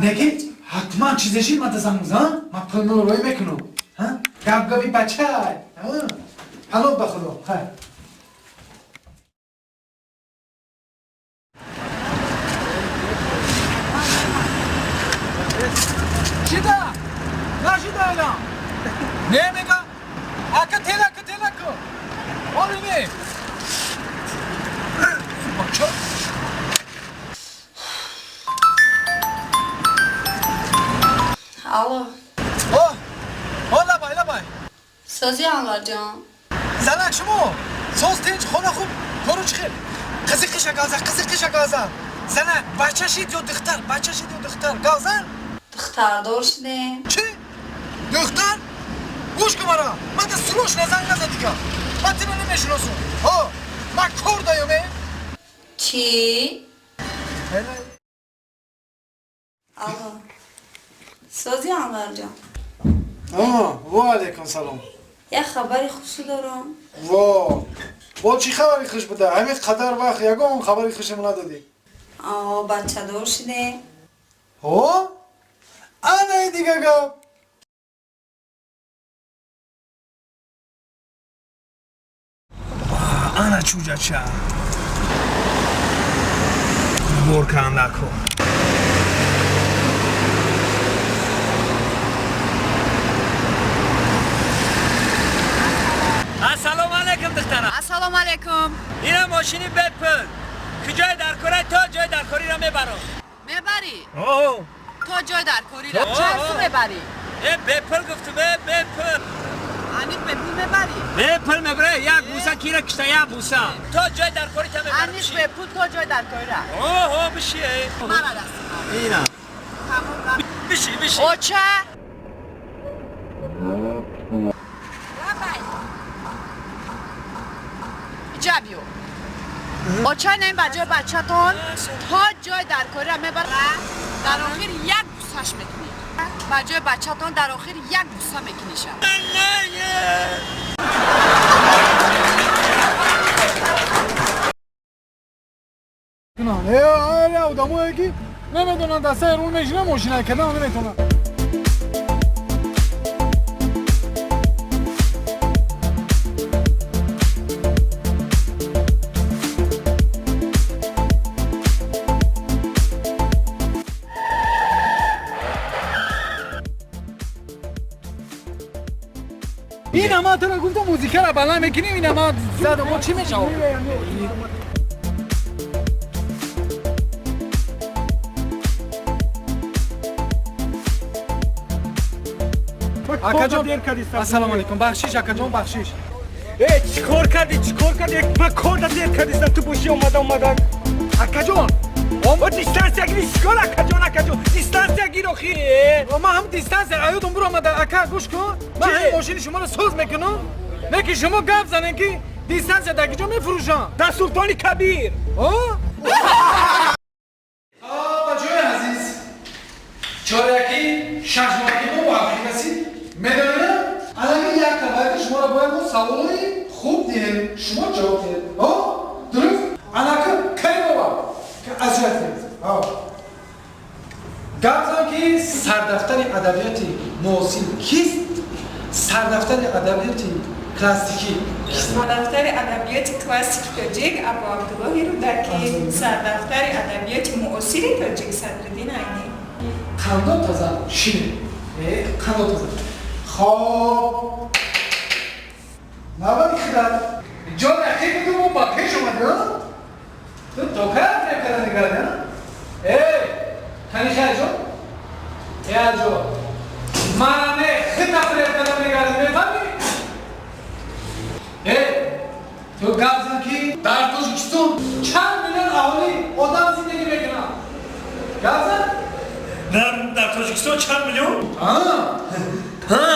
Неки ҳатман чизе шид, ман занг мезанам, ман пулмро роӣ мекунам. Гап габи бача. Паноҳ ба худо. Хай. Шида! Нашида элам! Не мега? Ака телака телака! Оли не! Бача! Алло. О! О, лабай, лабай! Сози Анварҷон. Занак шумо! Соз тинч, хона хуб, кору чӣ хел? Қизи қиша газа, қизи қиша газа! Занак, бача шид ё духтар, бача шид ё духтар, газан? Духтардор шудем. Чӣ? Духтар? Гӯш кун мара, ман да срочно занг наза дига. Ман тиро намешиносам. Ҳо, ман кор даём, э? Чӣ? Алло. Сози Анварҷон. Во алейкум салом. Як хабари хушӣ дорам. Во! Бо чӣ хабари хуш буда? Ҳамин қадар вақт ягон хабари хушам надодӣ. О, бачадор шудем. Ҳо? Анаи дига гап. Ана чӯҷача. Бор кам накун. Ассалому алайкум духтарам. Ассалому алайкум. Ина мошини бепул. Куҷои даркора то ҷои даркориро мебарам. Мебарӣ? О. То ҷои даркориро. Чанд сум мебарӣ? Э, бепул гуфтум, э, бепул. Аниқ бепул мебарӣ? Бепул мебарӣ, як буса кира кишта, як буса. То ҷои даркори та мебарам. Аниқ бепул то ҷои даркорира. О, биши. Мара даст. Ина. Тамом. Биши, биши. Оча. Ҷабиё. Оча нем ба ҷои бачатон то ҷои даркориро мебара, дар охир як бусаш мекунӣ. Ба ҷои бачатон дар охир як буса мекуниша. Э, одамое ки намедонанд дастаи рул мешина мошина кардан наметавонанд. ин ама туро гуфтам музикаро баланд мекунем, ин ама зада мо чӣ мешавад? Акаҷон, ассалому алайкум, бахшиш акаҷон, бахшиш. Э, чӣ кор кардӣ, чӣ кор кардӣ? Ман кор да дер кардистам, ту бошӣ омада омада. Акаҷон, О, дистанция гири, чӣ кор акаҷон, акаҷон? Дистанция гир охи. Ман ҳам дистанция аёдум буромада, ака, гӯш кун. Ман ҳамин мошини шуморо соз мекунам. Не ки шумо гап занем ки дистанция дар киҷо мефурӯшам? Дар Султони Кабир. О? Бачаҳои азиз, чоряки шашмоҳаки мо муаффиқ расид. Медонед, алами як табаки шуморо бояд мо саволои хуб диҳем, шумо ҷавоб диҳед. О? Дуруст? Анака Каримова азият диҳед. Гап зан ки сардафтари адабиёти муосир кист? Сардафтари адабиёти классикӣ кист? Сардафтари адабиёти классики тоҷик Абу Абдуллоҳи Рӯдакӣ, сардафтари адабиёти муосири тоҷик Садриддин Айнӣ. Қандо таза шине. Қандо таза. Хоб. Навбати хидат. Ҷон рақиб буду мо ба пеш омадӣ, а? Ту то кай фиреб карда нигарадӣ, а? Эй, каниша ҷон? Э, аҷо. Мана не, хита фиреб карда мегарадӣ, мефаҳмӣ? Э, ту гап зан ки дар Тоҷикистон чанд миллион аҳолӣ одам зиндагӣ мекунанд? Гап зан? Дар Тоҷикистон чанд миллион? Ҳа,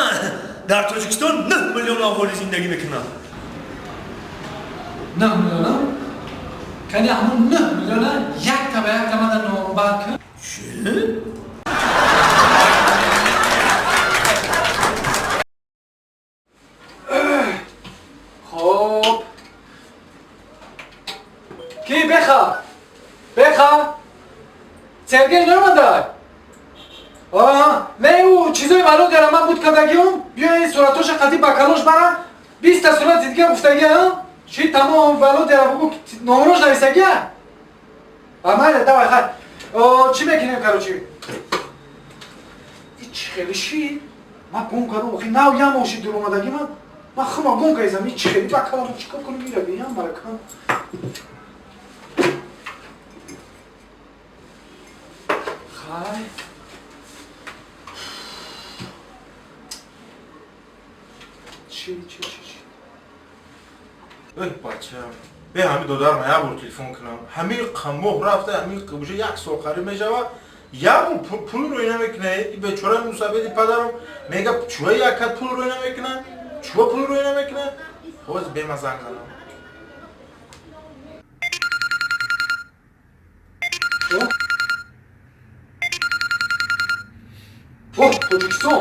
дар Тоҷикистон 9 миллион аҳолӣ зиндагӣ мекунанд. 9 миллион? Кани ҳамун 9 миллиона якта ба якта мада номбар кун. Чӣ? Хоб. Ки беха? Беха? Сергей нормандай? Не, ӯ чизои Володяро ман буд кардагиум, биё ин суратоша қати ба калош бара, 20 та сурати дига гуфтагия, а? Чи тамом Володяро бугу номрош нависагия? А майла, давай, хай. Чӣ мекунем, короче? хеле ши? Ман гум кардам, охи нав ям оши дур омадагӣ ман. Ман хума гум кардам, ин чӣ хеле ба калам чикор кунем ира биям баракам. Хай. Чӣ чӣ чӣ чӣ? Эй бача, бе ҳами додарма як бор телефон кунам. Ҳами моҳ рафта, ҳами уже як сол қариб мешавад. Як бор пул рӯй намекуна. И бечора мусабеди падарам мега чӯа якат пул рӯй намекуна? Чӯа пул рӯй намекуна? Ҳозир бема занг занам. Оҳ, Тоҷикистон.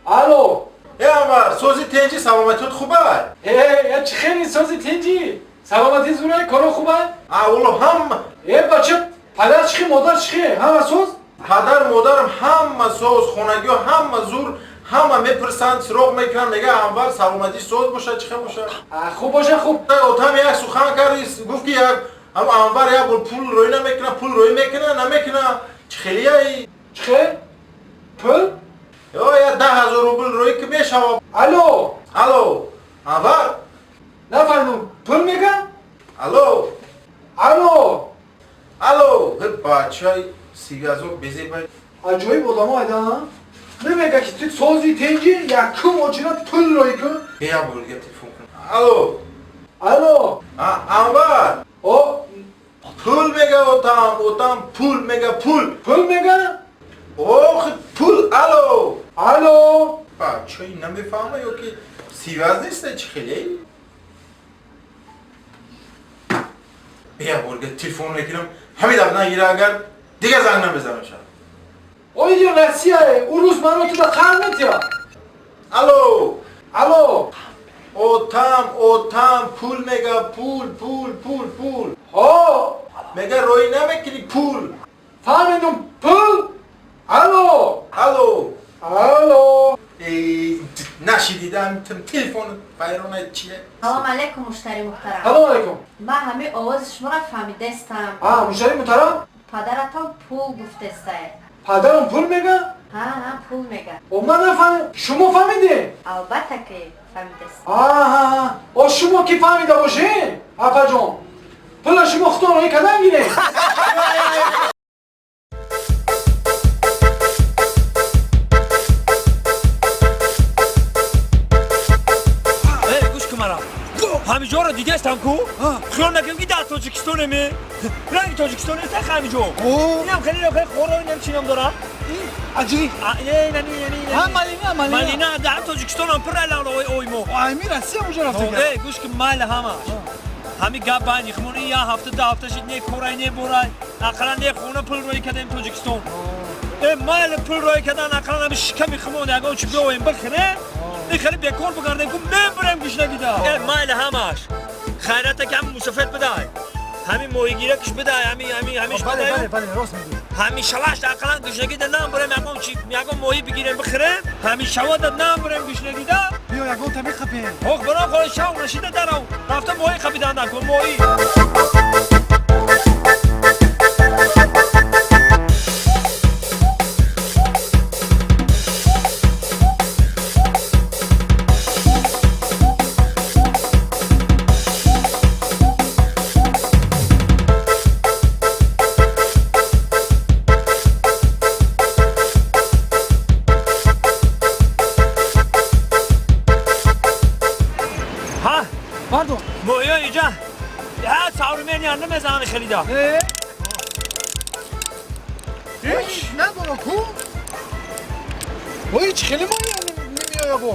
Алло. Э Анвар, сози тенҷи саломатиёт хубай? Э, чӣ хели сози тенҷи? Саломатӣ зурай, коро хубай? А, оло ҳама. Э, бача, падар чӣ хе, модар чӣ хе? Ҳама соз? Падар, модарам ҳама соз, хонагиҳо ҳама зур, ҳама мепурсанд, суроғ мекунанд, мега Анвар саломатӣ соз бошад, чӣ хел бошад? А, хуб бошад, хуб. Отам як сухан кард, гуфт ки як ҳам Анвар як бор пул рӯй намекуна, пул рӯй мекуна, намекуна. Чӣ хелияи? Чӣ хел? Пул? Ё, я 10 000 рубл рӯй ки мешава. Алло! Алло! Анвар? Нафаҳмидам, пул мега? Алло! Алло! Алло! Бачаи сигазо безебай. Аҷоиб одамо айда, намега ки ту сози тенҷи якум очина пул рӯй кун. Бе як бор дига телефон кун. Алло! Алло! Анвар! О! Пул мега отам, отам пул мега пул. Пул мега? Ох, пул, алло! Алло! Бачаи намефаҳма ё ки сиваз неста чӣ хеле? Бе як бор дига телефон мекунам, ҳамин дафъа нагира агар дига занг намезанам шав. Ои Россияе, урус маро туда қар метия. Алло! Алло! Отам, отам, пул мега, пул, пул, пул, пул. Ҳо! Мега рӯй намекунӣ пул. Фаҳмидум, пул? Алло! Алло! Алло! Эй, нашидидам, телефон вайрона чие? Салом алейкум, муштари муҳтарам. Салом алейкум. Ман ҳамин овози шуморо фаҳмидастам. А, муштари муҳтарам? Падаратон пул гуфтестае. Падарам пул мега? Ҳа, ҳа, пул мега. О, ман нафаҳмидам. Шумо фаҳмидед? Албатта ки фаҳмидастам. Аҳа, о шумо ки фаҳмида бошед, апаҷон, пула шумо худтон роҳӣ кардан гиред. Гӯш кун мара. Ҳамиҷоро дидастам ку? Хиёл накунем ки дар Тоҷикистонем. Ранги Тоҷикистон нест ҳамиҷо. Инам хеле хеле хоро инам чӣ ном дорад? Аҷри. Не, не, не, не, не. Ҳа, малина, малина. Малина дар Тоҷикистон ҳам пур ай ой мо. Ами Россия уҷо рафта. Э, гӯш кун майли ҳама. Ҳами гап байни хумон ин як ҳафта, ду ҳафта шид не корай, не борай. Ақаллан не хона пул рӯй кардем Тоҷикистон. Э, майли пул рӯй кардан ақаллан ҳами шиками хумон ягон чӣ биёем бихӯрем. Ин хеле бекор бигардем ку мебурем гушнагида. Э, майли ҳамаш. Хайрата ки ҳами мусафед бидай. Ҳами моҳигиракш бидай, ҳами ҳами ҳамиш бидай. Бале, бале, рост мегӯӣ. Ҳами шаваш ақаллан гушнагида намбурем ягон чӣ, ягон моҳӣ бигирем бихӯрем. Ҳами шавада намбурем гушнагида. Биё ягон та мехапем. Ох, баром холи шав нашида дарав. Рафта моҳӣ хапидан ку моҳӣ. Ҳеч надора ку? Ой, чӣ хеле моҳӣ намеоя бо.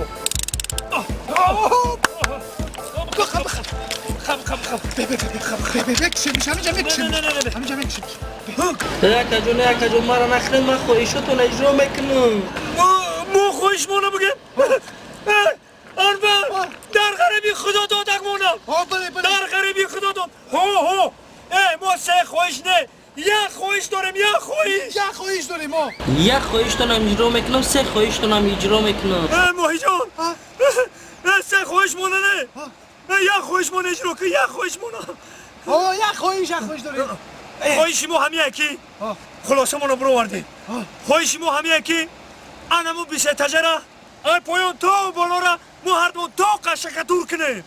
Якаҷон, якаҷон, маро нахӯред, ман хоҳишотонро иҷро мекунам. Мо хоҳишмона бигем? Анвар, дар ғариби худо додак монам. Дар ғариби худо дод. Ҳо, ҳо. Э, мо се хоҳиш не, як хоҳиш дорем, як хоҳиш. Як хоҳиш дорем мо. Як хоҳиштонам иҷро мекунам, се хоҳиштонам иҷро мекунам. Э, моҳиҷон. Э, се хоҳиш мона не. Э, як хоҳиш мона иҷро кун, як хоҳиш мона. О, як хоҳиш, як хоҳиш дорем. Хоҳиши мо ҳамия ки хулосамонро бировардем. Хоҳиши мо ҳамия ки Анаму бисетажара ай поён то болора мо ҳардумон то қашака дур кунем.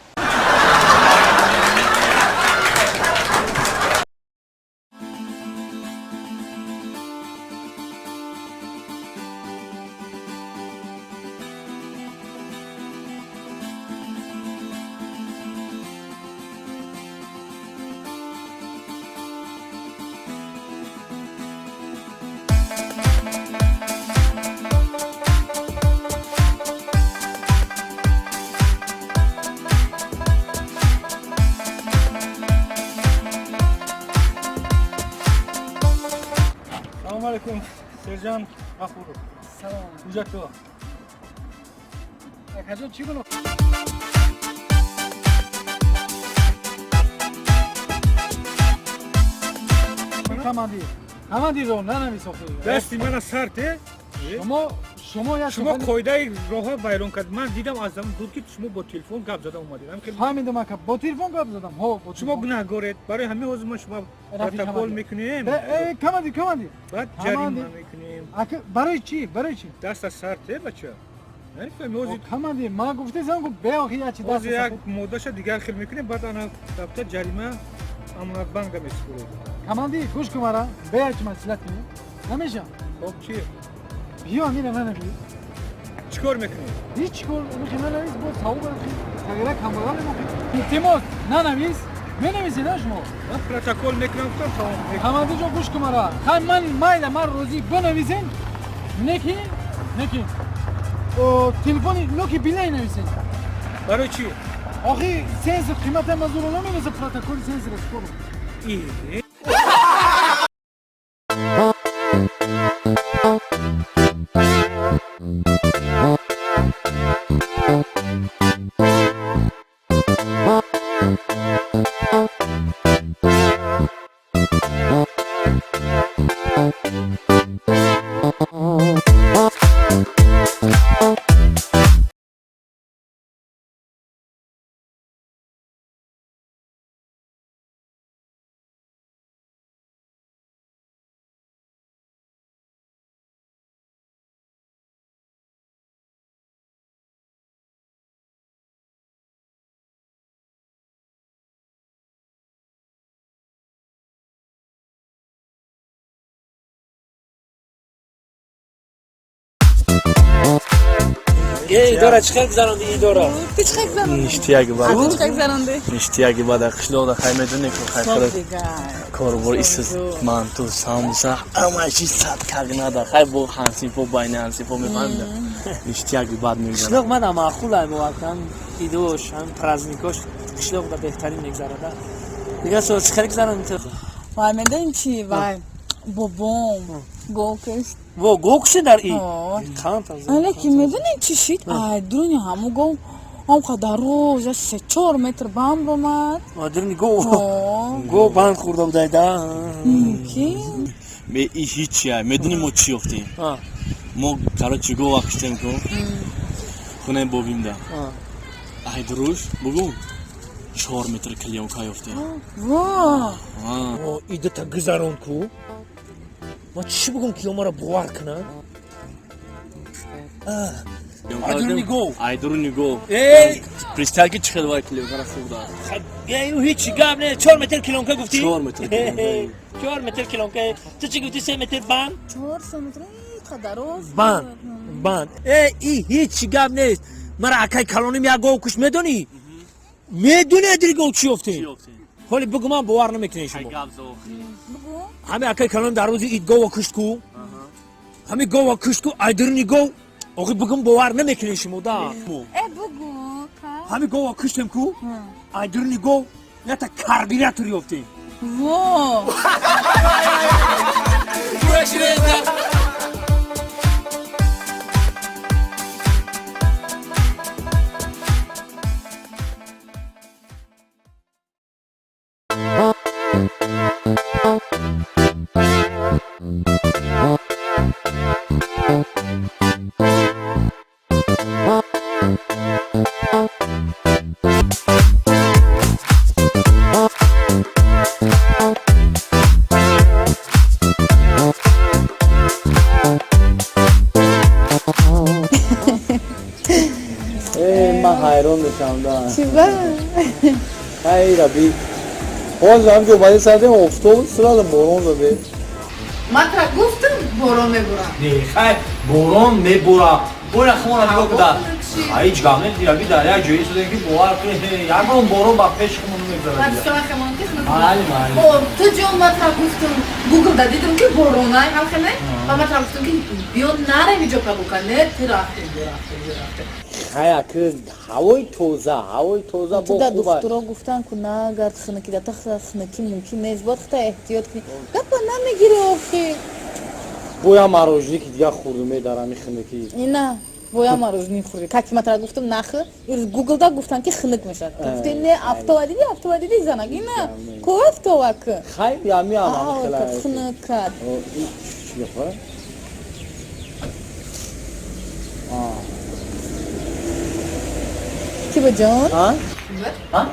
Салом алейкум, сержант Ғафуров. Салом. Ҳуҷҷатҳо. Акаҷон, чӣ гуноҳ? Командир, командирро нанавис охи. Дасти мана сар те. Шумо як шумо қоидаи роҳа вайрон кард. Ман дидам аз замон дур, ки шумо бо телефон гап зада омадед. Фаҳмидам, ака, бо телефон гап задам. Ҳо, бо шумо гунаҳгоред. Барои ҳамин ҳозир мо шумо протокол мекунем. Командир, командир. Баъд ҷарима мекунем. Ака, барои чӣ? Барои чӣ? Даст аз сар те, бача. Намефаҳми ҳозир. Командир, ман гуфтесам, гуфт бе охи як чи даст. Ҳозир як моддаша дигар хел мекунем, баъд ана дафта ҷарима Амонатбанка месупоред. Командир, гӯш кун мара, бе як чи маслиҳат кунем. Намешам. Хоб, чи? Биё, амира нанавис. Чӣ кор мекунӣ? Ҳеҷ кор, охи нанавис, боз савоб охи. Тағйира камбағал охи. Илтимос, нанавис. Менависед а шумо? Ман протокол мекунам, гуфтам, тамом. Командир ҷон, гӯш кун мара. Хай ман майла, ман розӣ, бинависен. Неки, неки. Телефони ноки билай нависен. Барои чӣ? Охи сенсор қимата мазуро намераса, протоколи сенсор скоро. Идора чӣ хел гузаронди идора? Ту чӣ хел гузаронди? Ништияги бад. Ту чӣ хел гузаронди? Ништияги бад. Қишлоқда хай медони ку хай худат корбор исс манту, самбуса, ҳама чиз сад кагнада. Хай бо ҳансифо, байни ҳансифо мефаҳмида. Ништияги бад мегузарад. Қишлоқ ман маъқул ай муваққан идош, ҳам праздникош қишлоқда беҳтарин мегузарада. Дигар сол чӣ хел гузаронди ту? Вай, медонӣ чӣ? Вай, бобом гов кушт. Во, гов кушти дар ид? Лекин медонӣ чӣ шид? Ай дуруни ҳамун гов ҳам қадар роз 3-4 метр банд омад. Дуруни гов? Гов банд хӯрда будай да? Мумкин. Ме и ҳичи ай. Медонӣ мо чӣ ёфтем? Мо короче гова куштем ку. Хонаи бобимда. Ай дуруш, бугум. 4 метр клеёнка ёфтем. Во! Идата гузарон ку. Ман чӣ бугум, ки омара бовар кунам? Айдуруни гов. Айдуруни гов. Представь, ки чӣ хел вай клеёнкара хӯрда. Эй, ҳеҷ гап не. 4 метр клеёнка гуфтӣ? 4 метр клеёнка. 4 метр клеёнка. Ту чӣ гуфтӣ? 3 метр банд? 4 метр қадар роз. Банд. Банд. Эй, и ҳеҷ гап нест. Мара акай калоним як гов кушт, медонӣ? Медонӣ адри гов чӣ ёфтем? Ҳоли бугу, ман бовар намекунед шумо. Ҳами акай калон дар рӯзи ид гова кушт ку. Ҳами гова кушт ку, айдуруни гов. Охи бугум, бовар намекунед шумо да. Э, бугу, ка. Ҳами гова куштем ку, айдуруни гов ята карбюратор ёфтем. Во! Ҳайрон мешавам да. Чӣ ба? Ҳай раби. Ҳозир ҳам ҷо баъди сардем офтоб сразу борон заде. Ман тра гуфтам борон мебурам. Не, хай борон мебура. Бора хона нигоҳ куда. Ҳеҷ гап нест, раби дар як ҷое истодем ки бовар кунед, ягон борон ба пеши хумон намегузарад. Майли, майли. Ту ҷон, ман тра гуфтам, Гугл да дидам ки боронай ҳамхеле, ва ман тра гуфтам ки биё нарем иҷо прогулка. Не, ту рафтем, биё рафтем, биё рафтем. Хай аки ҳавои тоза, ҳавои тоза бо Да хуба. духтуро гуфтан ку нагард хунукӣ, да та хунукӣ мумкин нест, бояд хута эҳтиёт кунӣ. Гапа намегирӣ охи. Боя мороженое ки дига хӯрдум дар ҳами хунукӣ. Ина боя мороженое хӯрдӣ. Как ма тра гуфтам нахӯ, ирӯз Гуглда гуфтан ки хунук мешавад. Ту гуфтӣ не, афтова диди, афтова диди занак. Ина ко афтова ку. Хай ами ам хела. Хунук кард. Чӣ гапа? Ки ба ҷон? А?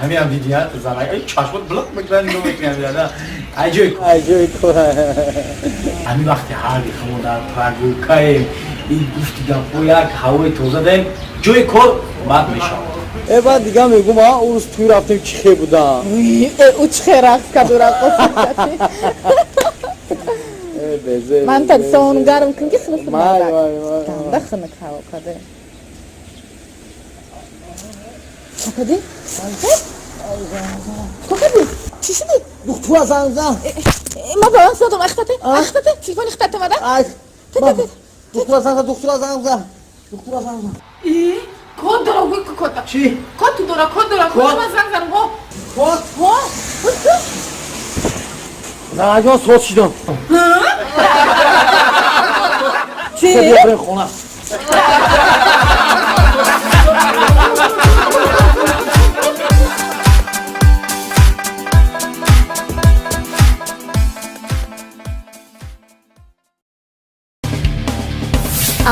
Ҳамин ҳам диди, занак чашмот блок мекунад, нигоҳ мекунад. Аҷоиб, аҷоиб. Ҳамин вақти ҳарби хамо дар прогулкаем, ин гуфти гапҳо як ҳавои тоза даем, ҷои кор бад мешавад. Э, баъд дига мегум, а он рӯз тӯй рафтем, чӣ хе будам. Ӯ чӣ хе рақс карду раққосӣ кард. Ман та сон гарм кун ки хунук. Май, май, май. Ганда хунук ҳаво каде. Чӣ кардӣ? Чӣ кардӣ? Чӣ шудӣ? Духтура занг зан. Ма баланс надорам. Ахтате, ахтате, телефони хитате мада. Духтура занг зан, духтура занг зан. Духтура занг зан. И код дора, гӯй код. Чӣ? Код ту дора, код дора, код ман занг занам. Ҳо. Код? Ҳо. Занаҷон, соз шидам. Чӣ? Биё бирем хона.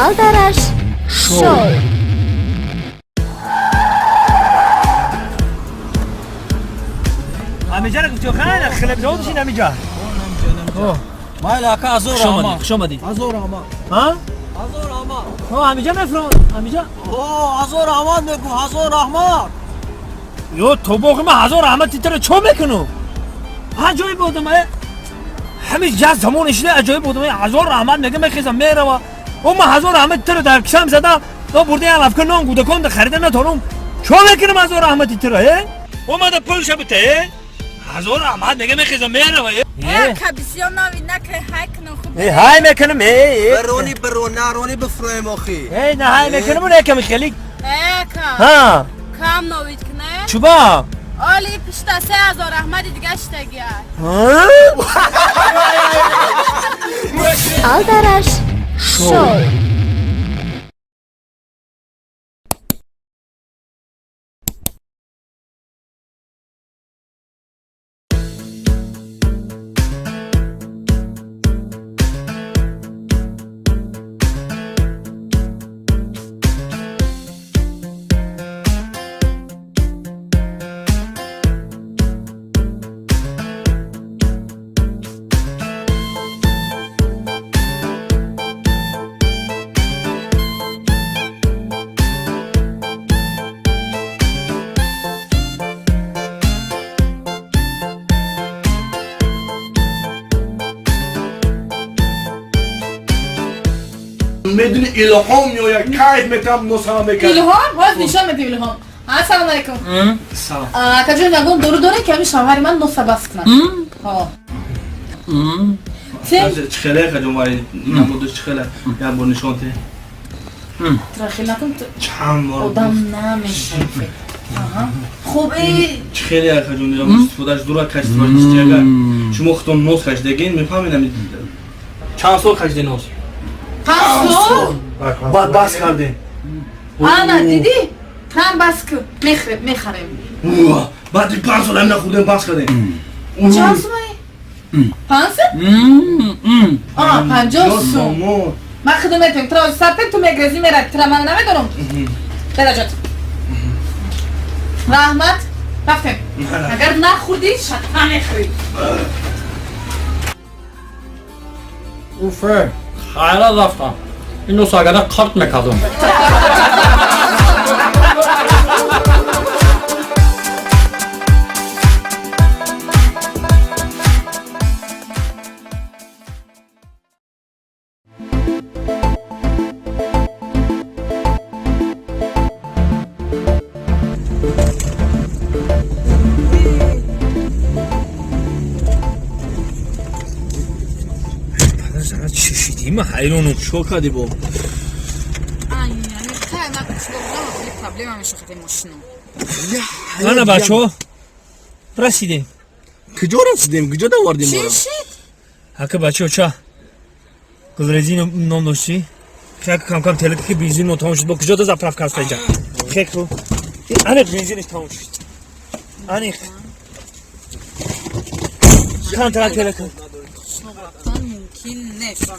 Алдараш шоу. Ҳамиҷаро гуфти, хайр, хлебзавод шин ҳамиҷа. Майли ака, ҳазор Хуш омадӣ, раҳмат. хуш омадӣ. Ҳазор раҳмат. Ҳа? Ҳазор раҳмат. Ҳо, ҳамиҷа мефурон, ҳамиҷа. О, ҳазор раҳмат мегӯ, ҳазор раҳмат. Ё тобоғи ман, ҳазор раҳмати туро чо мекунам? Аҷоиб одам, э? Ҳамин як замон шуда аҷоиб одам, ҳазор раҳмат мега, мехезам, мерава. О, ман ҳазор раҳмати туро дар кисам зада, о бурда як лавка нон гудакон харида натонам. Чо мекунам ҳазор раҳмати туро, э? Омада пулша бите, э? Ҳазор раҳмат мега, мехезам, мерава, э? Ака, бисёр нави накай, ҳай кунам хуб. Э, ҳай мекунам, э, э. Бирони, бирон, нарони бифурӯем охи. Э, на ҳай мекунам, яками хеле. Ака. Ҳа. Кам новид куне? Чуба? Оли пишта 3000 раҳмати дига шитагия. Алдараш шоу. Медуни, илҳом меояд, кайф метавам, носама мекард. Илҳом? Боз нишон медиҳ илҳом. Ассалому алайкум. Салом. Акаҷон, ягон дору дорем ки ҳамин шавҳари ман носа бас кунад? Ҳо. Чӣ хеле хаҷон вай намудаш, чӣ хеле, як бор нишон те. Трахил накун. Чанд бор. Одам намешавад. Хуб, Чӣ хеле хаҷон истифодаш дура, качествоаш чӣ? Агар шумо худтон нос кашидагин, мефаҳмед. Чанд сол кашиде нос? 5 сол. Баъд бас кардем. Ана, дидӣ? Трам бас ку, мехарем, мехарем. Баъди 5 сол ҳамина хӯрдем, бас кардем. Чанд сумаи? 500? А, 50 сум. Ман худам метавонем. Тра сарте ту мегрези, меради. Тра ман намедонам. Дараҷот. Раҳмат. Рафтем. Агар нахӯрдӣ, шатта мехӯрӣ. Уфе, хайра рафтам. Ин нос агара қарт мекардам. Чӣ шидӣ? Ман ҳайронам. Чикор кардӣ бо? Проблема мешавад машина. Ана бачаҳо, расидем. Куҷо расидем? Куҷо давардем Чӣ моро? шид? Ака, бачаҳо, ча гулрезин ном доштӣ? Хек кам-кам телека ки бензин мо тамом шуд. Бо куҷо да заправка аст инҷа? Хек ру. Аниқ бензиниш тамом шуд. Аниқ. Камтара телека. Рафтан мумкин нест.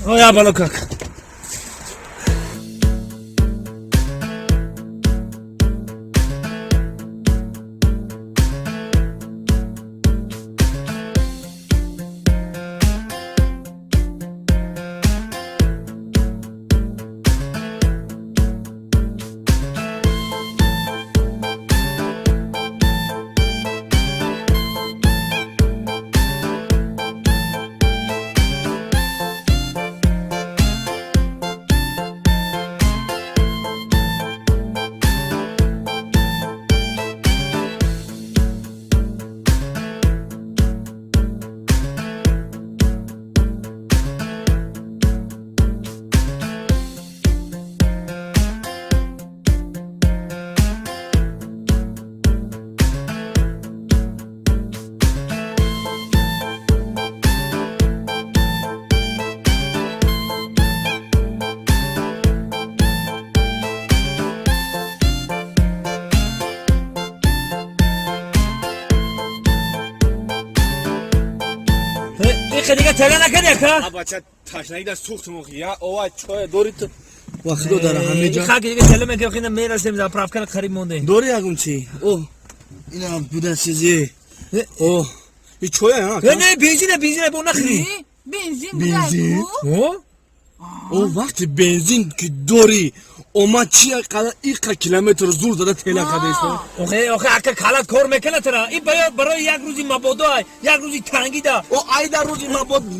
Оя бало как. Ихе дига тела накарди, ака? Бача, ташнагӣ да сӯхтум охи. Я ова чой дори ту. Ва худо дара ҳаме ҷо. Хак дига тела мекардем, хина мерасем, заправка қариб мондем. Дори ягон чи? О, ина буда чизи. О, и чоя ҳа? Не, не, бензина, бензина бо нахри. Бензин? Бензин? О? О, вақти бензин ки дорӣ, омад чи қадар иқа километр зур зада тела кардааст? Охе, охе, ака, калат кор мекунад тара. Ин баёд барои як рӯзи мабодо, як рӯзи тангида. О, айда рӯзи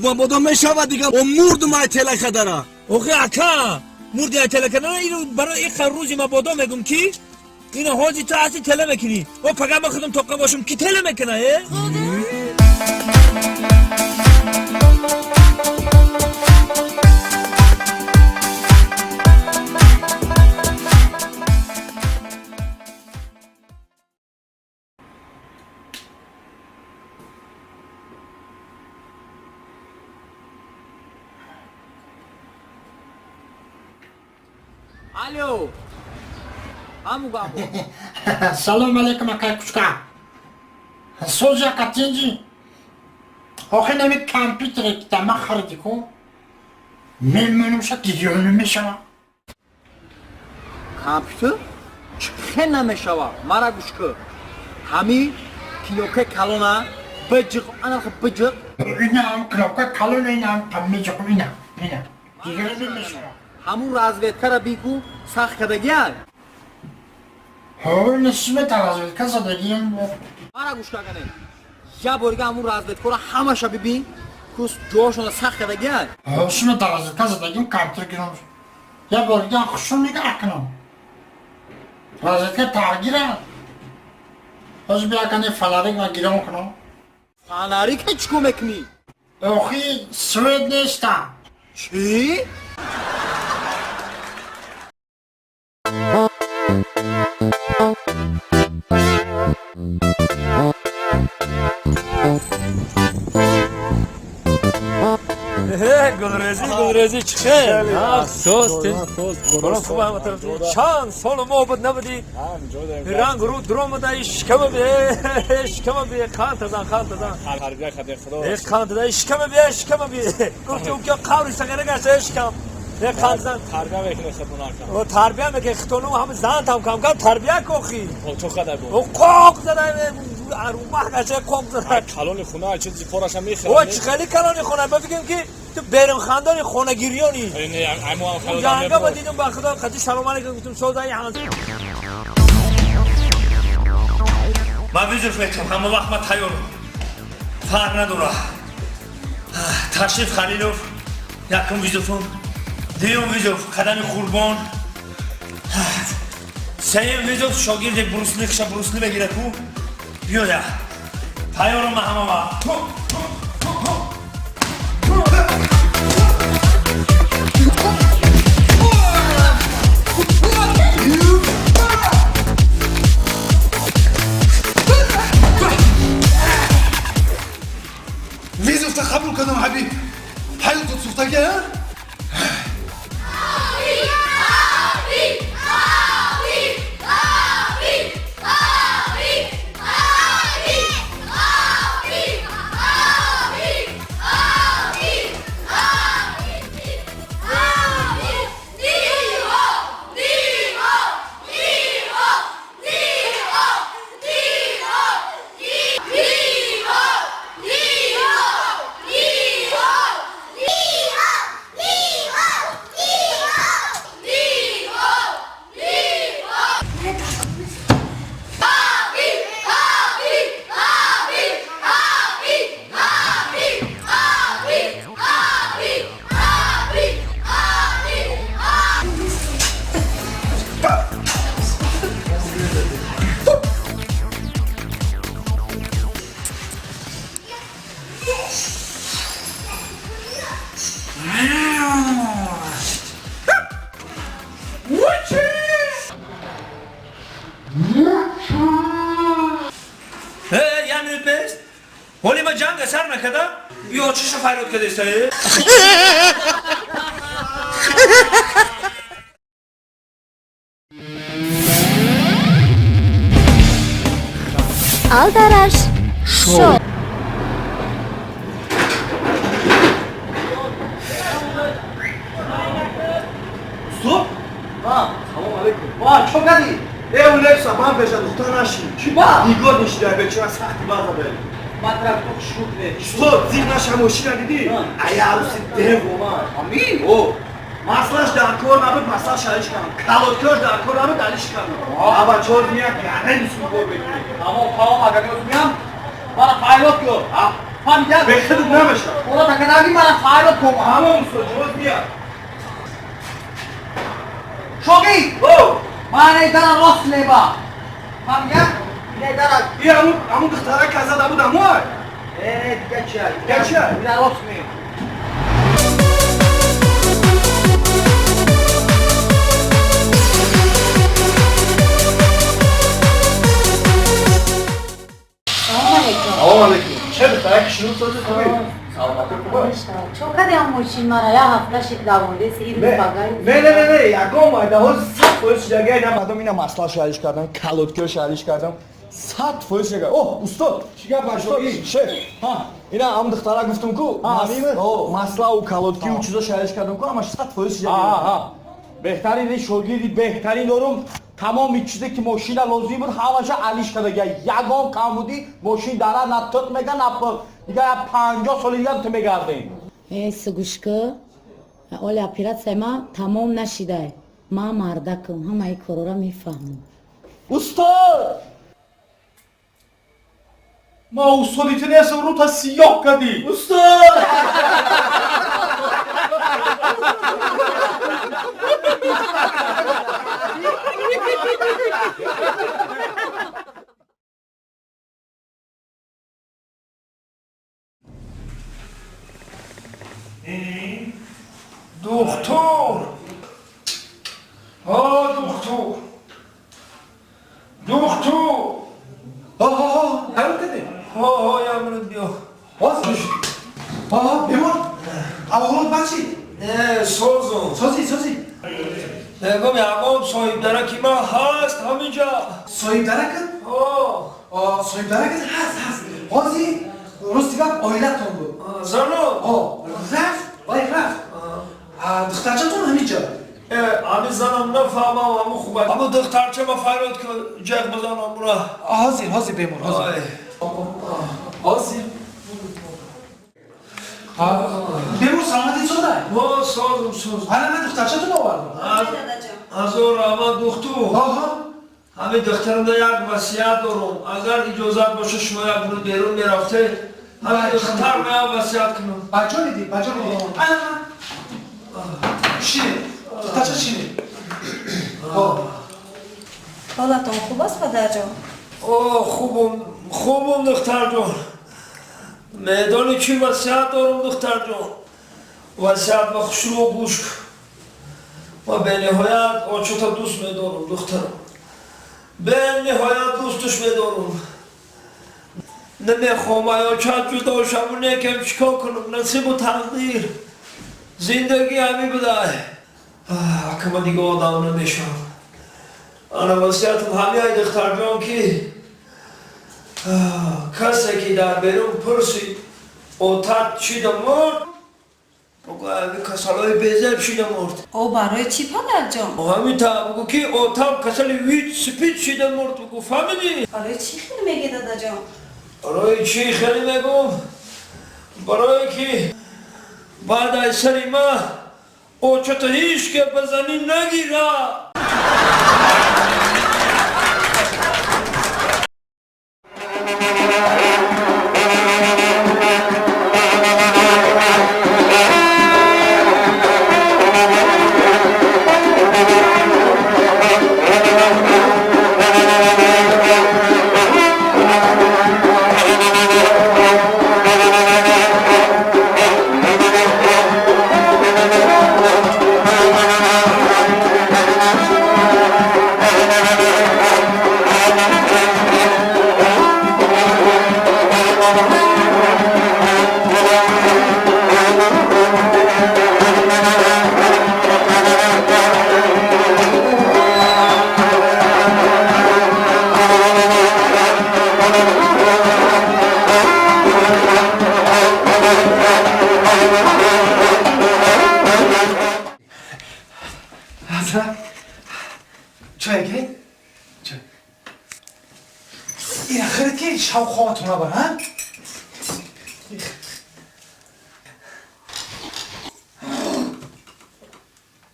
мабодо мешавад дига. О, мурдум ай тела кардара. Охе, ака, мурди ай тела кардара, ину барои иқа рӯзи мабодо мегум ки ино ҳози ту ҳасти тела мекунӣ. О, пага ман худам тоқа бошум, ки тела мекуна, э? Алло. Аму гапо. Салом алейкум, акай Кучка. Сози, ака, тинҷи? Охи нами компютере ки дама хариди ку, мемонумша гирён намешава. Компютер? Чӣ хел намешава? Мара гӯш кун. Ҳами кнопка калона биҷиқ, анаха биҷиқ. Инам кнопка калона, инам миҷиқ, ина, ина. Дигар намешава. Ҳамун разведкара бигӯ сахт кардагиай. Ҳо, нисбата разведка задагиам. Мара гӯш кагане. Я борига ҳамун разведкора ҳамаша бибин, кус ҷоошона сахт кардагиай. Ҳо, шума разведка задагиам компютер гирам. Я борига хушум нигаҳ кунам. Разведка тағйира. Ҳозир бия кане фонарик ма гирам кунам. Фонарика чӣ кор мекунӣ? Охи свет неста. Чӣ? Гулрезӣ, гулрезӣ, чӣ хел? Соз, боло хуб ҳама тараф. Чанд сол мо буд набудӣ. Ранг рӯ дуромада, шикама бе, шикама бе, қанд тазан, қанд тазан. Тарбия кардем, худо. Э, қанд тазан, шикама бе, шикама бе. Гуфти ки қаври сағира гашта шикам. Э, қанд тазан. Тарбия мекунед худтон ака. О, тарбия мекунед худтон, ҳама зан там кам кам тарбия кохи. О, чо қадар бо? О, қоқ зада, арумах гашта қоқ зада. Калони хона чизи кораша мехӯрад. О, чӣ хеле калони хона, ба фикрам ки ту беримхандони хонагирёни. Ҷанга ба дидум, ба худо қади салом алейкум гуфтум, созаи ҳам. Ман вызов метам, ҳама вақт ман тайёрам. Фарқ надора. Ташриф Халилов, якум вызовам. Дуюм вызов Қадами Қурбон. Сеюм вызов шогирди Брусли, хиша Брусли мегира ку. Биёя. Тайёрам ман ҳама вақт. Ами ҳаётот сӯхтагӣ, а? Я минут бест. Ҳоли ма ҷанга сар накарда, ё чиша фарёд кардеста? Алдараш шоу. Стоп! Салом алейкум. Ва, чо кардӣ? Э, Улекса, ман пеша духтар наши. Чӣ ба? Нигоҳ нишида, бечора сахти база бе. Ман трактор шуд не. Стоп, зир наша мошина дидӣ? Ая аруси девона. Амин? О, маслаш дар кор набуд, маслаш алиш кардам. Калоткиаш дар кор набуд, алиш кардам. Аба чор мия гарен супор мекунем. Тамом, тамом, агар ёд миям, мана файрод кун. Фаҳмидӣ? Бехудут намеша. Ола такадаги мана файрод кун. Тамом, устод, ҷоз мия. Шогӣ! О! Мана дара рост леба. Фаҳмидӣ? Ине дара. И амун духтара казада буд, амой? Э, дига чия? Дига чия? Ина рост ме. Салом алейкум. Салом алейкум. Че духтара кишину созӣ хубӣ? Саломатӣ хуб? Чо кардиам мошин мара я ҳафта шид давондес ирӯз багай. Не, не, не, не, ягон майда ҳоз 100% шидагай на мадом ина маслашо алиш кардам, калоткиошо алиш кардам. 100% шидагай. О, устод, чӣ гап устод, шеф. Ина ам духтара гуфтум ку, маслау калоткиу чизошо алиш кардам ку, ҳамаш 100% шидагай. Беҳтарин шогирди беҳтарин дорум. Тамоми чизе ки мошина лозим буд, ҳамаша алиш кардага. Ягон камбудӣ мошин дара на тиқ мега, на пиқ. Дига я 50 соли дигам ту мегардем. Э, сугушка, оли оператсияи ма тамом нашидай. Ман мардакам, ҳамаи корора мефаҳмам. Устод! Ма устоди ту нестам, рута сиёҳ кардӣ. Устод! Духтур! О, духтур! Духтур! Ҳо, ҳайрон кардем. Ҳо, ҳо, ямрут биё. Боз? Ҳо, бемор. Аввалот бад шид? Не, созум. Созӣ, созӣ. Мегӯм, ягон соҳибдараки ман ҳаст ҳаминҷа. Соҳибдаракат? Ҳо. Соҳибдаракат ҳаст, ҳаст. Ҳозир рости гап оилатон буд. Зано? Ҳо, рафт, вай рафт. Духтарчатон ҳаминҷа. Ами занам нафаҳмам, аму хуба. Аму духтарча ма фарёд ку, ҷеғ бизанам бура. Ҳозир, ҳозир бемор, ҳозир. Ҳозир. Бемор саломатӣ сода? Ҳо, созум, созум. Ана ман духтарчатон овардам. Азор раҳмат, духтур. Ҳо, ҳо. Ҳамин духтарамда як васият дорум. Агар иҷозат боша, шумо як рӯз берун мерафтед, ҳамин духтар меам васият кунам. Ба ҷо дидӣ, ба ҷо дидӣ. Ана ман. Шинед. Духтарча шинед. Ҳо. Ҳолатон хуб аст, падарҷон? О, хубум, хубум, духтарҷон. Медонӣ чӣ васият дорум, духтарҷон? Васият ба хушрӯ гӯш кун. Ма бениҳоят очота дӯст медорум, духтарам. Бениҳоят дӯсташ медорум. Намехоҳам аёчат ҷудо шаву некем чикор кунам, насибу тақдир. Зиндагӣ ҳамин будай. Акама дига одам намешавам. Ана васиятам ҳамин ай духтарҷон ки касе ки дар берун пурсид отат чида мурд, бугӯ ҳамин касалҳои безеб шида мурд. О, барои чӣ, падарҷон? Ҳамин та бугӯ ки отам касали вич спид шида мурд, бугӯ, фаҳмидӣ? Барои чӣ хел мегӣ, дадаҷон? Барои чӣ хеле мегӯм? Барое ки баъд аз сари ма очата ҳеҷ ке ба занӣ нагира. Чой гиред? Чой. Ира хирид ки шав хобатон набар, ҳа?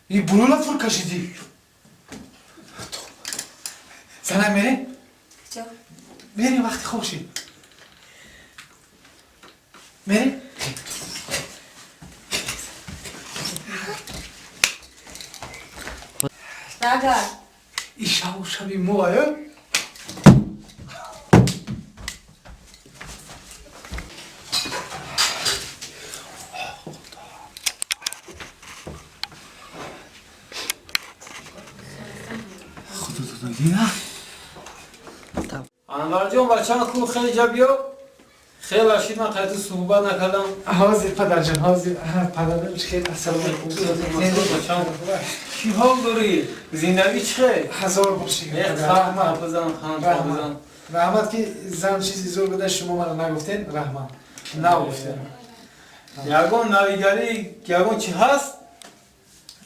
И булула фур кашидӣ. Занак мерем? Чо? Мерем вақти хоб шид. Мерем? Нага. И шаву шаби мо аю? Анварҷон, бачаам хуб, хеле ҷа биё. Хеле ашид ман қайти суҳбат накардам. Ҳозир падарҷон, ҳозир. Падарҷон, хел ассалому алайкум. Бачаам, чӣ ҳол дорӣ? Зиндагӣ чӣ хел? Ҳазор бор шукр. Раҳмат бизан, хан бизан. Раҳмат ки зан чизи зур буда шумо маро нагуфтен, раҳмат. Нагуфтен. Ягон навигарӣ, ягон чӣ ҳаст?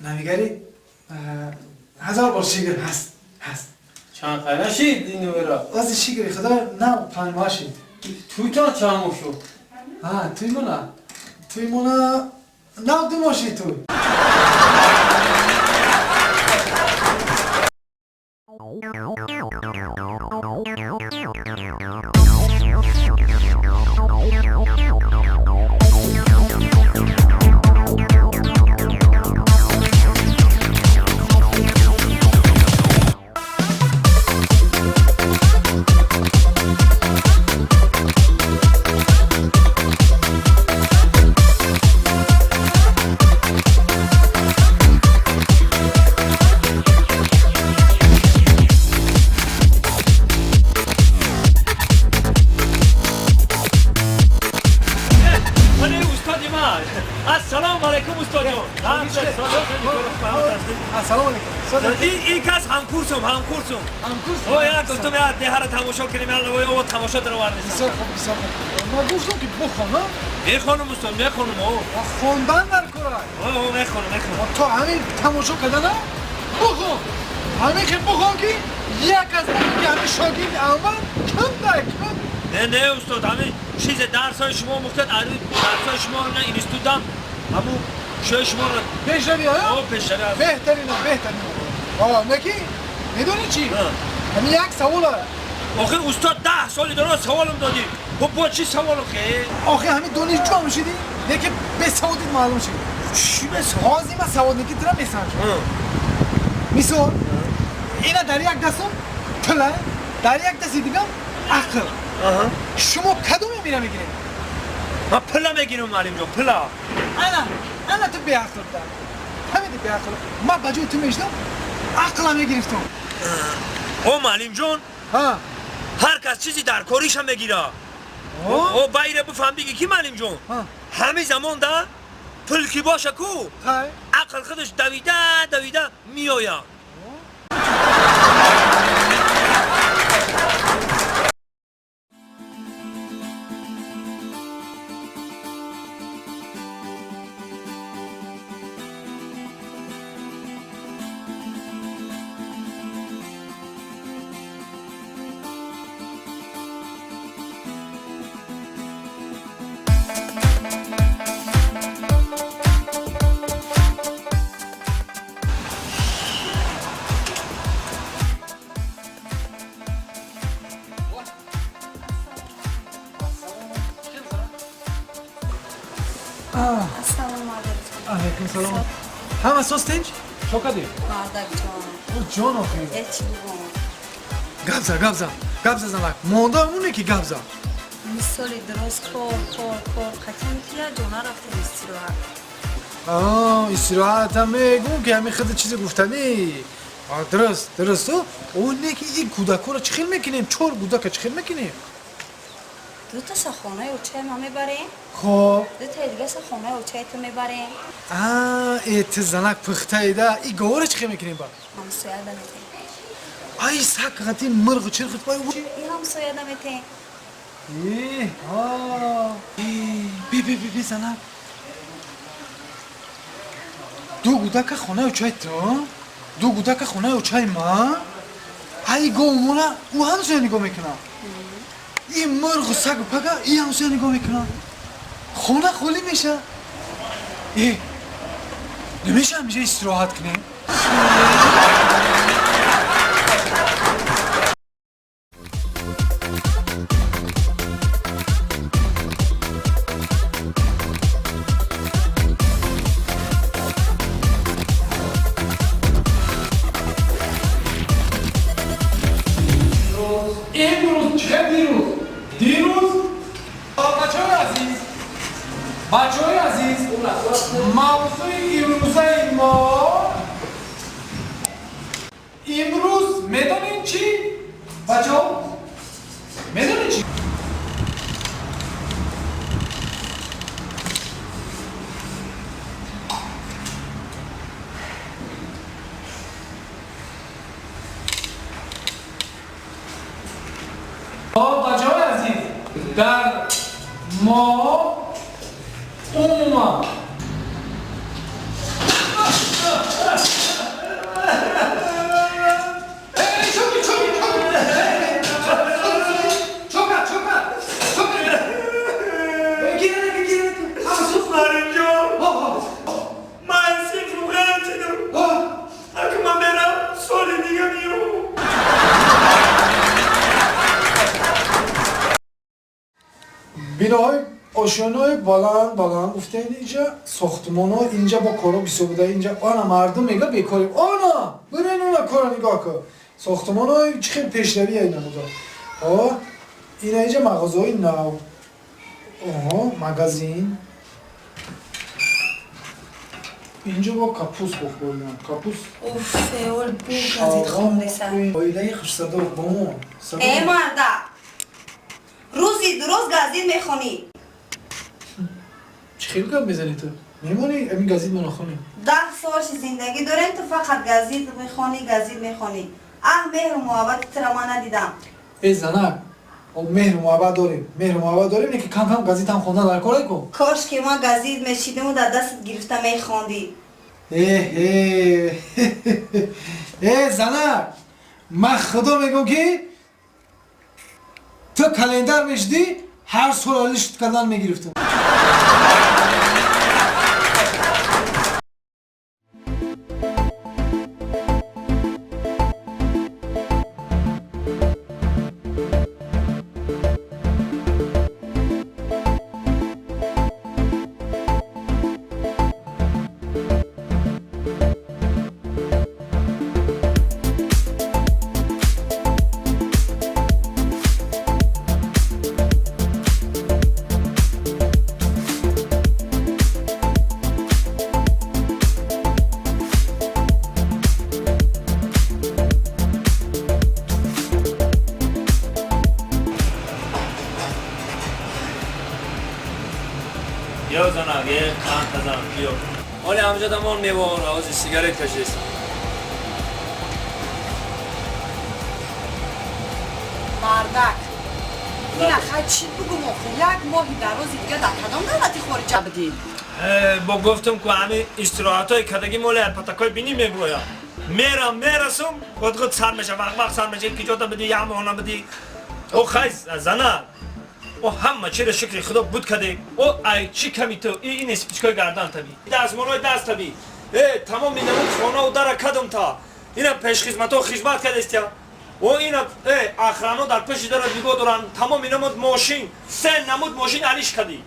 Навигарӣ ҳазор бор шукр ҳаст, ҳаст. Чанд қай нашид ин номера? Ози шукри худо нав 5 моҳ шид. Туйтон чанд моҳ шуд? Ҳа, туймона. Туймона нав 2 моҳ шид туй. Ассалому алайкум, устодҷон. Ассалому алайкум. Ин кас ҳамкурсум, ҳамкурсум. О, як гуфтум, як деҳаро тамошо кунем, як навои ово тамошо даровардем. Бисёр хуб, бисёр хуб. Ман гуфтам ки бихонам. Мехонам, устод, мехонам, о. Хондан дар кора. О, мехонам, мехонам. То ҳамин тамошо кардана бихон. Ҳамин хел бихон ки як аз ки ҳамин шогирди аввал кам дай кам. Не, не, устод, ҳамин чизе дарсҳои шумо омӯхтед, дарсҳои шумо на институтам ҳамун шои шуморо пешравӣ, ҳа? О, пешравӣ. Беҳтарина, беҳтарина. О, неки медонӣ чӣ? Ҳамин як савола. Охи устод 10 соли дароз саволам додӣ. Бо бо чӣ саволам хе? Охи ҳамин донишҷӯ ҳам шидӣ, неки бесаводит маълум шид. Чӣ бесавод? Ҳозир ман саводники тура месанҷам. Мисол, ина дар як дастам пула, дар як дасти дигам ақл. Шумо кадоме мера мегиред? Ман пула мегирам, муаллимҷон, пула. Ана, ана ту беақл буда. Ҳамин беақл. Ман ба ҷои ту мешидам, ақла мегирифтам. О, муаллимҷон, ҳа, ҳар кас чизи дар кориша мегира. О байра бифаҳм биги ки маълим ҷон, ҳамин замонда пул ки боша ку, ақл худаш давида давида меояд. Ассалому алайкум. Алайкум салом. Ҳама соз тинч? Чо кардӣ? Мардак ҷон. О ҷон охи. Э чӣ бугум? Гап за, гап за. Гап за занак. Монда ҳамоне ки гап за. Мисоли дуруст кор, кор, кор, қатъи ки як ҷо нарафтем истироҳат. Аа, истироҳатам мегум ки ҳамин худи чизи гуфтанӣ. Дуруст, дуруст. О не ки ин кӯдакҳоро чӣ хел мекунем? Чор кӯдака чӣ хел мекунем? Дуташа хонаи очаи ман мебарем. Хоб. Дутаи дигаша хонаи очаи ту мебарем. Аа, э ту занак пухтаида. И говора чӣ хел мекунем ба? Ҳамсояда метем. Ай сак қати мирғу чирхит бай. И ҳамсояда метем. Э, а. Би би би би занак. Ду гудака хонаи очаи ту, ду гудака хонаи очаи ман. Ай говмона ӯ ҳамсоя нигоҳ мекунад. Ин мирғу сагу пага и ҳамсоя нигоҳ мекунад. Хона холӣ меша. Э, намеша ҳамиша истироҳат кунем? Имрӯз чӣ дирӯз? Дирӯз бачаҳои азиз, бачаҳои азиз, мавзӯи имрӯзаи мо имрӯз медонед чӣ? Бачаҳо медонед чӣ? Бачаҳои азиз, дар мо умуман Ман синфру ғалтидам. Ака ман мерам, соли дига миём. Биноҳои ошёнаҳои баланд баланд гуфтаин инҷа сохтмонҳо инҷа бо коро бисёр буда инҷа ана мардум мега бекорем ана бирен она кора нигоҳ кун сохтмонҳои чӣ хел пешравӣ ай намуда. О ина инҷа мағозаҳои нав, оҳо магазин инҷо бо капус бохӯрдам капус. Уф, эол бу газет хондеса. Оилаи хушсадо бо мо. Э марда, рӯзи дуруст газет мехонӣ. Чӣ хел гап мезанӣ ту? Мемонӣ ҳамин газет мо нахонем? 10 сол зиндагӣ дорем, ту фақат газет мехонӣ, газет мехонӣ. Аҳ, меҳру муҳаббати тура ман надидам. Э занак, о меҳру муҳаббат дорем, меҳру муҳаббат дорем, лекин кам кам газетам хондан дар кор ку. Кош ки ман газет мешидиму дар дастат гирифта мехондӣ. Э э занак, ман худо мегӯм ки ту календар мешидӣ, ҳар сол алишт кардан мегирифтам. Биё. Ҳоли ҳамҷа дамон мевоора, ҳозир сигарет кашист. Мардак. Ина хай чӣ бугум охи? Як моҳи дарози дига дар кадом давлати хориҷа будӣ? Бо гуфтум ку ҳами истироҳатҳои кадаги моли патакои бинӣ меброям. Мерам, мерасум, худ худ сар меша, вақ вақ сар меша, ки ҷота бидӣ, як моҳ набидӣ. О хай зана. О ҳама чиро шукри худо буд кадек. О ай чӣ ками ту, и ин спичкои гардан таби. Дастмолои даст таби. Э, тамом инамун хона дара кадум та. Ина пешхизматҳо хизмат кадестя. О ина э охрано дар пеши дара нигоҳ доранд. Тамом инамуд мошин, се намуд мошин алиш кадӣ.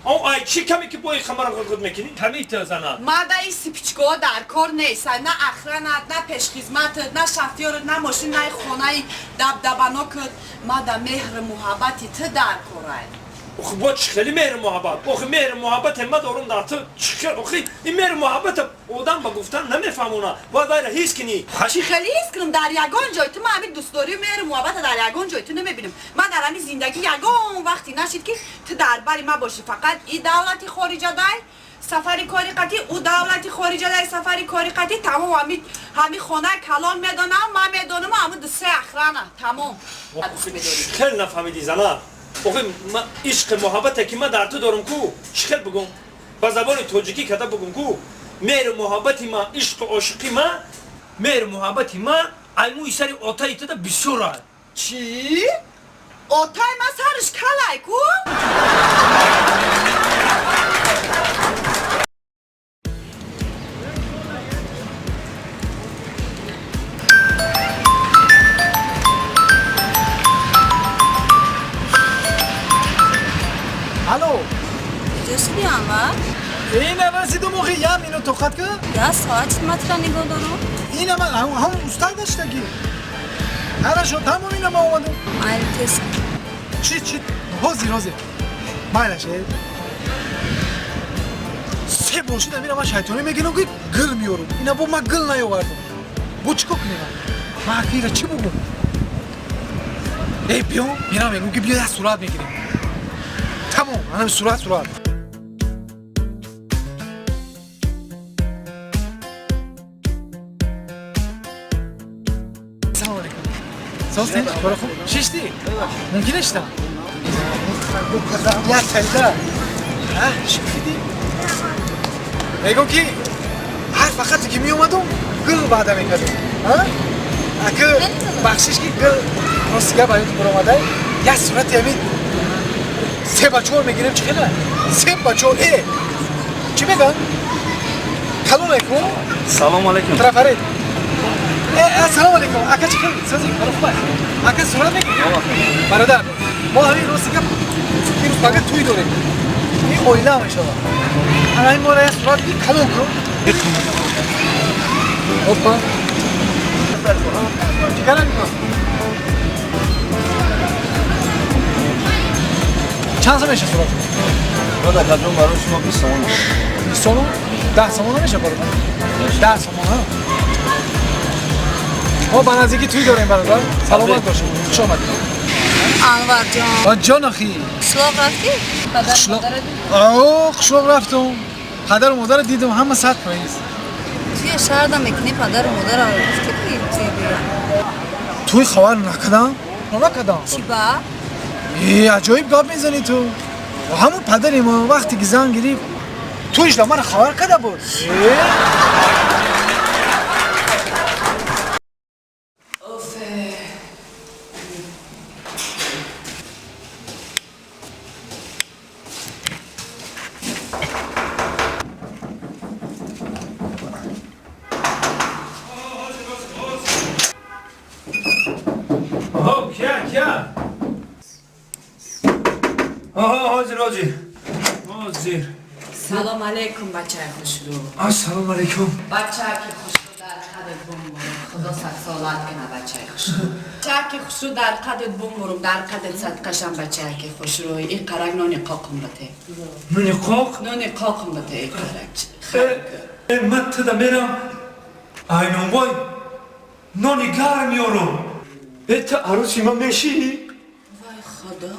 О ай чӣ ками ки бои хамара худ худ мекунӣ? Ками ту зана. Мада и сипичкоҳо дар кор нест. На охранат, на пешхизматат, на шофёрат, на мошин, на хонаи дабдабанокат. Мада меҳру муҳаббати ту дар корай. Охи бо чӣ хели меҳру муҳаббат? Охи меҳру муҳаббате ма дорум дар ту. Чӣ хел? Охи ин меҳру муҳаббата одам ба гуфтан намефаҳмона. Бояд вайра ҳис кунӣ. Чӣ хели ҳис кунам? Дар ягон ҷой ту ман ҳамин дӯстдорию меҳру муҳаббата дар ягон ҷой ту намебинам. Ман дар ҳамин зиндагӣ ягон вақте нашид ки ту дар бари ман бошӣ. Фақат и давлати хориҷа дай сафари кори қатӣ, ӯ давлати хориҷа дай сафари кори қатӣ. Тамом ҳами хонаи калон медонам, ман медонам ҳамун ду се охрана. Тамом. Хел нафаҳмидӣ зана. Охи ма ишқи муҳаббате ки ман дар ту дорум ку, чӣ хел бугум? Ба забони тоҷикӣ када бугум ку, меҳру муҳаббати ма, ишқу ошиқи ма, меҳру муҳаббати ма ай мӯи сари отаи туда бисёр ай. Чӣ? Отай ма сариш калай ку? Алло. Куҷо шуди, Анвар? Ина расидум охи, я минут тоқат ку. Я соат чӣ нигоҳ дорум? Ина ман ҳам устад даштаги. Хорошо, тамом ина ман омадум. Майли тез. Чӣ чӣ? Ҳозир ҳозир. Майлаш. Се бор шид амира ман шайтонӣ мегирам ки гил меёрум. Ина бо ман гил наёвардум. Бо чӣ кор кунем? Ман акира чӣ бугум? Эй биё, мирам мегум ки биё як сурат мегирем. Тамом, анам сурат сурат. Салом алейкум. Созтин? Кора хуб? Шишти? Мумкин шиштам? Як талда. А, шифиди? Мегум ки ҳар фақате ки меомадум гил ваъда мекардум. А? Аки бахшиш ки гил рости гап ают буромадай, як сурати ҳамин 3 ба 4 мегирем чӣ хела? 3 ба 4 э! Чӣ меган? Калон алейкум. Салом алейкум. Трафаред. Э, ассалому алейкум. Ака чӣ хел? Сози кора хуб аст? Ака сурат мегирем? Бародар, мо ҳамин рости гап имрӯз пага тӯй дорем. Ин оила мешавад. Ана ҳамин моро як сурат бигир калон кун. Опа. Чикара мекунам? Чанд сом меша сурат? Брат, акаҷон, барои шумо 20 сомон. 20 сомон? 10 сомон намеша бародар? 10 сомон, ҳа? Мо ба наздикӣ тӯй дорем бародар. Саломат бошед. Хуш омадед. Анвар ҷон. А ҷон ахи. Қишлоқ рафтӣ? Падар модарро дидӣ? О, қишлоқ рафтум. Падару модарро дидум, ҳама 100%. Туя шаҳрда мекунӣ падару модарро гуфтӣ ки туй биё. Туй хабар накардам? Накардам. Чӣ ба? Э, аҷоиб гап мезанӣ ту. Ҳамун падари мо вақте ки зан гирифт, туйшда маро хабар карда буд. Э? Офе. Оҳо, кия, кия? Оҳо, ҳозир, ҳозир. Ҳозир. Салом алейкум, бачаи хушрӯ. Ассалому алейкум. Бачаки хушрӯ дар қадат бумурум. Худо садсолат кина бачаи хушрӯ. Бачаки хушрӯ дар қадат бумурум, дар қадат садқашам бачаки хушрӯ. И қарак нони қоқум бате. Нони қоқ? Нони қоқум бате и қарак. Э, ман туда мерам. Айнонвой. Нони гарм меёрум. Э, ту арӯси ман мешӣ? Вай худо.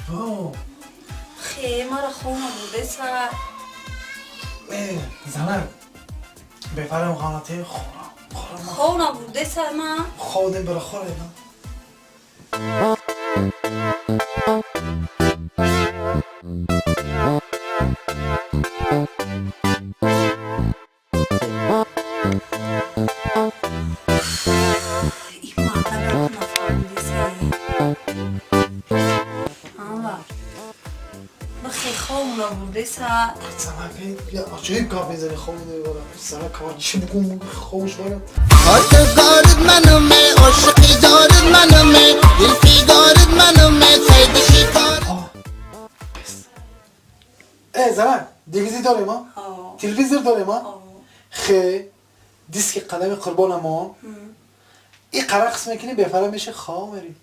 Хе, мара хона бурдеса. Э, занак. Бефарам хонате хора. Хона бурдеса ма. Ходем бара хора на. عجیب گپ میزنی خواب نمیبرم زنک من چی بگم خوابش برم. خواستگارت منم عاشقی دارد منم دل فیگارت منم سید شکار. ای زنک دیگزی داریم ها؟ تلویزیون داریم ها؟ خی دیسک قدم قربان ما این قرار قسم میکنی بفرم میشه خواب میری.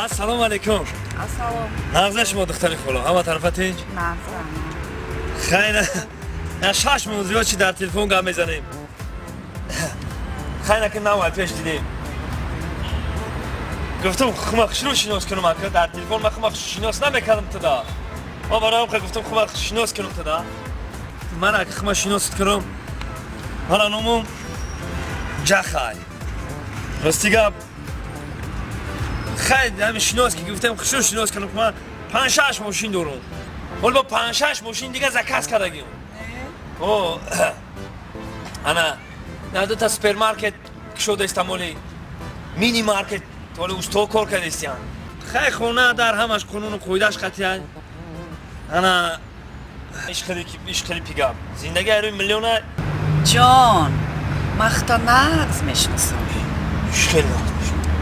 Ассалому алайкум. Ассалом. Нағза шумо духтари холо, ҳама тарафа тинҷ? Нағза. Хайр, на 6 моҳ зиёд чи дар телефон гап мезанем. Хайр, ки навай пеш дидем. Гуфтам хума хушрӯ шинос кунам, ака дар телефон ман хума шинос намекардам туда. Ма бароям ха гуфтам хума шинос кунам туда. Ман ака хума шинос кунам. Мана номум Ҷахай. Рости гап хайр, ҳамин шинос ки гуфтам хушрӯ шинос кунам, ман 5-6 мошин дорам. Ҳол бо 5-6 мошин дига заказ кардагим. О, ана, на ду та супермаркет кушодаистам оли, мини маркет оли усто кор кардистиян. Хай хона дар ҳамаш қонуну қоидаш қатъиян. Ана, ишқили пигап. Зиндагӣ ҳар рӯи миллиона. Ҷон, ман худто нағз мешиносам. Хеле нағз мешиносам.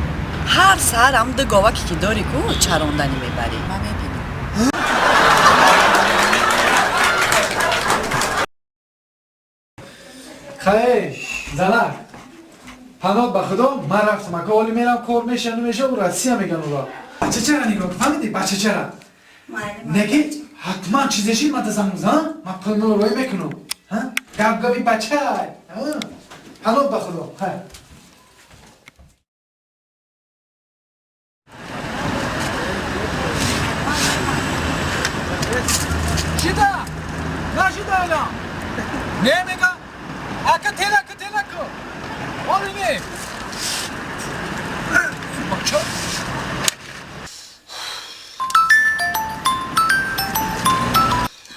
Ҳар саҳар ҳам ду говаке ки дорӣ ку чаронданӣ мебарӣ. Ман мебинам. Хай, занак. Паноҳ ба худо, ман рафтам. Ака оли мерам кор меша намеша, у Россия меган ура. Бача чара нигоҳ кун, фаҳмидӣ? Бача чара. Неки ҳатман чизе шид ман занг мезанам, ман пул мул рой мекунам. Ҳа? Гап габи бача. Паноҳ ба худо. Хай. Шида! Нашида алан! Не мега? Ака телаку телаку! Оли не! Бача!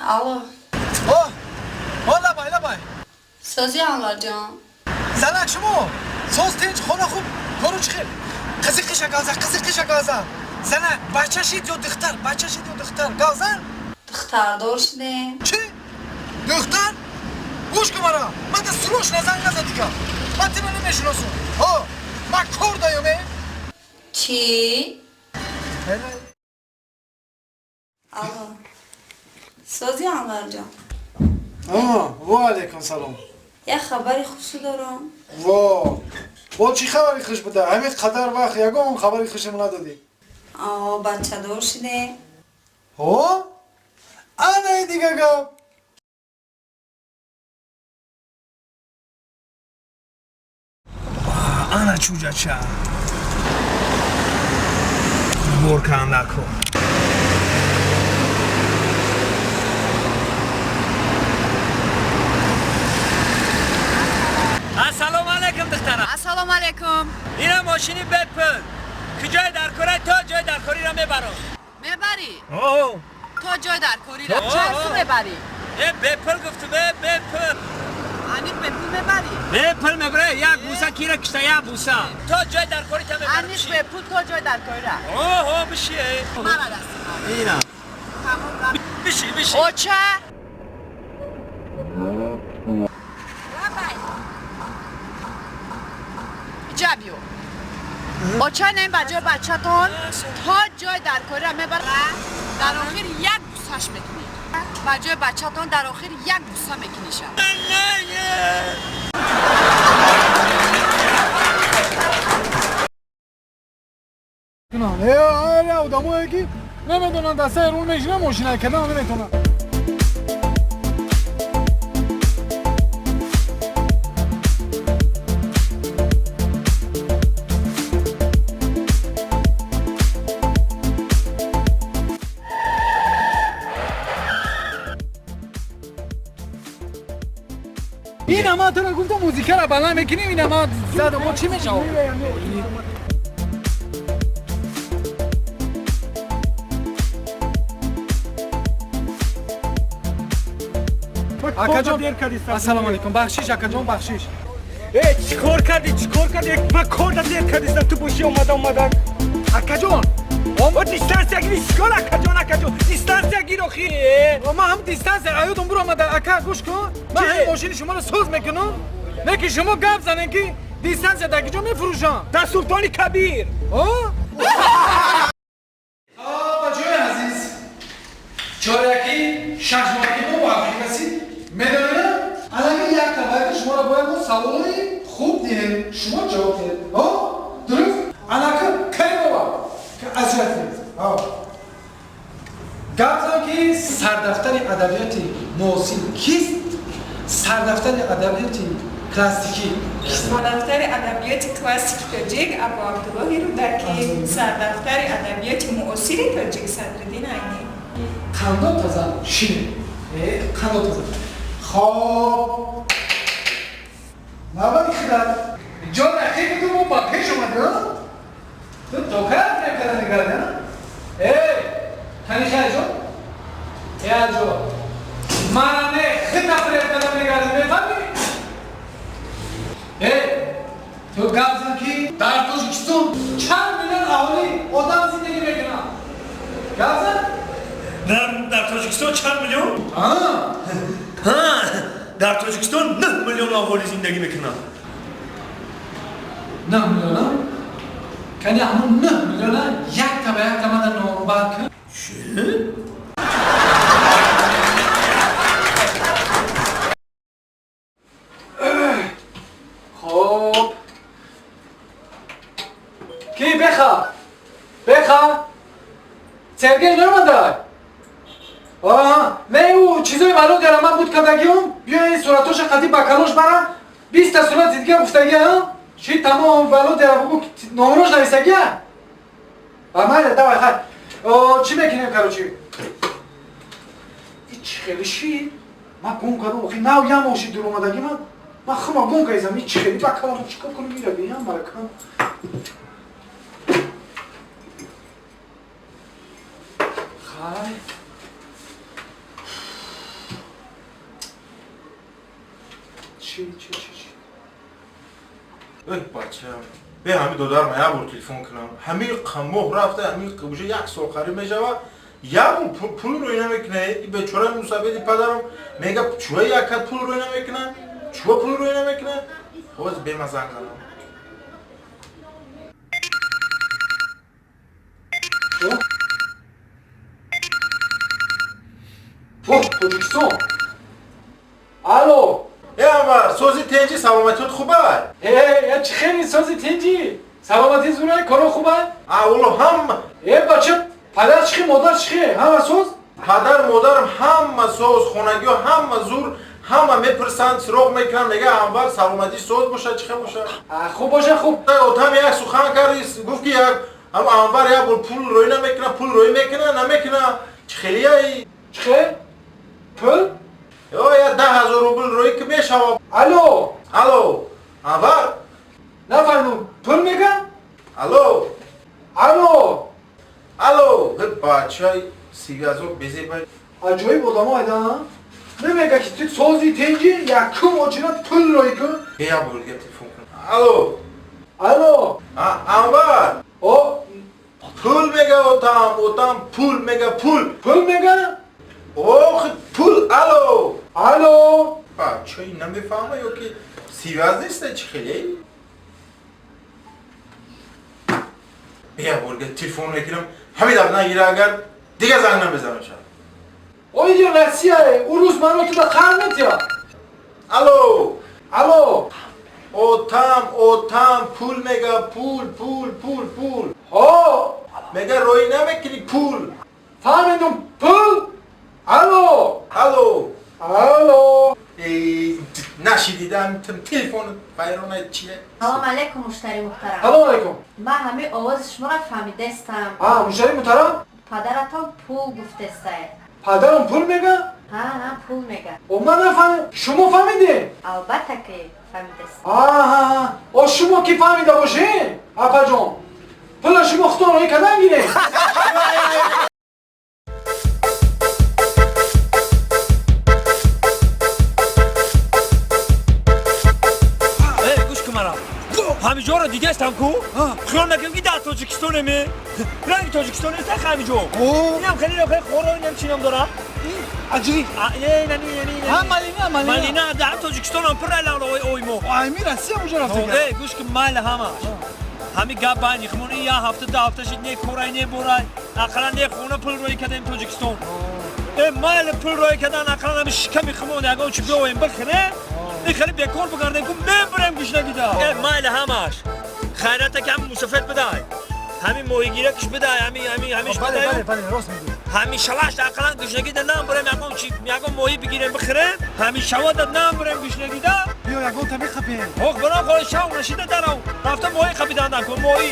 Алло. О! О, лабай, лабай! Сози Анварҷон. Занак шумо! Соз тинҷ, хона хуб, кору чӣ хел? Қизи қиша газа, қизи қиша газа! Занак, бача шид ё духтар, бача шид ё духтар, газан? Духтардор шудем. Чӣ? Духтар? Гӯш кун мара, ман да срочно занг назад дигар. Ман тира намешиносам. Ҳо, ман кор даём, э? Чӣ? Алло. Сози Анварҷон. Ва алайкум салом. Як хабари хушӣ дорам. Во! Бо чӣ хабари хуш буда? Ҳамин қадар вақт ягон хабари хушам надодӣ. О, бачадор шудем. Ҳо? Анаи дига гап. Ана чӯҷача. Бор кандако. Ассалому алайкум духтарам. Ассалому алайкум. Ина мошини бепул. Куҷои даркора то ҷои даркориро мебарам. Мебарӣ? О. То ҷои даркориро. Чанд сум мебарӣ? Э, бепул гуфтум, э, бепул. Аниқ бепул мебарӣ? Бепул мебарӣ, як буса кира кишта, як буса. То ҷои даркори та мебарам. Аниқ бепул то ҷои даркорира. О, биши. Мара даст. Ина. Тамом. Биши, биши. Оча. Иҷа биё. Оча не ба ҷои бачатон то ҷои даркориро мебарад. Дар охир як бусаш мекунӣ. Ба ҷои бачатон дар охир як буса мекуниша. Одамое ки намедонанд дастаи рул мешина мошина кардан наметонанд. Ин ама туро гуфтам музикаро баланд мекунем, ин ама зада мо чӣ мешавад? Акаҷон, ассалому алайкум, бахшиш акаҷон, бахшиш. Э, чикор кардӣ, чикор кардӣ? Ман кор да дер кардистам, ту бошӣ омада омада. Акаҷон, О, дистанция гир, чикор акаҷон, акаҷон, дистанция гир охи. Ман ҳам дистанция аёдум буромада, ака гӯш кун. Ман ҳамин мошини шуморо соз мекунам. Не ки шумо гап занем ки дистанция дар киҷо мефурӯшам? Дар Султони Кабир. Бачаҳои азиз, чоряки шашмоҳаки мо ба охир расид. Медонед, аллакай як табаки шуморо бояд мо саволи хуб диҳем, шумо ҷавоб диҳед. Дуруст? Аллакай Каримова азият диҳед. Гап зан ки сардафтари адабиёти муосир кист? Сардафтари адабиёти классикӣ кист? Сардафтари адабиёти классики тоҷик Абу Абдуллоҳи Рӯдакӣ, сардафтари адабиёти муосири тоҷик Садриддин Айнӣ. Қандо тазан шине. Қандо тазан. Хоб. Навбати хидат. Ҷон рақиб ту мо ба пеш омадӣ, а? Ту докар мекарда мекарди, а? Эй, кани хайҷон? Э, аҷо. Мана не, хита фиреб карда мегардӣ, мефаҳмӣ? Эй, ту гап зан ки дар Тоҷикистон чанд миллион аҳолӣ одам зиндагӣ мекунанд? Гап зан? Дар Тоҷикистон чанд миллион? Дар Тоҷикистон 9 миллион аҳолӣ зиндагӣ мекунанд. 9 миллион? Кани ҳамун 9 миллиона якта ба якта мана номбар кун. Чӣ? Хоб. Ки беха? Беха? Сергей наомадай? Не, ӯ чизои Володяро ман буд кардагиам, биё ин суратоша қади ба калош бара, 20 та сурати дига гуфтагиам, чи тамом Володяро бугу номрош нависагия? Майла, давай, хай. Чӣ мекунем, короче? И чӣ хеле ши? Ман гум кардам, охи нав ям оши дур омадаги ман. Ман хума гум кардам, и чӣ хеле ба калам чикор кунам ира биям маракам. Хай. Чӣ чӣ чӣ чӣ? Эй, бача, бе ҳамин додарам як бор телефон кунам. Ҳамин моҳ рафта, ҳамин уже як сол қариб мешавад. Як бор пул рӯй намекунад. И бечора мусабеди падарам мега чӯа якат пул рӯй намекунад? Чӯа пул рӯй намекунад? Ҳозир бема занг занам. Оҳ, Тоҷикистон. Алло. Э, Анвар, сози тенҷи, саломатиёт хубай? Э, чӣ хели сози тенҷи? Саломатӣ зурай, коро хубай? А, оло ҳама. Э, бача, падар чӣ хел, модар чӣ хел? Ҳама соз? Падар, модарам ҳама соз, хонагиҳо ҳама зур, ҳама мепурсанд, суроғ мекунанд, мега Анвар саломатӣ соз бошад, чӣ хел бошад? Хуб бошад, хуб. Отам як сухан кард, гуфт ки як ҳам Анвар як бор пул рӯй намекунад, пул рӯй мекунад, намекунад. Чӣ хелияи? Чӣ хел? Пул? Ё, я 10 000 рубл рӯй ки мешавад. Алло! Алло! Анвар? Нафаҳмидам, пул мега? Алло! Алло! Алло! Бачаи сивязо безебай. Аҷоиб одамо айда, намега ки ту сози тенҷи якум очина пул рӯй кун. Я бор дига телефон кун. Алло! Алло! Анвар! О! Пул мега отам, отам пул мега пул. Пул мега? Ох, пул, алло! Алло! Бачаи намефаҳма ё ки сивяз неста чӣ хеле? Я бор дига телефон мекунам, ҳамин дафъа нагира агар дига занг намезанам шад. Оиди Россия, урус маро туда қар метия. Алло. Алло. Отам, отам, пул мега, пул, пул, пул, пул. Ҳо. Мега рой намекунӣ пул. Фаҳмидум, пул? Алло. Алло. Алло. Эй, нашидидам, телефон вайрона чие? Салом алейкум, муштари муҳтарам. Салом алейкум. Ман ҳамин овози шуморо фаҳмидаистам. А, муштари муҳтарам? Падаратон пул гуфтестай. Падарам пул мега? Ҳа, ҳа, пул мега. О, ман нафаҳмидам. Шумо фаҳмидед? Албатта ки фаҳмидаистам. Аҳа, о шумо ки фаҳмида бошед, апаҷон, пула шумо худтон роҳӣ кардан гиред. Ҳамиҷоро дидаистам ку? Хиёл накунем ки дар Тоҷикистонеме. Ранги Тоҷикистон нест ҳамиҷо. Инам хеле хеле хоро, инам чӣ ном дора? Аҷри. Не, не, не, не. Ҳа, малина, малина. Малина дар Тоҷикистонам пур ай ой мо. Ами Россия уҷо рафта. Э, гӯш ки майли ҳамаш. Ҳами гап байни хумон ин як ҳафта, ду ҳафта шид, не корай, не борай. Ақаллан не хона пул рӯй кардем Тоҷикистон. Э, майли пул рӯй кардан, ақаллан ҳами шиками хумон ягон чи биёем бихӯрем. Ин хеле бекор бигардем ку мебурем гушнагида. Э, майли ҳамаш. Хайрата ки ҳами мусофир бидай. Ҳамин моҳигиракш бидай, ҳами ҳами ҳамиш бидай. Бале, бале, рост мегӯӣ. Ҳамин шавашт ақаллан гушнагида намбурем ягон чи, ягон моҳӣ бигирем бихӯрем. Ҳамин шавада намбурем гушнагида. Биё ягон та мехапем. Ох, барам хоҳи шав нашида дарав. Рафта моҳӣ хапидан накун, моҳӣ.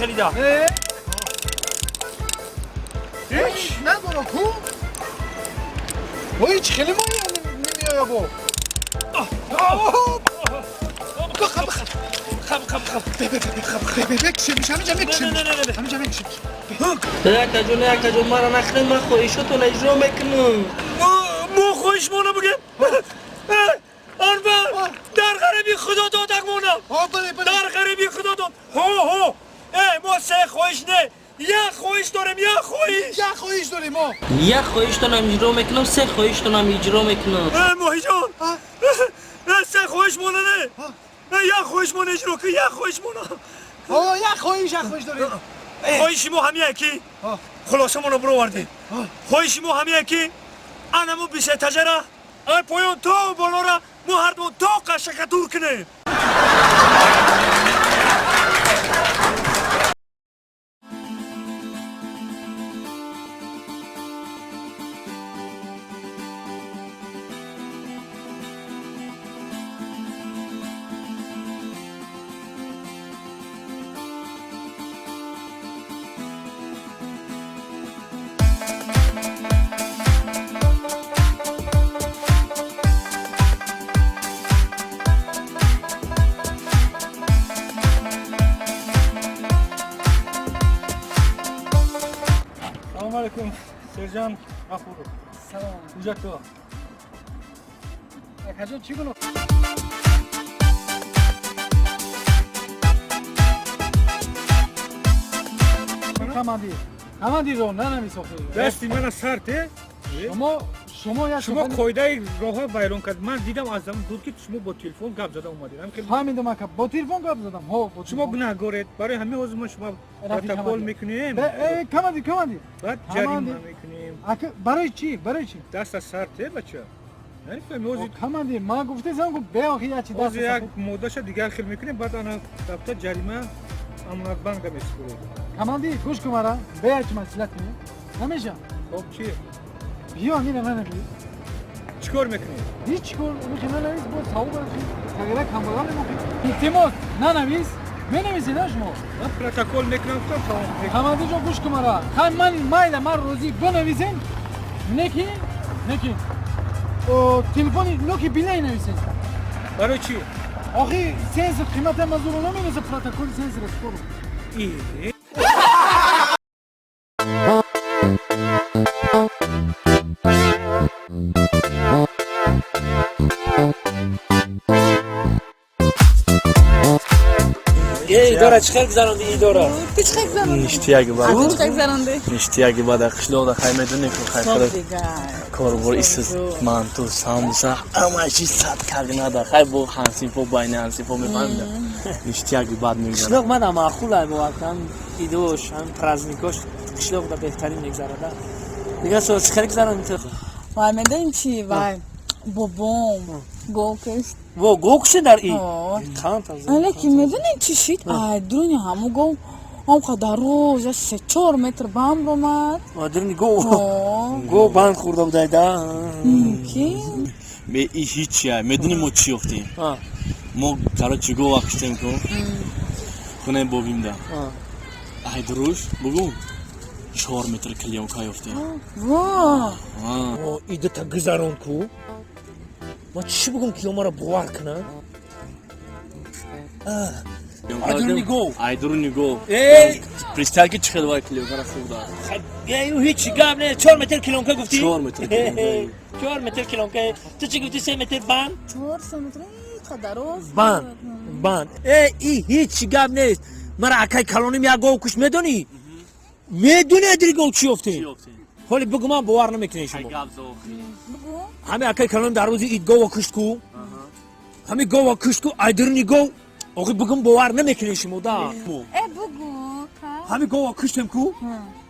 خریدا. هیچ نداره کو؟ با هیچ خیلی ماهی نمیآید با. بخ بخ خب خب خب بکشیمش همینجا میکشیمش همینجا میکشیمش. یک جون یک جون مرا نخرید، من خواهشاتون اجرا میکنم. مو خواهش مانو بگم؟ آربا در غریبی خدا دادک مانم. در غریبی خدا داد. هو هو. ای ما سه خواهش نه، یک خواهش داریم، یک خواهش، یک خواهش داریم ما. یک خواهشتونم اجرا میکنم، سه خواهشتونم اجرا میکنم. ای ماهی جان، سه خواهش مانه نه، یک خواهش مانه اجرا کن، یک خواهش مانه. آه، یک خواهش، یک خواهش داریم. خواهش ما همین یکی خلاصه مانو برآوردیم. خواهش ما همین یکی انمو بیشه تجره ای پایان تو بالا را ما هر دو تا قشقه دور کنیم. Сержан Ғафуров. Салом. Ҳуҷҷатҳо. Акаҷон, чӣ гуноҳ? Командир, командир ро нанавис охир. Дасти мана сар те. Шумо як шумо қоидаи роҳа вайрон кард. Ман дидам аз замон дур ки шумо бо телефон гап зада омадед. Фаҳмидам ака, бо телефон гап задам. Ҳо, бо шумо гунаҳгоред. Барои ҳамин ҳозир мо шумо протокол мекунем. Командир, командир. Баъд ҷарима мекунем. Ака, барои чӣ? Барои чӣ? Даст аз сар те, бача. Намефаҳми ҳозир. Командир, ман гуфтесам ку беохи як чи даст. Ҳозир як моддаша дигар хел мекунем, баъд ана дафта ҷарима амонатбанка месупоред. Командир, гӯш кун мара, бея чи масъулият кунем. Намеша? Хоб чӣ? Биё, мира нанавис. Чӣ кор мекунӣ? Ҳеҷ кор, мехи нанавис, бо савоб тағйира камбағал мемохи. Илтимос, нанавис. Менависед а шумо? Ман протокол мекунам, гуфтам тамом. Командир ҷон, гӯш кун мара. Хай ман майла, ман розӣ бинависем. Неки? Неки. Телефони ноки билай нависед. Барои чӣ? Охи сенсор қимата мазуро намераса протоколи сенсор спору. И Идора чӣ хел гузаронди идора? Ту чӣ хел гузаронди? Ништияги бад. Ту чӣ хел гузаронди? Ништияги бад. Қишлоқда хай медони ку хай Соф худат дигар. корбор исиз манту самбуса ҳама чиз сад каргинада хай бо ҳансинфо байни ҳансинфо мефаҳмида ништияги бад мегузарад. Қишлоқ мада маъқул ай бовар кун, идош, ҳам праздникош қишлоқда беҳтарин мегузарада. Дигар сол чӣ хел гузаронди ту? Вай, медонӣ чӣ? Вай, бобом гов кушт. Во, гов кушти дар ид? О. Қанд. Лекин медонӣ чӣ шид? Ай дуруни ҳаму гов ҳам қадар роз я 3-4 метр банд омад. Дуруни гов? О. Гов банд хӯрда будай да? Мумкин. Бе и ҳичия медонӣ мо чӣ ёфтем? Мо короче гова куштем ку хонаи бобимда ай дуруш бугу 4 метр клеёнка ёфтем. Во. А. Идата гузарон ку, ман чӣ бугум ки омара бовар кунам? Айдуруни гов. Айдуруни гов. Эй! Представь ки чӣ хел вай клеёнкара хӯрда. Эй, ӯ ҳеҷ гап не, 4 метр клеёнка гуфтӣ? 4 метр клеёнка. 4 метр клеёнка. Ту чӣ гуфтӣ, 3 метр банд? 4 метр қадар роз. Банд, банд. Э, и ҳеҷ гап нест. Мара акай калоним як гов кушт, медонӣ? Медонӣ адири гов чӣ ёфтем? Ҳоли бугу ман бовар намекунед шумо. Ҳами акай калоним дар рӯзи ид гова кушт ку, ҳами гова кушт ку, айдируни гов, охи бугум бовар намекунед шумо да. Э, бугу. Ҳами гова куштем ку,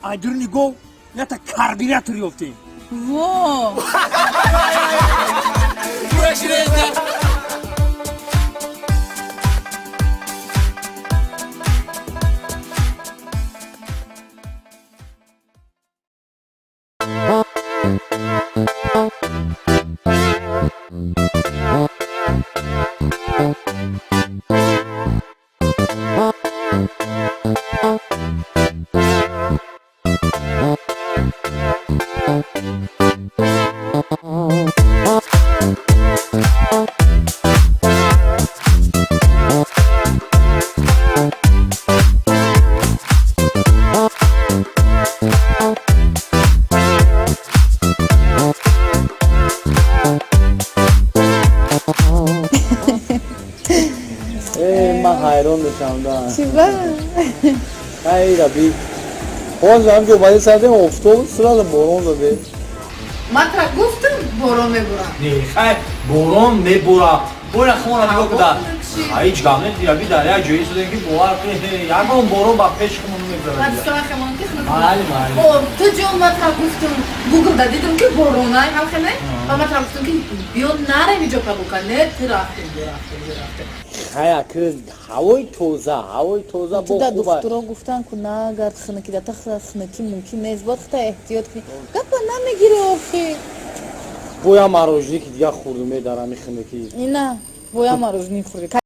айдируни гов ята карбюратор ёфтем. Во. Э, ман ҳайрон мешавам да. Чӣ ба? Ай раби. Ҳозир ҳам ки омадем сардем офтоб сразу борон заде. Ман тра гуфтам, борон мебурам. Не, хай борон мебура. Бора хона нигоҳ куда. Ҳеҷ гап нест, раби дар як ҷое истодем ки бовар кунед, ягон борон ба пеши худмон намегузарад. Ман бисёр хемон ки хунук. Майли, майли. О, ту ҷон, ман тра гуфтам, Гугл да дидам ки боронай ҳам хене. Ва ман тра гуфтам ки биё нарем иҷо прогулка. Не, ту рафтем, биё рафтем, биё рафтем. Хай аки ҳавои тоза, ҳавои тоза бо Ту да хуб. духтуро гуфтан ку нагард хунукӣ да, та хунукӣ мумкин нест, бояд хута эҳтиёт кунӣ. Гапа намегирӣ охи. Боя мороженое ки дигар хӯрдум дар ҳами хунукӣ. Ина, боя мороженое хӯрдӣ.